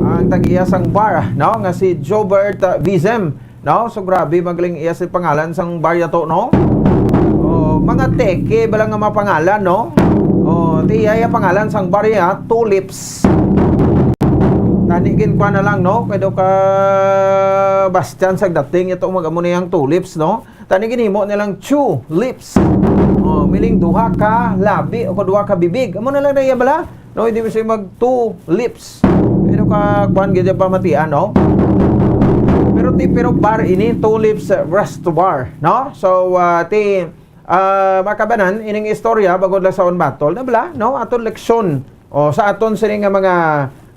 ang tag-iya sang bar, no, nga si Jobert, ah, Vizem, no? So, grabe, magaling iya sa pangalan sang bar yato, no? Oh, mga teke bala nga mga pangalan, no? Oh, ti iya, iya pangalan sang bar ya, Tulips. Tani gin kuan na lang, no? Kay daw ka Bastian sa dating ito, mag-amo na yang Tulips, no? Tani ginhimo nilang Chew Lips. Oh, meaning duha ka labi o duha ka bibig. Amo na lang na iya bala. No, hindi mo siya mag two lips. Ano ka, kuan, gid ang pamatian, no? Pero ti, pero bar ini, Two Lips, uh, Rest Bar, no? So, uh, ti, uh, makabanan, ining istorya, bago lang sa on battle, na bala, no? Aton leksyon. O, sa aton sini nga mga,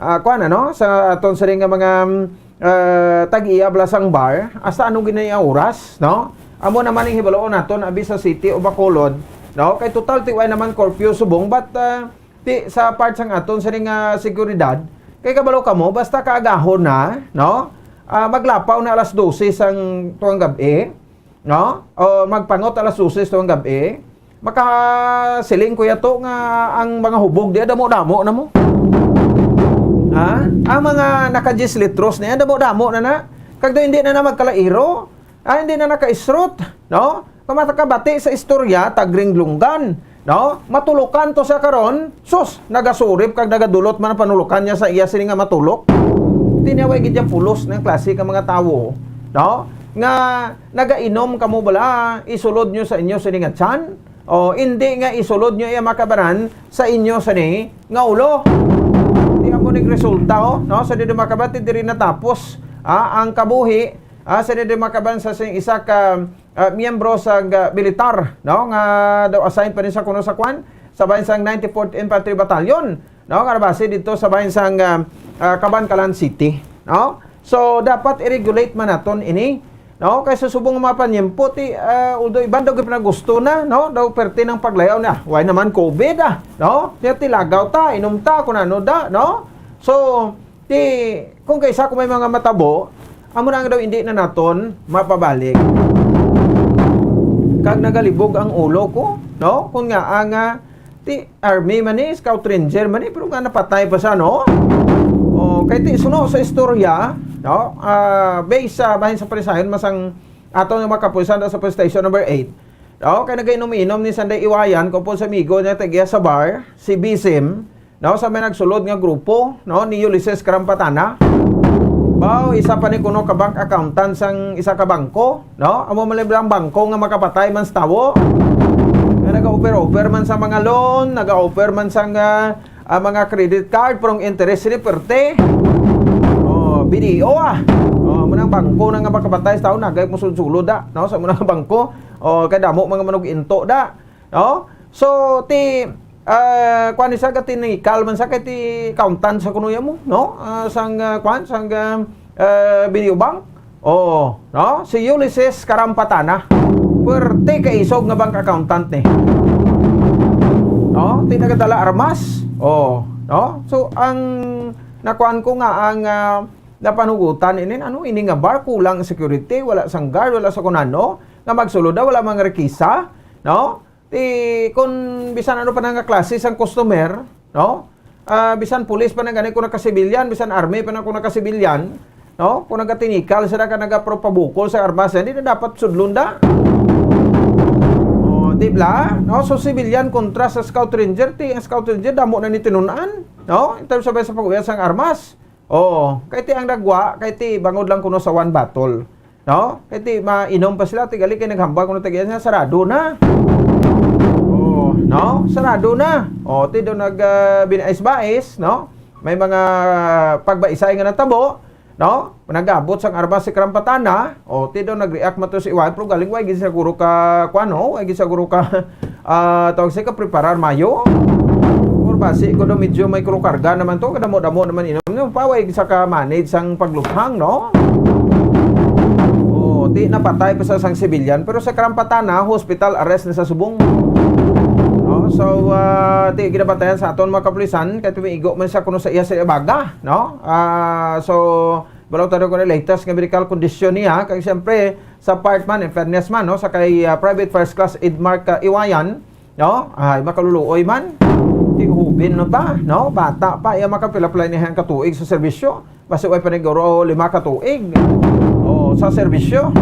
uh, kuan, ano? Sa aton sini nga mga, um, uh, tag-iya bala sang bar, hasta ano gini ang oras, no? Amo naman ang hibaloon naton, abi sa city o Bacolod, no? Kay total, ti, way naman curfew subong, but, uh, Ti, sa part sang aton sini nga seguridad, kay kabalo kamo, basta kaagahon na, no? Ah, maglapaw na alas dose sang tuwang gab-i, no? O magpangot alas dose sang tuwang gab-i, makasiling ko yato nga ang mga hubog diya damo-damo na mo. Ha? Ang mga naka diyes litros na yan, damo-damo na na. Kag do hindi na na magkalairo, Ah, hindi na nakaisrot, no? Kung matakabati sa istorya, tagringlunggan, no? Matulukan to siya karon, sus, nagasurip kag nagadulot man ang panulukan niya sa iya sini nga matulok. Di niya way gid niya pulos ng klase ka mga tawo, no? Nga nagainom kamo bala, isulod nyo sa inyo sini nga tiyan, o hindi nga isulod nyo iya makabaran sa inyo sini nga ulo. Di amo nagresulta, oh, no? Sa di makabati, diri natapos, ah, ang kabuhi, ah, sa di makabaran sa sing isa ka, ah, miyembro sa, ah, militar, no, nga daw assign pa rin sa kuno sa kwan, sa bahin sang ninety-fourth Infantry Battalion, no, nga nabase dito sa bahin sang, ah, ah, Kabankalan City, no? So, dapat i-regulate man naton ini, no? Kay sa subong nga mga panyempo, ti, ah, although iban daw gipinagusto na, no? Daw perte ng paglayaw na, way naman covid, ah, no? Ti lagaw ta, inom ta, kung ano da, no? So, Ti, kung kaisa ko may mga matabo, amo na nga daw hindi na naton mapabalik. Kag nagalibog ang ulo ko, no? Kung nga, ah, nga, ti, army man ni, scout ranger man ni, pero nga napatay pa siya, no? O, kay ti, suno sa istorya, no? Ah, based sa bahin sa panisayon, masang ato nga makapulisan sa police station number eight. No? Kay nagainom-inom ni Sanday Iwayan, kung po sa amigo niya, tagiya sa bar, si Bisim, no, sa may nagsulod nga grupo, no, ni Ulysses Karampatana. Bao, isa pa ni kuno ka bank accountant sang isa ka bangko, no? Amo man lang bangko nga makapatay man sa tawo. Nga nag-offer-offer man sa mga loan, nag-offer man sa nga, ah, mga credit card, pero ang interest ni perte. Oh, B D O, ah. Oh, amo nang bangko na nga makapatay sa tawo, nagay mo sulod-sulod da, no? Sa amo nang bangko, oh, kay damo mga manug-into da. No? So, ti, ah, kuwan ni sa, gatinikal man sa kay ti accountant sa kunuya mo, no? Ah, sang, ah, kuwan, sang, ah, ah, Binio Bank. Oo, no? Si Ulysses Karampatana. Puwerte ka isog nga bank accountant ni. No? Ti nagadala armas. Oh, no? So, ang nakuan ko nga ang, ah, napanugutan ini, ano, ini nga bar, kulang security, wala sang guard, wala sa kunano, nga magsulod na, wala mga rekisa, no? Ti, kung bisan ano pa na nga klase sang customer, no? Ah, bisan pulis pa na gani kung naka-civilian, bisan army pa na kung naka-civilian, no? Kung nagatinikal sila ka nagapropabukol sa armas, hindi na dapat sudlon da. Oh, di ba? No? So, civilian kontra sa Scout Ranger, ti ang Scout Ranger, damo na ni tinunan, no? In terms of sa pag-uyas sang armas. Oo, kay ti ang dagwa, kay ti bangod lang kuno sa one bottle. No? Kay ti mainom pa sila, ti gali kay naghambal kuno tagian nga sarado na. Oh, no? Sarado na. Oh, ti do nag, ah, binais-bais, no? May mga pagbaisay nga natabo, no? Nagabot sang armas si Krampatana, o ti do nag-react man to si Iwan, pero galing wa gid siguro ka, kuan, no? Wa gid siguro ka, ah, tawag siya ka preparar mayo. Or basi ko do medyo may krukarga naman to, kadamo-damo naman inom. No, pa, wa gid sa ka manage sang pagluthang, no? O, ti napatay pa sa sang civilian, pero sa Krampatana, hospital arrest na sa subong. No? So, ah, ti ginabatayan sa aton mga kapulisan, kay tumiigo man siya kuno sa iya sa ibaga, no? Ah, so, balaw tayo ko na latest nga medical condition niya, kay siyempre, sa part man, in fairness man, no, sa kay, ah, Private First Class Edmark, ah, Iwayan, no? Ay, makaluluoy man. Ti hubin na ba, no? Bata pa, iya makapila-pila niya ang katuig sa serbisyo. Basi way pa niguro lima ka tuig. Oh, sa serbisyo.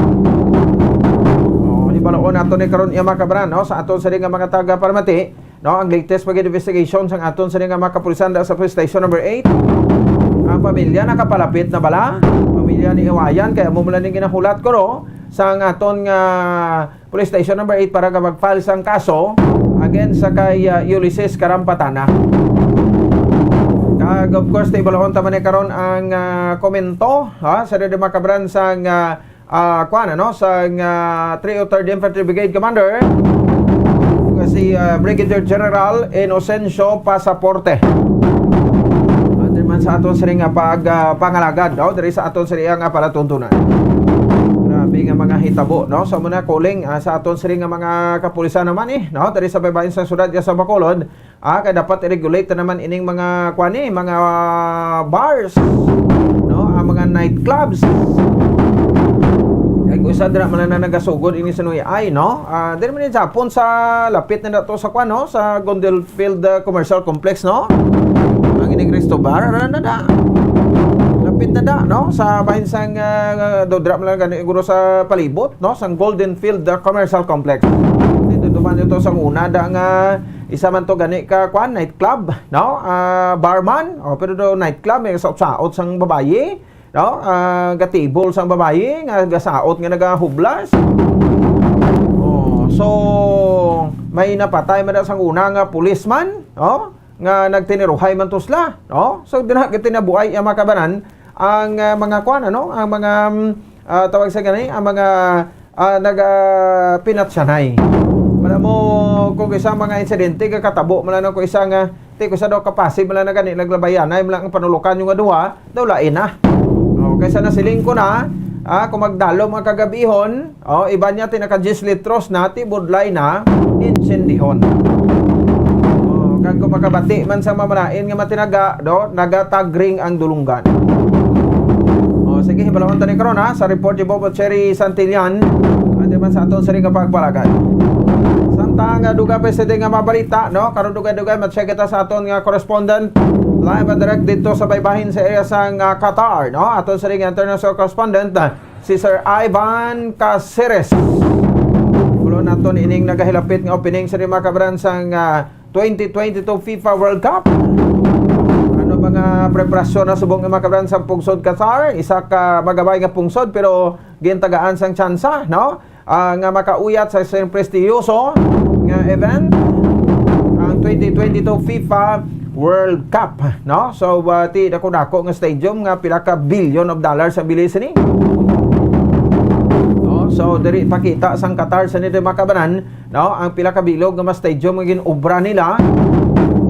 Oh, hibaloon nato ni karon, iya mga kabran, no? Sa aton sini nga mga taga-paramati, no? Ang latest pa gid investigation sang aton sini nga mga kapulisan da sa Police Station Number Eight. Ang pamilya nakapalapit na bala. Pamilya ni Iwayan, kaya mo mula ning ginahulat ko, no? Sa ang aton nga Police Station Number Eight para ka mag-file sang kaso against sa kay, ah, Ulysses Karampatana. Kag, of course, ti balaon ta man ni karon ang, ah, komento, ha, sa diri makabran sang, ah, ah, kuan, ano, sang, ah, three oh third Infantry Brigade Commander, nga si, ah, Brigadier General Inocencio Pasaporte. Ate man sa aton siring nga pag, ah, pangalagad, no? Diri sa aton siring nga palatuntunan. Grabe nga mga hitabo, no? So, muna, calling, ah, sa aton siring nga mga kapulisan naman, eh, no? Diri sa baybayin sa syudad, ya sa Bacolod, ah, kay dapat i-regulate na naman ining mga, kuan, eh, mga, ah, bars, no? Ang mga nightclubs. Kay kung isa dira man na nagasugod ini sa Nuyay, no? Ah, diri man ni Japon sa lapit na nato sa, kuan, no? Sa Golden Field, ah, Commercial Complex, no? Ang ining resto bar, ano na da? Lapit na da, no? Sa bahin sang, ah, do, dira man lang gani, siguro sa palibot, no? Sang Golden Field, ah, Commercial Complex. Dito duman ito sa una da nga isa man to gani ka, kuan, nightclub, no? Ah, barman, oh, pero do nightclub, may saot-saot sang babayi, no? Ah, gatibol sang babayi, nga gasaot nga nagahublas. Oh, so, may napatay man daw sang una nga policeman, no? Nga nagtiniruhay man to sila, no? So, dira gitinabuhay ang mga kabanan, ang, ah, mga kuan, ano? Ang mga, mm, ah, tawag sa gani, ang mga, ah, nag, ah, pinatsanay. Wala mo, kung isa mga insidente, kakatabo mo lang kung isa nga, ti, kung isa daw kapasib mo lang na gani, naglabayanay mo lang ang panulukan yung nga duha, daw lain na. Oh, kaysa nasiling ko na, ah, kung magdalom ang kagabihon, oh, iba niya, ti naka diyes litros na, ti budlay na, insendihon. Oh, kag kung makabati man sa mamalain nga matinaga, do, nagatagring ang dulunggan. Oh, sige, hibalahon ta ni karon, ha, sa report ni Bobo Cherry Santillan, ate man sa aton sini nga pagpalagad. Samtang, ah, duga pa sa nga mabalita, no? Karon dugay-dugay, ma-check kita sa aton nga correspondent. Live and direct dito sa baybahin sa area sang, ah, Qatar, no? Aton sini nga international correspondent, ah, si Sir Ivan Caceres. Ulo naton ining nagahilapit nga opening sa mga kabran sang, ah, twenty twenty-two FIFA World Cup. Ano mga preparasyon na subong nga mga kabran sa pungsod Qatar? Isa ka magabay nga pungsod pero gintagaan sang tsansa, no? Ah, nga makauyat sa isang prestiyoso nga event, ang twenty twenty-two FIFA World Cup, no? So, ah, ti dako-dako nga stadium nga pila ka billion of dollars ang bili sini. No? So, diri pakita sang Qatar sa nito makabanan, no? Ang pila ka bilog nga mga stadium nga gin-obra nila.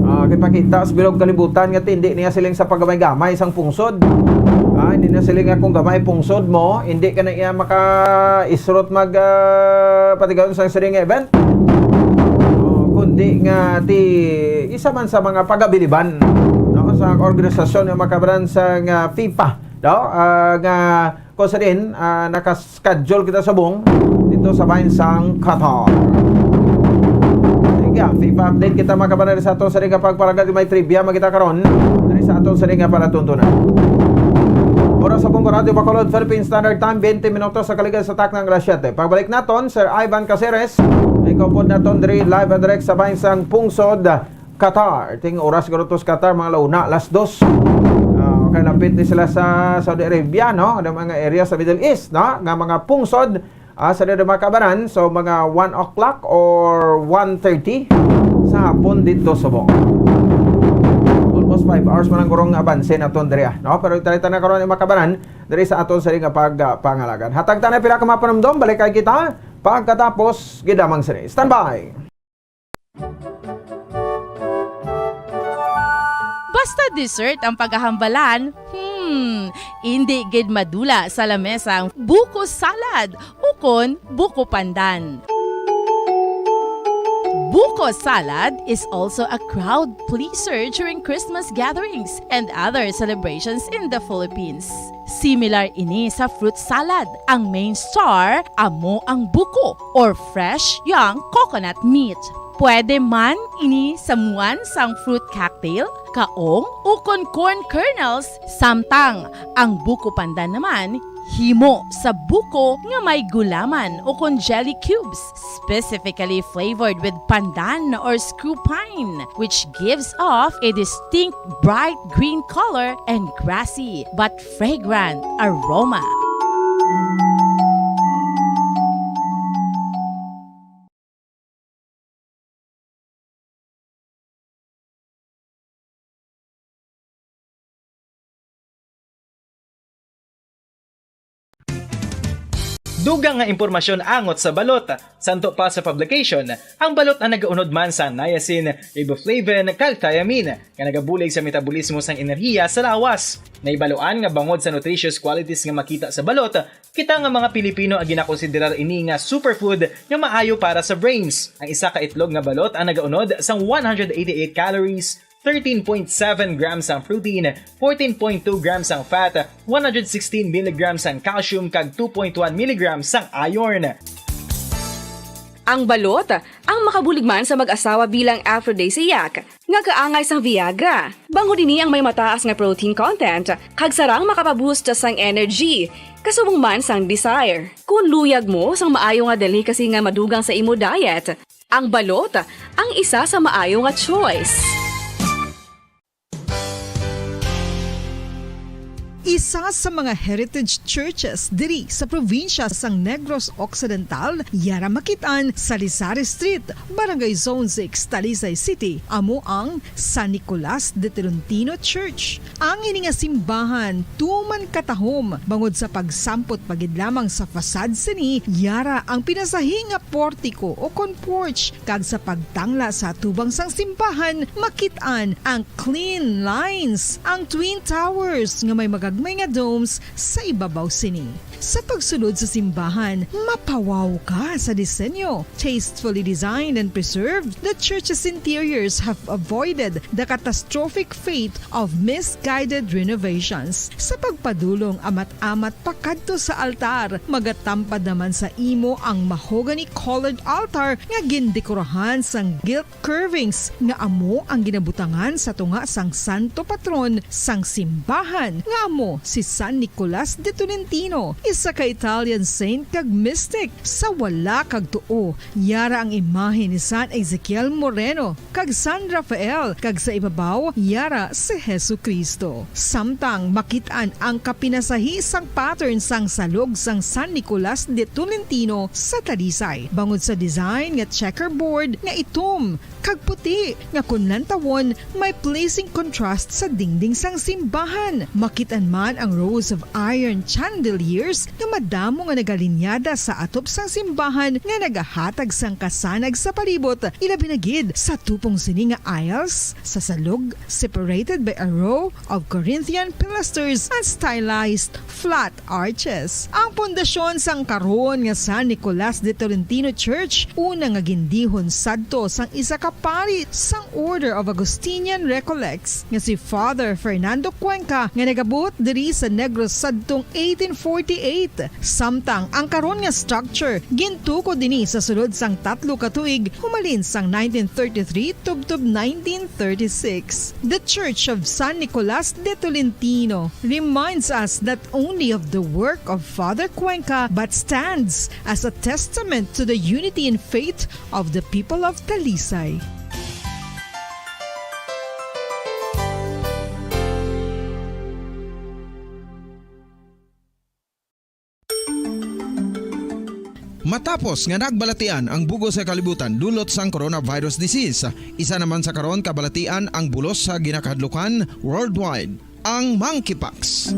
Ah, kay pakita sa bilog kalibutan nga tindi niya siling sa paggamay-gamay sang pungsod. Ah, hindi na siling nga kung gamay pungsod mo, hindi ka na iya maka-isrot mag, ah, patigayon sa siring nga event. Oh, Kundi nga ti isa man sa mga pagabiliban, no, sa organisasyon nga makabaran sa nga FIFA, no, ah, nga kung sa din, ah, nakaschedule kita subong dito sa bahin sang Qatar. Sige, FIFA update kita, mga kababayan, sa ato sa ring pagpalagad. May trivia man kita karon diri sa ato sa ring palatuntunan. Oras sa Bungko Radio Bacolod, Philippine Standard Time, twenty minutos sa kaligad sa taknang alas siyete. Pagbalik naton, Sir Ivan Caceres, ikaw pod naton diri live and direct sa bahin sang pungsod Qatar. Ting oras garo to sa Qatar, mga launa, alas dos. Ah, kay lapit ni sila sa Saudi Arabia, no? Ang mga area sa Middle East, no? Nga mga pungsod, ah, sa diri, mga kababayan, so mga one o'clock or one thirty sa hapon dito sa buong. Almost five hours man ang gurong abanse naton diri, ah, no? Pero italita na karon, mga kababayan, diri sa aton sa nga pagpangalagan. Hatag ta na pila ka mga panumdom, balik kay kita pagkatapos gid lamang sini. Standby! Basta dessert ang pagahambalan, hmm, indi gid madula sa lamesa ang buko salad ukon buko pandan. Buko salad is also a crowd pleaser during Christmas gatherings and other celebrations in the Philippines. Similar ini sa fruit salad. Ang main star amo ang buko or fresh young coconut meat. Pwede man ini samuan sang fruit cocktail, kaong, ukon corn kernels, samtang ang buko pandan naman himo sa buko nga may gulaman ukon jelly cubes, specifically flavored with pandan or screw pine, which gives off a distinct bright green color and grassy but fragrant aroma. Dugang nga impormasyon angot sa balot. Santo pa sa publication, ang balot ang nagaunod man sa niacin, riboflavin, kag thiamine, nga nagabulig sa metabolismo sang enerhiya sa lawas. Nahibaluan nga bangod sa nutritious qualities nga makita sa balot, kita nga mga Pilipino ang ginakonsiderar ini nga superfood nga maayo para sa brains. Ang isa ka itlog nga balot ang nagaunod sang one hundred eighty-eight calories, thirteen point seven grams ang protein, fourteen point two grams ang fat, one hundred sixteen milligrams ang calcium, kag two point one milligrams ang iron. Ang balot ang makabulig man sa mag-asawa bilang aphrodisiac, nga kaangay sang Viagra. Bangod ini ang may mataas nga protein content, kag sarang makapaboost sang energy, kasubong man sang desire. Kon luyag mo sang maayo nga delicacy nga madugang sa imo diet, ang balot ang isa sa maayo nga choice. Isa sa mga heritage churches diri sa probinsya sang Negros Occidental, yara makit-an sa Lisari Street, Barangay Zone six, Talisay City, amo ang San Nicolas de Tolentino Church. Ang ini nga simbahan tuman katahom bangod sa pagsampot pa gid lamang sa facade sini, yara ang pinasahi nga portiko o kon porch, kag sa pagtangla sa atubang sang simbahan makit-an ang clean lines, ang twin towers nga may magagmay nga domes sa ibabaw sini. Sa pagsulod sa simbahan, mapawaw ka sa disenyo. Tastefully designed and preserved, the church's interiors have avoided the catastrophic fate of misguided renovations. Sa pagpadulong amat-amat pakadto sa altar, magatampad naman sa imo ang mahogany-colored altar nga gindekorahan sang gilt curvings nga amo ang ginabutangan sa tunga sang santo patron sang simbahan, nga amo si San Nicolas de Tolentino, isa ka Italian saint kag mystic. Sa wala kag tuo, yara ang imahe ni San Ezekiel Moreno kag San Rafael, kag sa ibabaw, yara si Jesu-Cristo. Samtang makit-an ang kapinasahi sang pattern sang salog sang San Nicolas de Tolentino sa Talisay, bangod sa design nga checkerboard nga itom kag puti, nga kon lantawon, may pleasing contrast sa dingding sang simbahan. Makit-an man ang rows of iron chandeliers nga madamo nga nagalinyada sa atop sang simbahan nga nagahatag sang kasanag sa palibot, ilabi na gid sa tupong sini nga aisles sa salog, separated by a row of Corinthian pilasters and stylized flat arches. Ang pundasyon sang karon nga San Nicolas de Tolentino Church, una nga gindihon sadto sang isa ka pari sang Order of Augustinian Recollects nga si Father Fernando Cuenca, nga nagabuot diri sa Negros sadtong eighteen forty-eight. Samtang ang karon nga structure gintukod dinhi sa sulod sang tatlo ka tuig, humalin sang nineteen thirty-three tubtob nineteen thirty-six. The Church of San Nicolas de Tolentino reminds us not only of the work of Father Cuenca but stands as a testament to the unity in faith of the people of Talisay. Matapos nga nagbalatian ang bug-os nga kalibutan dulot sang coronavirus disease, isa naman sa karon kabalatian ang bulos sa ginakahadlukan worldwide, ang monkeypox.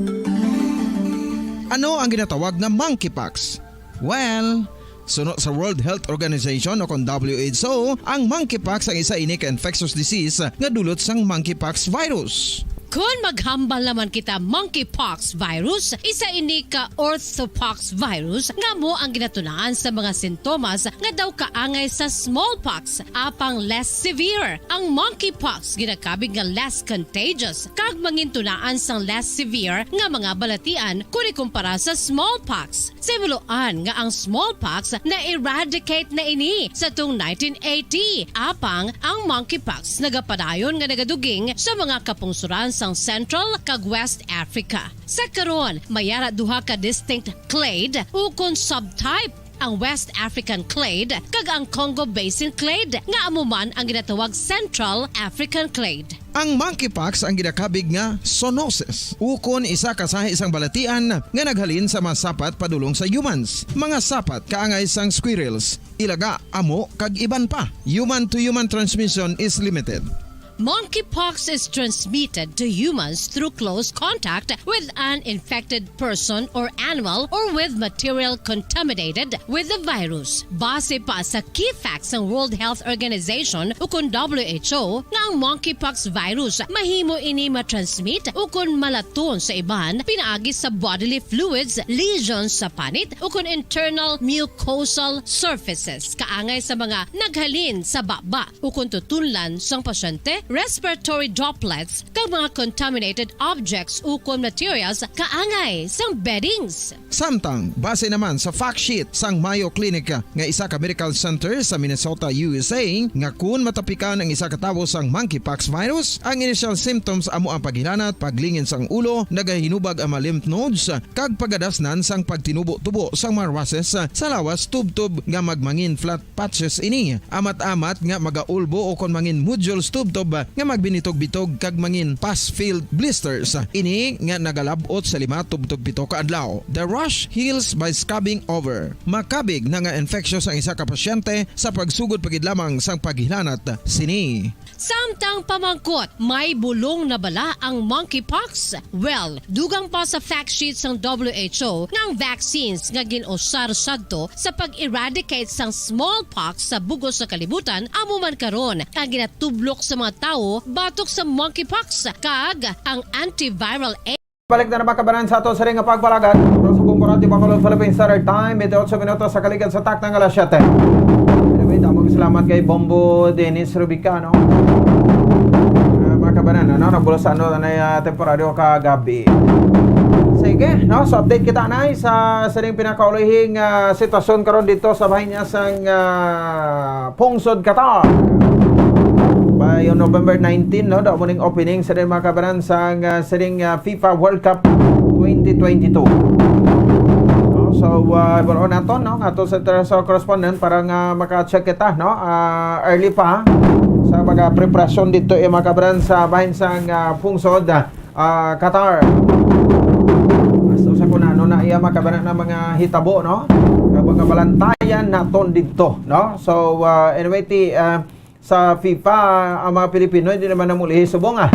Ano ang ginatawag nga monkeypox? Well, suno sa World Health Organization o kon W H O, ang monkeypox ang isa ini ka infectious disease nga dulot sang monkeypox virus. Kon maghambal naman kita monkeypox virus, isa ini ka orthopox virus nga amo ang ginatunaan sa mga sintomas nga daw kaangay sa smallpox, apang less severe. Ang monkeypox ginakabig nga less contagious kag mangintunaan sang less severe nga mga balatian kon ikumpara sa smallpox. Sa himuloan nga ang smallpox na-eradicate na ini sa tong nineteen eighty, apang ang monkeypox nagapadayon nga nagaduging sa mga kapungsoran sang Central kag West Africa. Sa karon, may ara duha ka distinct clade ukon subtype, ang West African clade kag ang Congo Basin clade, nga amo man ang ginatawag Central African clade. Ang monkeypox ang ginakabig nga zoonosis, ukon isa ka sahi sang balatian nga naghalin sa mga sapat padulong sa humans, mga sapat kaangay sang squirrels, ilaga, amo, kag iban pa. Human-to-human transmission is limited. Monkeypox is transmitted to humans through close contact with an infected person or animal or with material contaminated with the virus. Base pa sa key facts sang World Health Organization ukon W H O, nga ang monkeypox virus mahimo ini matransmit ukon malaton sa iban pinaagi sa bodily fluids, lesions sa panit, ukon internal mucosal surfaces, kaangay sa mga naghalin sa baba ukon tutunlan sang pasyente, respiratory droplets, kag mga contaminated objects ukon materials kaangay sang beddings. Samtang, base naman sa fact sheet sang Mayo Clinic nga isa ka medical center sa Minnesota, U S A, nga kun matapikan ang isa ka tawo sang monkeypox virus, ang initial symptoms amo ang paghilanat, paglingin sang ulo, nagahinubag ang mga lymph nodes, kag pagadasnan sang pagtinubo-tubo sang mga rushes sa lawas tubtob nga magmangin flat patches ini. Amat-amat nga magaulbo o kon mangin nodules tubtob nga magbinitog-bitog kag mangin pus-filled blisters. Ini nga nagalab-ot sa lima tubtob pito ka adlaw. The rash heals by scabbing over. Makabig na nga infectious ang isa ka pasyente sa pagsugod pa gid lamang sang paghilanat sini. Samtang pamangkot, may bulong na bala ang monkeypox? Well, dugang pa sa fact sheet sang W H O nga ang vaccines nga gin-usar sadto sa pag-eradicate sang smallpox sa bug-os nga kalibutan amo man karon ang ginatublok sa mga tawo batok sa monkeypox, kag ang antiviral Balik na naman, kabanan, sa ato sa ring nga pagpalagad. Sa Bumburati, Bacolod, Philippine Standard Time, twenty-eight minutos sa kaligad sa takna nga alas siyete. Anyway, damo nga salamat kay Bombo Dennis Rubicano. Ah, mga kabanan, ano, nabulasan na, ah, temporaryo kagabi. Sige, no? So, update kita na sa, sa ring pinakaulihing, ah, sitwasyon karon dito sa bahin niya sang, ah, Pungsod, Qatar. By November nineteen, no, daw mo ning opening sa mga kabanan sang, ah, sining, ah, FIFA World Cup twenty twenty-two. No, so, ah, ibulon naton, no, nga ato sa international correspondent para nga maka-check kita, no, ah, early pa sa mga preparasyon dito, eh, mga kabanan, sa bahin sang, ah, Pungsod, ah, ah, Qatar. Basta sa kung ano na iya, mga kabanan, na mga hitabo, no? Nga mga balantayan naton dito, no? So, ah, anyway, ti, ah, sa FIFA, ang mga Pilipino, hindi naman namulihi subong, ah.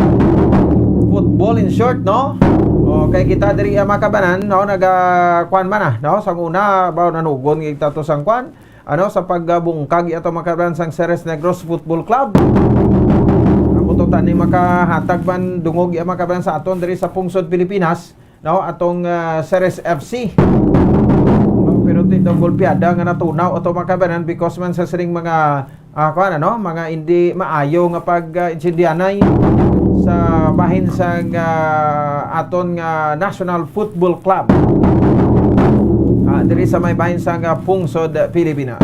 Football in short, no? Oh, Okay, kita diri, ah, mga kabanan, no, naga, kuan man na, no? Sang una, ba, nanugon kita to sang kuan, ano, sa pagbungkag ato, mga kabanan, sang Ceres Negros Football Club. Ang bututan ni makahatag man dungog, ah, mga kabanan, sa aton diri sa pungsod Pilipinas, no, atong, ah, Ceres F C. No, pero ti daw golpeada nga natunaw ato, mga kabanan, because man sa sining mga, ah, kuan, ano, mga hindi maayo nga pag, ah, insindihanay sa bahin sang, ah, aton nga National Football Club. Ah, diri sa may bahin sang, ah, pungsod Pilipinas.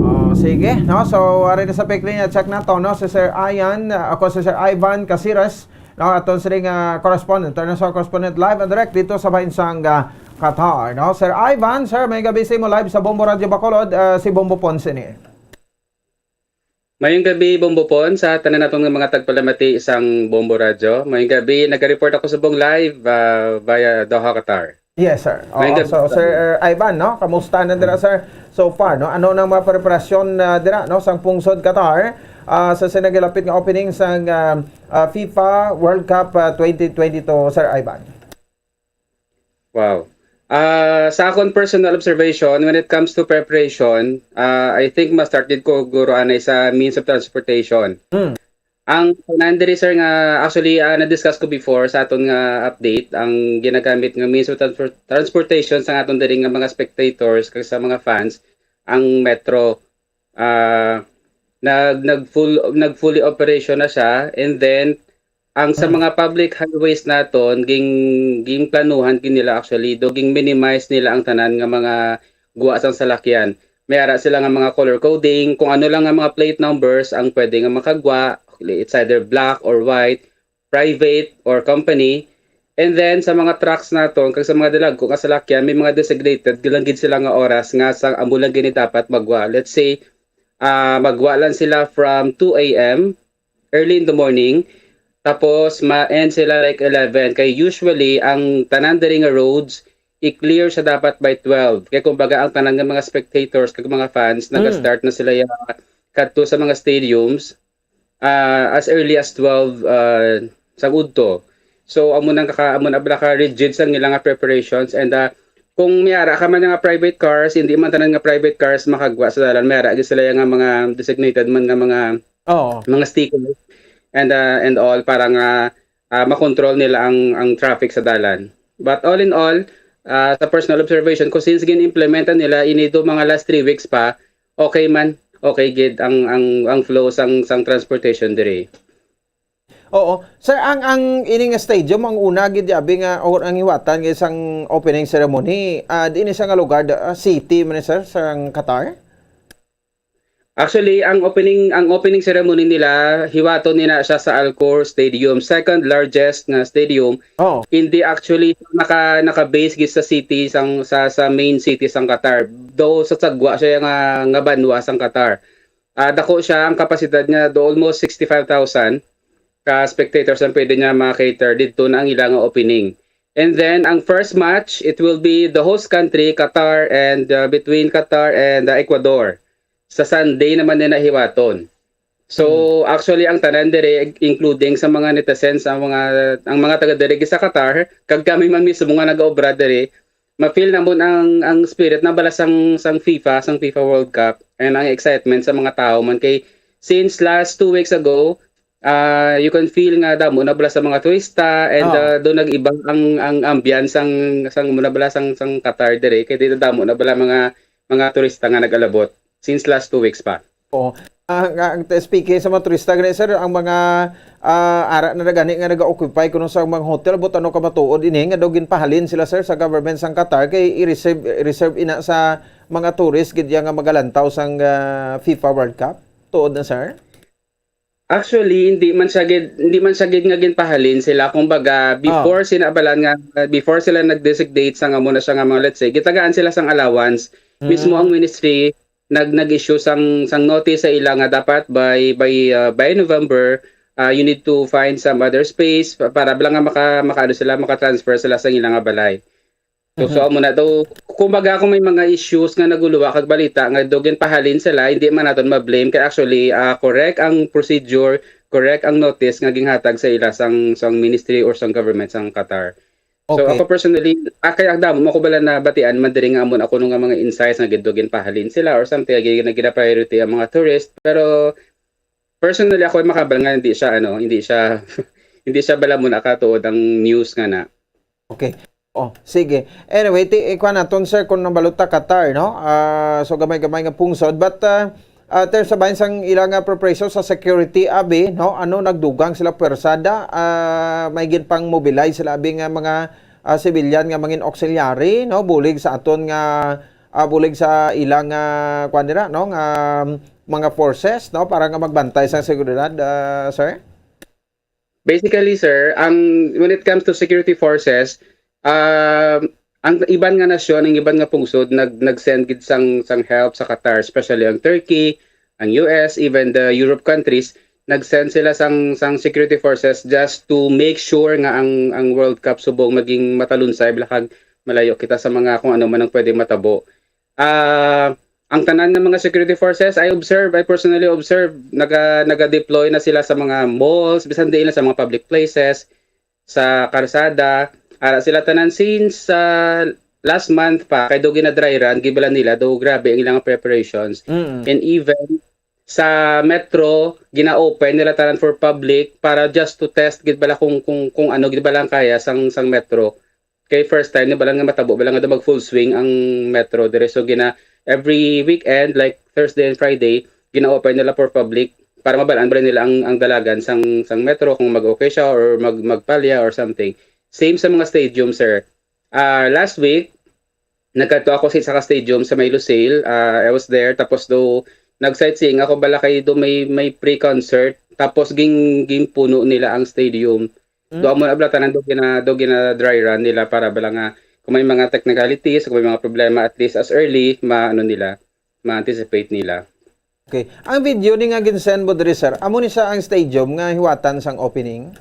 Oh, sige, no? So, ari na sa pick line, check nato, no? Si Sir Ian, ah, ako si Sir Ivan Casiras, no? Aton sining, ah, correspondent, international correspondent, live and direct dito sa bahin sang, ah, Qatar, no? Sir Ivan, sir, may gabi sa imo, live sa Bombo Radio Bacolod, ah, si Bombo Ponce ni. Mayong gabi, Bombo Pon, sa tanan naton nga mga tagpalamati sang Bombo Radyo. Mayong gabi, naga-report ako subong live, ah, via Doha, Qatar. Yes, sir. Mayong Oo, gabi, so, sir. Sir Ivan, no? Kamusta na dira, sir? So far, no? Ano nang mga preparasyon, ah, dira, no? Sang pungsod Qatar, ah, sa sinagilapit nga opening sang, ah, ah, FIFA World Cup, ah, twenty twenty-two, Sir Ivan? Wow. Ah, sa akon personal observation, when it comes to preparation, ah, I think ma-start gid ko guro anay sa means of transportation. Mm. Ang tanan diri, sir, nga actually, ah, na-discuss ko before sa aton nga update, ang ginagamit nga means of transpor-, transportation sa aton diri nga mga spectators kag sa mga fans, ang metro. Ah, nag, nag full, nag fully operation na siya, and then ang sa Mm. mga public highways naton, ging, ging planuhan gid nila actually, do ging minimize nila ang tanan nga mga gwa sang salakyan. May ara sila nga mga color coding, kung ano lang nga mga plate numbers ang pwede nga makagwa, it's either black or white, private or company. And then sa mga trucks naton kag sa mga dalagko nga salakyan, may mga designated lang gid sila nga oras nga sa amo lang gini dapat magwa. Let's say, ah, magwa lang sila from two a m, early in the morning, tapos ma-end sila like eleven. Kay usually ang tanan diri nga roads i-clear sa dapat by twelve. Kay kumbaga ang tanan nga mga spectators kag mga fans Mm. naga-start na sila ya kadto sa mga stadiums, ah, as early as twelve, ah, sa udto. So, amo nang kaka-, amo na bala ka rigid sa nila nga preparations. And, ah, kung may ara ka man nga private cars, hindi man tanan nga private cars makagwa sa dalan. May ara gyud sila nga mga designated man nga mga, Oo. mga sticker and, ah, and all para nga, ah, makontrol nila ang, ang traffic sa dalan. But all in all, ah, sa personal observation ko, since gin-implement na nila ini do mga last three weeks pa, okay man, okay gid ang, ang, ang flow sang, sang transportation diri. Oo. Sir, ang, ang ining stadium, ang una gid abi nga, o ang hiwatan nga isang opening ceremony, ah, diin sa nga lugar, ah, city man, sir, sa Qatar? Actually, ang opening, ang opening ceremony nila, hiwaton nila siya sa Al Khor Stadium, second largest nga stadium. Oh. Hindi actually naka, naka-base gid sa city sang, sa, sa main city sang Qatar. Though sa sagwa siya nga, nga banwa sang Qatar. Ah, dako siya, ang kapasidad niya do almost sixty-five thousand ka spectators ang pwede niya ma-cater. Didto na ang ila nga opening. And then ang first match, it will be the host country, Qatar, and, uh, between Qatar and, uh, Ecuador. Sa Sunday naman niya nahiwaton. So, Hmm. actually, ang tanan diri, including sa mga netizens, ang mga, ang mga taga diri sa Qatar, kag kami man mismo nga nag-obra diri, ma-feel namon ang, ang spirit na bala sang, sang FIFA, sang FIFA World Cup, and ang excitement sa mga tao man kay since last two weeks ago, ah, you can feel nga damo na bala sa mga turista, and, Oh. ah, do nag-iba ang, ang ambiance sang, sang muna bala sang, sang Qatar diri, kay di na damo na bala mga, mga turista nga nag-alabot since last two weeks pa. Oo. Ah, nga, ang, speaking sa mga turista gani, sir, ang mga, ah, ara na gani nga naga-occupy kuno sa mga hotel, but ano ka matuod ini nga daw ginpahalin sila, sir, sa government sang Qatar kay i-reserve, i-reserve ina sa mga tourist gid ya nga magalantaw sang, ah, FIFA World Cup? Tuod na, sir? Actually, hindi man siya gid, hindi man siya gid nga ginpahalin sila. Kumbaga, Oh. before sila abalan nga, before sila nag-designate sa nga muna siya nga mga, let's say, gitagaan sila sang allowance. Mismo Mm. ang ministry nag, nag-issue sang, sang notice sa ila nga dapat by, by, uh, by November, uh, you need to find some other space pa-, para lang nga maka-, makaano sila, maka-transfer sila sa ila nga balay. So, so, Mhm. amo na daw, kumbaga, kung may mga issues nga naguluwa kag balita nga daw ginpahalin sila, hindi man naton ma-blame. Kay actually, ah, correct ang procedure, correct ang notice nga ginhatag sa ila sang, sang ministry or sang government sang Qatar. So, okay, ako personally, ah, kay ang damo man ko bala nabatian man diri nga amo na kuno nga mga insights nga gid ginpahalin sila or something, nga gid na gina-priority ang mga tourist. Pero personally, ako ay makabal nga hindi siya, ano, hindi siya, hindi siya bala mo nakatuod ang news nga na. Okay. Oh, sige. Anyway, ti, eh, kuwan naton, sir, kung nabalota Qatar, no? Ah, so, gamay-gamay nga pungsod. But, ah, ah, ter, sa bahin sang ila nga preparation sa security, abi, no? Ano, nagdugang sila pwersada, ah, may ginpang-mobilize sila, abi, nga mga, ah, civilian nga mangin auxiliary, no? Bulig sa aton nga, ah, bulig sa ilang, ah, kuwan nila, no? Nga mga forces, no? Para nga magbantay sa seguridad, ah, sir? Basically, sir, ang, when it comes to security forces, um, ang iban nga nasyon, ang iban nga pungsod nag-, nag-send gid sang, sang help sa Qatar, especially ang Turkey, ang U S, even the Europe countries, nag-send sila sang, sang security forces just to make sure nga ang, ang World Cup subong maging matalunsay, bala kag malayo kita sa mga kung ano man ang pwede matabo. Ah, ang tanan nga mga security forces, I observe, I personally observe, naga-, naga-deploy na sila sa mga malls, bisan diin lang sa mga public places, sa karsada. Ara sila tanan since, ah, last month pa, kay daw gina-dry run, gibala nila, daw grabe ang ilang preparations. Mm. And even sa metro, gina-open nila tanan for public para just to test gid bala kung, kung, kung ano gid bala ang kaya sang, sang metro. Kay first time ni bala nga matabo, bala nga daw mag full swing ang metro diri. So, gina-, every weekend, like Thursday and Friday, gina-open nila for public para mabalaan bala nila ang, ang dalagan sang, sang metro kung mag-okay siya or mag-, magpalya or something. Same sa mga stadium, sir. Ah, last week, nagkadto ako sa isa ka stadium sa may Lusail. Ah, I was there. Tapos do, nag-sightseeing ako bala kay do may, may pre-concert. Tapos ging-, ginpuno nila ang stadium. Mm. Do amo na bala tanan do gina-, do gina-dry run nila para bala nga kung may mga technicalities, kung may mga problema, at least as early, ma-, ano nila, ma-anticipate nila. Okay. Ang video ni nga ginsend mo diri, sir, amo ni sa ang stadium nga hiwatan sang opening?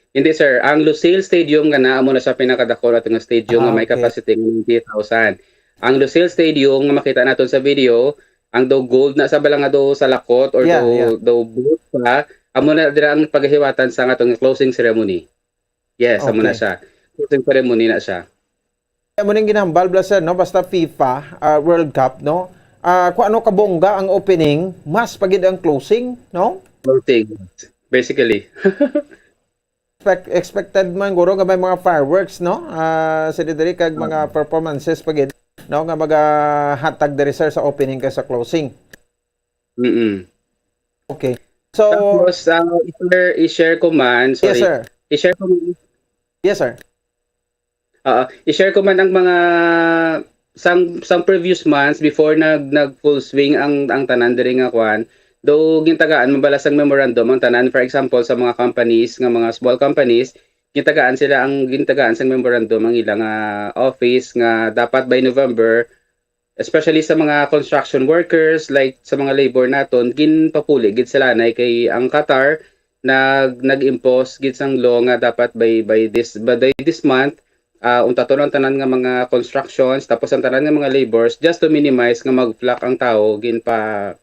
Hindi, sir. Ang Lusail Stadium nga na, amo na sa pinakadako nato nga stadium nga Ah, may okay. capacity nga ninety thousand. Ang Lusail Stadium nga makita naton sa video, ang daw gold na sa bala nga daw salakot or Yeah, daw, yeah. daw buhok pa, amo na dira ang paghiwatan sa atong closing ceremony. Yes, amo na Okay. siya. Closing ceremony na siya. Amo ning ginhambal, bala, sir, no? Basta FIFA, ah, World Cup, no? Ah, kung ano kabongga ang opening, mas pa gid ang closing, no? Closing, basically. Expect-, expected man guro nga may mga fireworks, no? Ah, sila diri kag mga Oo. performances pa gid, no? Nga magahatag diri, sir, sa opening kag sa closing. Mm-mm. Okay. So, Tapos, ah, i-share, i-share ko man, yes, sorry. sir. I-share ko man. Yes, sir. Oo. I-share ko man ang mga sang, sang previous months before nag, nag full swing ang, ang tanan diri nga kwan. Do gintagaan man bala sang memorandum ang tanan, for example, sa mga companies, nga mga small companies, gintagaan sila ang, gintagaan sang memorandum ang ilang, ah, office nga dapat by November, especially sa mga construction workers, like sa mga labor naton, ginpapuli gid sila na kay ang Qatar nag, nag-impose gid sang law nga dapat by, by this, by this month, ah, untaton ang tanan nga mga constructions, tapos ang tanan nga mga labors, just to minimize nga mag-flock ang tawo, ginpa,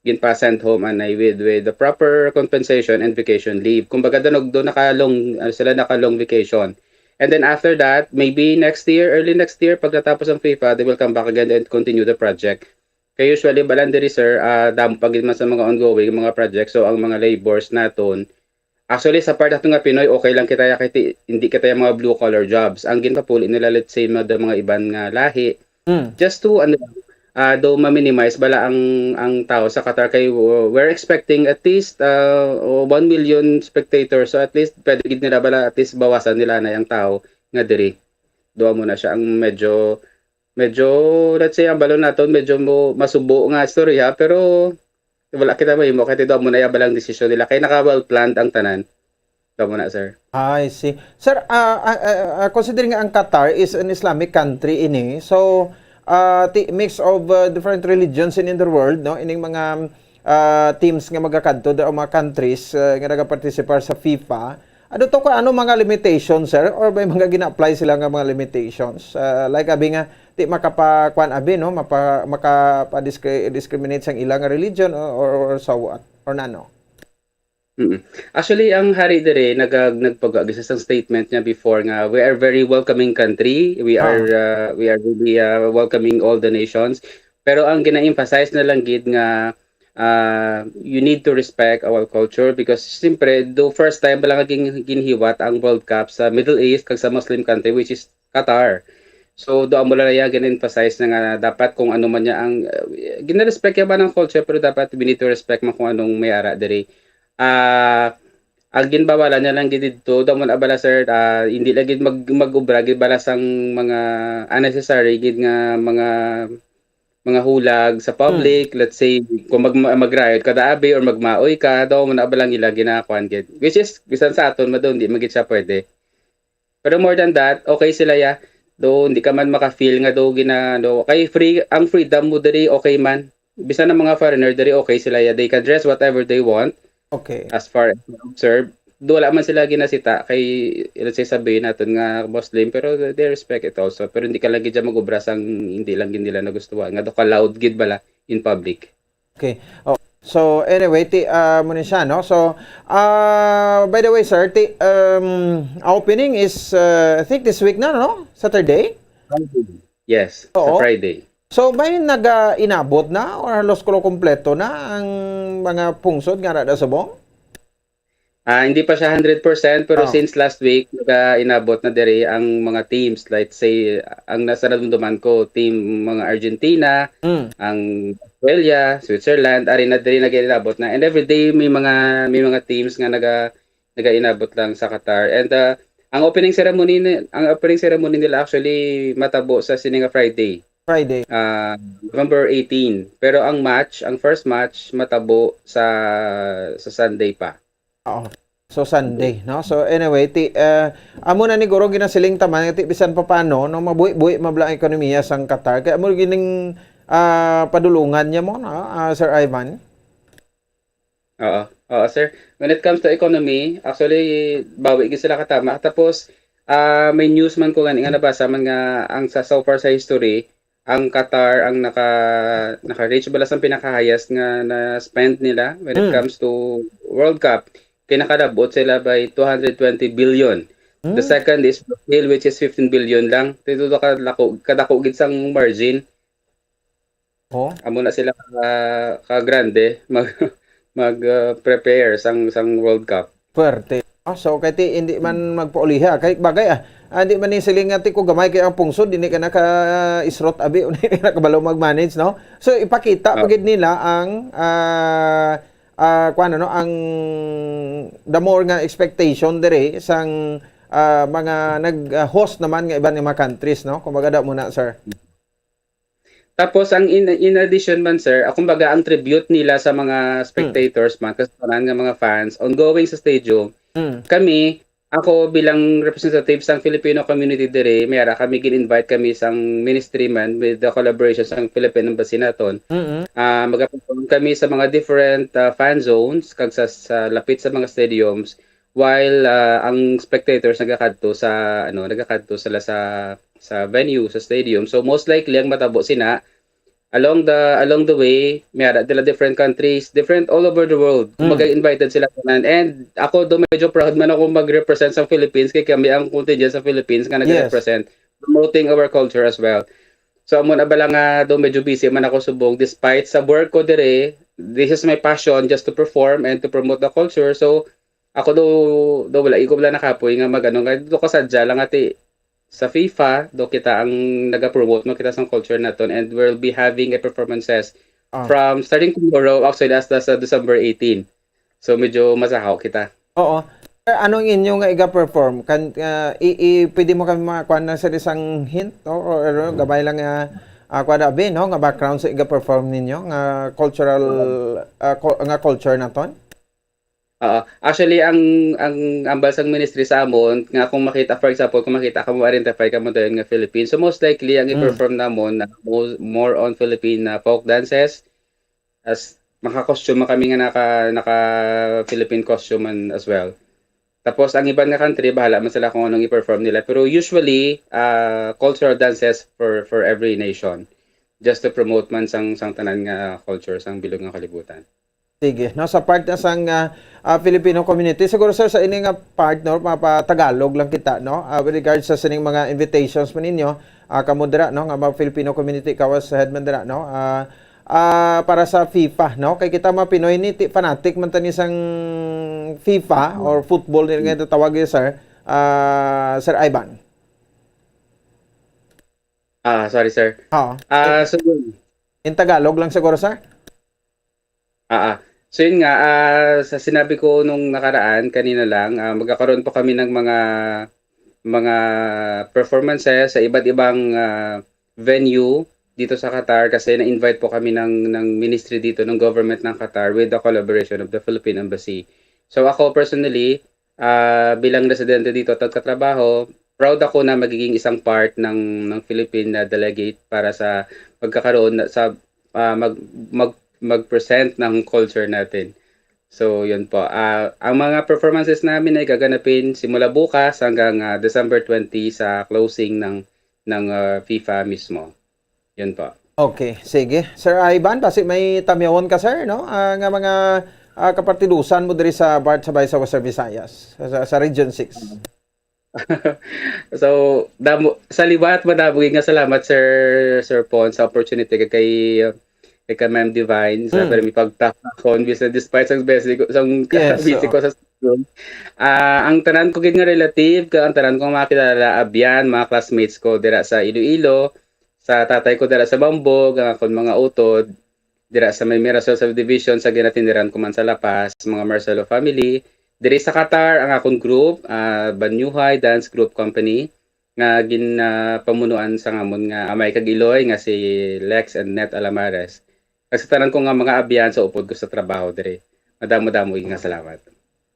ginpa-send home anay with, with the proper compensation and vacation leave. Kumbaga, daw nag-, daw naka-long, ano sila, naka-long vacation. And then after that, maybe next year, early next year, pag natapos ang FIFA, they will come back again and continue the project. Kay usually, balan diri, sir, ah, damo pa gid man sa mga ongoing, mga project. So, ang mga labors naton, actually, sa part naton nga Pinoy, okay lang kita, ya, kay ti-, hindi kita yung mga blue-collar jobs. Ang ginpapuli nila, let's say, mga, mga iban nga lahi, Mm. just to, ano, ah, do ma-minimize bala ang, ang tao sa Qatar kay, uh, we're expecting at least, uh, one million spectators. So at least pwede gid nila bala at least bawasan nila na yung tao nga diri. Duha mo na siya ang medyo, medyo, let's say, ang balon naton medyo mo, masubo nga istorya, pero wala kita mahimo kay do mo na ya balang desisyon nila kay naka well planned ang tanan. Tama na, sir. I see. Sir, ah, ah, ah, ah, considering nga ang Qatar is an Islamic country ini, so, ah, ti-, mix of, ah, different religions in, in the world, no? Ining mga, ah, teams nga magakadto o mga countries, ah, nga nagaparticipar sa FIFA, ano to, kung ano mga limitations, sir? Or may mga gina-apply sila nga mga limitations? Ah, like, abi nga, di makapa-, kwan, abi, no? Mapa-, makapa-discri-, discriminate sang ilang religion or, or, or so what? Or nano? Mm. Actually, ang hari diri naga-, nagpagawa gid sa isang statement niya before nga, "We are very welcoming country. We Ah. are, uh, we are really, uh, welcoming all the nations." Pero ang gina-emphasize na lang gid nga, uh, you need to respect our culture because siyempre, do first time pa lang gin-, ginhiwat ang World Cup sa Middle East kag sa Muslim country, which is Qatar. So, do amo lang niya gin-emphasize na nga dapat kung ano man niya ang, uh, gina-respect niya ba ng culture, pero dapat we need to respect man kung anong may ara diri. Ah, ang ginbawalan niya lang gid didto, do amo na bala, sir, ah, hindi lang gid mag-, mag-obra gid bala sang mga unnecessary gid nga mga, mga hulag sa Hmm. public. Let's say, kung mag-, mag-riot ka daabi or magmaoy ka, do amo na bala ang ila ginakuan gid. Which is, bisan sa aton, madon, di man gid siya pwede. Pero more than that, okay sila ya. Do, hindi ka man maka-feel nga do gina-, do, kay free, ang freedom mo diri, okay man. Bisan ang mga foreigner diri, okay sila ya. They can dress whatever they want Okay. as far as I observe. Do, wala man sila ginasita kay, let's say, sabihin naton nga Muslim, pero they respect it also. Pero hindi ka lang gid dyan mag-obra sang hindi lang gid nila nagustuhan. Nga do ka loud gid bala in public. Okay. Oh, so anyway, ti, ah, mo ni siya, no? So, ah, by the way, sir, ti, um, opening is, uh, I think this week na, no? Saturday? Friday. Yes, sa Oo. Friday. So, may naga-inabot na or halos kulo kompleto na ang mga pungsod nga ara sa Subong? Ah, hindi pa siya hundred percent, pero Oh. since last week, naga-inabot na diri ang mga teams. Let's say, ang nasa naramdaman ko, team mga Argentina, Mm. ang Australia, Switzerland, ari na diri nag-inabot na. And every day may mga, may mga teams nga naga-, naga-inabot lang sa Qatar. And, ah, ang opening ceremony ni-, ang opening ceremony nila actually matabo sa sini nga Friday. Friday. Ah, November eighteen. Pero ang match, ang first match matabo sa, sa Sunday pa. Oo. So, Sunday, no? So, anyway, ti, ah, amo na ni guro ginasiling ta man, ti bisan pa paano, no, mabuhi-buhi man bala ang ekonomiya sang Qatar. Kaya amo gining, ah, padulungan niya mo, no, ah, Sir Ivan? Oo. Oo, sir. When it comes to economy, actually, bawi gid sila katama. Tapos, ah, may news man ko gani nga nabasa man nga ang sa, so far sa history, ang Qatar ang naka, naka-reach bala sa pinaka-highest nga na-spend nila when it Mm. comes to World Cup. Kay nakalabot sila by two hundred twenty billion. The Mm. second is Brazil, which is fifteen billion lang. Dito to kadako, kadako gid sang margin. Oh. Amo na sila ka, ka grande mag, mag, ah, prepare sang, sang World Cup. Puwerte. Ah, so, kay ti, hindi man magpauliha. Kay bagay, ah, ah, hindi man ni siling nga ti ko gamay kay ang pungsod, hindi ka naka-isrot, abi, hindi ka nakabalo mag-manage, no? So, ipakita pa Oh. gid nila ang, ah, ah, kuwan, ano, ang the more nga expectation diri sang, ah, mga nag, ah, host naman nga iban nga mga countries, no? Kumbaga, da muna, sir. Tapos, ang in, in addition man, sir, ah, kumbaga, ang tribute nila sa mga Hmm. spectators man, kasi tanan nga mga fans, ongoing sa stadium, Hmm. kami, ako bilang representative sang Filipino community diri, may ara kami, gin-invite kami sang ministry man with the collaboration sang Philippine Embassy naton. Mm-mm. Ah, magaperform kami sa mga different, ah, fan zones kag sa, sa lapit sa mga stadiums, while, ah, ang spectators nagakadto sa, ano, nagakadto sila sa, sa venue, sa stadium. So, most likely, ang matabo sina, along the, along the way, may ara sila different countries, different all over the world. Mm. Kumbaga, invited sila tanan. And ako, do medyo proud man ako mag-represent sa Philippines, kay kami ang contingent sa Philippines nga Yes. nag-represent, promoting our culture as well. So, amo na bala nga, do medyo busy man ako subong, despite sa work ko dire, this is my passion, just to perform and to promote the culture. So, ako do, do wala, iko wala nakapoy nga mag-ano, nga do kasadya lang ati sa FIFA, do kita ang nagapromote mo kita sang culture naton, and we'll be having a performances Ah. from starting tomorrow, actually, hasta sa December eighteen. So, medyo masahaw kita. Oo. Sir, ano ang inyo nga iga-perform? Kan, ah, i, i, pwede mo kami makakuha na sa isang hint, no? O, ano, gamay lang nga, ah, kuha na, abi, no? Nga background sa iga-perform ninyo, nga cultural, ah, cul-, nga culture naton? Oo. Actually, ang, ang ambal sang ministry sa amon, nga kung makita, for example, kung makita ka mo, identify ka mo dayon nga Philippine. So, most likely, ang Hmm. i-perform namon na mo-, more on Philippine na folk dances. As, maka-costume man kami nga naka, naka-Philippine costume man as well. Tapos, ang iban nga country, bahala man sila kung anong i-perform nila. Pero usually, ah, cultural dances for, for every nation. Just to promote man sang, sang tanan nga culture, sang bilog nga kalibutan. Sige, no, sa part na sang, ah, ah, Filipino community, siguro, sir, sa ini nga part, no, mapa-Tagalog lang kita, no, ah, with regards sa sining mga invitations mo ninyo, ah, kamo dira, no, nga mga Filipino community, kawas sa head man dira, no, ah, ah, para sa FIFA, no, kay kita mga Pinoy ni ti-, fanatic man tani sang FIFA or football nila nga tawag, sir, ah, Sir Ivan. Ah, sorry, sir. Oo. Ah, so yun. In Tagalog lang siguro, sir? Ah, ah. So yun nga, ah, sa sinabi ko nung nakaraan, kanina lang, ah, magkakaroon po kami ng mga, mga performances sa iba't ibang, ah, venue dito sa Qatar kasi na-invite po kami ng, ng ministry dito, ng government ng Qatar with the collaboration of the Philippine Embassy. So ako personally, ah, bilang residente dito at nagtatrabaho, proud ako na magiging isang part ng, ng Philippine na delegate para sa pagkakaroon na, sa, ah, mag, mag, mag-present ng culture natin. So, yun po. Ah, ang mga performances namin ay gaganapin simula bukas hanggang, ah, December twenty sa closing ng, ng, ah, FIFA mismo. Yun po. Okay, sige. Sir Ivan, basi may tamyawon ka, sir, no? Ah, nga mga, ah, kapartidusan mo diri sa part sa Bay sa Western Visayas, sa, sa Region six. So, damo, sa liwat, madamo gid nga salamat, Sir, Sir Pon, sa opportunity kay, kay, kay ka Ma'am Divine, sa Mm. permi pagtakon, bisan despite sa busy ko, sa Yes, busy oo. ko sa school. Ah, ang tanan ko gid nga relative, kag ang tanan kong mga kilala, abyan, mga classmates ko dira sa Iloilo, sa tatay ko dira sa Bambog, ang akon mga utod, dira sa may Mirasol Subdivision, sa ginatindiran ko man sa La Paz, mga Marcelo family. Diri sa Qatar, ang akon group, ah, Banyuhay Dance Group Company, nga gin, ah, pamunuan sa ngamon nga amay kag iloy nga si Lex and Net Alamares. Kag sa tanan ko nga mga abyan sa upod ko sa trabaho diri. Madamo-damo nga salamat.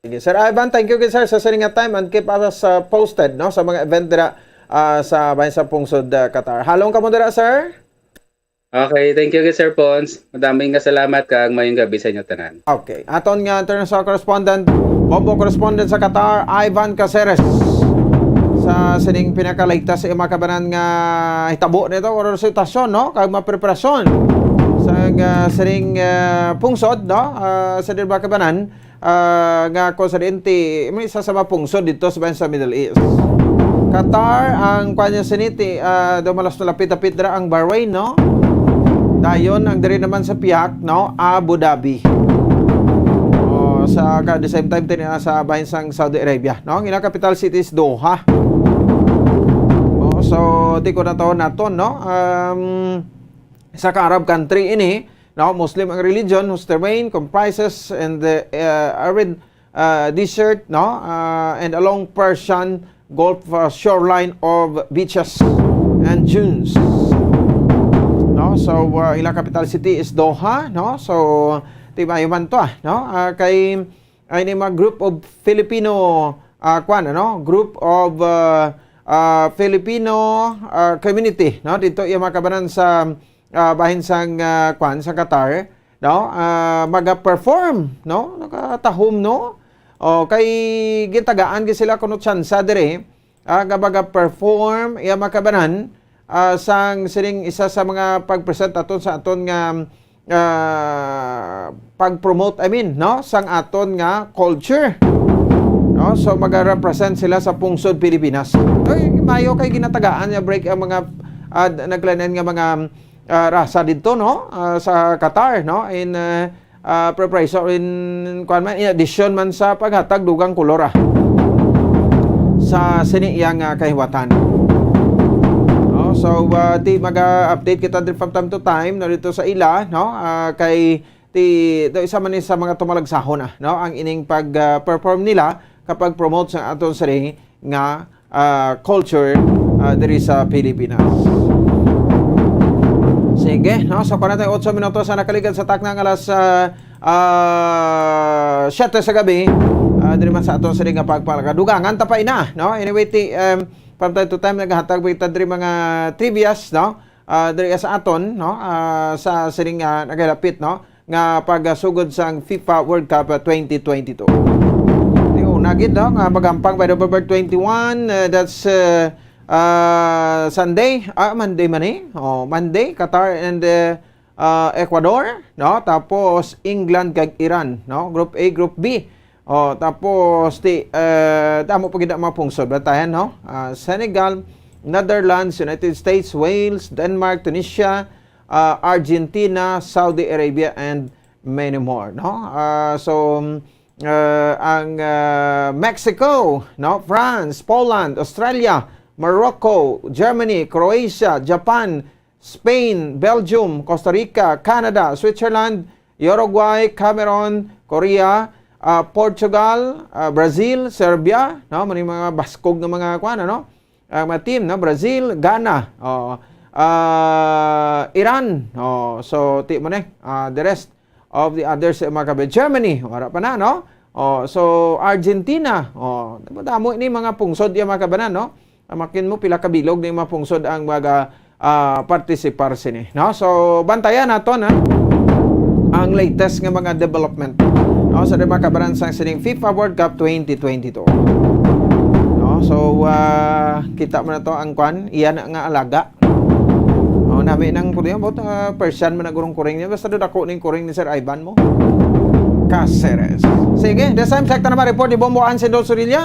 Sige, Sir Ivan, thank you gid, sir, sa sining nga time and keep us, uh, posted, no, sa mga event dira, uh, sa bahin sa Pungsod, uh, Qatar. Halong kamo dira, sir? Okay, thank you gid, Sir Pons. Madaming nga salamat kag mayong gabi sa inyo tanan. Okay. Aton nga international correspondent, Bombo correspondent sa Qatar, Ivan Caceres. Sa sining pinakaligtas sa mga kabanan nga hitabo nito or sitwasyon, no? Kag mga preparasyon sa, uh, sining, uh, pungsod, no? Uh, sa Dirba Kabanan, ah, nga kuan sa diin ti, may isa sa mga pungsod dito sa, sa Middle East. Qatar, ang kuan niya siniti, ah, daw malas malapit-lapit dira ang Bahrain, no? Dayon, ang diri naman sa pihak, no? Abu Dhabi. Oh, sa, ka, the same time, tini, ah, sa bahin sang Saudi Arabia, no? Ang ila capital city is Doha. Oh, so, di ko na to naton, no? Um, sa ka Arab country ini, no? Muslim ang religion, whose terrain comprises in the, uh, arid, uh, desert, no? Uh, and along Persian Gulf, uh, shoreline of beaches and dunes. No? So, uh, ila capital city is Doha, no? So, timayo man to, ah, no? Uh, kay, ay, ni mga group of Filipino, ah, kwan, ano? Group of, ah, ah, Filipino, ah, community, no? Dito yung mga kabanan sa, ah, bahin sang, ah, kwan, sa Qatar, no? Ah, maga-perform, no? Nakatahom, no? O, kay gintagaan gid sila kuno tsansa diri, ah, nga maga-perform iya mga kabanan, ah, sang sining isa sa mga pag-present aton sa aton nga, ah, pag-promote, I mean, no, sang aton nga culture. No? So, maga-represent sila sa pungsod Pilipinas. Ay, mayo kay ginatagaan nga break ang mga, ah, naglain-lain nga mga, ah, rasa didto, no? Ah, sa Qatar, no? In, ah, ah, preparation, in, kuwan man, in addition man sa paghatag dugang kolor, ah, sa sini iya nga kahiwatan. No? So, ah, ti maga-update kita diri from time to time, no, dito sa ila, no? Ah, kay ti, to isa man ni sa mga tumalagsahon, ah, no? Ang ining pag, ah, perform nila kapag promote sa aton sini nga, ah, culture, ah, diri sa Pilipinas. Sige, no? So, kwarenta y ocho minutos ang nakaligad sa takna nga alas, ah, ah, siyete sa gabi. Ah, diri man sa aton sini nga pagpalaka. Dugangan ta pa ina, no? Anyway, ti, um, from time to time, naghatag kita diri mga trivias, no? Ah, diri sa aton, no? Ah, sa sining, ah, nagalapit, no? Nga pagsugod sang FIFA World Cup, ah, twenty twenty-two. Ti una gid, no? Nga magampang by November twenty-one, ah, that's, ah, ah, Sunday. Ah, Monday man eh. Oh, Monday, Qatar and, ah, ah, Ecuador, no? Tapos England kag Iran, no? Group A, Group B. Oh, tapos ti eh, damo pa gid ang mga pungsod, bantayan, no? Ah, Senegal, Netherlands, United States, Wales, Denmark, Tunisia, ah, Argentina, Saudi Arabia, and many more, no? Ah, so, ah, ang ah, Mexico, no? France, Poland, Australia, Morocco, Germany, Croatia, Japan, Spain, Belgium, Costa Rica, Canada, Switzerland, Uruguay, Cameroon, Korea, ah, Portugal, ah, Brazil, Serbia, no? Mao ni mga baskog nga mga kuan, ano? Ang mga team, no? Brazil, Ghana, oh, ah, Iran. Oh, so, ti mo ni, ah, the rest of the others, eh, mga kabayan. Germany, wala pa na, no? Oh, so, Argentina, oh, damo-damo ini mga pungsod, ya, mga kabayan, no? Amakin mo, pila ka bilog ni mga pungsod ang mga, ah, partisipar sini, no? So, bantayan nato na ang latest nga mga development, no? Sa mga kabayan sa sining FIFA World Cup twenty twenty-two. No? So, ah, kita mo na to ang kwan, iya na nga alaga. Oh, nami nang puti, about, ah, Persian man ang gurong kuring niya. Basta do dako ning kuring ni Sir Ivan mo. Caceres. Sige, this time, check ta naman report ni Bombo Ansi Dosurilla.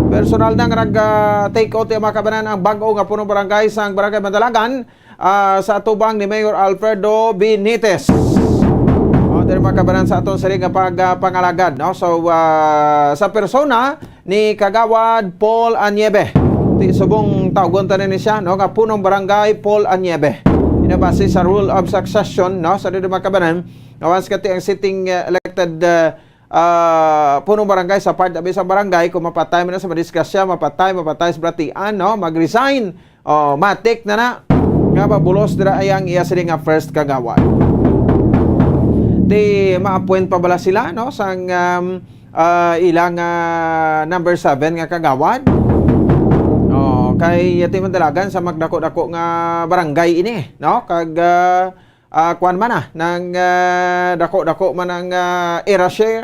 Personal na nga nag, ah, take out yung mga kabanan ang bag-o nga punong barangay sang Barangay Mandalagan, ah, sa atubang ni Mayor Alfredo Benitez. Oh, diri mga kabanan sa aton sini nga pag, ah, pangalagad, no? So, ah, sa persona ni Kagawad Paul Aniebe. Ti subong tawgon ta ni siya, no, nga punong barangay Paul Aniebe. Inabase sa rule of succession, no, sa dili makabanan, nga once kati ang sitting, uh, elected, uh, uh, punong barangay sa part of isang barangay, kung mapatay man na sa madisgrasya, mapatay, mapatay sa balatian, no, mag-resign. Oh, matik na na. Nga mabulos dira ay ang iya sini nga first kagawad. Di ma-appoint pa bala sila, no, sang, um, ah, ilang, ah, number seven nga kagawad. Oh, kay yati man dalagan sa magdako-dako nga barangay ini, no? Kag, ah, ah, kuwan man na, nang, ah, dako-dako man ang, ah, era share.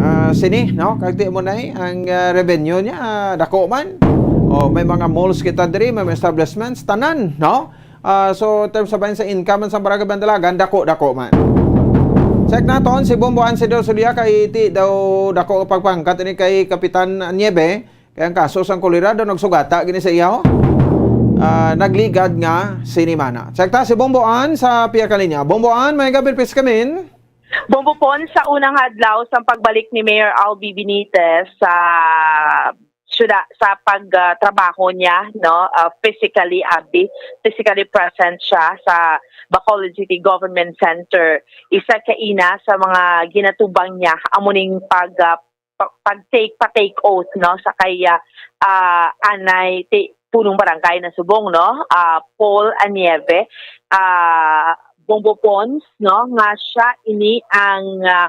Ah, sini, no? Kag ti mo na eh, ang, ah, revenue niya, ah, dako man. Oh, may mga malls kita diri, may mga establishments, tanan, no? Ah, so, terms sa bayan sa income sa Barangay Bandalagan, dako-dako man. Check naton si Bombo Ansido Sulia kay ti daw dako pagpangkat ini kay Kapitan Nieve. Kay ang kaso sang kolera daw nagsugata gini sa iya, oh. Ah, nagligad nga sinimana. Check ta si Bombo An sa piya ka linya. Bombo An, may gabi, please come in. Bombo Pon, sa unang adlaw sang pagbalik ni Mayor Albi Benitez sa syudad, sa pag, ah, trabaho niya, no, ah, physically, abi, physically present siya sa Bacolod City Government Center. Isa kaina sa mga ginatubang niya amo ning pag, ah, pa-, pag-take, pa-take oath, no, sa kay, ah, ah, anay ti-, punong barangay na subong, no, ah, Paul Anieve, ah, Bombo Pons, no, nga siya ini ang, ah,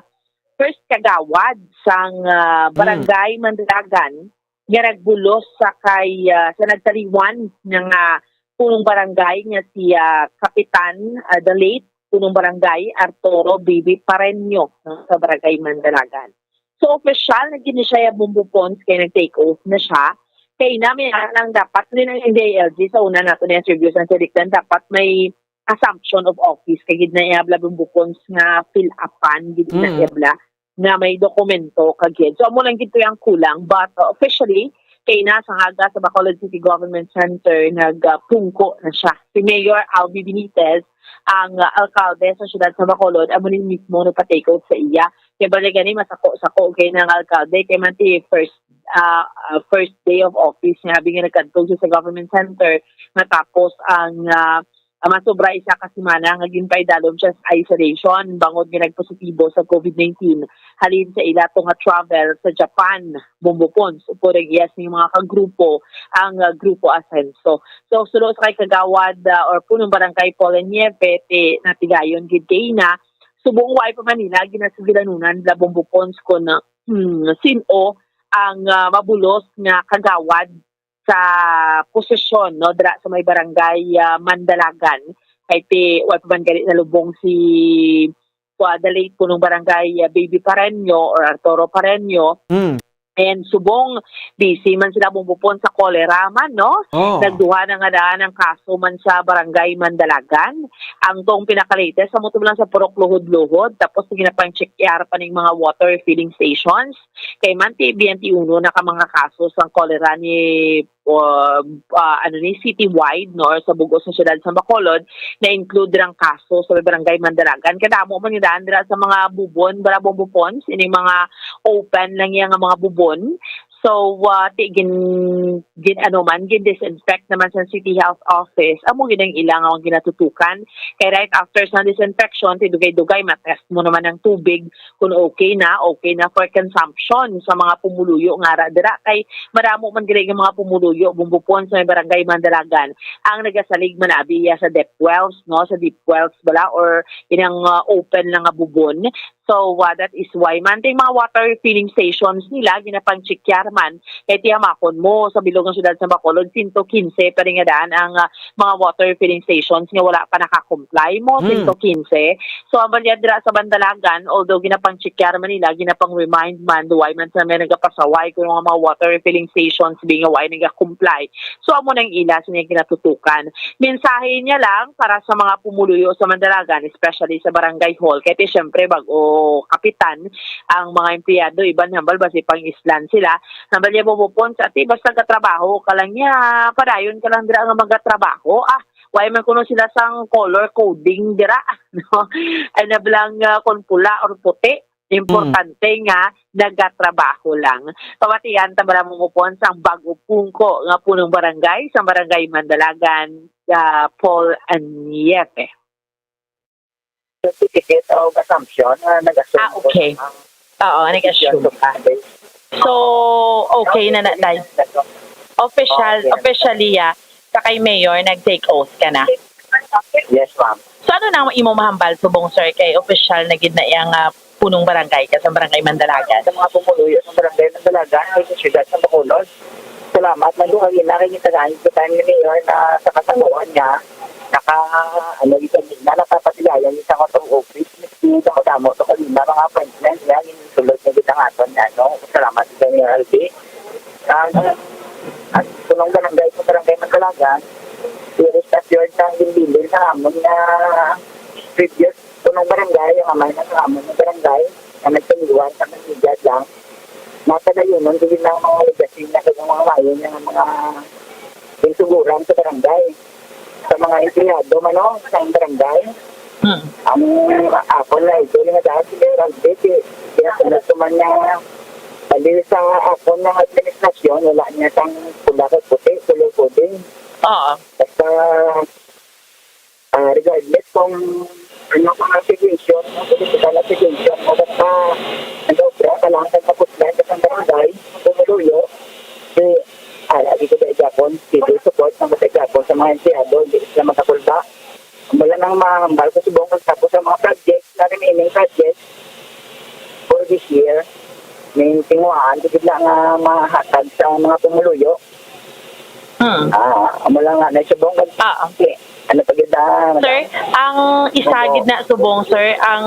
first kagawad sang, ah, Mm. Barangay Mandalagan nga nagbulos sa kay, ah, sa nagtaliwan nga, ah, punong barangay nga si, ah, Kapitan, ah, the late punong barangay Arturo Bibi Pareño, no, sa Barangay Mandalagan. So, official na gid ni siya ya Bombo Pons kay nag-take oath na siya. Kay na may lang dapat rin ang N D I L G sa una nato na interview sa Selikdan, dapat may assumption of office kay gid na iya bala Bombo Pons nga fill upan gid na Mm. iya bala nga may dokumento kagid. So, amo lang gid to ang kulang. But, uh, officially, kay na sa aga sa Bacolod City Government Center, nagpungko na siya. Si Mayor Albi Benitez, ang, uh, alkalde sa siyudad sa Bacolod, amo ni mismo nagpa-take oath sa iya. Kay bali gani, masako-sako kay na ang alkalde, kay man ti first, uh, uh, first day of office niya, abi nga nagkadto siya sa government center, matapos ang, uh, ah, masobra isa ka semana nga ginpaidalom siya sa isolation bangod nga nagpositibo sa covid nineteen halin sa ila to nga travel sa Japan, Bombo Pons, upod ang iya sing mga kagrupo, ang, ah, Grupo Asenso. So, sulo sa kay Kagawad, ah, or Punong Barangay Paul Nieve, ti natigayon gid kay na, subong wa pa man nila ginasugilanunan la Bombo Pons kon, ah, hmm, sin-o ang, ah, mabulos nga kagawad sa posisyon, no, dira sa may barangay, ah, Mandalagan. Kay ti, wa pa man gali nalubong si, ah, the late punong barangay, ah, Baby Pareño or Arturo Pareño. Mm. And subong, busy man sila bumbupon sa cholera man, no? Oh. Nagduha na nga daan ang kaso man sa Barangay Mandalagan. Ang tong pinaka-latest, amo to lang sa Purok Luhod-Luhod. Tapos, ginapang-check-yar pa ning mga water refilling stations. Kay man, ti, twenty-one na ka mga kaso sang cholera ni, uh, uh, ano ni, citywide, no? Or sa bug-os nga siyudad sa Bacolod, na-include rang kaso sa Barangay Mandalagan. Kadamo man yung daan dira sa mga bubon, bala, bumbupon, ini mga open lang yan nga mga bubon. So, uh, ti, gin, gin, ano man, gin-disinfect naman sa City Health Office. Amo gid ang ilang ang ginatutukan. Kay right after sa disinfection, ti dugay-dugay, matest mo naman ang tubig kung okay na, okay na for consumption sa mga pumuluyo nga ra dira. Kay madamo man gid ang mga pumuluyo, bumbupon sa may Barangay Mandalagan, ang nagasalig man abi iya sa deep wells, no, sa deep wells bala, or inang, uh, open lang nga bubon. So, uh, that is why man ting mga water refilling stations nila ginapang-check-yar man. Kay tiyamakon mo, sa bilog nga siyudad sa Bacolod, sento kinse pa rin nga daan ang, uh, mga water refilling stations nga wala pa naka-comply mo, Hmm. sento kinse. So, ang balya dira sa Bandalagan, although ginapang-check-yar man nila, ginapang-remind man, duway man sa may nagapasaway kung mga, mga water refilling stations, bi nga wala nagakomply. So, amo nang ila sa mga ginatutukan. Mensahe niya lang para sa mga pumuluyo sa Mandalagan, especially sa barangay hall. Kaya, ti, syempre, bago kapitan ang mga empleyado, iban hambal basi pang-islan sila. Hambal niya, bubupon sa, ti, basta gatrabaho ka lang niya, padayon ka lang dira nga magatrabaho. Ah, why man kuno sila sang color coding dira, no? Ay, nablang, ah, kung pula or puti. Importante nga nagatrabaho lang. Pamatian ta bala, mungupon sang bag-o pungko nga punong barangay, sang Barangay Mandalagan, ah, Paul Anieve. Certificate of assumption nga nag-assume Ah, okay. ko ang Oo, nag-assume. posisyon ko. So, okay na na, day. Official, Okay na. officially, ah, sa kay Mayor, nag-take oath ka na. Yes, ma'am. So, ano na ang imo mahambal subong, sir, kay official na gid na iyang, ah, punong barangay ka sa Barangay Mandalagan? Sa mga pumuluyo sa Barangay Mandalagan, kay sa siyudad sa Bacolod. Salamat, man duha gina kay gitagaan ko time ni Mayor na sa kasaluan niya, naka, ano, gid na nakapatigayan sa akong office. Miski damo-damo to kanina, mga appointment niya, sulod na gid ang aton nga, ano. Salamat sa inyo, L B. Ang, ang punong barangay sa Barangay Mandalagan, i-rest assured sa ginbilin sa amon nga previous punong barangay, ang amay na sa amon nga barangay, na nagpaliwan sa Manigad lang, napadayunon din ang mga legacy na kag mga mayo nga mga ginsuguran sa barangay, sa mga empleyado man, no, sa barangay. Hmm. Ang ako na ito nga dahil si Gerald Betty, kaya kung gusto man niya, dali sa ako ng administrasyon, wala niya sang pula kag puti, color coding. Oo. Basta, ah, regardless kung ano ang affiliation, ang political affiliation, o basta nag-obra ka lang sa kaputlan sa barangay, pumuluyo, si, ah, lagi ko sa igapon, civil support, ang sa igapon sa mga empleyado, hindi sila makakulba. Wala nang mahambal ko subong kag tapos ang mga projects, na remaining projects for this year. May tinguhaan, di gid na nga mahatag sa mga pumuluyo. Hmm. Ah, amo lang nga, na subong kag Ah. Okay. Ano pa gid na, Sir, madam? ang isa Opo. gid na subong, sir, ang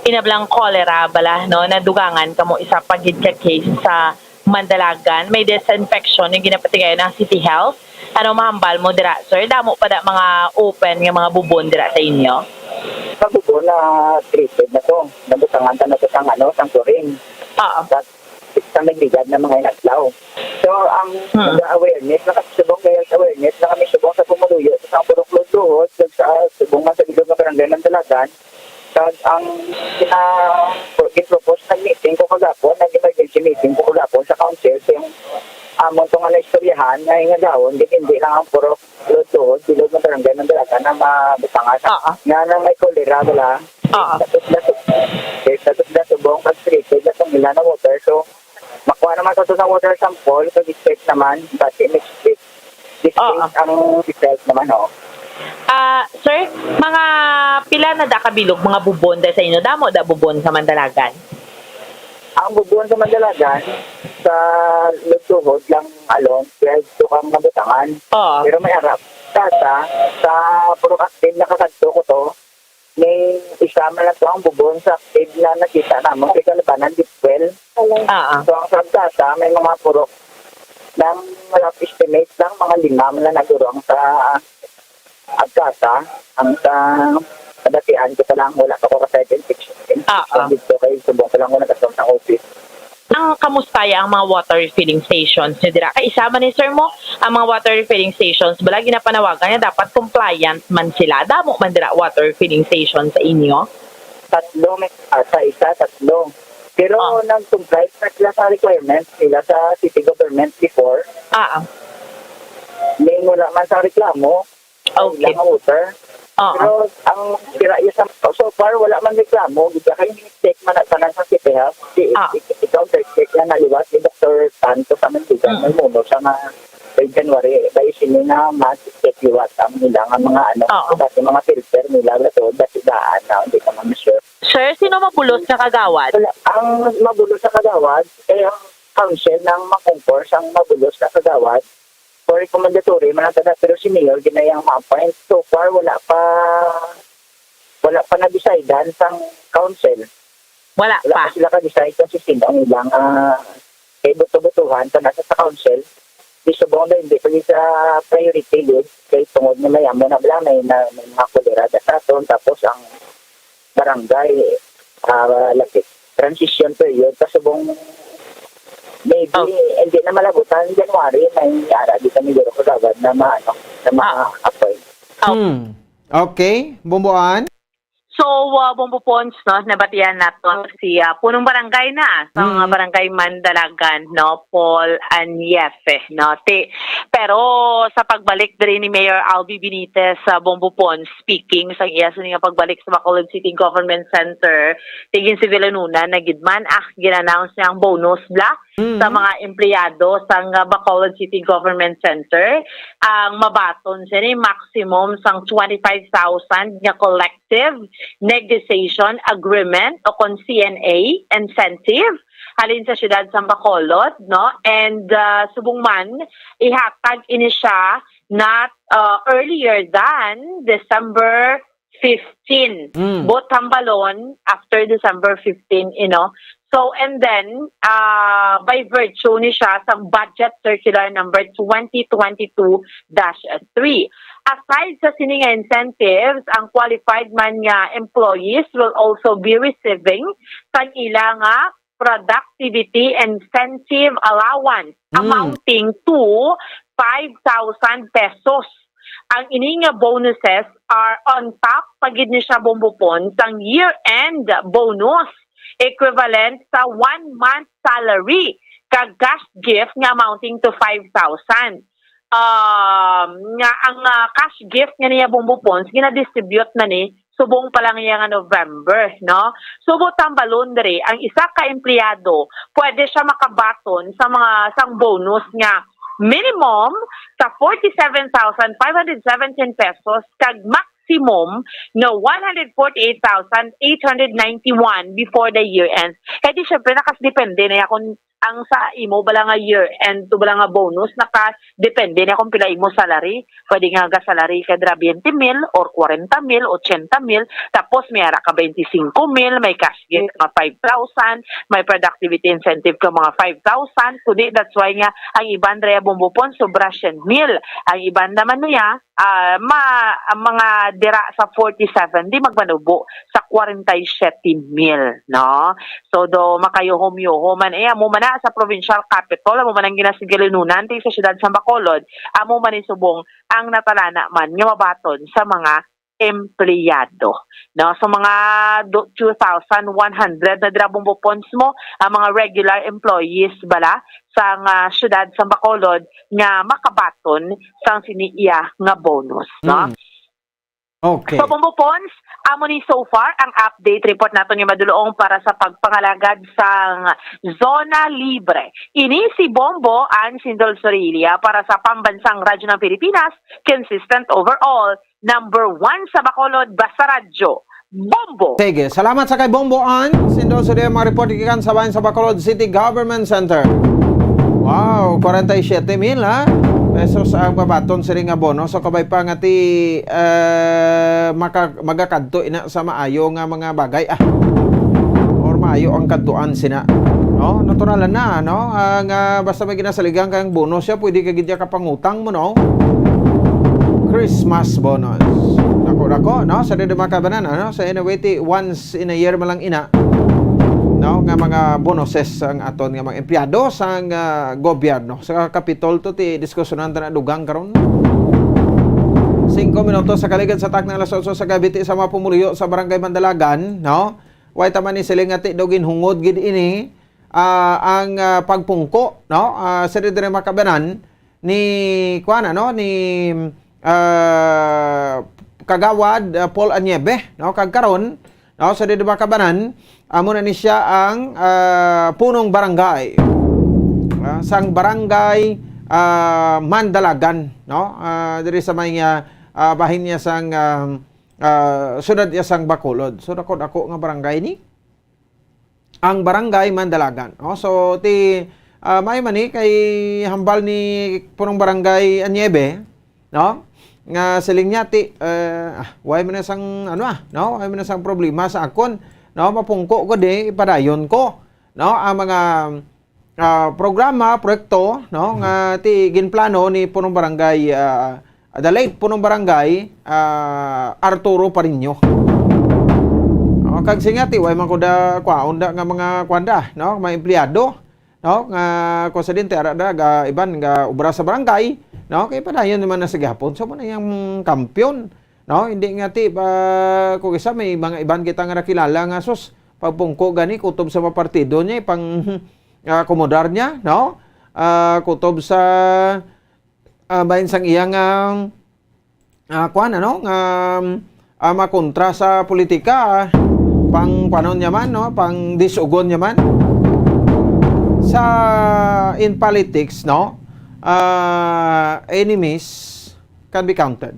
inablang cholera bala, no, nadugangan kamo isa pa gid ka case sa Mandalagan. May disinfection yung ginapatigayon ng City Health. Ano mahambal mo dira, sir? Damo pa da mga open nga mga bubon dira sa inyo? Sa bubon na treated na to. Nabutangan ta na to sang, ano, sang chlorine. Oo. Sa, sa nagligad na mga inadlaw. So, ang Hmm. mga awareness, nakasubong kay health awareness, na kami subong sa pumuluyo, sa Purok Luhod-Luhod, sa, sa subong man sa bilog nga barangay ng Dalagan, kag ang gina-, gin-propose ng meeting ko kagapon, nag-emergency meeting ko kagapon sa council, sa yung amon to nga naistoryahan, nga ingadawon, di, hindi lang ang Purok Luhod-Luhod, bilog ng barangay ng Dalagan na mabutangan. Oo. Nga na may cholera, wala. Oo. Tapos na, tapos na subong, pag-treated na itong nila na water. So, makuha naman sa to sa water sample, pag-expect naman, but next week, this Oo. week ang result naman, oh. Ah, sir, mga pila na da kabilog, mga bubon da sa inyo? Damo da bubon sa Mandalagan? Ang bubon sa Mandalagan, sa Luhod-Luhod lang alone, twelve to kang nabutangan. Oo. Pero may arap. Sa, sa, sa Purok Active, nakakadto ko to, May isa man lang to ang bubon sa active na nakita namon kay Kalabanan, Deep Well. Ah, ah. So, ang sa Agkasa, may mga purok ng rough estimate lang, mga lima man lang naguro ang sa Agkasa, ang sa Kadatian, kita lang wala pa ko ka-site inspection. Ah, ah. Dito kay subong ko lang ko nag-assume sa office. Ang kamusta ya ang mga water refilling stations nyo dira? Kay isa man ni sir mo, ang mga water refilling stations, bala ginapanawagan nga dapat compliant man sila. Damo man dira water refilling station sa inyo? Tatlo, may, ah, sa isa, tatlo. Pero Ah. nag-comply na sila sa requirements nila sa city government before. Ah, ah. May wala man sa reklamo, Okay. Ilang water. Oo. Pero ang sira iya sa, so far, wala man reklamo. Gid kay ni-check man na tanan sa City Health. Si, Ah. ik-, ikaw, check na naliwat ni Doktor Santos sa Mantigan, Mm. may muno siya nga by January, by sini nga mas check liwat ang nila nga mga ano, Oo. dati mga filter nila, wala to, dati daan na, hindi ka man sure. Sir, sino mabulos nga kagawad? Wala, ang mabulos sa kagawad, eh, ang council nang makompor sang mabulos na kagawad, for recommendatory man ang tanan, pero si mayor ginayang ma-appoint. So far, wala pa, wala pa na-decidean sang council. Wala Wala pa. pa sila ka-decide kung si sino ang ilang, ah, kay buto-butuhan pa nasa sa council. Di subong na hindi pa sa priority list kay tungod nga may amo na bala, may, na, may mga kolera da sa aton, tapos ang barangay, ah, lapit transition period, kasubong maybe, Oh. hindi na malabutan January, may ara di kami duro kagawad na ma-, ano, na Ah. ma-appoint. Oh. Hmm. Okay, Bomboan? So, uh, Bombo Pons, no, nabatian naton si, uh, punong barangay na sa mga Mm. barangay Mandalagan, no, Paul Anyefe, no. Ti-, pero sa pagbalik diri ni Mayor Albi Benitez sa Bombo Pons, speaking sa iya sini nga pagbalik sa Bacolod City Government Center, tigin si Villanunan na gid man, ah, gin-announce niya ang bonus bla Mm. sa mga empleyado sa nga Bacolod City Government Center. Ang mabaton sini maximum sang twenty-five thousand nga collective negotiation agreement o kon C N A incentive halin sa siyudad sang Bacolod, no? And, ah, subong man, ihatag ini siya not, ah, earlier than December fifteen. Mm. Both hambalon after December fifteen, you know. So, and then, ah, by virtue ni siya sa Budget Circular number twenty twenty-two dash three. Aside sa sini nga incentives, ang qualified man nga employees will also be receiving sang ila nga productivity incentive allowance Mm. amounting to five thousand pesos. Ang ini nga bonuses are on top pa gid ni siya, Bombo Pons, sang year-end bonus equivalent sa one month salary kag cash gift nga amounting to five thousand. Um, nga ang, ah, cash gift nga niya, Bombo Pons, gina-distribute na ni subong pa lang iya nga November, no? Subot hambalon diri, ang isa ka empleyado, pwede siya makabaton sa mga, sang bonus nga minimum sa forty-seven thousand five hundred seventeen pesos kag maximum nga one hundred forty-eight thousand eight hundred ninety-one before the year ends. Kaya di, syempre, nakadepende na ya kung ang sa imo bala nga year end to bala nga bonus, nakadepende na kung pila imo salary. Pwede nga ga-salary ka dira twenty mil or forty mil, eighty mil, tapos may ara ka twenty-five mil, may cash gift nga five thousand, may productivity incentive ka mga five thousand. Kundi that's why nga ang iban dira, Bombo Pons, sobra siyam mil. Ang iban naman niya, ah, ma-, ang mga dira sa forty-seven, di magmanubo sa forty-seven mil, no? So, do makayuhom-yuhom man, eh, amo man na sa provincial capital, amo man ang ginasigalununan, ti sa siyudad sa Bacolod, amo man ni subong ang natalana man nga mabaton sa mga empleyado, no? So, mga do-, two thousand one hundred na dira, Bombo Pons, mo, ang mga regular employees bala sang, ah, siyudad sa Bacolod nga makabaton sang sini iya nga bonus, no? Mm. Okay. So, Bombo Pons, amo ni so far ang update report naton nga madulong para sa pagpangalagad sang Zona Libre. Ini si Bombo Ann Sindol Sorilla para sa Pambansang Radyo ng Pilipinas, consistent overall, number one sa Bacolod, Basta Radyo, Bombo. Sige, salamat sa kay Bombo Ann Sindol Sorilla, mga report gikan sa bayan sa Bacolod City Government Center. Wow, forty-seven mil, ha? pesos ang babaton sini nga bono. So, kabay pa nga ti, eh, maka-, magakadto ina sa maayo nga mga bagay, ah. Or maayo ang kadtuan sina. No? Natural na, no? Ah, nga basta may ginasaligan kang bonus siya, pwede ka gid niya kapangutang mo, no? Christmas bonus. Dako-dako, no? Sa dili makabanan, ano? Sa anyway, ti once in a year man lang ina, no? Nga mga bonuses ang aton nga mga empleyado sang, ah, gobyerno. Sa Kapitol to, ti diskusyonan ta na dugang karon. Singko minutos sa kaligad sa takna alas otso sa gabi, ti sa mga pumuluyo sa Barangay Mandalagan, no? Way ta man ni siling nga ti daw ginhungod gid ini, ah, ang, ah, pagpungko, no? Ah, sa diri makabanan ni, kuan, ano, ni, ah, Kagawad, ah, Paul Aniebe, no? Kag karon, no, sa diri makabanan, amo na ni siya ang, ah, punong barangay, ah, sang barangay, ah, Mandalagan, no? Ah, diri sa may, ah, ah, bahin niya sang, ah, ah, syudad niya sang Bacolod. So, dako-dako nga barangay ni ang barangay Mandalagan. No? So, ti, ah, may man ni kay hambal ni punong barangay Aniebe, no? Nga siling niya ti, eh, ah, way man na sang, ano, ah, no? Way man na sang problema sa akon, no? Mapungko ko di, ipadayon ko, no? Ang mga, ah, programa, proyekto, no? Nga ti ginplano ni punong barangay, ah, the late punong barangay, ah, Arturo Pariño. Oh, kag siling niya ti, way man ko da, kwaon da nga mga kwanda, no? Mga empleyado, no? Nga, kung sa dinti, ara da, ga, iban, ga, obra sa barangay, no? Kay padayon naman na sa gihapon. So, mo na yung kampiyon, no? Hindi nga ti, ba, kung isa, may mga iban kita nga nakilala nga, sus, pagpungko gani, kutob sa mga partido niya, pang, ah, akomodar niya, no? Ah, kutob sa, ah, bahin sang iya nga, ah, kuan, ano, nga, ah, makontra sa politika, pang kuanon niya man, no? Pang disugon niya man. Sa, in politics, no? Ah, enemies can be counted.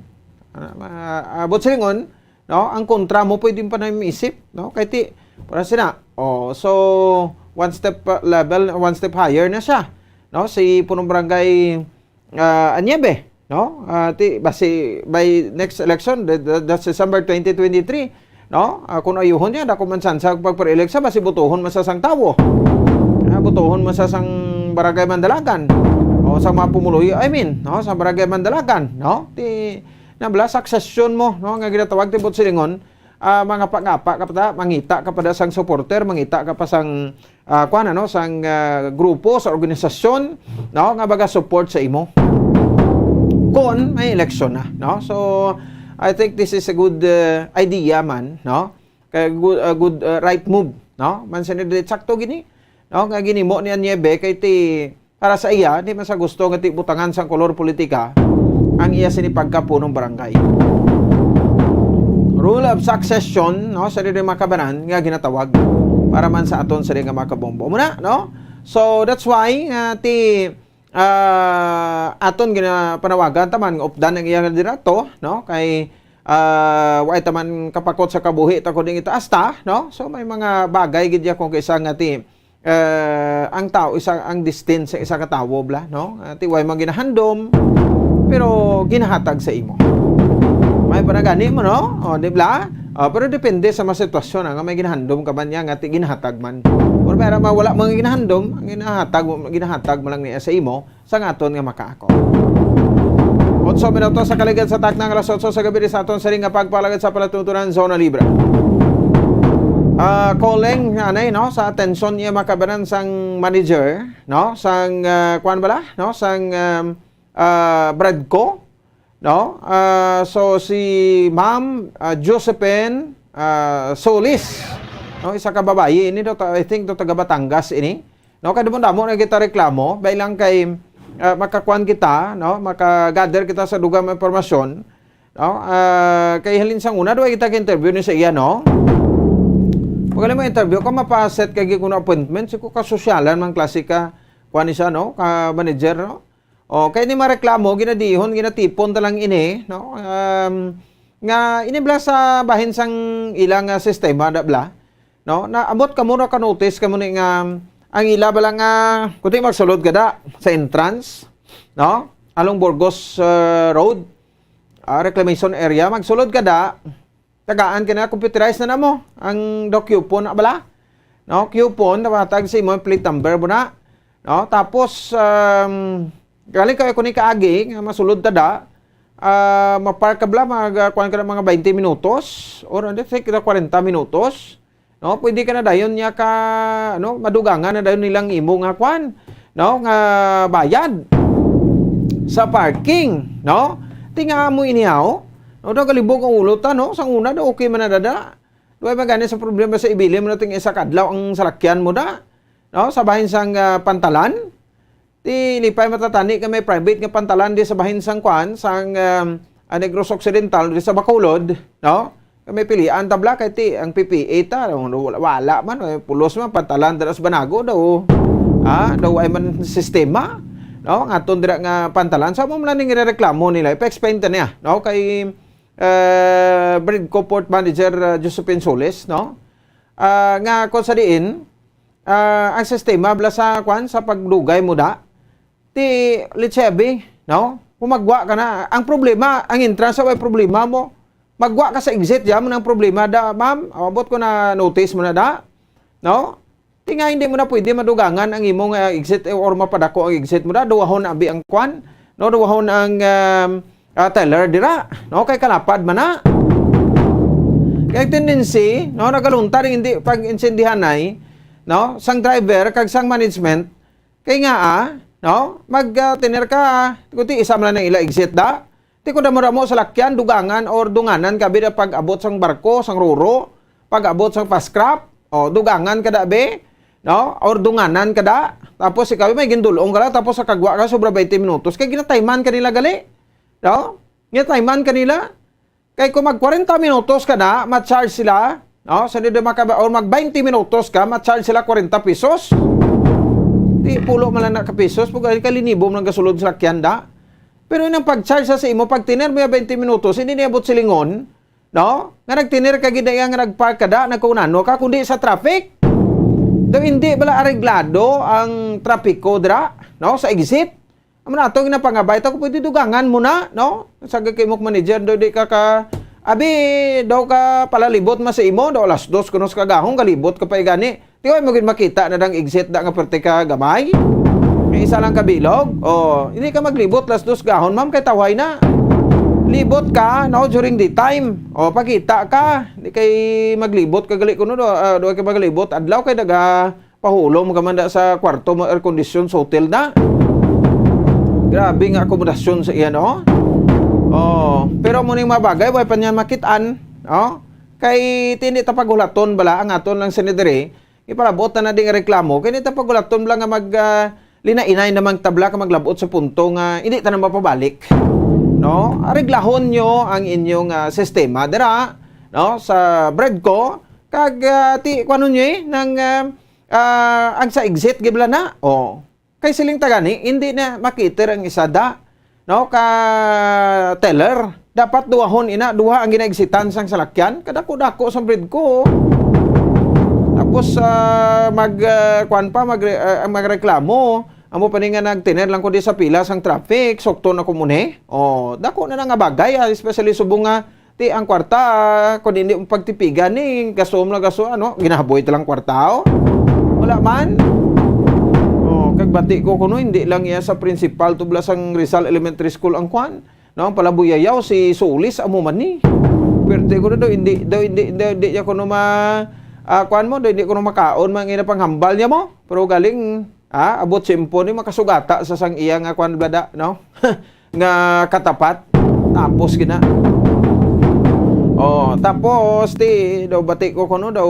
Ah, ma-, ah, but silingon, no? Ang kontra mo, pwede pa na isip, no? Kay ti, para sina, oh, so, one step, uh, level, one step higher na siya, no? Si punong barangay, ah, Aniebe, no? Ah, ti, basi by next election, the, the, that's December twenty twenty-three, no? Ah, kung ayuhon niya, dako man sansa pagpa-elect sa, basi botohon man sa sang tawo. Ah, botohon man sa sang barangay Mandalagan. O sa mga pumuluyo, I mean, no? Sa barangay Mandalagan, no? Ti, na bala, succession mo, no? Nga ginatawag ti buot silingon, ah, mga pangapa ka pa ta, mangita ka pa da sang supporter, mangita ka pa sang, ah, kuan, ano, sang, ah, grupo, sa organisasyon, no? Nga baga support sa imo. Kon may eleksyon na, no? So, I think this is a good, uh, idea man, no? Kay good, uh, good, uh, right move, no? Man sa nila, sakto gini, no? Nga ginimo ni Aniebe kay ti, para sa iya, di man sa gusto nga ti butangan sang kolor politika ang iya sini pagkapunong barangay. Rule of succession, no, sa diri makabanan nga ginatawag para man sa aton sa diri nga makabombo. Muna, no? So, that's why, uh, ti, ah, aton ginapanawagan taman nga updan ang iya liderato, no? Kay, ah, wa taman kapakot sa kabuhi ta kundi itaas ta, no? So, may mga bagay gid ya kung kaisa nga ti, eh, ang tao, isa ang destiny sa isa ka tawo, bla, no? Ah, ti way man ginahandom, pero ginahatag sa imo. May pa na gani mo, no? O, di bla? Ah, pero depende sa mga sitwasyon, ah, nga may ginahandom ka man niya, nga ti ginahatag man. Or may ara wala mga ginahandom, ang ginahatag, ginahatag mo lang niya sa imo, sa ngaton nga makaako. Otso minutos sa kaligad sa takna nga alas otso sa gabi sa aton siring nga pagpalagad sa palatuntunan Zona Libre. Ah, calling, anay, no, sa atensyon niya makabanan sang manager, no, sang, ah, kuan bala, no, sang, um, ah, Bradco, no? Ah, so, si Ma'am, ah, Josephine, ah, Solis, no? Isa ka babayi ini, do, ta-, I think, do, taga Batangas ini. No, kay damo-damo na kita reklamo, bay lang kay, ah, makakuan kita, no? Maka-gather kita sa dugang mga impormasyon, no? Ah, kay halin sang una, duwa kita ka-interview ni sa iya, no? Pag mo interview ka, mapa-set ka gid kuno appointment, si ko kasosyalan man klase ka, kuan ni siya, no? Ka manager, no? O, kay ni mareklamo, ginadihon, ginatipon ta lang ini, no? Um, nga ini bala sa bahin sang ilang, ah, sistema, da bala, no? Naabot kamo na ka-notice kamo ni nga ang ila bala nga, kuti magsulod ka da sa entrance, no? along Burgos, ah, Road, ah, reclamation area, magsulod ka da, tagaan ka na, computerized na namo ang daw coupon na bala. No, coupon na matag sa imo plate number mo na. No, tapos, um, galing ka kuni kaagi nga masulod ta da, ah, mapark ka bala, mag, ah, kuwan ka na mga twenty minutos or ano, take na forty minutos. No, pwede ka na dayon niya ka, ano, madugangan na dayon nilang imo nga kwan, no, nga bayad sa parking, no? Tinga mo inihaw, no, daw galibog ang ulo ta, no? Sang una daw okay man na dada. Duway ba gani sa problema sa ibilin mo na ting isa kadlaw ang salakyan mo da, no? Sa bahin sang, ah, pantalan. Ti lipay matatani nga may private nga pantalan di sa bahin sang kwan, sang, um, ah, Negros Occidental, di sa Bacolod, no? Nga may pilian tabla kay ti ang P P A ta, no, wala, wala man, eh, pulos man, pantalan dira sa Banago daw. Ah, daw ay man sistema, no? Nga aton dira nga pantalan. Sa mo man ning reklamo nila, ipa-explain ta niya, no? Kay, eh, Bridco Port Manager, ah, Josephine Solis, no? Ah, nga kung sa diin, ah, ang sistema bala sa, kwan, sa pagdugay mo da, ti, let's say, abi, no? Kung magwa ka na, ang problema, ang entrance sa way problema mo, magwa ka sa exit, ya mo na ang problema da, ma'am, abot ko na notice mo na da, no? Ti nga hindi mo na pwede madugangan ang imong, ah, exit, eh, or mapadako ang exit mo da, duwahon abi ang, kwan, no? Duwahon ang, um, ah, teller dira, no? Kay kalapad man na. Kay tendency, no, nagalunta rin hindi pag-insendihanay, no, sang driver kag sang management, kay nga, ah, no, mag, ah, tener ka, kundi isa man lang ang ila exit da. Ti ko damo-damo sa lakyan, dugangan or dunganan ka bida pag-abot sang barko, sang roro, pag-abot sang fast craft, o, dugangan ka da, be, no? Or dunganan ka da. Tapos ikaw may gindulong ka lang, tapos sa kagwa ka, sobra twenty minutos, kay ginatayman ka nila gali. No? Ginatayman ka nila. Kay kung mag forty minutos ka na, ma-charge sila, no? Sa di maka-, or mag twenty minutos ka, ma-charge sila forty pesos. Di pulo man lang na ka pesos, pag ay kalinibo man ang gasulod sa lakyan da. Pero inang pag-charge sa, sa imo, pag tiner mo yung twenty minutos, hindi niabot silingon, no? Nga nagtiner ka gid nga nagpark ka da, nagkunano ka, kundi sa traffic. Daw hindi bala areglado ang trapiko dira, no? Sa exit. Amo na ato ginapangabay ta kung pwede dugangan mo na, no? Sa kay mo manager, do di ka ka, abi, daw ka palalibot man sa imo, daw alas dos kuno sa kagahong, galibot ka pa gani. Di ko mo gid makita na dang exit da nga perte ka gamay. May isa lang ka bilog. Oh, hindi ka maglibot alas dos gahon, ma'am, kay tawhay na. Libot ka, no, during the time. Oh, pakita ka. Di kay maglibot ka gali kuno do, ah, do kay maglibot adlaw kay daga pahulom ka man da sa kwarto mo, air condition sa hotel na. Grabe nga akomodasyon sa iya, no? Oh, pero mo ning mga bagay, way pa niya makitaan, no? Kay tindi ta paghulaton bala ang aton lang sinidiri, ipalabot na na ding reklamo, kay hindi ta paghulaton bala nga mag, ah, linainay namang tabla ka maglabot sa punto nga hindi ta na mapabalik. No? Areglahon nyo ang inyong, ah, sistema dira, no? Sa Bredco, kag, ah, ti, kuwanon nyo eh, nang, ah, ah, ang sa exit, gibla na. Oh. Kay siling ta gani, hindi na makiter ang isa da, no, ka teller. Dapat duwahon ina, duha ang gina-exitan sang salakyan. Kadako-dako sang Bredco. Tapos, ah, mag, ah, kwan pa, mag, ah, magreklamo. Amo pa ni nga nagtiner lang ko di sa pila sang traffic, sukton ako muni. Oh, dako na na nga bagay, ah, especially subong nga ti ang kwarta, ah, kung hindi mo pagtipigan ni gasto mo lang gasto, ano, ginahaboy talang kwarta, oh. Wala man. Oh, kag bati ko kuno, hindi lang iya sa principal tubla sang Rizal Elementary School ang kwan. No, ang palabuyayaw si Solis amo man ni. Perte ko na daw, hindi, daw, hindi, daw, hindi niya kuno ma, ah, kwan mo, daw, hindi kuno makaon, mga ina panghambal niya mo. Pero galing, ah, abot simpo ni makasugata sa sang iya nga kwan blada, no? Nga katapat. Tapos gina. Oh, tapos ti daw bati ko kuno daw,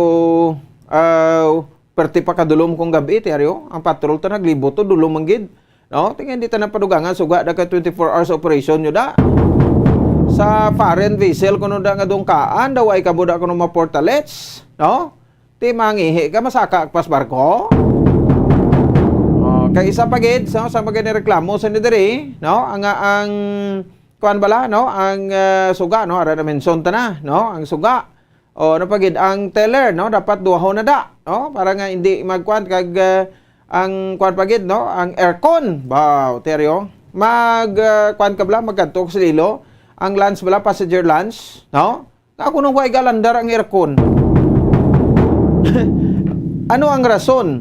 ah, perti pa kadulom kong gabi ti aryo. Ang patrol ta naglibot to dulom man gid. No? Tingin di ta na padugangan suga da ka twenty-four hours operation nyo da. Sa foreign vessel kuno da nga dungkaan daw ay kabo da kuno ma portalets, no? Ti mangihi ka, masaka ka pas barko. Oh, kay isa pa gid, so, sa mga nireklamo sa ni diri, no? Ang, ang, kuan bala, no? Ang, ah, suga, no? Ara na mention ta na, no? Ang suga. O, ano pa gid? Ang teller, no? Dapat duhahon na da, no? Para nga hindi magkuan kag, ah, ang kuan pa gid, no? Ang aircon. Wow, teryo. Mag, ah, kuwan ka bala, magkadto ka sa Iloilo, ang lounge bala, passenger lounge, no? Nga ako nang way galandar ang aircon. Ano ang rason?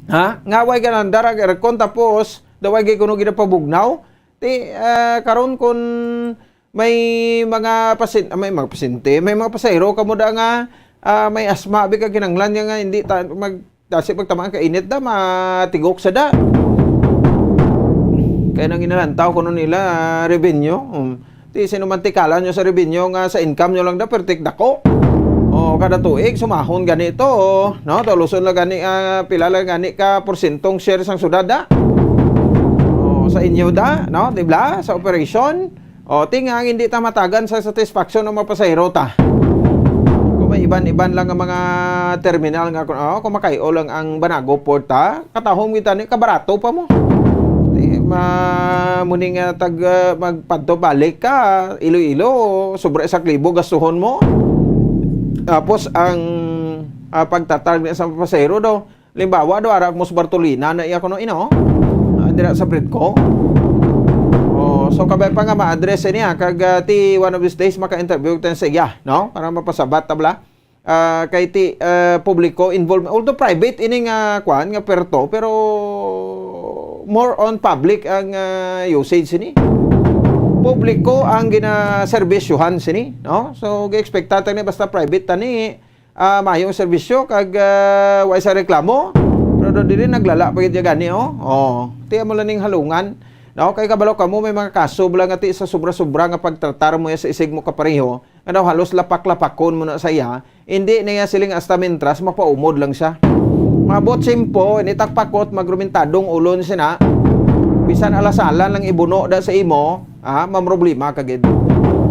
Ha? Nga way galandar ang aircon, tapos daw way kuno ginapabugnaw? Ti, ah, karon kun may mga pasin-, ah, may mga pasyente, may mga pasahero kamo da nga, ah, may asma, abi ka kinanglan niya nga hindi ta-, mag-, kasi pagtamaan ka init da, matigok sa da. Kaya nang inalantaw kuno nila, ah, revenue. Um, ti sino man tikala nyo sa revenue nga sa income nyo lang da, pertik dako. O, kada tuig, sumahon gani to, no? Taluson lang gani, ah, pila lang gani ka porsyentong share sang syudad, da? O, sa inyo da, no? Di ba? Sa operation. O, ti nga ang hindi ta matagan sa satisfaction ng mga pasahero ta. Kung may iban-iban lang ang mga terminal nga, kung, oh, kung makay-o lang ang Banago Port, ha? Katahom kita ni, kabarato pa mo. Ti, ma-, muning, ah, tag, ah, magpadto balik ka, Iloilo, sobra isa ka libo gastuhon mo. Tapos ang, ah, pagtatarg na sa pasahero daw, limbawa, do ara mo sa Bartolina na iya kuno ino. Ah, dira sa Britco. Oh, so kabay pa nga ma-address niya kag, ah, ti one of these days maka-interview tayo sa iya, no? Para mapasabat ta bala. Ah, kay ti, ah, publiko involved, although private ini nga kuan nga perto, pero more on public ang, ah, usage sini. Publiko ang ginaserbisyohan sini, no? So, gi-expect ta ni basta private tani, ah, maayong serbisyo kag, ah, wa sa reklamo. Pero do dili naglala pa gid ya gani, oh. Oh, ti amo lang ning halungan. No, kay kabalo kamo may mga kaso bala nga ti sa sobra-sobra nga pagtratar mo ya sa isig mo kapareho, nga daw halos lapak-lapakon mo na sa iya, hindi na iya siling hasta mintras mapaumod lang siya. Mabot simpo, ini takpakot, magrumintadong ulo ni sina. Bisan alasalan lang ibuno da sa imo, ah, mamroblema ka gid.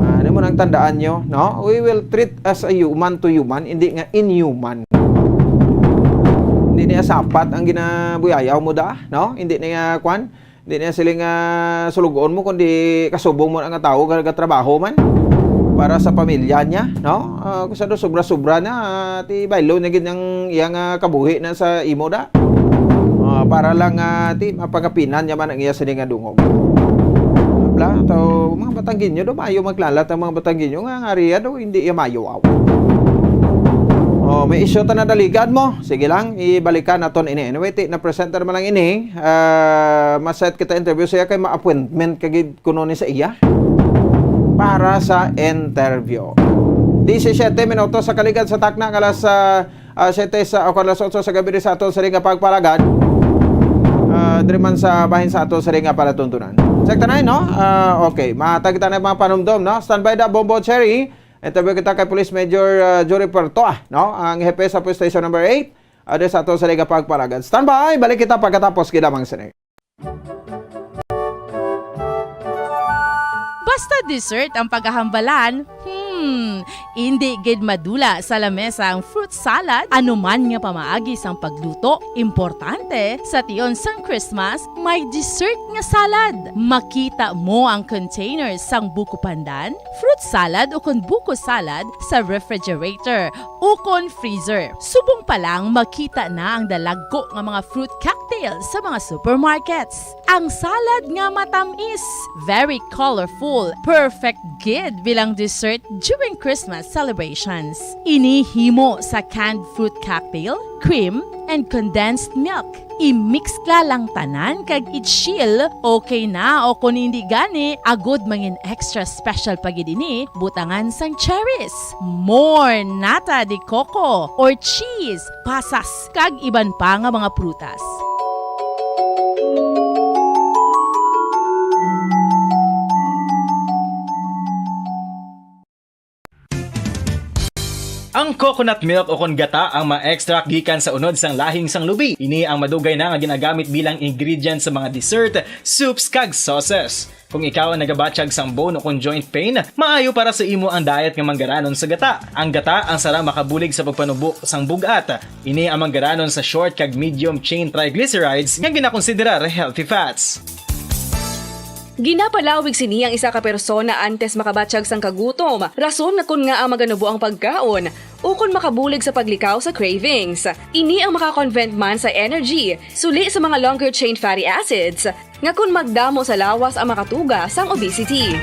Ah, ano mo nang tandaan nyo, no? We will treat as a human to human, hindi nga inhuman. Hindi niya sapat ang ginabuyayaw mo da, no? Hindi niya, kwan, hindi niya siling, ah, sulugoon mo, kundi kasubong mo na nga tao, ga-, gatrabaho man para sa pamilya niya, no? Ah, kung sa do, sobra-sobra na, ah, ti baylo na gid ang iyang, ah, kabuhi na sa imo da. Ah, para lang, ah, ti mapangapinan niya man ang iya sini nga dungog. Bla, to, mga Batanggenyo do, maayo maglalat ang mga Batanggenyo nga, nga riya do, hindi iya maayo, aw. Oh, may isyu ta na daligad mo. Sige lang, ibalikan naton ini. Anyway, ti, na-presenter man lang ini. Ah, ma-set kita interview siya kay ma-appointment ka gid kuno ni sa iya para sa interview. Disisiete minutos sa kaligad sa takna nga alas, ah, ah, siyete sa, o alas otso sa gabi sa aton sa ring nga pagpalagad. Ah, diri man sa bahin sa aton sa ring nga palatuntunan. Check ta na, no? Ah, okay. Matag ta na mga panumdom, no? Standby da, Bombo Cherry. Interview kita kay Police Major, ah, Jory Pertoa, no? Ang hepe sa Police Station Number Eight. Address ato sa ring nga pagpalagad. Standby, balik kita pagkatapos gid lamang sini. Basta dessert ang paghahambalan, hmm, indi gid madula sa lamesa ang fruit salad. Anuman nga pamaagi sang pagluto, importante sa tion sang Christmas, may dessert nga salad. Makita mo ang containers sang buko pandan, fruit salad ukon buko salad sa refrigerator ukon freezer. Subong pa lang, makita na ang dalagko nga mga fruit cocktail sa mga supermarkets. Ang salad nga matamis, very colorful, perfect gid bilang dessert during Christmas celebrations. Ini himo sa canned fruit cocktail, cream, and condensed milk. I-mix la lang tanan kag i-chill, okay na, o kon hindi gani, agud mangin extra special pa gid ini, butangan sang cherries, more nata de coco or cheese, pasas, kag iban pa nga mga prutas. Ang coconut milk o kon gata ang ma-extract gikan sa unod sang lahing sang lubi. Ini ang madugay na nga ginagamit bilang ingredient sa mga dessert, soups, kag sauces. Kung ikaw ang nagabatyag sang bone o kon joint pain, maayo para sa imo ang diet nga manggaranon sa gata. Ang gata ang sarang makabulig sa pagpanubo sang bug-at. Ini ang manggaranon sa short kag medium chain triglycerides nga ginakonsiderar healthy fats. Ginapalawig sini ang isa ka persona antes makabatyag sang kagutom, rason nga kon ngaa maganubo ang pagkaon, Ukon makabulig sa paglikaw sa cravings. Ini ang makakonvert man sa energy, suli sa mga longer chain fatty acids, nga kun magdamo sa lawas ang makatuga sang obesity.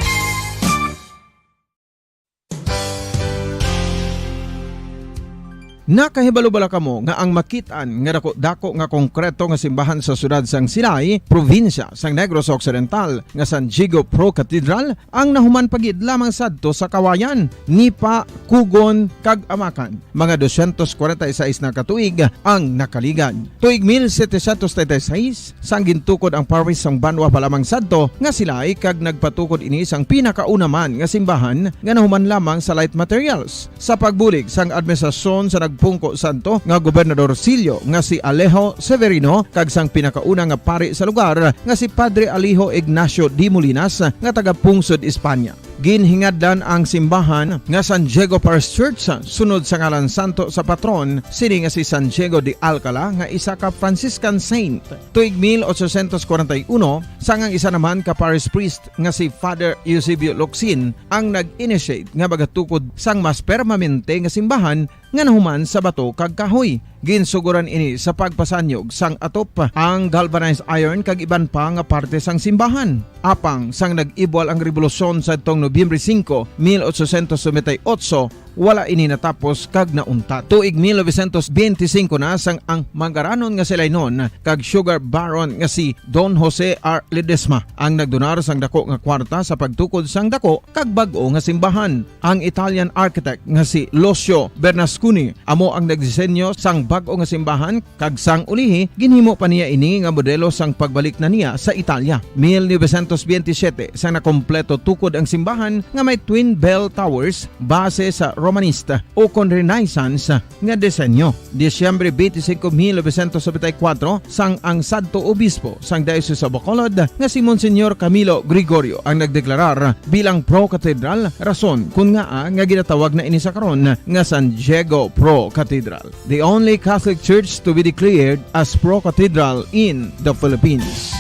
Nakahibalo bala kamo nga ang makit-an nga dako-dako nga konkreto nga simbahan sa siyudad sang Silay, probinsya sang Negros Occidental, nga San Diego Pro Cathedral, ang nahuman pa gid lamang sadto sa Kawayan, Nipa, Cogon, kag Amacan? Mga dosyentos kwarenta y seis na ka tuig ang nakaligad. Tuig mil setecientos treinta y seis, sang gintukod ang parish sang banwa pa lamang sadto nga Silay, kag nagpatukod ini sang pinakauna man nga simbahan nga nahuman lamang sa light materials. Sa pagbulig sang administrasyon sa nagpungko sadto nga gobernadorsilyo nga si Alejo Severino kag sang pinakauna nga pari sa lugar nga si Padre Alejo Ignacio de Molinas nga taga-pungsod Espanya, ginhingadlan ang simbahan nga San Diego Parish Church sunod sa ngalan santo sa patron sini nga si San Diego de Alcala, nga isa ka Franciscan saint. Tuig mil ochocientos kwarenta y uno, sang ang isa naman ka parish priest nga si Father Eusebio Locsin ang nag-initiate nga magatukod sang mas permanente nga simbahan nga nahuman sa bato kag kahoy. Ginsugoran ini sa pagpasanyog sang atop, ang galvanized iron kag iban pa nga parte sang simbahan. Apang sang nag-ibwal ang rebolusyon sadtong Nobyembre singko, mil ochocientos noventa y ocho, wala ini natapos kag nauntat. Tuig mil novecientos benti singko na, sang ang mangaranon nga Silaynon kag sugar baron nga si Don Jose R. Ledesma ang nagdonar sang dako nga kwarta sa pagtukod sang dako kag bag-o nga simbahan. Ang Italian architect nga si Lucio Bernasconi amo ang nagdisenyo sang bag-o nga simbahan, kag sang ulihi ginhimo pa niya ini nga modelo sang pagbalik na niya sa Italia. Mil novecientos benti siyete, sang nakompleto tukod ang simbahan nga may twin bell towers, base sa Romanista ukon Renaissance nga disenyo. Disyembre twenty-five, mil novecientos noventa y cuatro, sang ang sadto obispo sang Diocese of Bacolod nga si Monsignor Camilo Gregorio ang nagdeklarar bilang pro cathedral, rason kun ngaa nga ginatawag na ini sa karon nga San Diego Pro Cathedral, the only Catholic church to be declared as pro cathedral in the Philippines.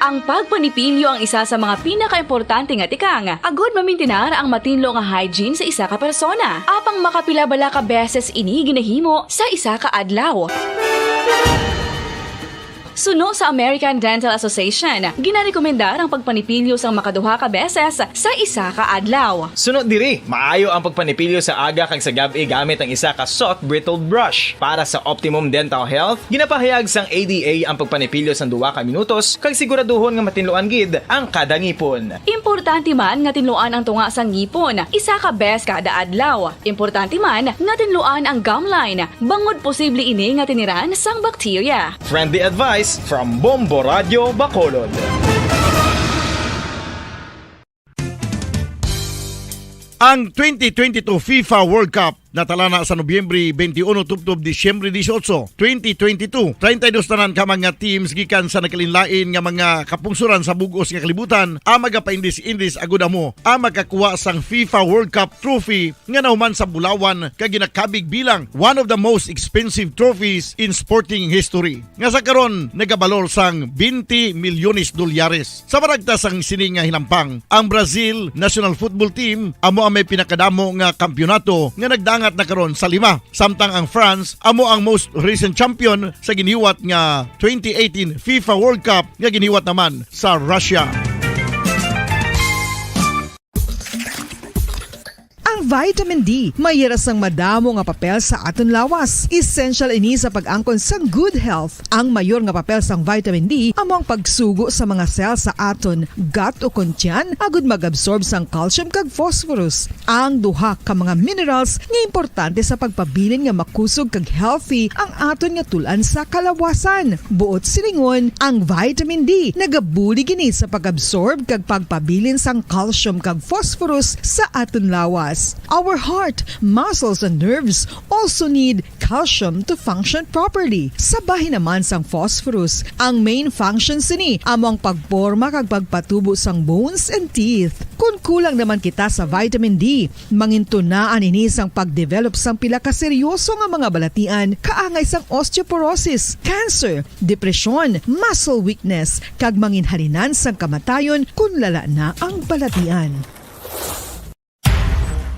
Ang pagpanipilyo ang isa sa mga pinakaimportante nga tikang agud mamintinar ang matinlo nga hygiene sa isa ka persona. Apang makapila bala ka beses ini ginahimo sa isa ka adlaw? Suno sa American Dental Association, ginarekomendar ang pagpanipilyo sang makaduha ka beses sa isa ka adlaw. Suno diri, maayo ang pagpanipilyo sa aga kag sa gab-i gamit ang isa ka soft bristle brush. Para sa optimum dental health, ginapahayag sang A D A ang pagpanipilyo sang duha ka minutos kag siguraduhon nga matinluan gid ang kada ngipon. Importante man nga tinluan ang tunga sang ngipon isa ka beses kada adlaw. Importante man nga tinluan ang gum line, bangod posible ini nga tiniran sang bakterya. Friendly advice from Bombo Radio Bacolod. Ang twenty twenty-two FIFA World Cup natala na sa Nobyembre twenty-one tubtob Disyembre dieciocho, twenty twenty-two. Treinta y dos tanan ka mga teams gikan sa nagkalainlain nga mga kapungsoran sa bug-os nga kalibutan ang magapaindis-indis agud amo ang makakuha sang FIFA World Cup trophy nga nahuman sa bulawan kag ginakabig bilang one of the most expensive trophies in sporting history, nga sa karon nagabalor sang twenty milyones dolyares. Sa panagta sang sini nga hinampang, ang Brazil national football team amo ang may pinakadamo nga kampiyonato nga nagdangat na karon sa lima, samtang ang France amo ang most recent champion sa giniwat nga twenty eighteen FIFA World Cup nga giniwat naman sa Russia. Ang vitamin D may hira sang madamo nga papel sa aton lawas. Essential ini sa pag-angkon sang good health. Ang mayor nga papel sang vitamin D amo ang pagsugo sa mga cell sa aton gut ukon tiyan agud mag-absorb sang calcium kag phosphorus, ang duha ka mga minerals nga importante sa pagpabilin nga makusog kag healthy ang aton nga tul-an sa kalawasan. Buot silingon, ang vitamin D nagabulig ini sa pag-absorb kag pagpabilin sang calcium kag phosphorus sa aton lawas. Our heart, muscles, and nerves also need calcium to function properly. Sa bahin naman sang phosphorus, ang main function sini amo ang pagporma kag pagpatubo sang bones and teeth. Kon kulang naman kita sa vitamin D, mangintunaan ini sang pagdevelop sang pila ka seryoso nga mga balatian, kaangay sang osteoporosis, cancer, depresyon, muscle weakness, kag manginhalinan sang kamatayon kon lala na ang balatian.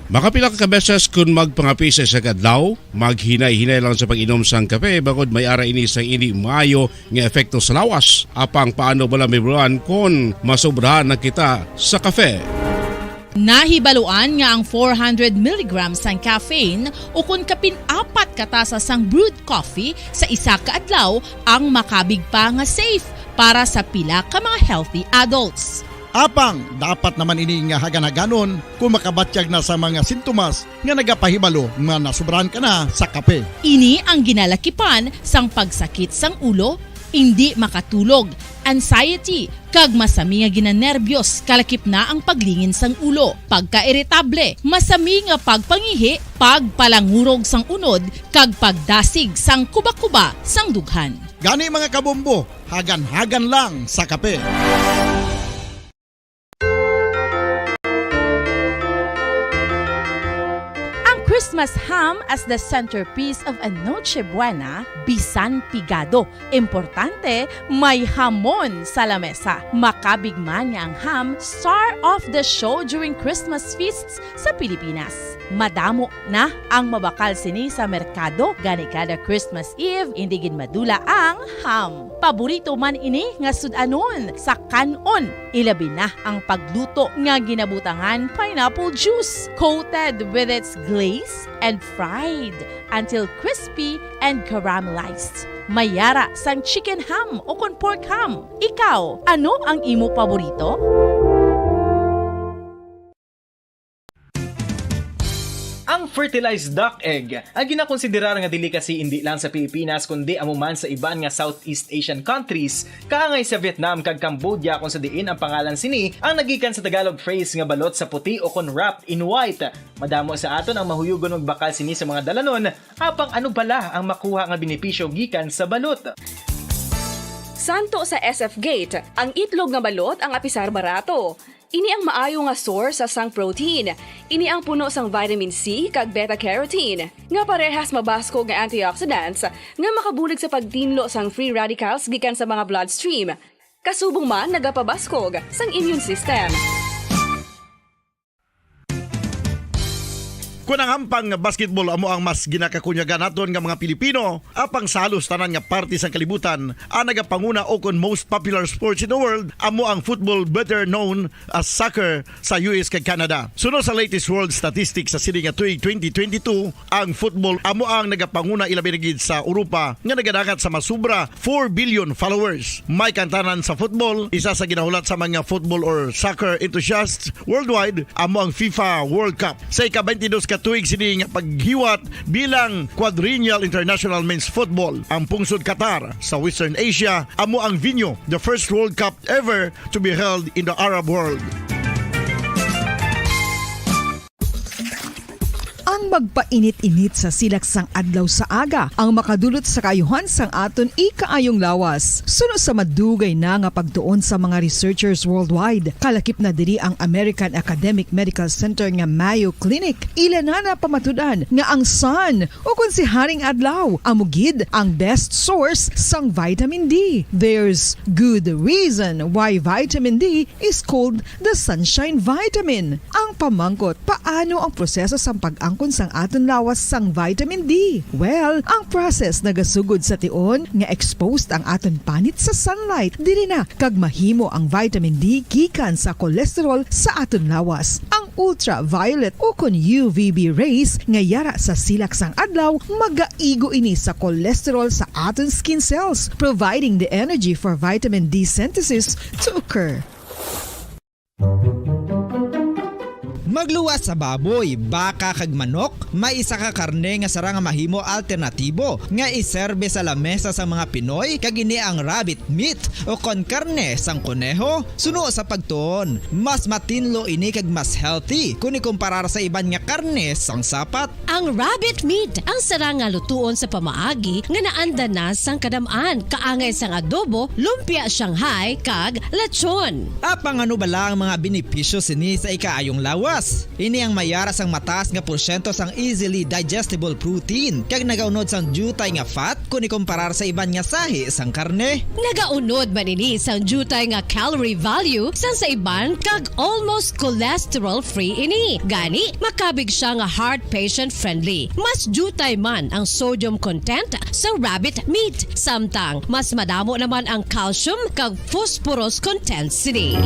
Makapila ka beses kon magpangape sa isa ka adlaw, maghinay-hinay lang sa pag-inom sang kape, bangod may ara ini sang indi maayo nga epekto sa lawas. Apang paano bala mahibaluan kon masobrahan na kita sa kape? Nahibaluan nga ang four hundred milligrams sang caffeine, ukon kapin apat ka tasa sang brewed coffee sa isa ka adlaw, ang makabig pa nga safe para sa pila ka mga healthy adults. Apang dapat naman ini nga hagan-haganon kung makabatyag na sa mga sintomas nga nagapahibalo nga nasobrahan ka na sa kape. Ini ang ginalakipan sang pagsakit sang ulo, indi makatulog, anxiety, kag masami nga ginanerbiyos, kalakip na ang paglingin sang ulo, pagkairitable, masami nga pagpangihi, pagpalangurog sang unod, kag pagdasig sang kubakuba sang dughan. Gani, mga kabombo, hagan-hagan lang sa kape. Ang Christmas ham as the centerpiece of a Noche Buena, bisan pigado. Importante, may hamon sa lamesa. Makabig man nga ang ham, star of the show during Christmas feasts sa Pilipinas. Madamo na ang mabakal sini sa merkado, gani kada Christmas Eve, indi gid madula ang ham. Paborito man ini nga sud-anon sa kan-on, ilabi na ang pagluto nga ginabutangan pineapple juice, coated with its glaze and fried until crispy and caramelized. May ara sang chicken ham ukon pork ham. Ikaw, ano ang imo paborito? Ang fertilized duck egg, ang ginakonsiderar nga delicacy indi lang sa Pilipinas kundi amo man sa iban nga Southeast Asian countries, kaangay sa Vietnam kag Cambodia, kung sa diin ang pangalan sini ang nagikan sa Tagalog phrase nga balot sa puti o kon wrapped in white. Madamo sa aton ang mahuyugon magbakal sini sa mga dalanon, apang ano bala ang makuha nga benepisyo gikan sa balot? Santo sa S F Gate, ang itlog nga balot ang apisar barato. Ini ang maayo nga source sang protein. Ini ang puno sang vitamin C kag beta-carotene, nga parehas mabaskog nga antioxidants nga makabulig sa pagtinlo sang free radicals gikan sa mga bloodstream. Kasubong man nagapabaskog sang immune system. Kon ang hampang nga basketball amo ang mas ginakakunyagan naton nga mga Pilipino, apang sa halos tanan nga parte sang kalibutan, ang nagapanguna o kon most popular sports in the world amo ang football, better known as soccer, sa U S kag Canada. Suno sa latest world statistics sa sini nga tuig twenty twenty-two, ang football amo ang nagapanguna, ilabi na gid sa Europa, nga nagadangat sa masubra four billion followers. May kaangtanan sa football, isa sa ginahulat sa mga football or soccer enthusiasts worldwide amo ang FIFA World Cup. Sa ika-twenty-dos ka tuig sini nga paghiwat bilang Quadrennial International Men's Football, ang pungsod Qatar sa Western Asia amo ang venue, the first World Cup ever to be held in the Arab world. Ang magpainit-init sa silak sang adlaw sa aga ang makadulot sa kaayuhan sang aton ikaayong lawas. Suno sa madugay na nga pagtuon sa mga researchers worldwide, kalakip na diri ang American Academic Medical Center nga Mayo Clinic, ila na napamatud-an nga ang sun, o kon si Haring Adlaw, amo gid ang best source sang vitamin D. There's good reason why vitamin D is called the sunshine vitamin. Ang pamangkot, paano ang proseso sang pag-angkon sang aton lawas sang vitamin D? Well, ang process nagasugod sa tion nga exposed ang aton panit sa sunlight. Diri na kag mahimo ang vitamin D gikan sa cholesterol sa aton lawas. Ang ultraviolet o kon U V B rays nga yara sa silak sang adlaw magaigo ini sa cholesterol sa aton skin cells, providing the energy for vitamin D synthesis to occur. Magluwas sa baboy, baka kag manok, may isa ka karne nga sarang nga mahimo alternatibo nga iserbe sa lamesa sa mga Pinoy, kag ini ang rabbit meat, o kon karne sang koneho. Suno sa pagtuon, mas matinlo ini kag mas healthy kon ikumparar sa iban nga karne sang sapat. Ang rabbit meat ang sarang nga lutuon sa pamaagi nga naanda na sang kadam-an, kaangay sang adobo, lumpia Shanghai, kag lechon. Apang ano bala ang mga benepisyo sini sa ikaayong lawas? Ini ang may ara sang mataas nga porsyento sang easily digestible protein, kag nagaunod sang diutay nga fat kon ikumparar sa iban nga sahi sang karne. Nagaunod man ini sang diutay nga calorie value sang sa iban, kag almost cholesterol-free ini. Gani, makabig siya nga heart patient-friendly. Mas diutay man ang sodium content sa rabbit meat, samtang mas madamo naman ang calcium kag phosphorus content sini.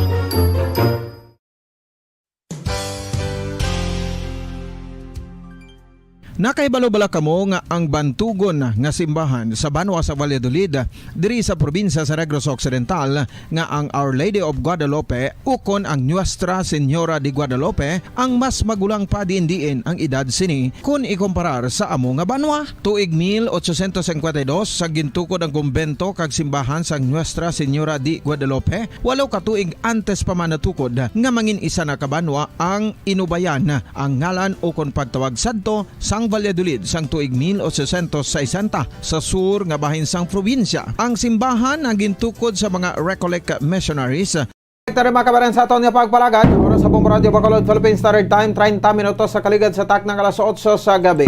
Nakahibalo bala kamo nga ang bantugon nga simbahan sa banwa sa Valladolid, diri sa probinsya sa Negros Occidental, nga ang Our Lady of Guadalupe ukon ang Nuestra Señora de Guadalupe ang mas magulang pa diin-diin ang edad sini kon ikumparar sa amo nga banwa? Tuig mil ochocientos cincuenta y dos, sa gintukod ang kumbento kag simbahan sang Nuestra Señora de Guadalupe, walo ka tuig antes pa man natukod nga mangin isa na ka banwa ang Inubayan, ang ngalan ukon pagtawag sadto sang Valladolid sang tuig mil ochocientos sesenta, sa sur nga bahin sang probinsya. Ang simbahan ang gintukod sa mga Recollect missionaries. Direkta rin, mga kabaran, sa aton nga pagpalagad, oras sa Bombo Radio Bacolod, Philippine Standard Time, treinta minutos sa kaligad sa takna nga alas otso sa gabi.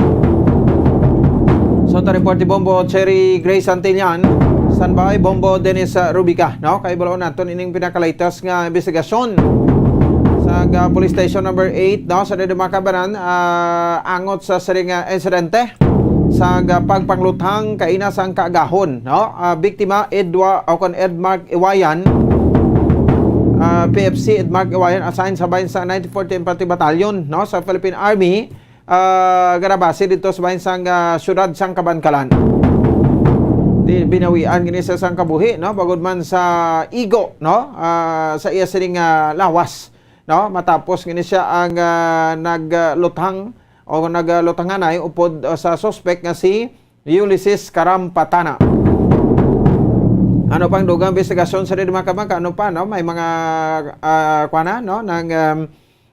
So, ta report ni Bombo Cherry Grace Santillan. Standby, Bombo Dennis, uh, Rubica, no? Kay balaon naton ining pinakalatest nga investigasyon sa, uh, Police Station Number Eight, no? Sa dito, mga kabaran, uh, angot sa siring nga insidente sa, uh, pagpangluthang kaina sang kaagahon, no? Uh, biktima, Edwa-, o kon Edmark Iwayan, uh, P F C, Edmark Iwayan, assigned sa bahin sa ninety-fourth Infantry Battalion, no? Sa Philippine Army, ah, garabasi dito sa bahin sang, ah, siyudad sang Kabankalan. Di, binawian gini sa sang kabuhi, no? Bagod man sa igo, no? Ah, sa iya sining, ah, lawas, no? Matapos gini siya ang, ah, nagluthang o naglutanganay upod, ah, sa suspek nga si Ulysses Karampatana. Ano pang dugang investigasyon sa mga kamag-, ano pa, no? May mga, ah, kuwan na, no? Nang, um,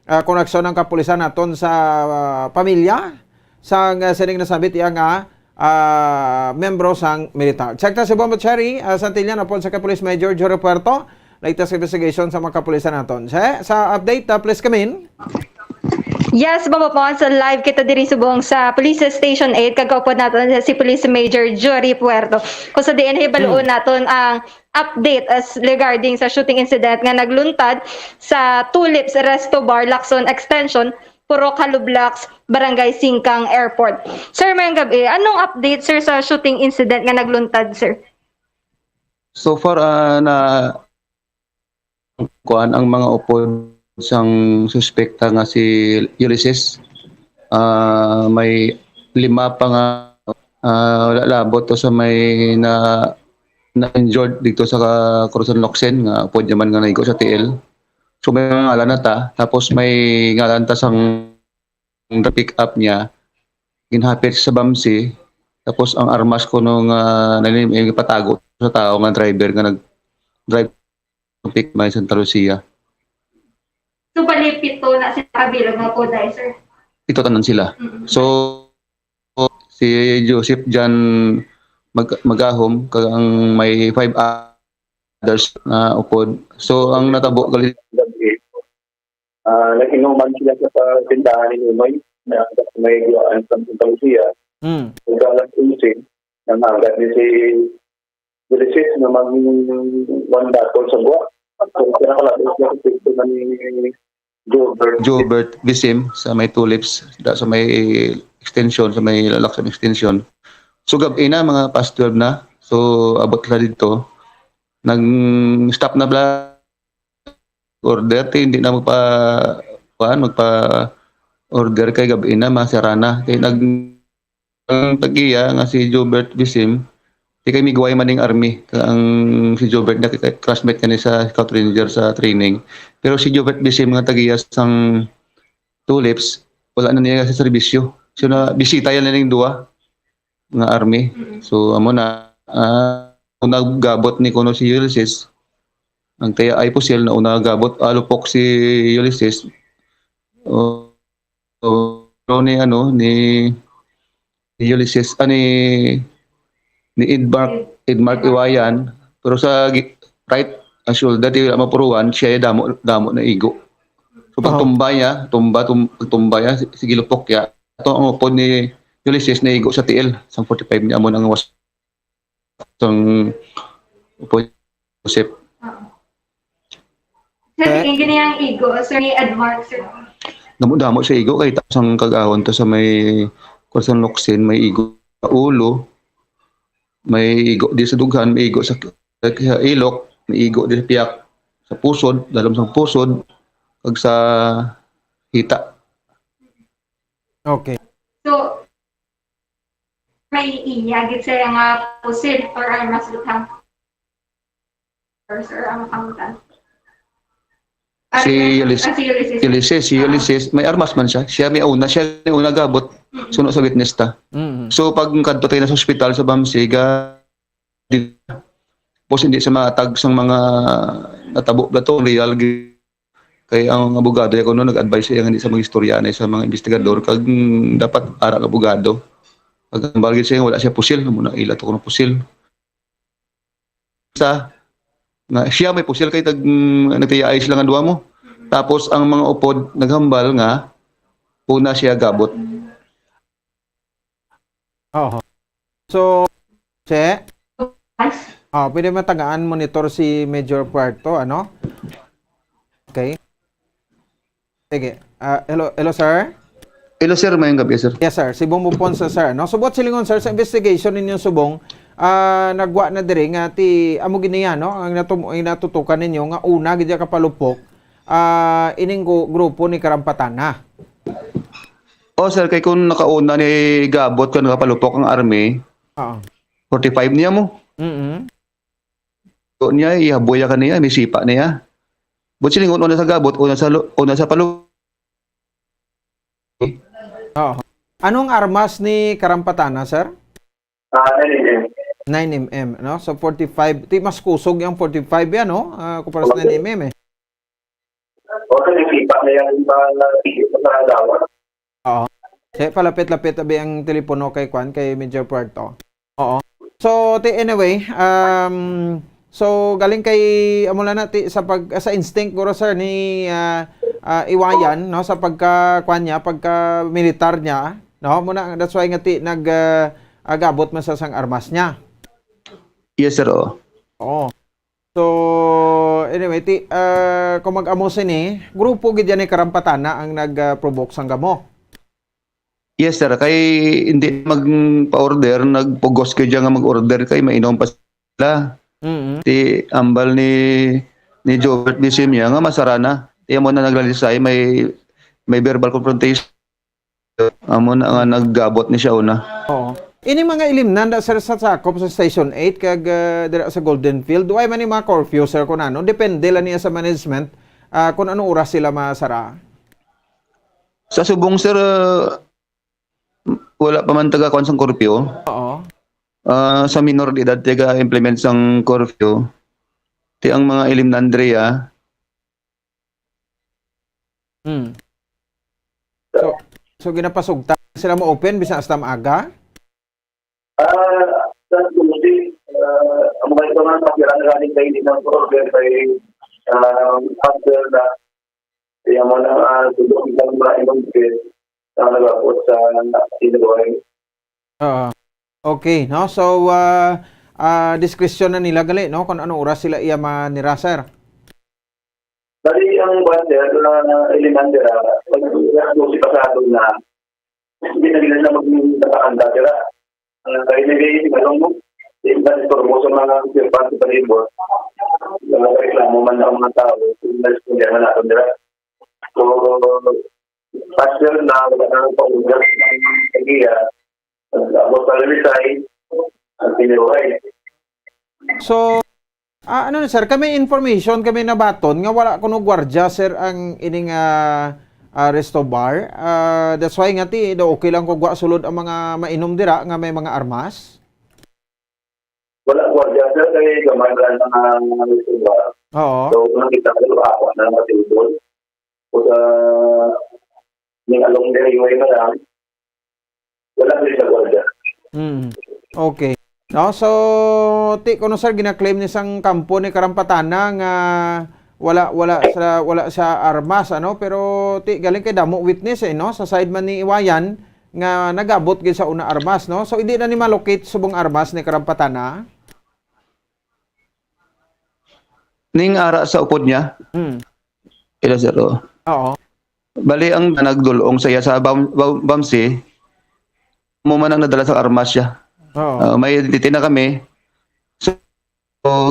ah, koneksyon ang kapulisan naton sa, ah, pamilya sang, ah, sining nasambit iya nga, ah, membro sang militar. Check ta si Bombo Cherry, ah, Santillan, upod sa kay Police Major Jory Puerto. Latest investigation sa mga kapulisan naton. Sa, sa update, ah, please come in. Yes, Bombo Pons, live kita diri subong sa Police Station Eight. Kag kaupod naton si Police Major Jory Puerto. Kung sa diin, hibaluon Hmm. naton ang update as regarding sa shooting incident nga nagluntad sa Tulips Resto Bar, Lacson Extension, Purok Halublaks, Barangay Singkang Airport. Sir, mayong gabi, anong update, sir, sa shooting incident nga nagluntad, sir? So far, ah, na kuan ang mga upod sang suspekta nga si Ulysses. Ah, may lima pa nga, ah, wala labot to sa may na, na injured dito sa Corazon Locsin nga upod naman nga naigo sa tiil. So may mga ngalan na ta, tapos may ngalan ta sang pick up niya, ginhapit sa bamsi, tapos ang armas kuno nga nalim-, ipatago sa tao nga driver nga nag-drive pick may Santa Lucia. So, bali, pito na sila kabilang nga po, dai, sir? Pito tanan sila. Mm-mm. So, si Joseph John Mag-, Magahom, kag ang may five others na upod. So, ang natabo gali- Ah, nag-inuman sila sa tindahan ni Nunoy na may Guwaan sa Santa Lucia. Mm. Ug alas onse, nangagad ni si Ulises na mag-, one bottle sa buwa. So, isa na kalabas na sa pwesto na ni Gilbert. Gilbert Bisim sa may Tulips, da, sa may extension, sa may Lalaksong extension. So, gab-i na, mga past twelve na. So, abot sila dito. Nag-stop na pala order, ti hindi na magpa-, kuan, magpa-order kay gab-i na, masira na. Kay nag-, ang tag-iya nga si Jobert Bisim, di kay migway man ning army. Ang si Jobert na kay classmate niya sa Scout Ranger sa training. Pero si Jobert Bisim nga tag-iya sang Tulips, wala na niya sa serbisyo. So, na, bisita yan na ning duwa nga army. Mm. So, amo na, ah, kung nagabot ni kuno si Ulysses, ang kaya ay pusil na una gabot, alupok si Ulysses. O, o, pero ni, ano, ni, ni Ulysses, ah, ni, ni Edmark, Edmark Iwayan, pero sa gi-, right, ah, shoulder, di wala mapuruan, siya yung damo, damo na igo. So, pag Oh. tumba niya, tumba, tum-, pag tumba niya, si-, sige lupok ya. Ito ang upod ni Ulysses na igo sa tiil, sang forty-five niya, amo nang was-, sang upod ni Joseph. Oo. Sir, Eh? Ang ganiyang igo, sir, ni Edmark, sir. Damo-damo siya igo, kay tapos ang kag-ahon to sa may, kung sa luksin, may igo sa ulo, may igo di sa dughan, may igo sa, sa ilok, may igo di sa piyak, sa pusod, dalom sang pusod, kag sa hita. Okay. So, may iya gid siya nga pusil or armas butang. Or, sir, ang pangutan. Ah, Si Ulysses. Ah, si Ulysses. Ulysses, si Ah. Ulysses, may armas man siya. Siya may una, siya may una gabot. Mm-mm. Suno sa witness ta. Mm-mm. So, pag kadto tayo na sa ospital sa Bamsiga, di, tapos hindi siya matag sang mga natabo na to, real gi-, kay ang abogado, ya kuno, nag-advise siya nga hindi sa mga istorya na sa mga investigador, kag, mm, dapat ara ang abogado. Kag ang bagay siya, wala siya pusil, muna ila to kuno pusil. Sa, nga siya may pusil kay tag, mm, nagtiyaay sila nga duwa mo. Tapos ang mga upod naghambal nga una siya gabot. Oho. So, che? Oh, pwede matagaan monitor si Major Puerto, ano? Okay. Sige. Ah, hello, hello, sir? Hello, sir. Mayong gabi, sir. Yes, sir. Si Bong Buponsa, sir. No? Subot silingon, sir, sa investigation ninyo subong, ah, nagwa na diri nga ti, amo gini yan, no? Ang natum-, ang natutukan ninyo nga una gid kapalupok, ah, ining gu-, grupo ni Karampatana. Oh, sir, kay kung nakauna ni gabot ka nakapalupok ang army, Oo. forty-five niya mo. Mm-mm. So, niya, ihaboya ka niya, may sipa niya. But silingon, una sa gabot, una sa lu-, una sa palu-, Oo. Anong armas ni Karampatana, sir? Ah, nine M M. Nine M M, no? So, forty-five. Ti, mas kusog yung forty-five yan, no? Ah, kumpara sa Okay. nine M M, eh. O, sa nagsipa na yan, ah, sa halawan. Oo. Eh, palapit-lapit abi ang telepono kay Kwan, kay Major Puerto. Oo. So, ti, anyway, um, so, galing kay, amo lang na, ti, sa pag, sa instinct, guro, sir, ni, ah, ah, Iwayan, no, sa pagka, kwan niya, pagka militar niya, no, muna, that's why nga, ti, nag, ah, agabot man sa sang armas niya. Yes, sir, oo. Oo. So, anyway, ti, ah, kung mag-amo sini, grupo gid yan ni Karampatana ang nag, ah, provoke sang gamo. Yes, sir. Kay hindi magpa-order, nagpugos ko dyan nga mag-order kay mainom pa sila. Mm-mm. Ti ambal ni, ni Jobert Bisimia nga masara na. Ti amo na naglalisay, may, may verbal confrontation. Amo na nga naggabot ni siya una. Oo. Ini mga ilimnan da, sir, sa sakop sa Station eight kag, ah, dira sa Golden Field, way man ni mga curfew, sir, kung ano. Depende lang niya sa management, ah, kung anong oras sila masara. Sa subong, sir, ah, wala pa man taga kuwan sang curfew. Oo. Ah, sa minor de edad taga-implement sang curfew. Ti ang mga ilimnan diri, ah. Hmm. So, so ginapasugta sila mo open bisan hasta maaga? Ah, sa Tuesday, ah, ang mga ito nga, pakirang galing kayo din ng order kay, ah, after na, kaya mo na, ah, siguro isang mga inong na nagabot sa Iloy. Oo. Okay, no? So, ah, ah, diskresyon na nila gali, no? Kung anong oras sila iya manira, sir. Bali, ang one, sir, na elemental, ah, pag alas dose pasado na, hindi na nila na maging nakakanta, sir, ah. Ah, kaya nila yung, ano, mo, yung pag-istorbo sa mga sirpan sa palibot. Mga reklamo man ang mga tao, yung nagsisimula na natin, sir, ah. So, pastor na wala na ang paugas ng kagiya, tapos sa resign, ang tinuhay. So, ah, ano na, sir, kami information, kami nabaton nga wala kuno gwardiya, sir, ang ining, ah, ah, resto bar. Ah, that's why nga ti, daw okay lang kung wa sulod ang mga mainom dira nga may mga armas? Wala gwardiya, sir, kay gamay ra lang ang resto bar. Oo. So, kung nakita ko, ako na lang matibol. O sa, ning along the highway na lang, wala rin sa gwardiya. Mm. Okay. No, so, ti, kuno, sir, gina-claim ni sang kampo ni Karampatana nga wala, wala sa, wala sa armas, ano, pero ti, galing kay damo witness, eh, no, sa side man ni Iwayan nga nagabot gid sa una armas, no. So, hindi na ni malocate subong armas ni Karampatana. Ning ara sa upod niya? Mm. Ila, sir, oo. Oo. Bali, ang nagdulong sa iya sa Bam-, Bam-, Bamsi, mo man ang nadala sa armas siya. Oo. Ah, may identity na kami. So,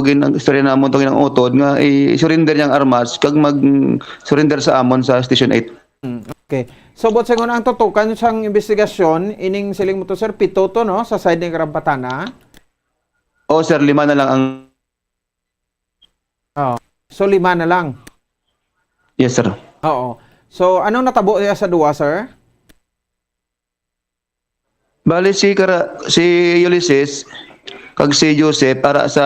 gin-, istorya namon to ginang utod nga i-surrender niya ang armas kag mag-surrender sa amon sa Station eight. Mm, okay. So, buot silingon, ang tutukan sang investigasyon, ining siling mo to, sir, pito to, no, sa side ni Karampatana? Oo, sir, lima na lang ang Oo. So, lima na lang? Yes, sir. Oo. So, anong natabo niya sa duwa, sir? Bali, si Kara-, si Ulysses kag si Joseph para sa,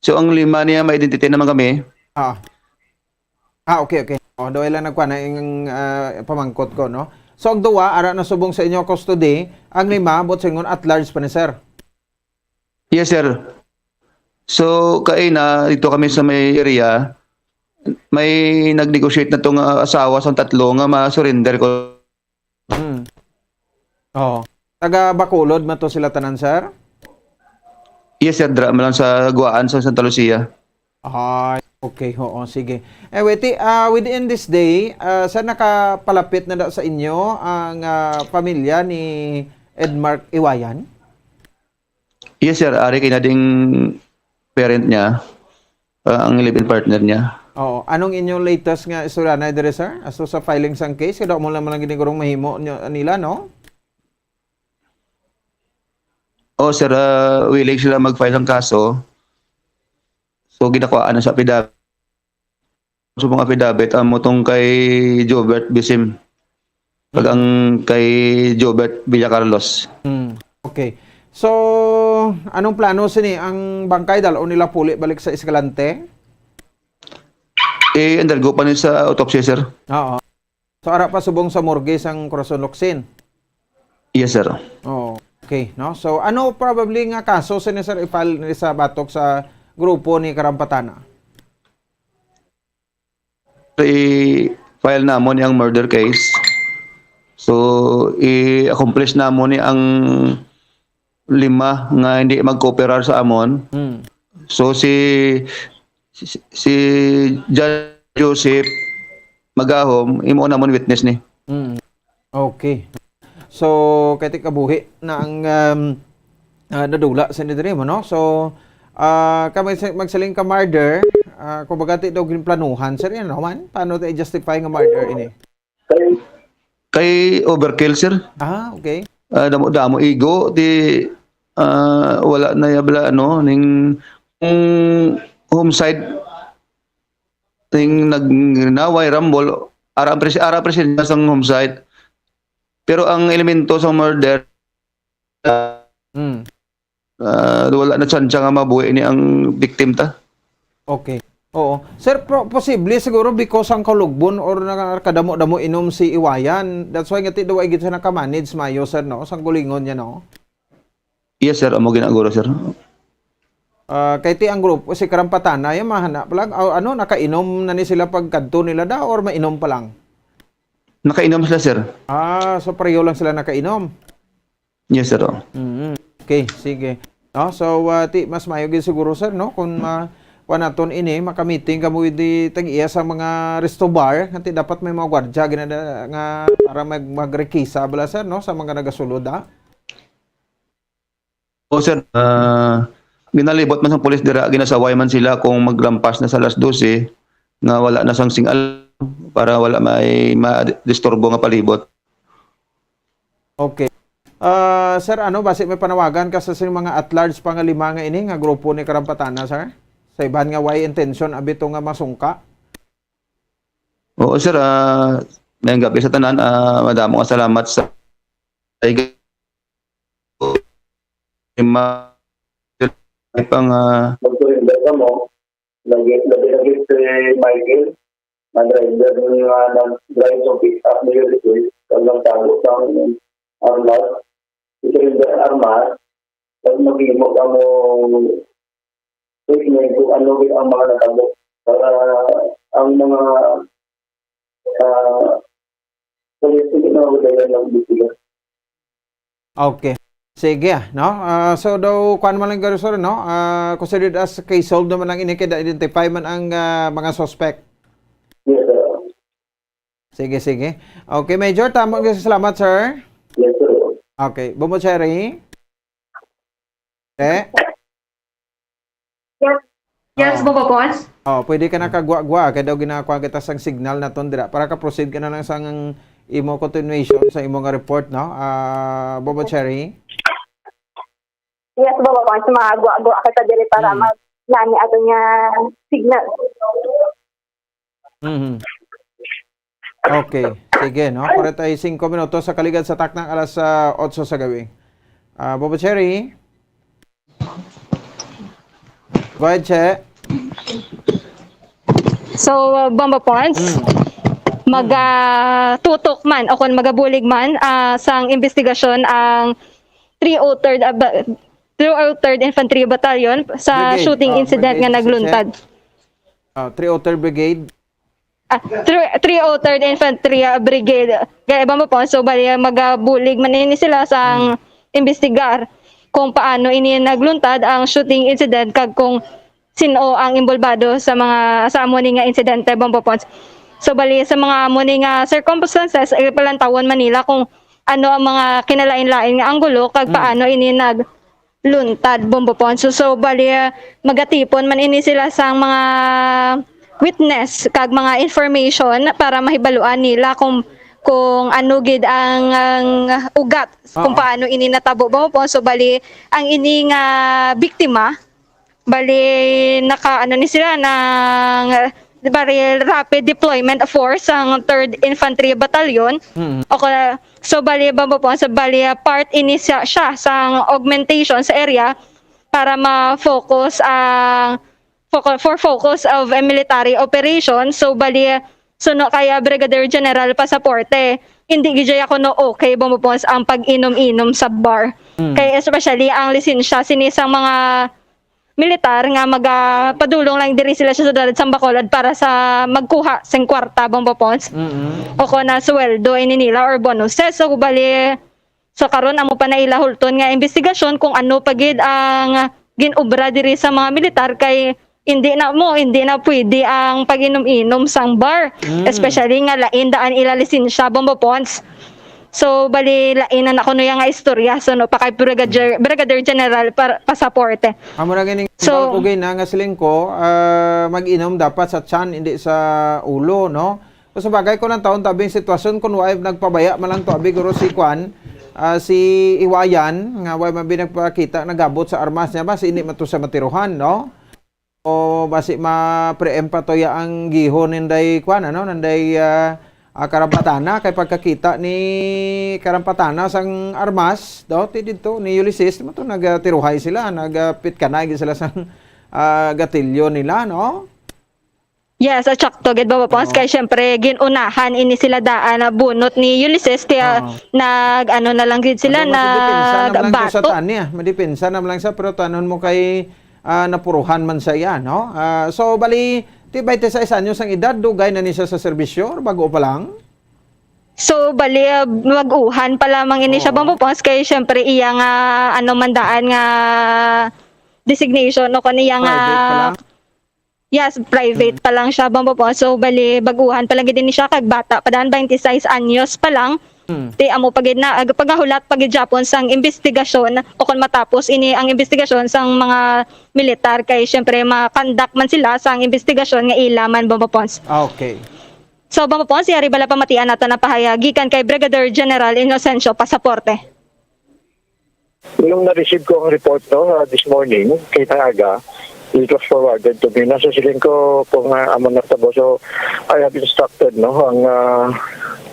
so, ang lima niya may identity naman kami. Ah. Ah, okay, okay. Oh, duwa lang nagkuha na yung, ah, pamangkot ko, no? So, ang duwa, ara na subong sa inyo custody, ang lima, buot silingon at large pa ni sir. Yes, sir. So, kaina, dito kami sa may area, may nag-negotiate na to nga asawa sang tatlo nga ma-surrender ko. Hmm. Oo. Taga Bacolod man to sila tanan, sir? Yes, sir. Dra man lang sa Guaan, sa Santa Lucia. Ay, okay. Oo, sige. Anyway, ti, ah, within this day, ah, sir, nakapalapit na daw sa inyo ang, ah, pamilya ni Edmark Iwayan? Yes, sir. Ari kay na ding parent niya, ah, ang live-in partner niya. Oo. Anong inyong latest nga istorya na diri, sir? As to sa filing sang case, kaya mo lang, lang ginigurong mahimo nyo, nila, no? Oh, sir, ah, willing sila mag-file ng kaso. So, ginakuhaan na sa affidavit. Sa mga affidavit, amo tong kay Jobert Bisim. Kag Mm. ang kay Jobert Villacarlos. Mm. Okay. So, anong plano sini? Ang bangkay dal-on nila puli balik sa Escalante? Eh, undergo pa ni sa autopsy, sir. Oo. So, ara pa subong sa morgue sang Corazon Locsin? Yes, sir. Oh, okay, no? So, ano probably nga kaso sini, sir, i-file ni sa batok sa grupo ni Karampatana? I-file namon ang murder case. So, i-accomplish namon ni ang lima nga hindi mag-cooperar sa amon. Mm. So, si, si, si John Joseph Magahom, imo namon witness ni. Mm. Okay. So, kay ti kabuhi na ang, um, ah, nadula sa ni diri mo, no? So, ah, ka mag-, magsiling ka murder, ah, kumbaga ti daw ginplanuhan, sir, yan naman? Paano ti i-justify nga murder ini? Kay, kay overkill, sir. Ah, okay. Ah, damo, damo igo, di, ah, wala na ya bala, ano, ning, kung homicide, ning nagrinaway, rambol, ara ang pres-, ara ang presensya sang homicide. Pero ang elemento sa murder, ah, Mm. ah, wala na tsansa nga mabuhi ni ang victim ta. Okay. Oo. Sir, pro-, posible siguro because ang kalugbon or nakadamo-damo inom si Iwayan. That's why nga ti daw ay gid siya nakamanage mayo, sir, no? Sang gulingon niya, no? Yes, sir. Amo ginaguro, sir. Ah, kay ti ang grupo, si Karampatana, yung mahana pa lang, ah, ano, nakainom na ni sila pagkadto nila da or mainom pa lang? Nakainom sila, sir. Ah, so pareho lang sila nakainom? Yes, sir, oh. Mm, okay, sige. No, so, ah, ti, mas maayo gid siguro, sir, no, kung ma-, kuha naton ini, makamiting kamo di tag-iya sa mga resto bar, nga ti dapat may mga gwardya ginada-, nga para mag-, magrekisa bala, sir, no, sa mga nagasulod, ah. O, sir, ah, ginalibot man sang pulis dira, ginasaway man sila kung maglampas na sa alas dose, nga wala na sang sing-, para wala may ma-, disturbo nga palibot. Okay. Ah, sir, ano, basi may panawagan ka sa sing mga at large pa nga lima nga ini nga grupo ni Karampatana, sir? Sa iban nga way intention abi to nga masungka? Oo, sir, ah, maayong gabi sa tanan. Ah, madamo nga salamat sa, ay, ma-, pang, ah, Magsurinda ka mo, lagi, lagi, lagi si Michael, na driver nga nag-drive sa pick-up ni Jose, kag nagtago sang armas, isurinda ang armas, kag maghimo ka mo statement kung ano gid ang mga natabo para ang mga, ah, pulis hindi na madayan ng bisiya. Okay. Sige, ah, no? Ah, so daw, kuwan man lang garo, sir, no? Ah, considered as case solved naman ang ini kay identify man ang, ah, mga suspect. Yes, sir. Sige, sige. Okay, Major, tama nga, salamat, sir. Yes, sir. Okay, Bombo Cherry? Eh? Yes. Yes, Oo. Bombo Pons. Oh, pwede ka na kagwa-gwa kay daw ginakuha kita sang signal naton dira. Para ka proceed ka na lang sang imo continuation sa imo nga report, no? Ah, Bombo Cherry. Yes, Bombo Pons, magwa-gwa kita diri para Mm. mag-, nani ato nga signal. Mhm. Okay. Sige, no? Kwarenta y singko minutos sa kaligad sa taknang alas, ah, otso sa gabi. Ah, Bombo Cherry? Go ahead, Che. So, uh, Bombo Pons, Mm. mag, ah, tutok man o kung magabulig man, ah, sang investigasyon ang three oh third, ah, ba-, three oh third Infantry Battalion sa Brigade. Shooting Oh, incident Brigade nga si Che. nagluntad. Ah, three oh third Brigade. Ah, three, three oh third Infantry, ah, Brigade. Kaya, Bombo Pons, so, bali, ah, magabulig man ini sila sa Mm. imbestigar kung paano ini nagluntad ang shooting incident kag kung sin-o ang involbado sa mga, sa amo ni nga insidente, Bombo Pons. So, bali, sa mga amo ni nga circumstances, ipalantawon man nila kung ano ang mga kinalain-lain nga anggulo kag Mm. paano ini nag-, luntad, Bombo Pons. So, so, bali, ah, magatipon man ini sila sang mga witness kag mga information para mahibaluan nila kung, kung ano gid ang, ang ugat, kung Oo. paano ini natabo, Bombo Pons. So, bali, ang ini nga biktima, bali, naka, ano ni sila, ng, bali, Rapid Deployment Force, ang Third Infantry Battalion. Mm. O ka-, So, bali, Bombo Pons, so, bali, ah, part ini siya, siya sang augmentation sa area para ma-focus ang, focu-, for focus of a military operation. So, bali, suno kay, ah, Brigadier General Pasaporte, hindi gid ako no okay, Bombo Pons, ang pag-inom-inom sa bar. Mm. Kay especially ang lisensya sini sang mga militar nga magapadulong lang diri sila sa siyudad sang Bacolod para sa magkuha sing kwarta, Bombo Pons. Mm-mm. O kon na sweldo ini nila or bonuses. So, bali, so karon amo pa na ila hulton nga investigasyon kung ano pa gid ang ginobra diri sa mga militar kay hindi na mo, hindi na pwede ang pag-inom-inom sang bar, Mm. especially nga lain daan ila lisensya, Bombo Pons. So, bali, lain na kuno yang nga istorya. So, no, pa kay Brigadier, Brigadier General par-, Pasaporte. Amo na ganing So, ko gina nga siling ko, ah, mag-inom dapat sa tiyan, hindi sa ulo, no? So, sa bagay ko ng taon, tabi yung sitwasyon, kung wa'y nagpabaya man lang to, abi, guro si Kwan, ah, si Iwayan, nga wa'y mabi nagpakita, nagabot sa armas niya ba, si hindi man to sa matiruhan, no? O basi ma-preempt pa to ya ang gihon ninday kwan, ano, ninday, ah, ah, Karampatana, kay pagkakita ni Karampatana sang armas, do, ti didto ni Ulysses, mo to nagatiruhay sila, nagpitkanay gid sila sang, ah, gatilyo nila, no? Yes, at sakto gid, Bombo Pons, Oo. kay syempre ginunahan ini sila daan na bunot ni Ulysses, kaya Oo. nag, ano na lang gid sila, Although madidepensa naman lang to sa nagbato. Tanya, madipensa naman lang sa, pero tanon mo kay ah, napuruhan man siya, no? Ah, so, bali, ti twenty-six anyos ang edad, dugay na ni siya sa serbisyo, or bago pa lang? So, bali, ah, mag-uhan pa lamang ini siya, Oo. Bombo Pons, kay syempre iya nga, ano man daan nga designation, no, kaniya nga Private pa lang? Yes, private Mm. pa lang siya, Bombo Pons. So, bali, baguhan pa lang gid ni siya, kag bata pa daan, twenty-six anyos pa lang. Mm. Ti amo pa gid na, ag-, pagahulat pa gid gyapon sang investigasyon, o kung matapos ini ang investigasyon sang mga militar, kay syempre ma-conduct man sila sang investigasyon nga ila man, Bombo Pons. Ah, okay. So, Bombo Pons, yari bala pamatian nato na pahayag gikan kay Brigadier General Inocencio Pasaporte. Nung na-receive ko ang report, no, ah, this morning, kay Tangaga, it was forwarded to me. Nasa siling ko kung, ah, amo na tabo. So, I have instructed, no, ang, ah,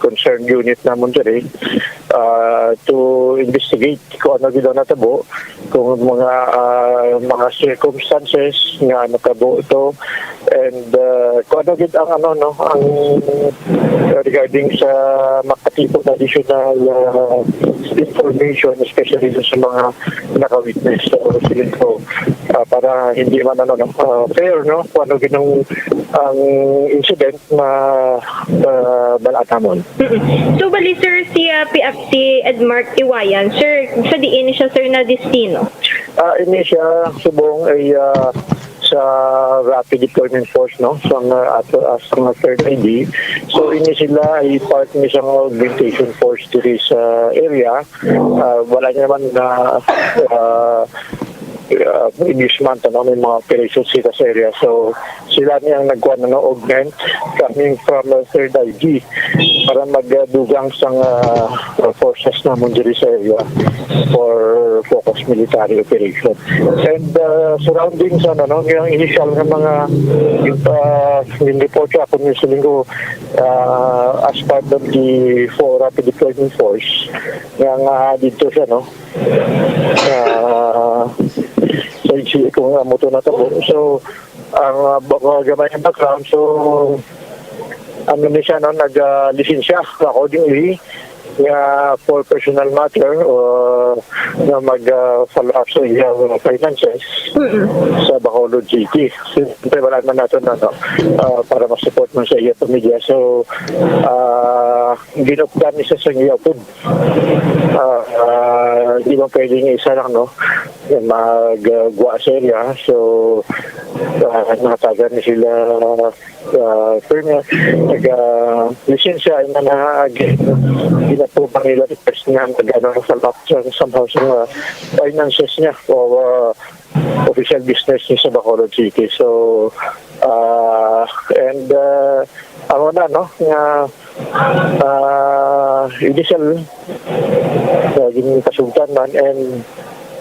concerned unit namon diri, ah, to investigate kung ano gid ang natabo, kung mga, ah, mga circumstances nga natabo ito, and, ah, kung ano gid ang, ano, no, ang, ah, regarding sa makatipo na additional, ah, information, especially dun sa mga naka-witness. So, siling ko, ah, para hindi man, ano, no, ah, fair, no, kung ano gid ang, ang incident na, ah, balaan namon. Mm-mm. So, bali, sir, si, ah, P F C Edmark Iwayan, sir, sa diin ni siya, sir, na destino? Ah, ini siya subong ay, ah, sa Rapid Deployment Force, no, sa nga ato, ah, sa nga third I D. So, ini sila ay part ni sa nga augmentation force diri sa area. Ah, wala niya naman na, ah, ah, previous month, ano, may mga operations sila sa area. So, sila ni ang nagkuha, ano, augment coming from, uh, third I G para magdugang sang, uh, forces namon diri sa area for focus military operation. And, uh, surrounding sa, ano, no, yung initial nga mga, uh, yung report sa akon yung sa linggo, uh, as part of the for rapid deployment force, nga, nga dito siya, no, uh, sa G A kung, uh, moto na tabo. So, ang, ah, ba-, ba-, gamay ang background. So, ano ni siya, no, nag, ah, lisensya accordingly nga for personal matter o nga mag, ah, follow up sa iyang finances Mm-mm. sa Bacolod City. Siyempre, wala man nato na, no, ah, para ma-support man sa iyang pamilya. So, ah, ginupdan ni siya sa iyang upod. Ah, ah, di man pwede nga isa lang, no, nga magwa sa area. So, ah, natagan ni sila, ah, pero nga, nag, ah, lisensya ay na, na, gin-, ginaproba nila request nga mag, ano, sa, sa, somehow sa mga finances niya o, ah, official business niya sa Bacolod City. So, ah, and, ah, amo na, no, nga, ah, initial, ah, ginpasugtan man, and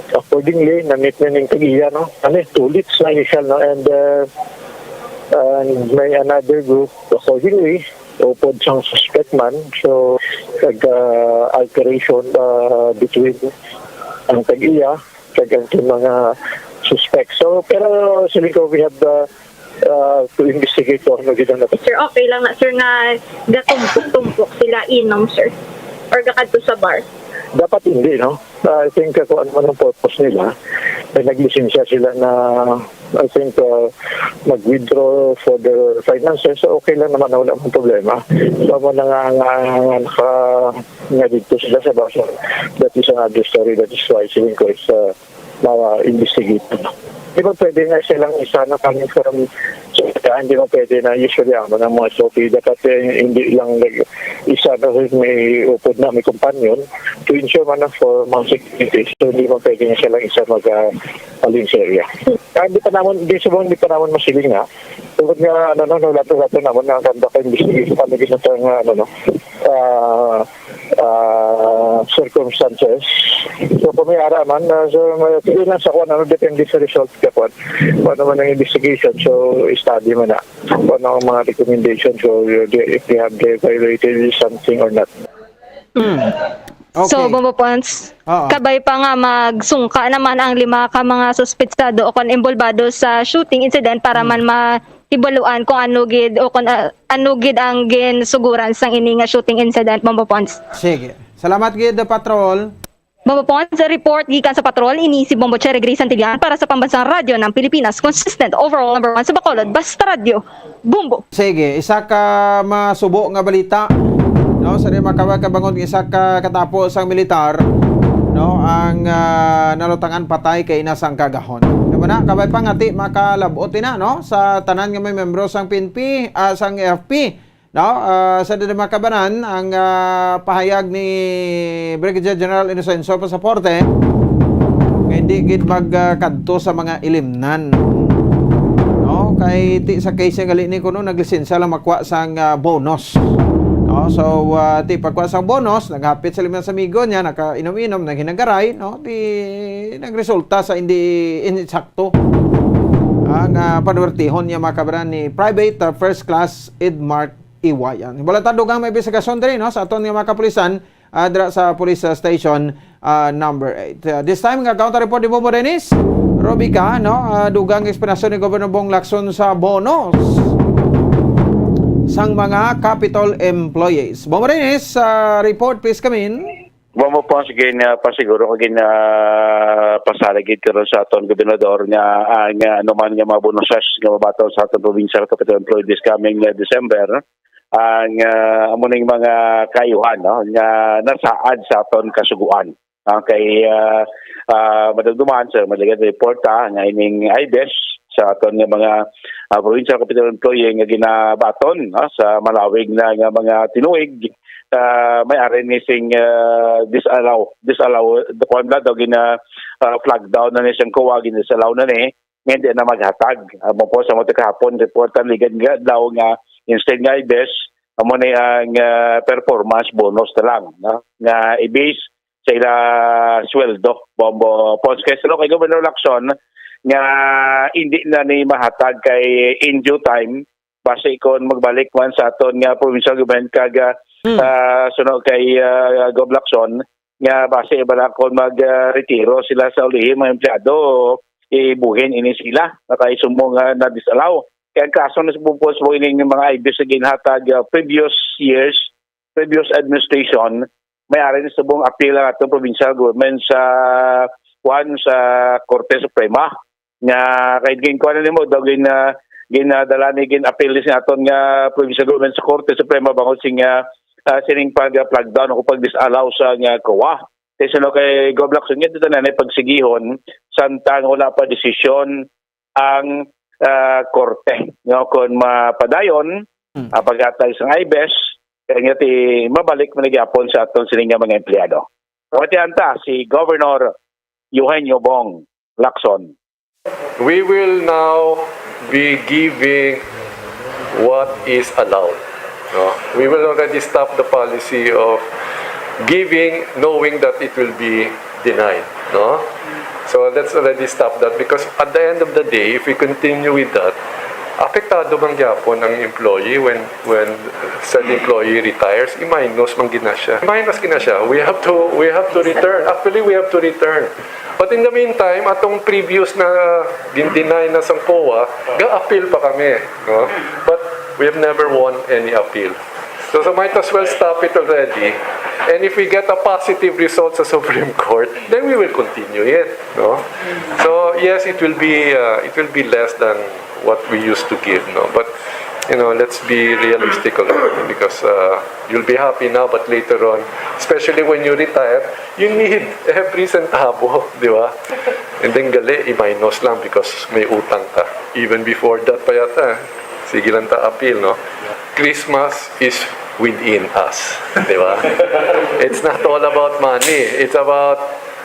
accordingly, na-meet na ning tag-iya, no? Ano, two leads na initial, no? And, ah, and may another group, accordingly, upod sang suspect man. So, nag, ah, altercation, ah, between ang tag-iya kag ang mga suspect. So, pero, siling ko, we have, ah, ah, to investigate kung ano gid ang nat- Sir, okay lang na, sir, nga gatumpok-tumpok sila inom, sir? Or gakadto sa bar? Dapat hindi, no? I think, uh, kung ano man ang purpose nila, may naglisensya sila na, I think, uh, mag-withdraw for their finances, so okay lang naman, wala mang problema. So, amo na nga, nga, nga naka-, nga dito sila sa bar, so that is another story. That is why siling ko is, uh, ma-investigate. Di ba pwede na silang isa na coming from, hindi ba pwede na usually ang mga, mga S O P, dapat, eh, hindi lang nag-, isa na may upod na, may companion to ensure man na for mga security. So, hindi ba pwede na silang isa mag, ah, alin sa area? Ah, hindi pa naman, hindi subong, hindi pa naman masiling na. Tungod nga, ano, no, no, lato-lato naman na ang conduct investigation, ano, ginawa nga, ano, no, ah, ah, circumstances. So, kung may ara man, ah, so, may, sige lang sa kwan, ano, depende sa result ka kwan. Kung ano man ang investigation, so, study man na. Kung ano ang mga recommendation, so, if they have violated something or not. Mm. Okay. So, Bombo Pons, Oo. kabay pa nga magsungka naman ang lima ka mga suspetsado o kon involvado sa shooting incident para Mm. man mahibaluan kung ano gid o kung, ah, ano gid ang ginsuguran sang ini nga shooting incident, Bombo Pons. Sige. Salamat gid, Patrol. Bombo Pons, report gikan sa Patrol, ini si Bombo Cherry Gray Santillan para sa Pambansang Radyo ng Pilipinas, consistent overall number one sa Bacolod, Basta Radyo. Bombo. Sige, isa ka masubo nga balita. No, sa di makawag kabangon nga isa ka katapo sang militar, no, ang, ah, nalutangan patay kay ina sang kagahon. Diba na? Kabay pa nga ti makalabot ina, no, sa tanan nga may membro sang P N P, ah, sang F P. No, ah, sa di makabanan ang, ah, pahayag ni Brigadier General Inocencio Pasaporte nga hindi gid magkadto sa mga ilimnan. No, kay ti sa case nga gali ni kuno naglisensya lang makuha sang, ah, bonus. No, so, ah, ti pagkuha sang bonus, naghapit sa lima sa amigo niya, nakainom-inom, naghinagaray, no, di nagresulta sa hindi insakto. Ang, ah, panuwertihon niya, mga kababayan, ni Private, ah, First Class Edmark Iwayan. Wala ta dugang may imbestigasyon diri, no, sa aton nga mga kapulisan, ah, dira sa police, ah, station, ah, number eight. Ah, this time, nga counter report ni Bobo Dennis. Robica, no, ah, dugang eksplanasyon ni Governor Bong Lacson sa bonus sang mga Capitol employees. Bobo Dennis, ah, report, please come in. Wa mo po, sige na pasiguro ko gin, ah, pasalig gid karon sa aton gobernador nga ang, ah, anuman nga mga bonuses nga mabaton sa aton provincial capital employee this coming, ah, December, ang, ah, amo ning mga kaayuhan, no, nga nasaad sa aton kasugoan. Ah, kay, ah, ah, madumduman sa mga legal report, ah, nga ining IBES sa aton nga mga, ah, provincial capital employee nga ginabaton, no, sa malawig na nga mga tinuig, ah, may ari ni sing, ah, disallow, disallow, kuwan na daw, gina, ah, flag down na ni siyang COA, gina-disallow na ni, nga hindi na maghatag. Amo po sa mga kahapon, report ang ligad nga daw nga instead nga IBES, amo ni ang, ah, performance bonus na lang, no? Nga i-base sa ila sweldo. Bombo, Pons, kay salo kay Governor Lacson nga hindi na ni mahatag kay in due time, base kon magbalik man sa aton nga provincial government kag, ah, Hmm. ah, suno kay, ah, Gov Lacson, nga base bala kon mag, ah, retiro sila sa ulihi mga empleyado, ibuhin ini sila. Nakaisumo nga na-disallow. Kaya ang kaso na sa pupos mo ining mga IBES sa ginhatag, ah, previous years, previous administration, may ari na subong appeal ang atong provincial government sa, kuwan, sa Korte Suprema. Nga kay ginkuan na nimo daw gin, ah, ginadala ni, gin-appeal ni sa aton nga provincial government sa Korte Suprema bangod sing, ah, ah, sining pag, ah, flag down o pag-disallow sa nga COA. Kay suno kay Gov Lacson, nga dito na na pagsigihon samtang wala pa desisyon ang, ah, korte, no, kung mapadayon Hmm. ang paghatag sang IBES, kaya nga ti mabalik man gyapon sa aton sini nga mga empleyado. Pati anta si Governor Eugenio Bong Lacson. We will now be giving what is allowed. No? We will already stop the policy of giving knowing that it will be denied. No? So let's already stop that, because at the end of the day, if we continue with that, apektado man gyapon ang employee when when said employee retires, i-minus man gina siya. Minus gina siya. We have to we have to return. Actually, we have to return. But in the meantime, atong previous na gin-deny na sang COA, ga-appeal pa kami, no? But we have never won any appeal. So, so might as well stop it already. And if we get a positive result sa Supreme Court, then we will continue it, no? So yes, it will be uh, it will be less than what we used to give, no? But you know, let's be realistic a little bit, because uh, you'll be happy now, but later on, especially when you retire, you need every centavo, di ba? And then gali, i-minus lang because may utang ka. Even before that pa yata, sige lang ta appeal, no? Christmas is within us, di ba? It's not all about money. It's about,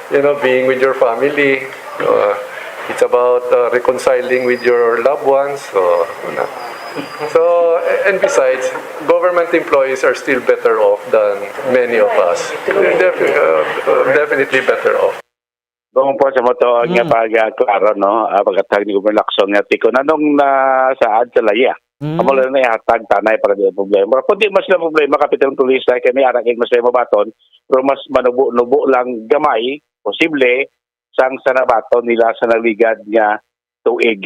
you know, being with your family. Uh, it's about uh, reconciling with your loved ones. So, ano. So, and besides, government employees are still better off than many of us. Defi- uh, uh, definitely better off. Kung po sa moto nga Mm. pag-, ah, klaro, no? Ah, paghatag ni Governor Lacson nga tiko, nanong nasaad sa laya? Mm. Amo lang na ihatag tanay para di problema. Pero kung di mas lang problema, Kapitan Police, dahil kay may ara kay mas may mabaton, pero mas manubo-nubo lang gamay, posible, sang sa nabaton nila sa nagligad nga tuig,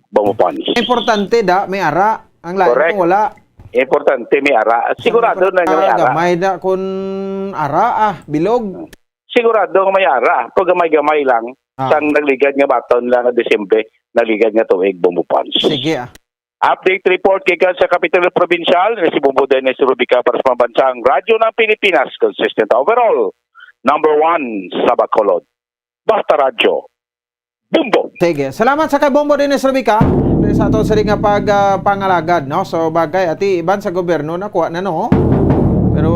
Bombo Pons. Importante da, may ara. Ang lain Correct. Kung wala. Importante, may ara. Sigurado na nga may ara. Gamay na kung ara, ah, bilog. Sigurado nga may ara. Pero gamay-gamay lang. Ah. Sang nagligad nga baton lang nga Disyembre, nagligad nga tuig, Bombo Pons. Sige, ah. Update report gikan sa Kapitulo Probinsyal, ni si Bombo Dennis Rubica para sa Pambansang Radyo ng Pilipinas, consistent overall, number one sa Bacolod. Basta Radyo, Bombo! Sige. Salamat sa kay Bombo Dennis Rubica. Sa ato sa nga pag, ah, pangalagad, no? So, bagay, ati iban sa gobyerno nakuha na, no? Pero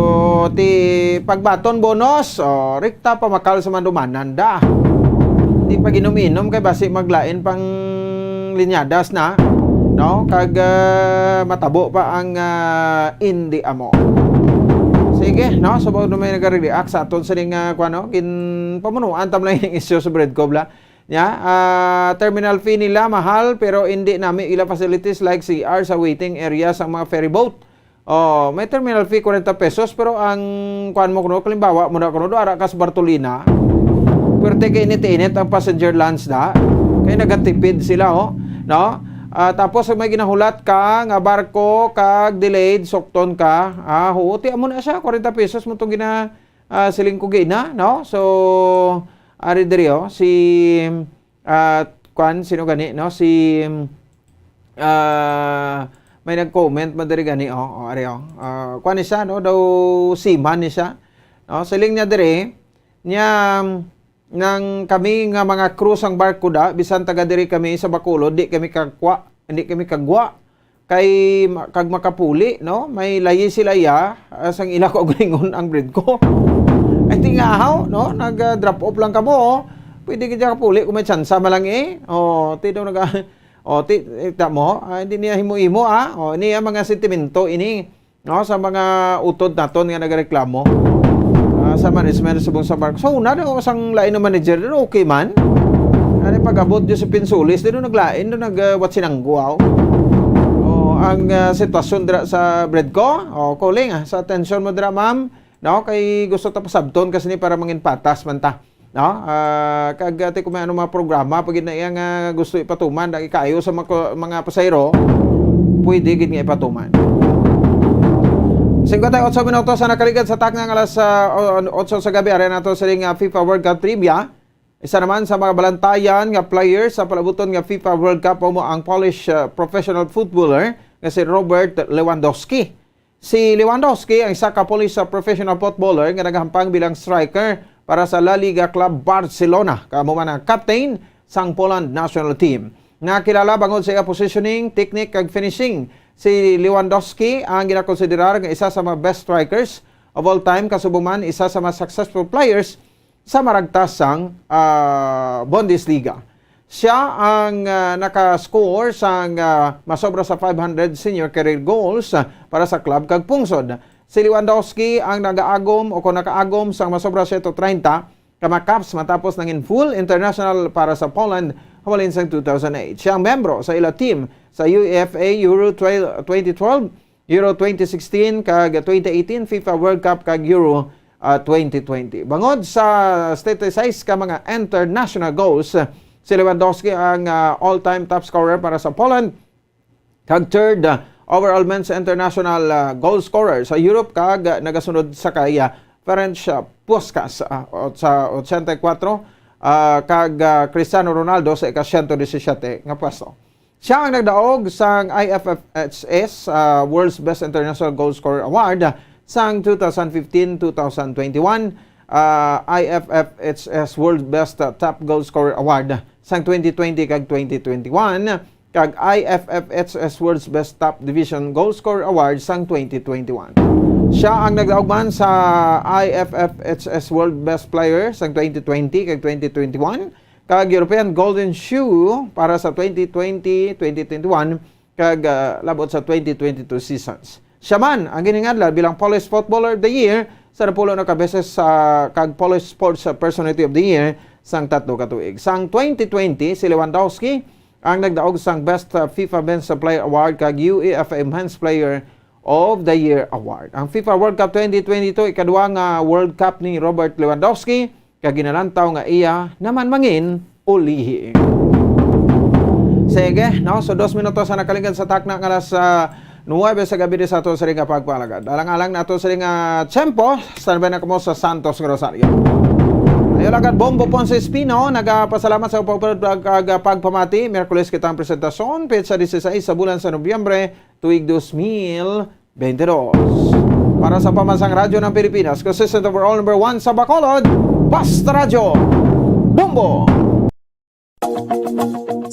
ti pagbaton bonus, oh, rikta pamakal sa mandumanan da. Di pag-inom-inom kay basi maglain pang linyadas na, no? Kag, ah, matabo pa ang, ah, indi amo. Sige, no? So, bawod na may nagre-react sa aton sining, ah, kuwan, no? Ginpamunuan tam lang yung isyu sa Bread Cobla. Nya, ah, terminal fee nila mahal, pero hindi nami ila facilities like C R sa waiting area sa mga ferry boat. Oh, may terminal fee, kwarenta pesos, pero ang kuan mo kuno, kalimbawa mo na kuno, do ara ka sa Bartolina. Pero kay init-init ang passenger lounge da. Kay nagatipid sila, oh, no? Ah, tapos may ginahulat ka nga barko kag delayed, sukton ka. Ah, huo, ti amo na siya, kwarenta pesos mo tong gina, ah, siling ko gina, no? So, ari diri, oh, si, ah, kuan, sino gani, no? Si, ah, may nag-comment man diri gani, oh, oh, ari, oh. Ah, kuan ni siya, no? Daw seaman ni siya. No? Siling niya diri, niya, nang kami nga mga crew sang barko da, bisan taga diri kami sa Bacolod, di kami kagwa, hindi kami kagwa. Kay ma-, kag makapuli, no? May layi sila iya, ah, sang ila ko gulingon ang bread ko. Ay, tingahaw, no? Nag, ah, drop off lang kamo, oh. Pwede kita kapuli kung may tsansa man lang, eh. Oh, ti daw naga-, oh, ti, ti mo, ah, hindi niya himo-himo, ah. Oh, ini ang mga sentimento ini, no, sa mga utod naton nga nagareklamo, ah, sa management sa Subong sa Barko. So, una daw sang lain na manager, okay man. Ano, pag-abot dyan sa Pinsulis, din naglain, doon nag, ah, what sinangguaw. Oh, ang, ah, sitwasyon dira sa Bredco, oh, calling, ah, sa atensyon mo dira, ma'am. No, kay gusto ta pasabton kasi ni para mangin patas man ta. No? Ah, kag, ah, ti kung may ano mga programa, pag na iya nga gusto ipatuman, dagi kaayo sa mga, mga pasahero, pwede gid nga ipatuman. Singkwenta y otso minutos ang nakaligad sa takna nga alas, ah, o-, otso sa gabi. Ari nato sining, ah, FIFA World Cup trivia. Isa naman sa mga balantayan nga player sa palabuton nga FIFA World Cup amo ang Polish, ah, professional footballer nga si Robert Lewandowski. Si Lewandowski ang isa ka Polish sa professional footballer nga nagahampang bilang striker para sa La Liga club Barcelona, kag amo man ang captain sang Poland national team. Nakilala bangod sa iya positioning, technique, kag finishing, si Lewandowski ang ginakonsiderar nga isa sa mga best strikers of all time, kasubong man isa sa mga successful players sa maragtas sang, ah, Bundesliga. Siya ang, ah, naka-score sang, ah, masobra sa five hundred senior career goals, ah, para sa club kag pungsod. Si Lewandowski ang nagaagom o kung nakaagom sang masobra siyento treinta ka mga caps matapos nangin full international para sa Poland halin sang two thousand eight. Siya ang membro sa ila team sa UEFA Euro twelve, twenty twelve, Euro twenty sixteen kag twenty eighteen FIFA World Cup kag Euro, ah, twenty twenty. Bangod sa thirty-six ka mga international goals, si Lewandowski ang, ah, all-time top scorer para sa Poland, kag third, ah, overall men's international, ah, goal scorer sa Europe, kag, ah, nagasunod sa kay, ah, Ferenc, ah, Puskas, ah, o-, sa ochenta y kuwatro, ah, kag, ah, Cristiano Ronaldo sa ika-siyento disisiyete nga pwesto. Siya ang nagdaog sang I F F H S, ah, World's Best International Goal Scorer Award sang two thousand fifteen, two thousand twenty-one, ah, I F F H S World Best, ah, Top Goal Scorer Award sang twenty twenty kag twenty twenty-one, kag I F F H S World's Best Top Division Goal Scorer Award sang twenty twenty-one. Siya ang nagdaog man sa I F F H S World Best Player sang twenty twenty kag twenty twenty-one, kag European Golden Shoe para sa twenty twenty, twenty twenty-one, kag, ah, labot sa twenty twenty-two seasons. Siya man ang giningadlan bilang Polish Footballer of the Year sa napulo na ka beses sa, kag Polish Sports Personality of the Year sang tatlo ka tuig. Sang twenty twenty, si Lewandowski ang nagdaog sang Best, ah, FIFA Men's Player Award kag UEFA Men's Player of the Year Award. Ang FIFA World Cup twenty twenty-two, ikaduha nga World Cup ni Robert Lewandowski, kag ginalantaw nga iya naman mangin ulihi. Sige, no? So, dos minutos ang nakaligad sa takna nga alas, ah, nuwebe sa gabi di sa ato siring nga pagpalagad. Alang-alang nato siring nga tiyempo, standby na kamo sa Santos nga Rosario. Ayo lagad, Bombo Ponce Espino, nagapasalamat sa pag-, pag-, pag-, pagpamati. Miyerkules kitang presentasyon, petsa dieciséis sa bulan sa Nobyembre, tuig dos mil veintidós. Para sa Pambansang Radyo ng Pilipinas, consistent overall number one sa Bacolod, Basta Radyo, Bombo!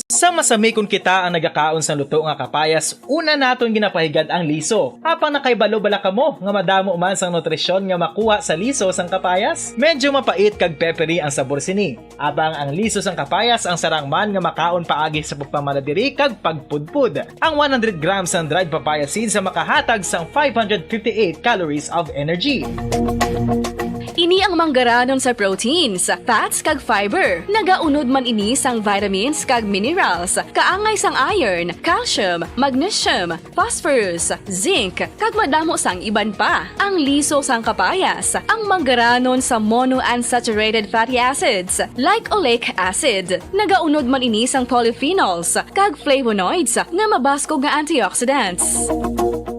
Sa masami kon kita ang nagakaon sang luto nga kapayas, una naton ginapahigad ang liso. Apang nakaibalo bala kamo nga madamo man sang nutrisyon nga makuha sa liso sang kapayas? Medyo mapait kag peppery ang sabor sini. Apang ang liso sang kapayas ang sarang man nga makaon paagi sa pagpamaladiri kag pagpudpod. Ang one hundred grams sang dried papaya seeds ang makahatag sang five hundred fifty-eight calories of energy. Ini ang manggaranon sa proteins, fats, kag fiber. Nagaunod man ini sang vitamins kag minerals, kaangay sang iron, calcium, magnesium, phosphorus, zinc, kag madamo sang iban pa. Ang liso sang kapayas, ang manggaranon sa monounsaturated fatty acids, like oleic acid. Nagaunod man ini sang polyphenols kag flavonoids nga mabaskog nga antioxidants.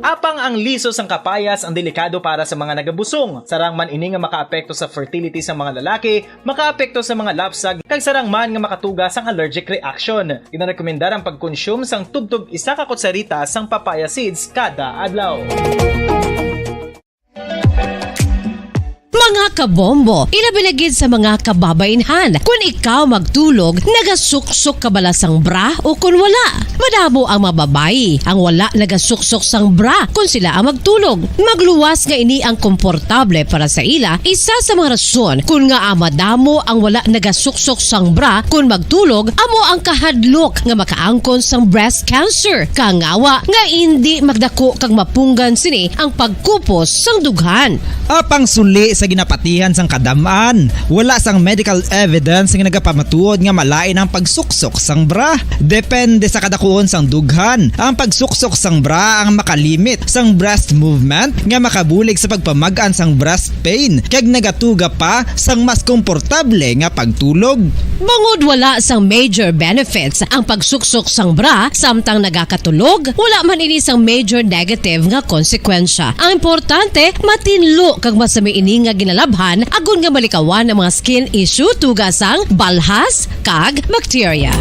Apang ang liso sang kapayas ang delikado para sa mga nagabusong. Sarang man ini nga makaapekto sa fertility sa mga lalaki, makaapekto sa mga lapsag, kag sarang man nga makatuga sang allergic reaction. Ginarekomendar ang pagkonsume sang tubtob isa ka kutsarita sang papaya seeds kada adlaw. Mga kabombo, ilabi na gid sa mga kababainhan, kun ikaw magtulog, nagasuksok ka bala sang bra o kun wala? Madamo ang mga babayi ang wala nagasuksok sang bra kun sila ang magtulog. Magluwas nga ini ang komportable para sa ila, isa sa mga rason kun ngaa madamo ang wala nagasuksok sang bra kun magtulog amo ang kahadlok nga makaangkon sang breast cancer, kangawa nga indi magdako kag mapunggan sini ang pagkupos sang dughan. Apang suli sa ginapatihan sang kadam-an, wala sang medical evidence nga nagapamatuod nga malain ang pagsuksok sang bra. Depende sa kadakuon sang dughan, ang pagsuksok sang bra ang makalimit sang breast movement nga makabulig sa pagpamag-an sang breast pain kag nagatuga pa sang mas komportable nga pagtulog. Bangod wala sang major benefits ang pagsuksok sang bra samtang nagakatulog, wala man ini sang major negative nga konsekwensya. Ang importante, matinlo kag masami ini nga ginalabhan agod nga malikawan ang mga skin issue tuga sang balhas kag bakterya.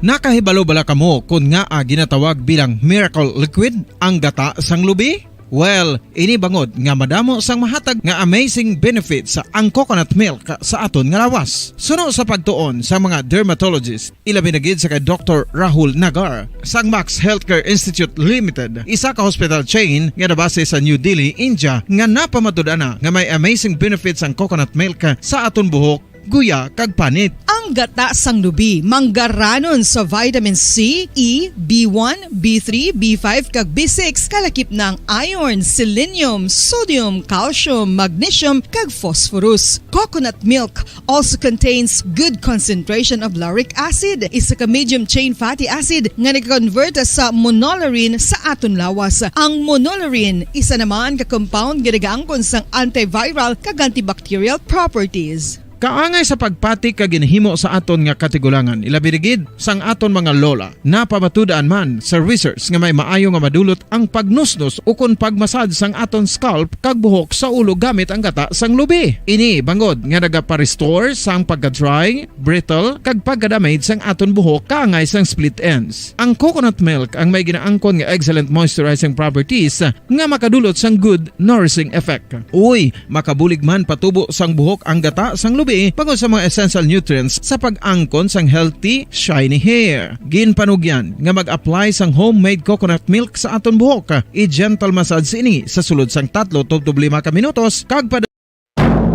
Nakahibalo bala kamo kon ngaa ginatawag bilang miracle liquid ang gata sang lubi? Well, ini bangod nga madamo sang mahatag nga amazing benefits ang coconut milk sa aton nga lawas. Suno sa pagtuon sa mga dermatologist, ilabi na gid sa kay Doktor Rahul Nagar sang Max Healthcare Institute Limited, isa ka hospital chain nga nabase sa New Delhi, India, nga napamatud-an na nga may amazing benefits ang coconut milk sa aton buhok, guya, kag panit. Ang gata sang lubi manggaranon sa vitamin C, E, B one, B three, B five, kag B six, kalakip na ang iron, selenium, sodium, calcium, magnesium, kag phosphorus. Coconut milk also contains good concentration of lauric acid, isa ka medium chain fatty acid nga nag-convert sa monolaurin sa aton lawas. Ang monolaurin, isa naman ka compound nga nagaangkon sang antiviral kag antibacterial properties. Kaangay sa pagpati kag ginahimo sa aton nga katigulangan, ilabi na gid sang aton mga lola. Napamatud-an man sa research nga may maayo nga madulot ang pagnusnos ukon pagmasad sang aton scalp kag buhok sa ulo gamit ang gata sang lubi. Ini bangod nga nagapa-restore sang pagka-dry, brittle, kag pagka-damage sang aton buhok kaangay sang split ends. Ang coconut milk ang may ginaangkon nga excellent moisturizing properties nga makadulot sang good nourishing effect. Uy, makabulig man patubo sang buhok ang gata sang lubi bangod sa mga essential nutrients sa pag-angkon sang healthy, shiny hair. Ginpanugyan nga mag-apply sang homemade coconut milk sa aton buhok. I-gentle massage ini sa sulod sang tatlo tubtob lima ka minutos kag pada-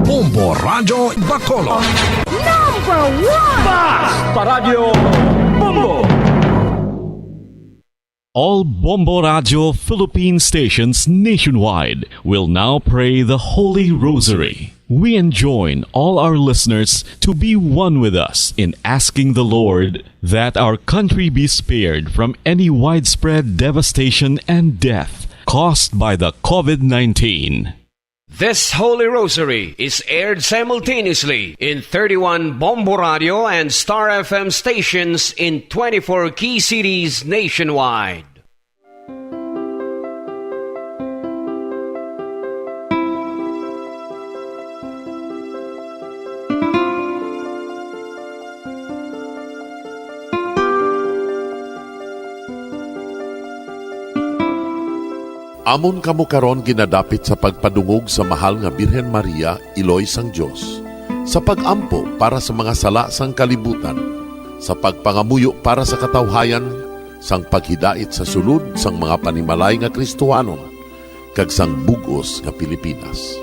Bombo Radyo Bacolod. Number one! Mas Paradyo Bombo! All Bombo Radyo Philippine stations nationwide will now pray the Holy Rosary. We enjoin all our listeners to be one with us in asking the Lord that our country be spared from any widespread devastation and death caused by the COVID nineteen. This Holy Rosary is aired simultaneously in thirty-one Bombo Radio and Star F M stations in twenty-four key cities nationwide. Amon kamo karon ginadapit sa pagpadungog sa Mahal nga Birhen Maria, Iloy sang Dios, sa pag-ampo para sa mga sala sang kalibutan, sa pagpangamuyo para sa katawhayan, sang paghidait sa sulod sang mga panimalay nga Kristohanon, kag sang bug-os nga Pilipinas.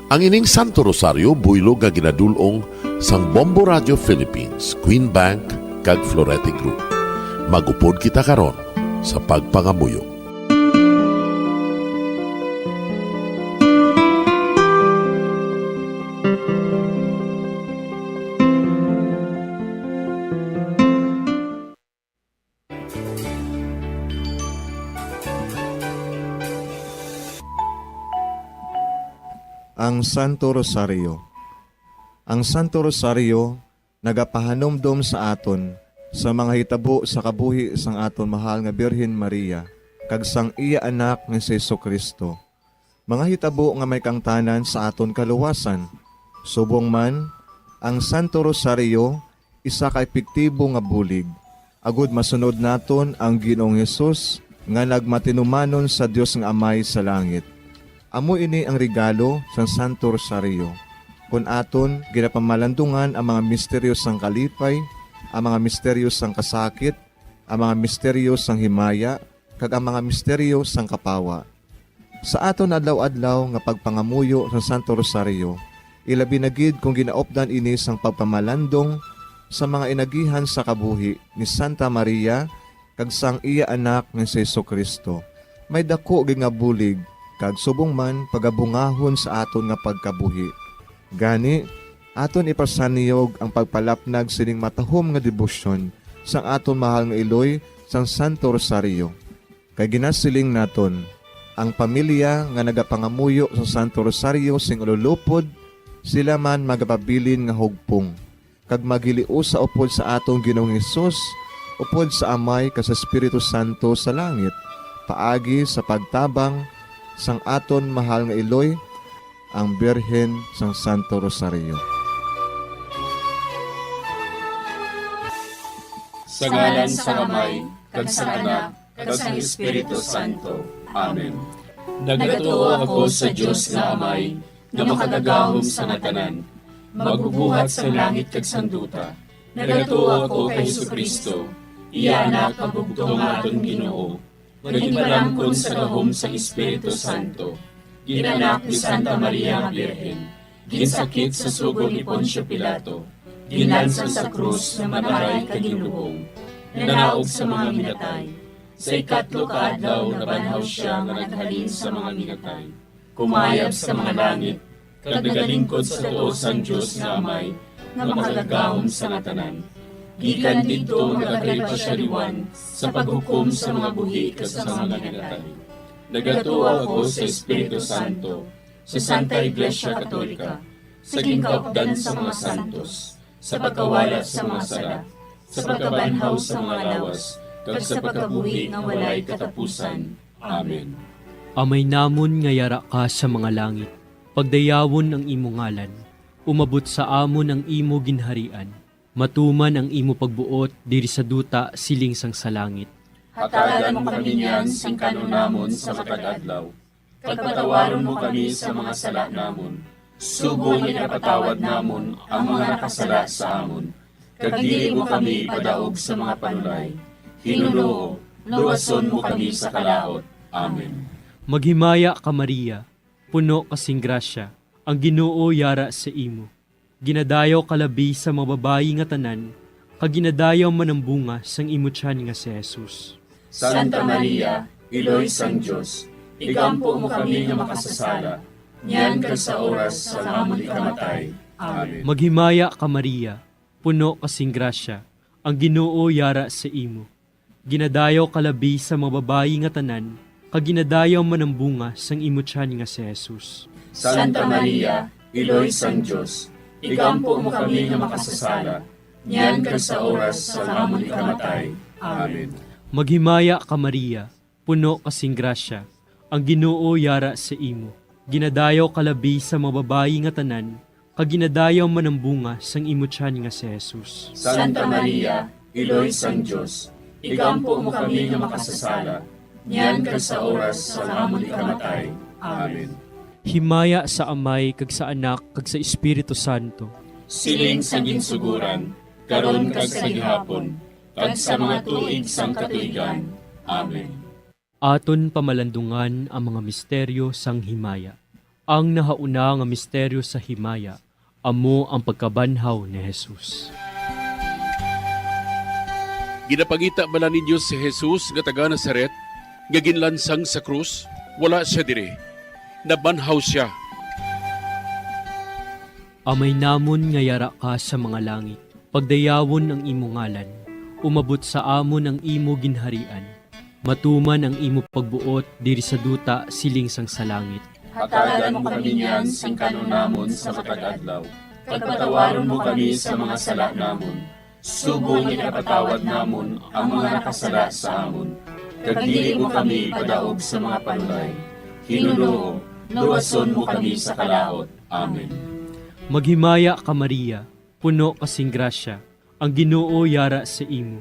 Ang ining Santo Rosario buylog nga ginadul-ong sang Bombo Radio Philippines, Queen Bank, kag Florete Group. Mag-upod kita karon sa pagpangamuyo. Ang Santo Rosario. Ang Santo Rosario nagapahanumdom sa aton sa mga hitabo sa kabuhi sang aton mahal nga Birhen Maria kag sang iya Anak nga si Jesu-Cristo, mga hitabo nga may kaangtanan sa aton kaluwasan. Subong man, ang Santo Rosario isa ka epektibo nga bulig, agod masunod naton ang Ginoong Hesus nga nagmatinumanon sa Dios nga Amay sa langit. Amo ini ang regalo sang Santo Rosario, kon aton ginapamalandungan ang mga misteryo sang kalipay, ang mga misteryo sang kasakit, ang mga misteryo sang himaya, kag ang mga misteryo sang kapawa. Sa aton adlaw-adlaw nga pagpangamuyo sa Santo Rosario, ilabi na gid kon ginaupdan ini sang pagpamalandong sa mga inagihan sa kabuhi ni Santa Maria kag sang iya Anak nga si Jesu-Cristo, may daku gid nga bulig kag subong man pagabungahon sa aton nga pagkabuhi. Gani, aton ipasanyog ang pagpalapnag sining matahom nga debosyon sang aton mahal nga iloy sang Santo Rosario. Kay ginasiling naton, ang pamilya nga nagapangamuyo sa Santo Rosario sing ululupod, sila man magapabilin nga hugpong, kag maghiliusa upod sa aton Ginoong Hesus, upod sa Amay kag sa Espiritu Santo sa langit, paagi sa pagtabang sang aton mahal nga iloy, ang Birhen sang Santo Rosario. Sa ngalan sang Amay, kag sang Anak, kag sang Espiritu Santo. Amen. Nagatuo ako sa Dios nga Amay, nga makagagahom sa nga tanan, magbubuhat sang langit kag sang duta. Nagatuo ako kay Jesu-Cristo, iya Anak nga bugtong nga aton Ginoo, nga ginpalamkon sa gahom sang Espiritu Santo, gin-anak ni Santa Maria nga Birhen, ginsakit sa sugo ni Poncio Pilato, ginlansang sa krus, namatay kag ginlubong, nanaog sa mga minatay. Sa ikatlo ka adlaw nabanhaw sia nga naghalin sa mga minatay, kumayab sa mga langit, kag nagalingkod sa tuo sang Dios nga Amay, nga makagagahom sa nga tanan. Gikan didto magakalipa sia liwan sa paghukom sa mga buhi kag sa mga minatay. Nagatuo ako sa Espiritu Santo, sa Santa Iglesia Katolika, sa ginkaupdan sa mga santos, sa pagkawala sa mga sala, sa pagkabanhaw sa mga lawas, kag sa pagkabuhi nga walay katapusan. Amen. Amay namon nga yara ka sa mga langit, pagdayawon ang imo ngalan. Umabot sa amon ang imo ginharian. Matuman ang imo pagbuot diri sa duta siling sang sa langit. Hatagan mo kami niyan sing kan-on namon sa matag adlaw, kag patawaron mo kami sa mga sala namon, subong nga ginapatawad namon ang mga nakasala sa amon, kag dili mo kami ipadaog sa mga panulay. Hinunoo, luwason mo kami sa kalaut. Amen. Maghimaya ka, Maria, puno ka sing grasya, ang Ginoo yara sa imo. Ginadayaw ka labi sa mga babayi nga tanan, kag ginadayaw man ang bunga sang imo tiyan nga si Jesus. Santa Maria, Iloy sang Dios, igampo mo kami nga makasasala, niyan kag sa oras sang amon ikamatay. Amen. Maghimaya ka, Maria, puno ka sing grasya, ang Ginoo yara sa imo. Ginadayaw ka labi sa mga babayi nga tanan, kag ginadayaw man ang bunga sang imo tiyan nga si Jesus. Santa Maria, Iloy sang Dios, igampo mo kami nga makasasala, niyan kag sa oras sang amon ikamatay. Amen. Maghimaya ka, Maria, puno ka sing grasya, ang Ginoo yara sa imo. Ginadayaw ka labi sa mga babayi nga tanan, kag ginadayaw man ang bunga sang imo tiyan nga si Jesus. Santa Maria, Iloy sang Dios, igampo mo kami nga makasasala, niyan kag sa oras sang amon ikamatay. Amen. Himaya sa Amay, kag sa Anak, kag sa Espiritu Santo. Siling sa ginsugoran, karon kag sa gihapon, kag sa mga tuig sang katuigan. Amen. Aton pamalandungan ang mga misteryo sang himaya. Ang nahauna nga misteryo sa himaya amo ang pagkabanhaw ni Jesus. Ginapangita bala ninyo si Jesus nga taga Nazaret nga ginlansang sa krus? Wala sia diri. Nabanhaw sia. Amay namon nga yara ka sa mga langit, pagdayawon ang imo ngalan. Umabot sa amon ang imo ginharian. Matuman ang imo pagbuot diri sa duta siling sang sa langit. Hatagan mo kami niyan sing kan-on namon sa matag adlaw, kag patawaron mo kami sa mga sala namon, subong nga ginapatawad namon ang mga nakasala sa amon. Kag dili mo kami ipadaog sa mga panulay. Ginoo, luwason mo kami sa kalaut. Amen. Maghimaya ka, Maria, puno ka sing grasya, ang Ginoo yara sa imo.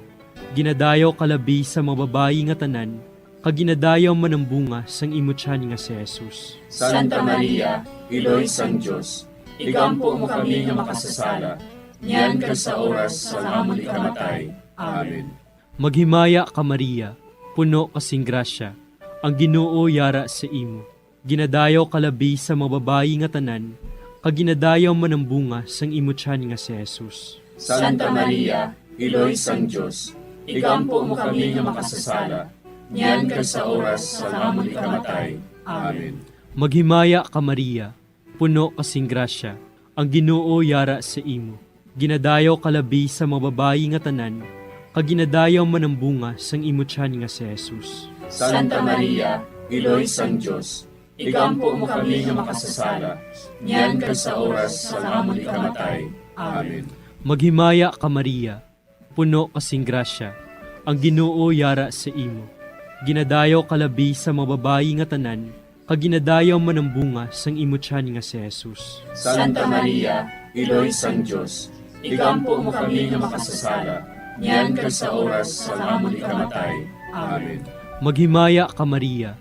Ginadayaw ka labi sa mga babayi nga tanan, kag ginadayaw man ang bunga sang imo tiyan nga si Jesus. Santa Maria, Iloy sang Dios, igampo mo kami nga makasasala, niyan kag sa oras sang amon ikamatay. Amen. Maghimaya ka, Maria, puno ka sing grasya, ang Ginoo yara sa imo. Ginadayaw ka labi sa mga babayi nga tanan, kag ginadayaw man ang bunga sang imo tiyan nga si Jesus. Santa Maria, Iloy sang Dios, igampo mo kami nga makasasala, niyan kag sa oras sang amon ikamatay. Amen. Maghimaya ka, Maria, puno ka sing grasya, ang Ginoo yara sa imo. Ginadayaw ka labi sa mga babayi nga tanan, kag ginadayaw man ang bunga sang imo tiyan nga si Jesus. Santa Maria, Iloy sang Dios, igampo mo kami nga makasasala, niyan kag sa oras sang amon ikamatay. Amen. Maghimaya ka, Maria, puno ka sing grasya, ang Ginoo yara sa imo. Ginadayaw ka labi sa mga babayi nga tanan, kag ginadayaw man ang bunga sang imo tiyan nga si Jesus. Santa Maria, Iloy sang Dios, igampo mo kami nga makasasala, niyan kag sa oras sang amon ikamatay. Amen. Maghimaya ka, Maria,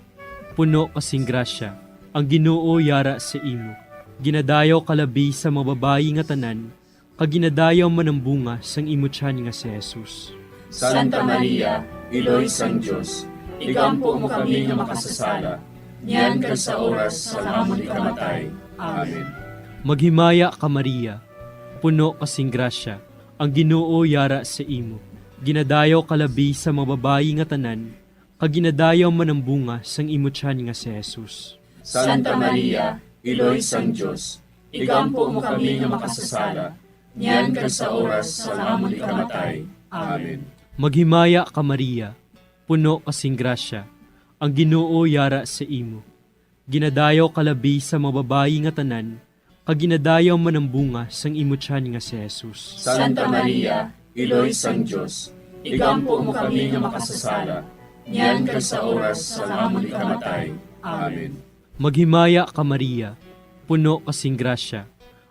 puno ka sing grasya, ang Ginoo yara sa imo. Ginadayaw ka labi sa mga babayi nga tanan, kag ginadayaw man ang bunga sang imo tiyan nga si Jesus. Santa Maria, Iloy sang Dios, igampo mo kami nga makasasala, niyan kag sa oras sang amon ikamatay. Amen. Maghimaya ka, Maria, puno ka sing grasya, ang Ginoo yara sa imo. Ginadayaw ka labi sa mga babayi nga tanan, kag ginadayaw man ang bunga sang imo tiyan nga si Jesus. Santa Maria, Iloy sang Dios, igampo mo kami nga makasasala, niyan kag sa oras sang amon ikamatay. Amen. Maghimaya ka, Maria, puno ka sing grasya, ang Ginoo yara sa imo. Ginadayaw ka labi sa mga babayi nga tanan, kag ginadayaw man ang bunga sang imo tiyan nga si Jesus. Santa Maria, Iloy sang Dios, igampo mo kami nga makasasala, niyan kag sa oras sang amon ikamatay. Amen. Maghimaya ka, Maria, puno ka sing grasya,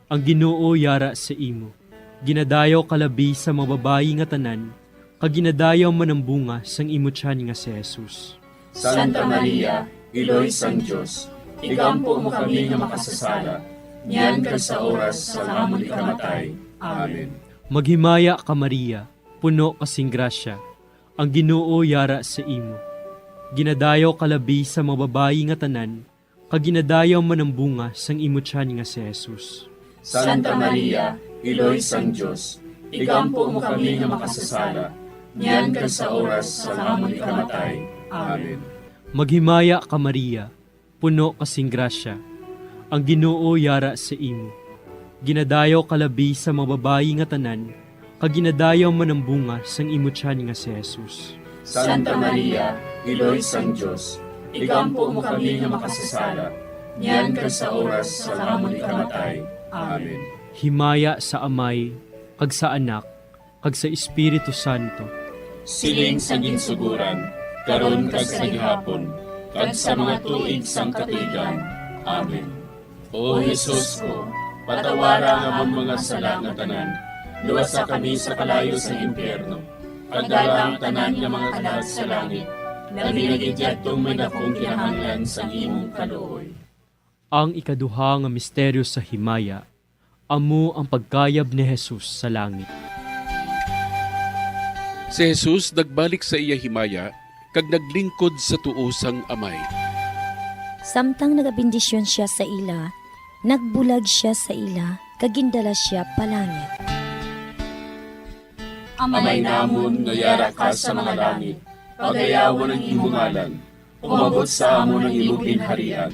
ang Ginoo yara sa imo. Ginadayaw ka labi sa mga babayi nga tanan, kag ginadayaw man ang bunga sang imo tiyan nga si Jesus. Santa Maria, Iloy sang Dios, igampo mo kami nga makasasala, niyan kag sa oras sang amon ikamatay. Amen. Maghimaya ka, Maria, puno ka sing grasya, ang Ginoo yara sa imo. Ginadayaw ka labi sa mga babayi nga tanan, kag ginadayaw man ang bunga sang imo tiyan nga si Jesus. Santa Maria, Iloy sang Dios, igampo mo kami nga makasasala, niyan kag sa oras sang amon ikamatay. Amen. Maghimaya ka, Maria, puno ka sing grasya, ang Ginoo yara sa imo. Ginadayaw ka labi sa mga babayi nga tanan, kag ginadayaw man ang bunga sang imo tiyan nga si Jesus. Santa Maria, Iloy sang Dios, igampo mo kami nga makasasala, niyan kag sa oras sang amon ikamatay. Amen. Himaya sa Amay, kag sa Anak, kag sa Espiritu Santo. Siling sa ginsugoran, karon kag sa gihapon, kag sa mga tuig sang katuigan. Amen. O Jesus ko, patawara ang amon mga sala nga tanan, luwasa kami sa kalayo sa impyerno, pagdala ang tanan nga mga kalag sa langit, labi na gid yadtong may dakong kinahanglan sang imong kaluoy. Ang ikaduha nga misteryo sa himaya, amo ang pagkayab ni Jesus sa langit. Si Jesus nagbalik sa iya himaya kag naglingkod sa tuo sang Amay. Samtang nagabendisyon sia sa ila, nagbulag sia sa ila, kag gindala sia palangit. Amay namon nga yara ka sa mga langit, pagayawon ang imo ngalan. Umabot sa amon ang imo ginharian.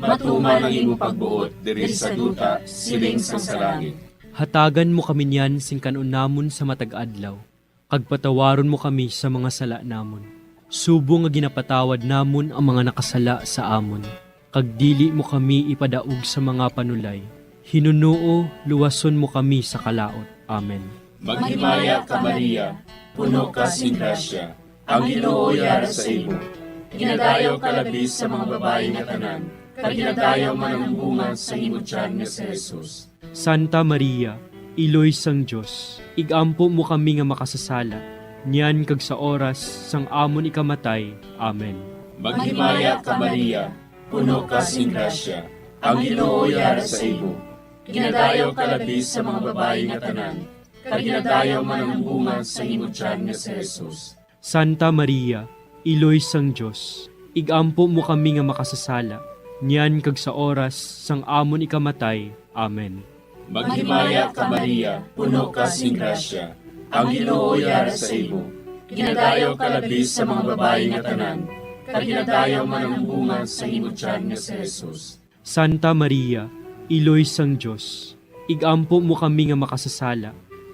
Matuman ang imo pagbuot diri sa duta, siling sang sa langit. Hatagan mo kami niyan sing kan-on namon sa matag adlaw, kag patawaron mo kami sa mga sala namon, subong nga ginapatawad namon ang mga nakasala sa amon. Kag dili mo kami ipadaog sa mga panulay. Hinunoo, luwason mo kami sa kalaut. Amen. Maghimaya ka, Maria, puno ka sing grasya, ang Ginoo yara sa imo. Ginadayaw ka labi sa mga babayi nga tanan, kag ginadayaw man ang bunga sa imo tiyan nga si Jesus. Santa Maria, Iloy sang Dios, ig-ampo mo kami nga makasasala, niyan kag sa oras sang amon ikamatay. Amen. Maghimaya ka, Maria, puno ka sing grasya, ang Ginoo yara sa imo. Ginadayaw ka labi sa mga babayi nga tanan, kag ginadayaw man ang bunga sa imo tiyan nga si Jesus. Santa Maria, Iloy sang Dios, ig-ampo mo kami nga makasasala, niyan kag sa oras sang amon ikamatay. Amen. Maghimaya ka, Maria, puno ka sing grasya, ang Ginoo yara sa imo. Ginadayaw ka labi sa mga babayi nga tanan, kag ginadayaw man ang bunga sa imo tiyan nga si Jesus. Santa Maria, Iloy sang Dios, ig-ampo mo kami nga makasasala,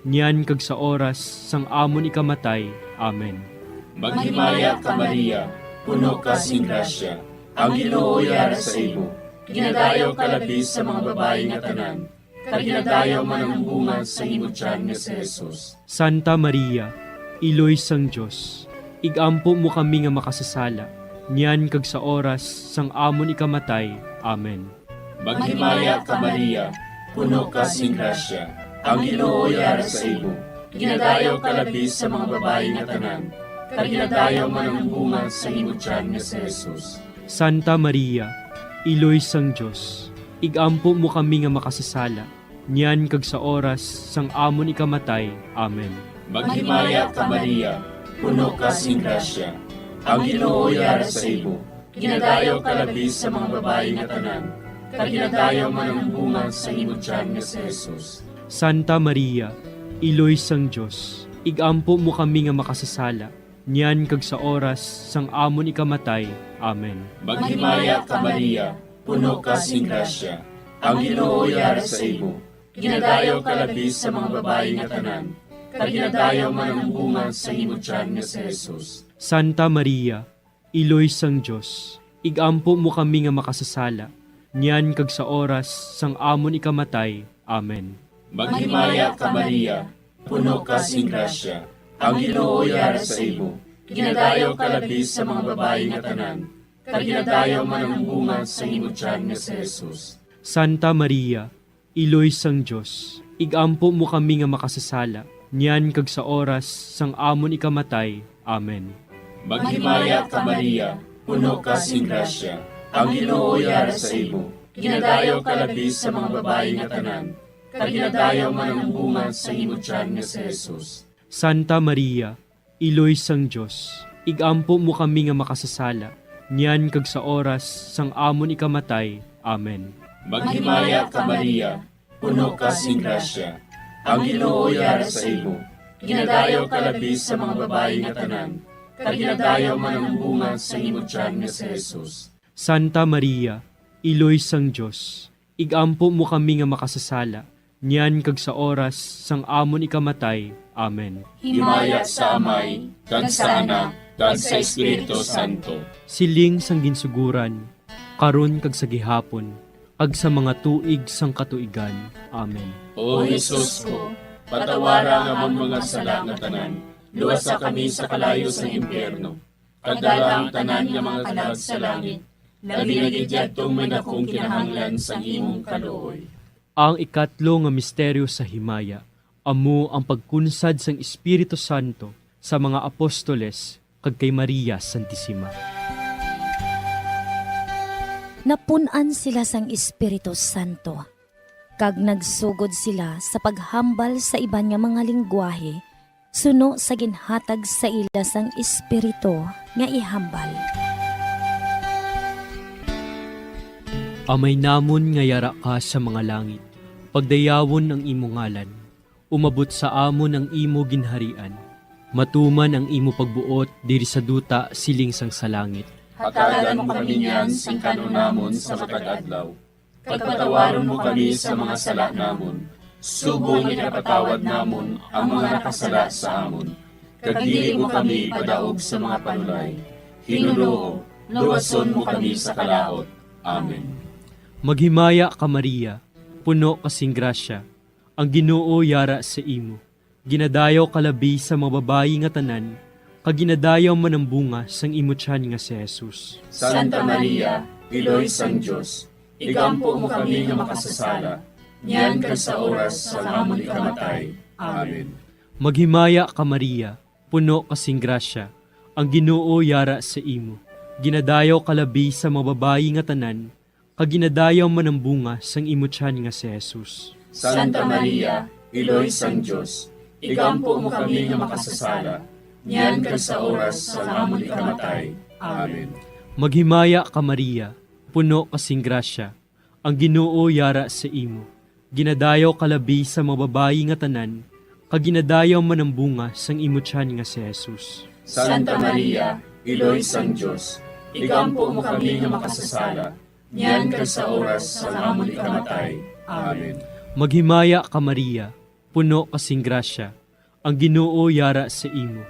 niyan kag sa oras sang amon ikamatay. Amen. Maghimaya ka, Maria, puno ka sing grasya, ang Ginoo yara sa imo. Ginadayaw ka labi sa mga babayi nga tanan, kag ginadayaw man ang bunga sa imo tiyan nga si Jesus. Santa Maria, Iloy sang Dios, ig-ampo mo kami nga makasasala, niyan kag sa oras sang amon ikamatay. Amen. Maghimaya ka, Maria, puno ka sing grasya, ang Ginoo yara sa imo. Ginadayaw ka labi sa mga babayi nga tanan, kag ginadayaw man ang bunga sa imo tiyan nga si Jesus. Santa Maria, Iloy sang Dios, ig-ampo mo kami nga makasasala, niyan kag sa oras sang amon ikamatay. Amen. Maghimaya ka, Maria, puno ka sing grasya, ang Ginoo yara sa imo. Ginadayaw ka labi sa mga babayi nga tanan, kag ginadayaw man ang bunga sa imo tiyan nga si Jesus. Santa Maria, Iloy sang Dios, ig-ampo mo kami nga makasasala, niyan kag sa oras sang amon ikamatay. Amen. Maghimaya ka, Maria, puno ka sing grasya, ang Ginoo yara sa imo. Ginadayaw ka labi sa mga babayi nga tanan, kag ginadayaw man ang bunga sa imo tiyan nga si Jesus. Santa Maria, Iloy sang Dios, ig-ampo mo kami nga makasasala, niyan kag sa oras sang amon ikamatay. Amen. Maghimaya ka, Maria, puno ka sing grasya, ang Ginoo yara sa imo. Ginadayaw ka labi sa mga babayi nga tanan, kag ginadayaw man ang bunga sa imo tiyan nga si Jesus. Santa Maria, Iloy sang Dios, ig-ampo mo kami nga makasasala, niyan kag sa oras sang amon ikamatay. Amen. Maghimaya ka, Maria, puno ka sing grasya, ang Ginoo yara sa imo. Ginadayaw ka labi sa mga babayi nga tanan, kag ginadayaw man ang bunga sa imo tiyan nga si Jesus. Santa Maria, Iloy sang Dios, ig-ampo mo kami nga makasasala, niyan kag sa oras sang amon ikamatay. Amen. Maghimaya ka, Maria, puno ka sing grasya, ang Ginoo yara sa imo. Ginadayaw ka labi sa mga babayi nga tanan, kag ginadayaw man ang bunga sa imo tiyan nga si Jesus. Santa Maria, Iloy sang Dios, ig-ampo mo kami nga makasasala, niyan kag sa oras sang amon ikamatay. Amen. Himaya sa Amay, kag sa Anak, kag sa Espiritu Santo. Siling sang ginsuguran, karon kag sa gihapon, kag sa mga tuig sang katuigan. Amen. O Jesus ko, patawara ang amon mga sala nga tanan, luwasa kami sa kalayo sang impyerno, kag dala ang tanan nga mga kalag sa langit, labi na gid yadtong may dakong kinahanglan sang imong kaluoy. Ang ikatlo nga misteryo sa himaya amo ang pagkunsad sang Espiritu Santo sa mga apostoles kag kay Maria Santisima. Napun-an sila sang Espiritu Santo, kag nagsugod sila sa paghambal sa iban nga mga linggwahe suno sa ginhatag sa ila sang Espiritu nga ihambal. Amay namon nga yara ka sa mga langit, pagdayawon ang imo ngalan. Umabot sa amon ang imo ginharian. Matuman ang imo pagbuot diri sa duta siling sang sa langit. Hatagan mo kami niyan sing kan-on namon sa matag adlaw. Kag patawaron mo kami sa mga sala namon, subong nga ginapatawad namon ang mga nakasala sa amon. Kag dili mo kami ipadaog sa mga panulay. Hinunoo, luwason mo kami sa kalaut. Amen. Maghimaya ka, Maria, puno ka sing grasya, ang Ginoo yara sa imo. Ginadayaw ka labi sa mga babayi nga tanan, kag ginadayaw man ang bunga sang imo tiyan nga si Jesus. Santa Maria, Iloy sang Dios, igampo mo kami nga makasasala, niyan kag sa oras sang amon ikamatay. Amen. Maghimaya ka, Maria, puno ka sing grasya, ang Ginoo yara sa imo. Ginadayaw ka labi sa mga babayi nga tanan, kag ginadayaw man ang bunga sang imo tiyan nga si Jesus. Santa Maria, Iloy sang Dios, igampo mo kami nga makasasala, niyan kag sa oras sang amon ikamatay. Amen. Maghimaya ka, Maria, puno ka sing grasya, ang Ginoo yara sa imo. Ginadayaw ka labi sa mga babayi nga tanan, kag ginadayaw man ang bunga sang imo tiyan nga si Jesus. Santa Maria, Iloy sang Dios, igampo mo kami nga makasasala, niyan kag sa oras sang amon ikamatay. Amen. Maghimaya ka, Maria, puno ka sing grasya, ang Ginoo yara sa imo.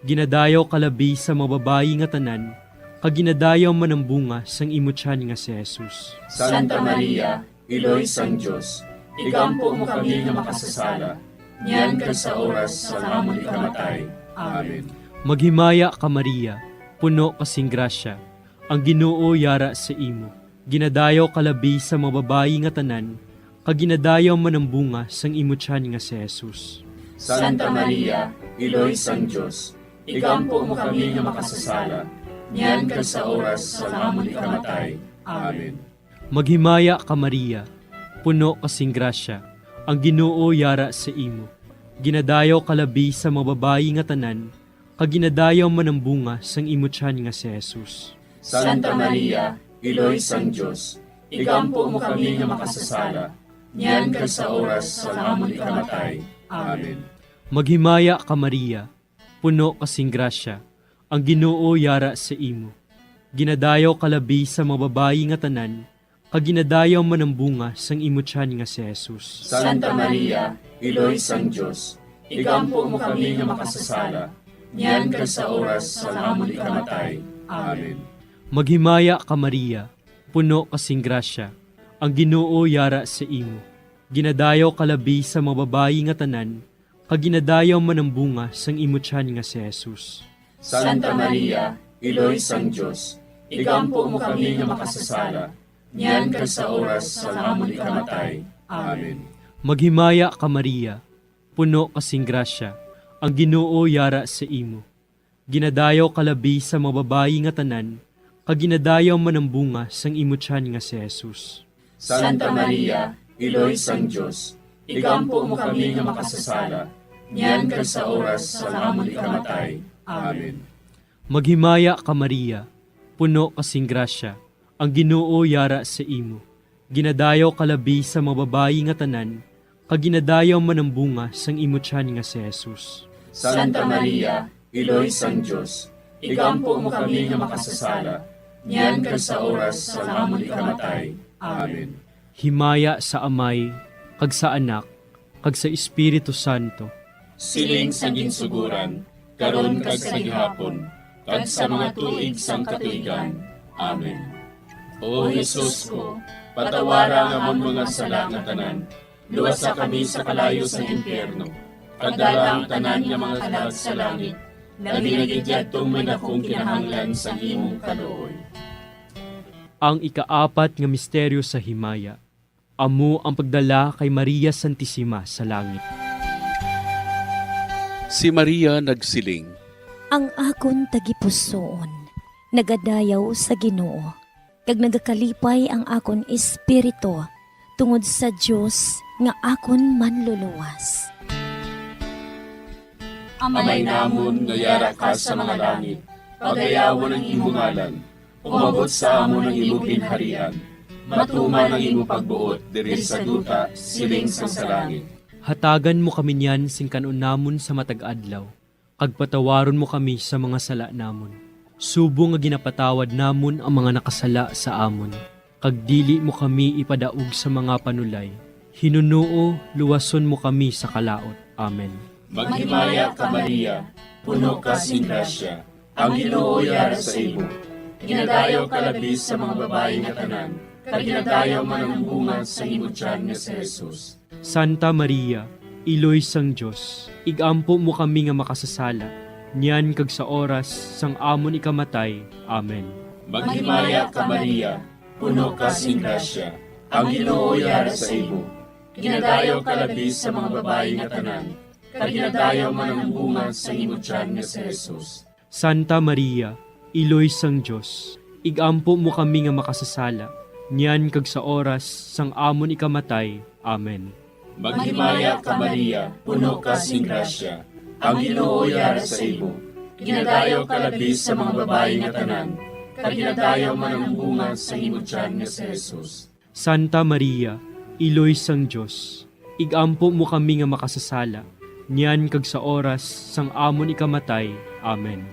Ginadayaw ka labi sa mga babayi nga tanan, kag ginadayaw man ang bunga sang imo tiyan nga si Jesus. Santa Maria, Iloy sang Dios, igampo mo kami nga makasasala, niyan kag sa oras sang amon ikamatay. Amen. Maghimaya ka, Maria, puno ka sing grasya, ang Ginoo yara sa imo. Ginadayaw ka labi sa mga babayi nga tanan, kag ginadayaw man ang bunga sang imo tiyan nga si Jesus. Santa Maria, Iloy sang Dios, igampo mo kami nga makasasala, niyan kag sa oras sang amon ikamatay. Amen. Maghimaya ka, Maria, puno ka sing grasya, ang Ginoo yara sa imo. Ginadayaw ka labi sa mga babayi nga tanan, kag ginadayaw man ang bunga sang imo tiyan nga si Jesus. Santa Maria, Iloy sang Dios, igampo mo kami nga makasasala, niyan kag sa oras sang amon ikamatay. Amen. Maghimaya ka, Maria, puno ka sing grasya, ang Ginoo yara sa imo. Ginadayaw ka labi sa mga babayi nga tanan, kag ginadayaw man ang bunga sang imo tiyan nga si Jesus. Santa Maria, Iloy sang Dios, igampo mo kami nga makasasala, niyan kag sa oras sang amon ikamatay. Amen. Maghimaya ka, Maria, puno ka sing grasya, ang Ginoo yara sa imo. Ginadayaw ka labi sa mga babayi nga tanan, kag ginadayaw man ang bunga sang imo tiyan nga si Jesus. Santa Maria, Iloy sang Dios, igampo mo kami nga makasasala, niyan kag sa oras sang amon ikamatay. Amen. Maghimaya ka, Maria, puno ka sing grasya, ang Ginoo yara sa imo. Ginadayaw ka labi sa mga babayi nga tanan, kag ginadayaw man ang bunga sang imo tiyan nga si Jesus. Santa Maria, Iloy sang Dios, igampo mo kami nga makasasala, niyan kag sa oras sang amon ikamatay. Amen. Maghimaya ka, Maria, puno ka sing grasya, ang Ginoo yara sa imo. Ginadayaw ka labi sa mga babayi nga tanan, kag ginadayaw man ang bunga sang imo tiyan nga si Jesus. Santa Maria, Iloy sang Dios, igampo mo kami nga makasasala, niyan kag sa oras sang amon ikamatay. Amen. Himaya sa Amay, kag sa Anak, kag sa Espiritu Santo. Siling sa ginsuguran, karon kag sa gihapon, kag sa mga tuig sang katuigan. Amen. O Jesus ko, patawara ang amon mga sala nga tanan, luwasa kami sa kalayo sang impyerno, kag dala ang tanan nga mga kalag sa langit, labi na gid yadtong may dakong kinahanglan sang imong kaluoy. Ang ikaapat nga misteryo sa himaya, amo ang pagdala kay Maria Santisima sa langit. Si Maria nagsiling, Ang akon tagipusoon nagadayaw sa Ginoo, kag nagakalipay ang akon espiritu tungod sa Dios nga akon Manluluwas. Amay namon nga yara ka sa mga langit, pagayawon ang imo ngalan. Umabot sa amon ang imo ginharian. Matuman ang imo pagbuot diri sa duta, siling sang sa langit. Hatagan mo kami niyan sing kan-on namon sa matag adlaw, kag patawaron mo kami sa mga sala namon, subong nga ginapatawad namon ang mga nakasala sa amon, kag dili mo kami ipadaog sa mga panulay. Hinunoo, luwason mo kami sa kalaut. Amen. Maghimaya ka, Maria, puno ka sing grasya, ang Ginoo yara sa imo. Ginadayaw ka labi sa mga babayi nga tanan, kag ginadayaw man ang bunga sa imo tiyan nga si Jesus. Santa Maria, Iloy sang Dios, igampo mo kami nga makasasala, niyan kag sa oras sang amon ikamatay. Amen. Maghimaya ka, Maria, puno ka sing grasya, ang Ginoo yara sa imo. Ginadayaw ka labi sa mga babayi nga tanan, kag ginadayaw man ang bunga sa imo tiyan nga si Jesus. Santa Maria, Iloy sang Dios, igampo mo kami nga makasasala, niyan kag sa oras sang amon ikamatay. Amen. Maghimaya ka, Maria, puno ka sing grasya, ang Ginoo yara sa imo. Ginadayaw ka labi sa mga babayi nga tanan, kag ginadayaw man ang bunga sa imo tiyan nga si Jesus. Santa Maria, Iloy sang Dios, igampo mo kami nga makasasala, niyan kag sa oras sang amon ikamatay. Amen.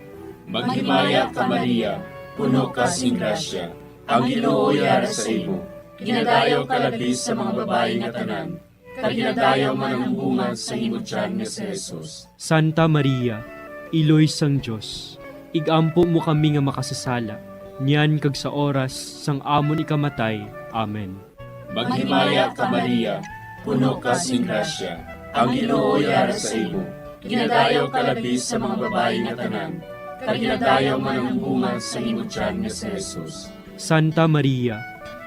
Maghimaya ka, Maria, puno ka sing grasya, ang Ginoo yara sa imo. Ginadayaw ka labi sa mga babayi nga tanan, kag ginadayaw man ang bunga sa imo tiyan nga si Jesus. Santa Maria, Iloy sang Dios, igampo mo kami nga makasasala, niyan kag sa oras sang amon ikamatay. Amen. Maghimaya ka, Maria, puno ka sing grasya, ang Ginoo yara sa imo. Ginadayaw ka labi sa mga babayi nga tanan, kag ginadayaw man ang bunga sa imo tiyan nga si Jesus. Santa Maria,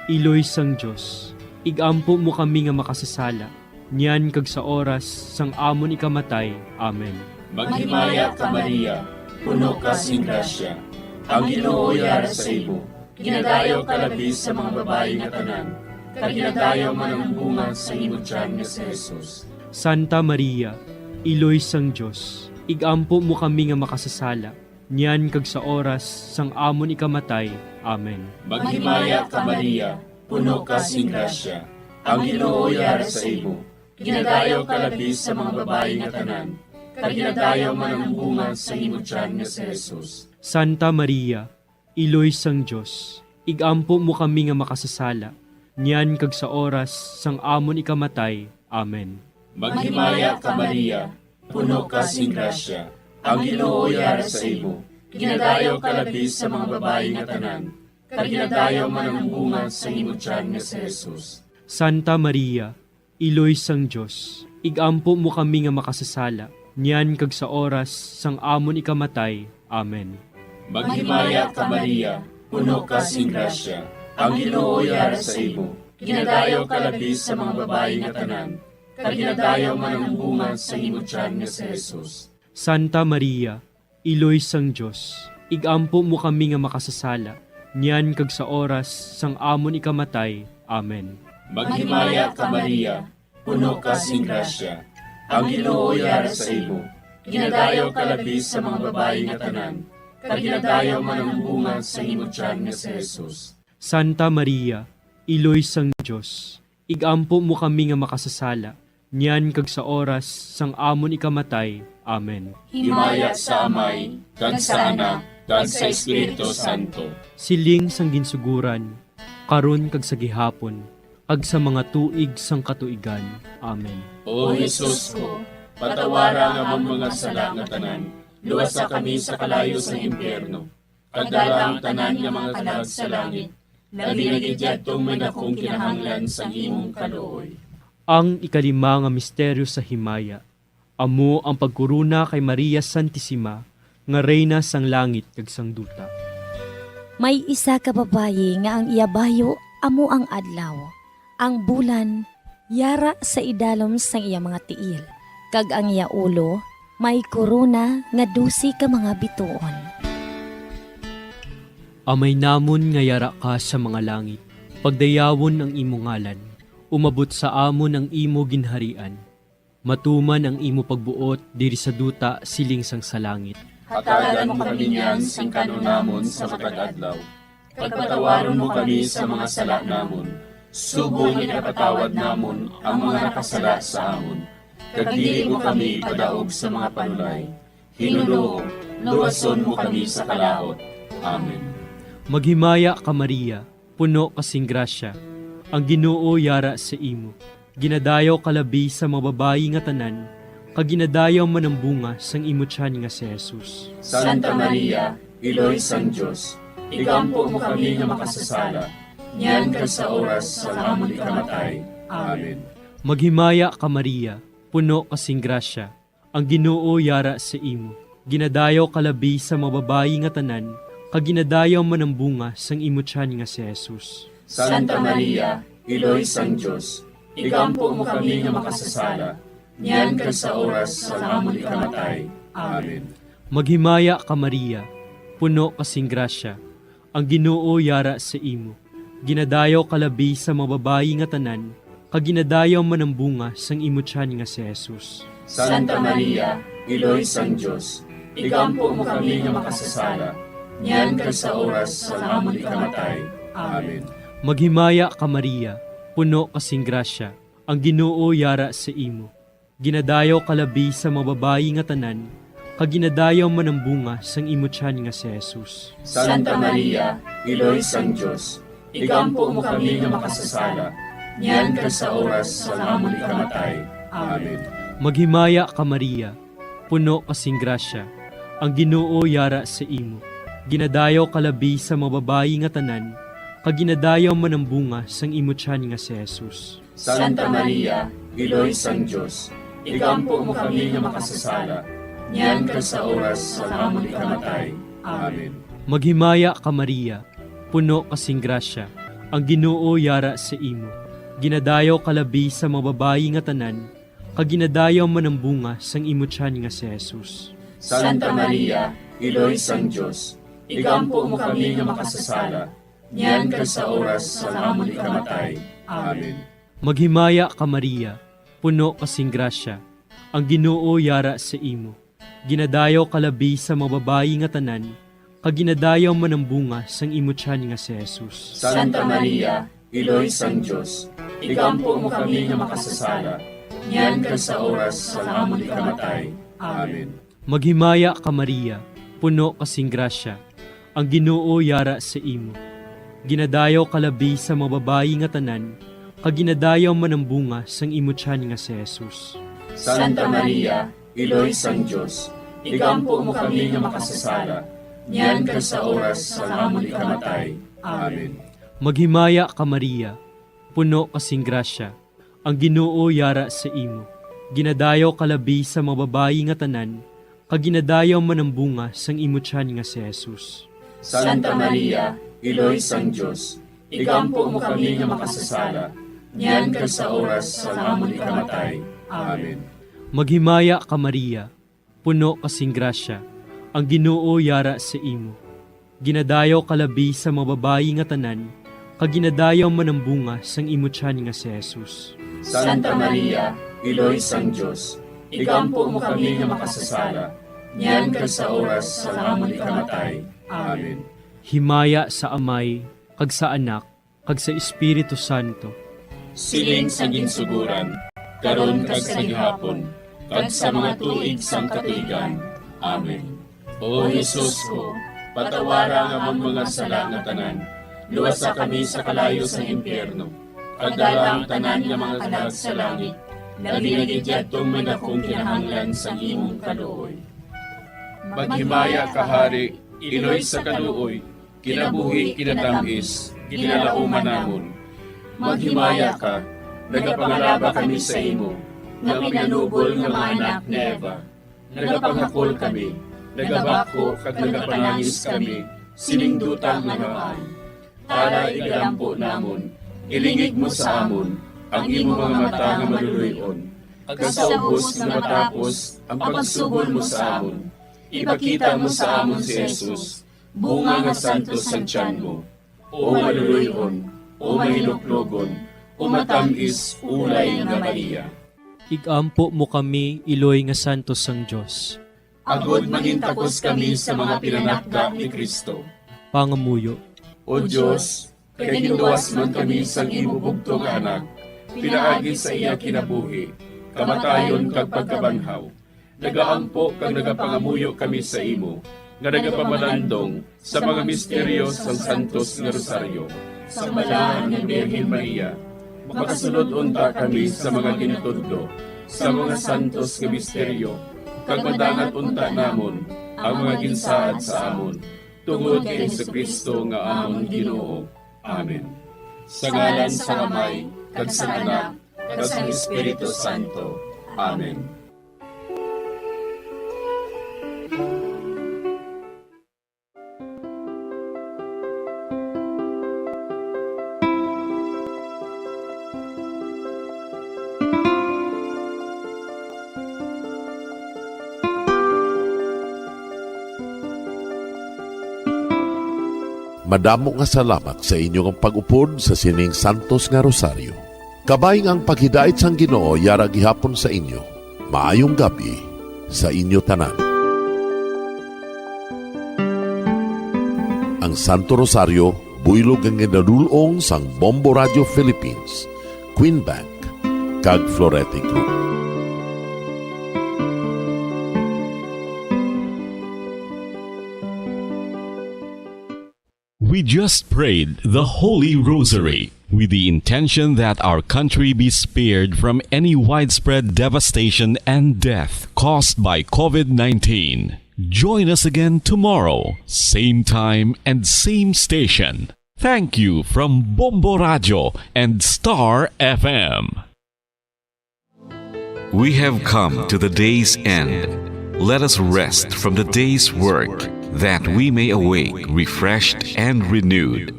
Iloy sang Dios, igampo mo kami nga makasasala, niyan kag sa oras sang amon ikamatay. Amen. Maghimaya ka, Maria, puno ka sing grasya, ang Ginoo yara sa imo. Ginadayaw ka labi sa mga babayi nga tanan, kag ginadayaw man ang bunga sa imo tiyan nga si Jesus. Santa Maria, Iloy sang Dios, igampo mo kami nga makasasala, niyan kag sa oras sang amon ikamatay. Amen. Maghimaya ka, Maria, puno ka sing grasya, ang Ginoo yara sa imo. Ginadayaw ka labi sa mga babayi nga tanan, kag ginadayaw man ang bunga sa imo tiyan nga si Jesus. Santa Maria, Iloy sang Dios, igampo mo kami nga makasasala, niyan kag sa oras sang amon ikamatay. Amen. Maghimaya ka, Maria, puno ka sing grasya, ang Ginoo yara sa imo. Ginadayaw ka labi sa mga babayi nga tanan, kag ginadayaw man ang bunga sa imo tiyan nga si Jesus. Santa Maria, Iloy sang Dios, igampo mo kami nga makasasala, niyan kag sa oras sang amon ikamatay. Amen. Maghimaya ka, Maria, puno ka sing grasya, ang Ginoo yara sa imo. Ginadayaw ka labi sa mga babayi nga tanan, kag ginadayaw man ang bunga sa imo tiyan nga si Jesus. Santa Maria, Iloy sang Dios, igampo mo kami nga makasasala, niyan kag sa oras sang amon ikamatay. Amen. Maghimaya ka, Maria, puno ka sing grasya, ang Ginoo yara sa imo. Ginadayaw ka labi sa mga babayi nga tanan, kag ginadayaw man ang bunga sa imo tiyan nga si Jesus. Santa Maria, Iloy sang Dios, igampo mo kami nga makasasala, niyan kag sa oras sang amon ikamatay. Amen. Himaya sa Amay, kag sa Anak, kag sa Espiritu Santo. Siling sang ginsuguran, karon kag sa gihapon, kag sa mga tuig sang katuigan. Amen. O Jesus ko, patawara ang amon mga sala nga tanan, luwasa kami sa kalayo sang impyerno, kag dala ang tanan nga mga kalag sa langit, labi na gid yadtong may dakong kinahanglan sang imong kaluoy. Ang ikalima nga misteryo sa himaya, amo ang pagkorona kay Maria Santisima nga Reyna sang langit kag sang duta. May isa ka babayi nga ang iya bayo amo ang adlaw, ang bulan yara sa idalom sang iya mga tiil, kag ang iya ulo may korona nga dose ka mga bituon. Amay namon nga yara ka sa mga langit, pagdayawon ang imo ngalan, umabot sa amon ang imo ginharian, matuman ang imo pagbuot diri sa duta siling sang sa langit. Hatagan mo kami niyan sing kan-on namon sa matag adlaw, Pagpatawaron mo kami sa mga sala namon, subong nga ginapatawad namon ang mga nakasala sa amon. Kag dili mo kami ipadaog sa mga panulay. Hinunoo, luwason mo kami sa kalaut. Amen. Maghimaya ka, Maria, puno ka sing grasya. Ang Ginoo yara sa imo. Ginadayaw ka labi sa mga babayi nga tanan, kag ginadayaw man ang bunga sang imo tiyan nga si Jesus. Santa Maria, Iloy sang Dios, igampo mo kami nga makasasala, niyan kag sa oras sang amon ikamatay. Amen. Maghimaya ka, Maria, puno ka sing grasya. Ang Ginoo yara sa imo. Ginadayaw ka labi sa mga babayi nga tanan, kag ginadayaw man ang bunga sang imo tiyan nga si Jesus. Santa Maria, Iloy sang Dios, igampo mo kami nga makasasala, niyan kag sa oras sang amon ikamatay. Amen. Maghimaya ka, Maria, puno ka sing grasya. Ang Ginoo yara sa imo. Ginadayaw ka labi sa mga babayi nga tanan, kag ginadayaw man ang bunga sang imo tiyan nga si Jesus. Santa Maria, Iloy sang Dios, igampo mo kami nga makasasala, niyan kag sa oras sang amon ikamatay. Amen. Maghimaya ka, Maria, puno ka sing grasya, ang Ginoo yara sa imo. Ginadayaw ka labi sa mga babayi nga tanan, kag ginadayaw man ang bunga sang imo tiyan nga si Jesus. Santa Maria, Iloy sang Dios, igampo mo kami nga makasasala, niyan kag sa oras sang amon ikamatay. Amen. Maghimaya ka, Maria, puno ka sing grasya, ang Ginoo yara sa imo. Ginadayaw ka labi sa mga babayi nga tanan, kag ginadayaw man ang bunga sang imo tiyan nga si Jesus. Santa Maria, Iloy sang Dios, igampo mo kami nga makasasala, niyan kag sa oras sang amon ikamatay. Amen. Maghimaya ka, Maria, puno ka sing grasya, ang Ginoo yara sa imo. Ginadayaw ka labi sa mga babayi nga tanan, kag ginadayaw man ang bunga sang imo tiyan nga si Jesus. Santa Maria, Iloy sang Dios, igampo mo kami nga makasasala, niyan kag sa oras sang amon ikamatay. Amen. Maghimaya ka, Maria, puno ka sing grasya, ang Ginoo yara sa imo. Ginadayaw ka labi sa mga babayi nga tanan, kag ginadayaw man ang bunga sang imo tiyan nga si Jesus. Santa Maria, Iloy sang Dios, igampo mo kami nga makasasala, niyan kag sa oras sang amon ikamatay. Amen. Maghimaya ka, Maria, puno ka sing grasya, ang Ginoo yara sa imo. Ginadayaw ka labi sa mga babayi nga tanan, kag ginadayaw man ang bunga sang imo tiyan nga si Jesus. Santa Maria, Iloy sang Dios, igampo mo kami nga makasasala, niyan kag sa oras sang amon ikamatay. Amen. Maghimaya ka, Maria, puno ka sing grasya, ang Ginoo yara sa imo. Ginadayaw ka labi sa mga babayi nga tanan, kag ginadayaw man ang bunga sang imo tiyan nga si Jesus. Santa Maria, Iloy sang Dios, igampo mo kami nga makasasala, niyan kag sa oras sang amon ikamatay. Amen. Maghimaya ka, Maria, puno ka sing grasya, ang Ginoo yara sa imo. Ginadayaw ka labi sa mga babayi nga tanan, kag ginadayaw man ang bunga sang imo tiyan nga si Jesus. Santa Maria, Iloy sang Dios, igampo mo kami nga makasasala, niyan kag sa oras sang amon ikamatay. Amen. Himaya sa Amay, kag sa Anak, kag sa Espiritu Santo. Siling sa ginsugoran, karon kag sa gihapon, kag sa mga tuig sang katuigan. Amen. O Jesus ko, patawara ang amon mga sala nga tanan, luwasa kami sa kalayo sang impyerno, kag dala ang tanan nga mga kalag sa langit, labi na gid yadtong may dakong kinahanglan sang imong kaluoy. Maghimaya ka, Hari, Iloy sa kaluoy, kinabuhi, kinatam-is, ginalauman namon. Maghimaya ka, nagapangalaba kami sa imo, nga pinanubol nga mga anak ni Eva. Nagapanghakol kami, nagabako kag nagapanangis kami, sining duta nga naay. Tara, igalampo namon, ilingig mo sa amon ang imo mga mata nga maluloy-on, kag sa ubos nga matapos ang pagsubol mo sa amon, ipakita mo sa amon si Jesus, bunga nga santos sang tiyan mo. O maluloy-on, o mahiluklogon, o matam-is ulay nga Maria. Igampo mo kami, Iloy nga santos sang Dios. Agod mangintakos kami sa mga pinanakda ni Cristo. Pangamuyo. O Dios, kay ginluwas man kami sang imo bugtong nga Anak, pinaagi sa iya kinabuhi, kamatayon, kag pagkabanhaw, nagaampo kag nagapangamuyo kami sa imo, nga nagapamalandong sa mga misteryo sang Santos nga Rosaryo, sang Malahan nga Birhen Maria. Makasulod unta kami sa mga ginatudlo sa mga santos nga misteryo, kag madangat unta namon ang mga ginsaad sa amon, tungod kay Jesu-Cristo nga amon Ginoo. Amen. Sa ngalan sang Amay, kag sang Anak, kag sang Espiritu Santo. Amen. Madamo nga salamat sa inyo nga pag-upod sa sining santos nga rosaryo. Kabay nga ang paghidait sang Ginoo yara gihapon sa inyo. Maayong gab-i sa inyo tanan. Ang Santo Rosario, buylog nga ginadul-ong sang Bombo Radio Philippines, Queen Bank, kag Florete Group. We just prayed the Holy Rosary with the intention that our country be spared from any widespread devastation and death caused by COVID nineteen. Join us again tomorrow, same time and same station. Thank you from Bombo Radio and Star F M. We have come to the day's end. Let us rest from the day's work, that we may awake refreshed and renewed.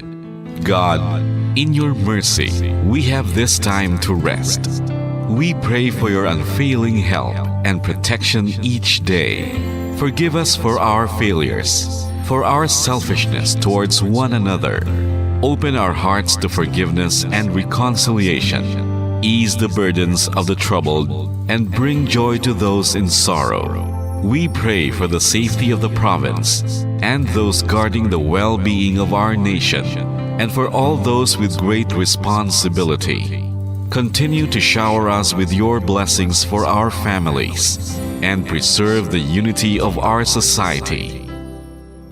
God, in your mercy, we have this time to rest. We pray for your unfailing help and protection each day. Forgive us for our failures, for our selfishness towards one another. Open our hearts to forgiveness and reconciliation. Ease the burdens of the troubled and bring joy to those in sorrow. We pray for the safety of the province and those guarding the well-being of our nation, and for all those with great responsibility. Continue to shower us with your blessings for our families and preserve the unity of our society.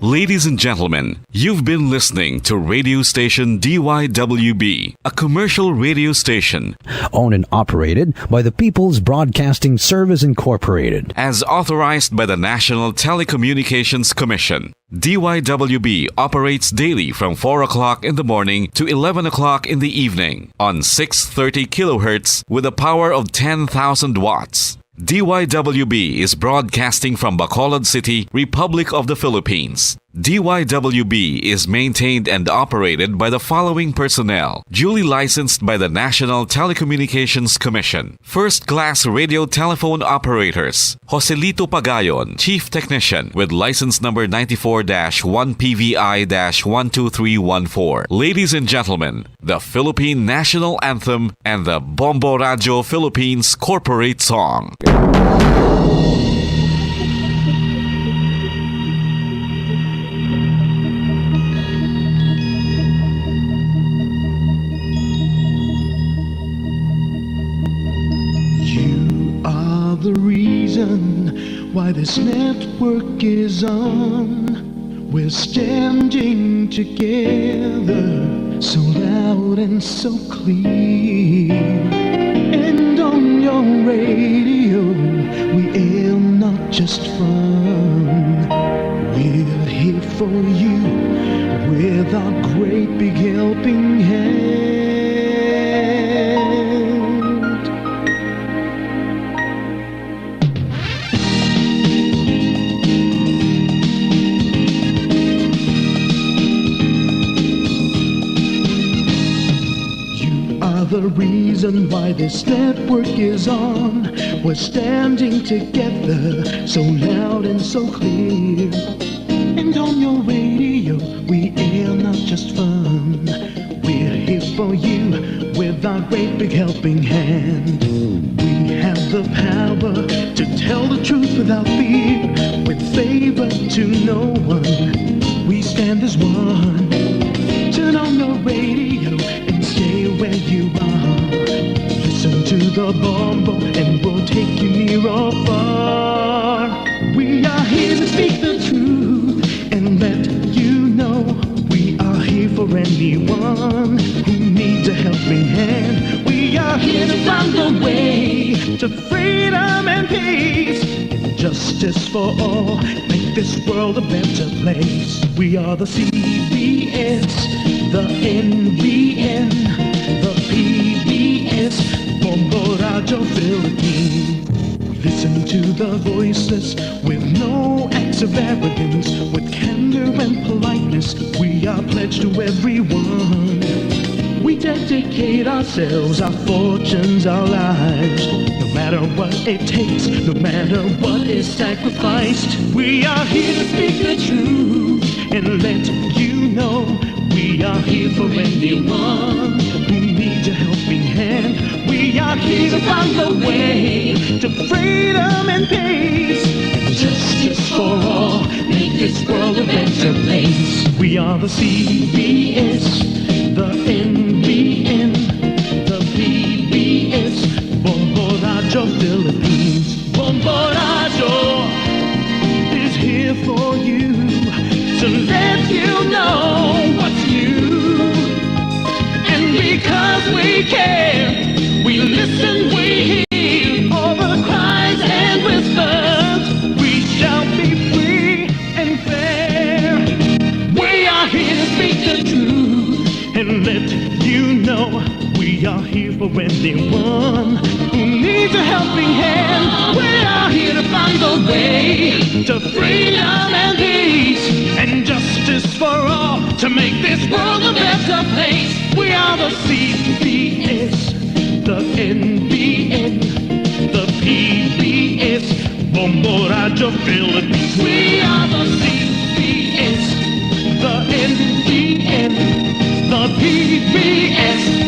Ladies and gentlemen, you've been listening to radio station D Y W B, a commercial radio station owned and operated by the People's Broadcasting Service Incorporated, as authorized by the National Telecommunications Commission. D Y W B operates daily from four o'clock in the morning to eleven o'clock in the evening on six thirty kilohertz with a power of ten thousand watts. D Y W B is broadcasting from Bacolod City, Republic of the Philippines. D Y W B is maintained and operated by the following personnel, duly licensed by the National Telecommunications Commission. First class radio telephone operators, Joselito Pagayon, Chief Technician, with license number ninety-four dash one P V I dash one two three one four. Ladies and gentlemen, the Philippine National Anthem and the Bombo Radio Philippines Corporate Song. You are the reason why this network is on. We're standing together, so loud and so clear. And on your radio, we air not just fun. We're here for you with our great big helping hand. You are the reason why this network is on. We're standing together, so loud and so clear. And on your radio, we air not just fun. We're here for you with our great big helping hand. We have the power to tell the truth without fear, with favor to no one. We stand as one. The Bombo, and we'll take you near or far. We are here to speak the truth and let you know we are here for anyone who needs a helping hand. We are here to find the way to freedom and peace and justice for all. Make this world a better place. We are the C B S, the N B N, the P B S, Bombo Radyo Philippines. Listen to the voiceless with no acts of arrogance, with candor and politeness. We are pledged to everyone. We dedicate ourselves, our fortunes, our lives. No matter what it takes, no matter what is sacrificed, we are here to speak the truth and let you know we are here for anyone who needs a helping hand. We are here to find the way to freedom and peace and justice for all. Make this world a better place. We are the C B S, the N B N, the P B S, Bombo Radyo Philippines. Bombo Radyo is here for you to let you know what's new. And because we care, we listen, we hear all the cries and whispers. We shall be free and fair. We are here to speak the truth and let you know we are here for anyone who needs a helping hand. We are here to find the way to freedom and peace and justice for all to make this world a better place. We are the C B S, the N B N, the P B S, Bombo Radyo Philippines. We are the C B S, the N B N, the P B S,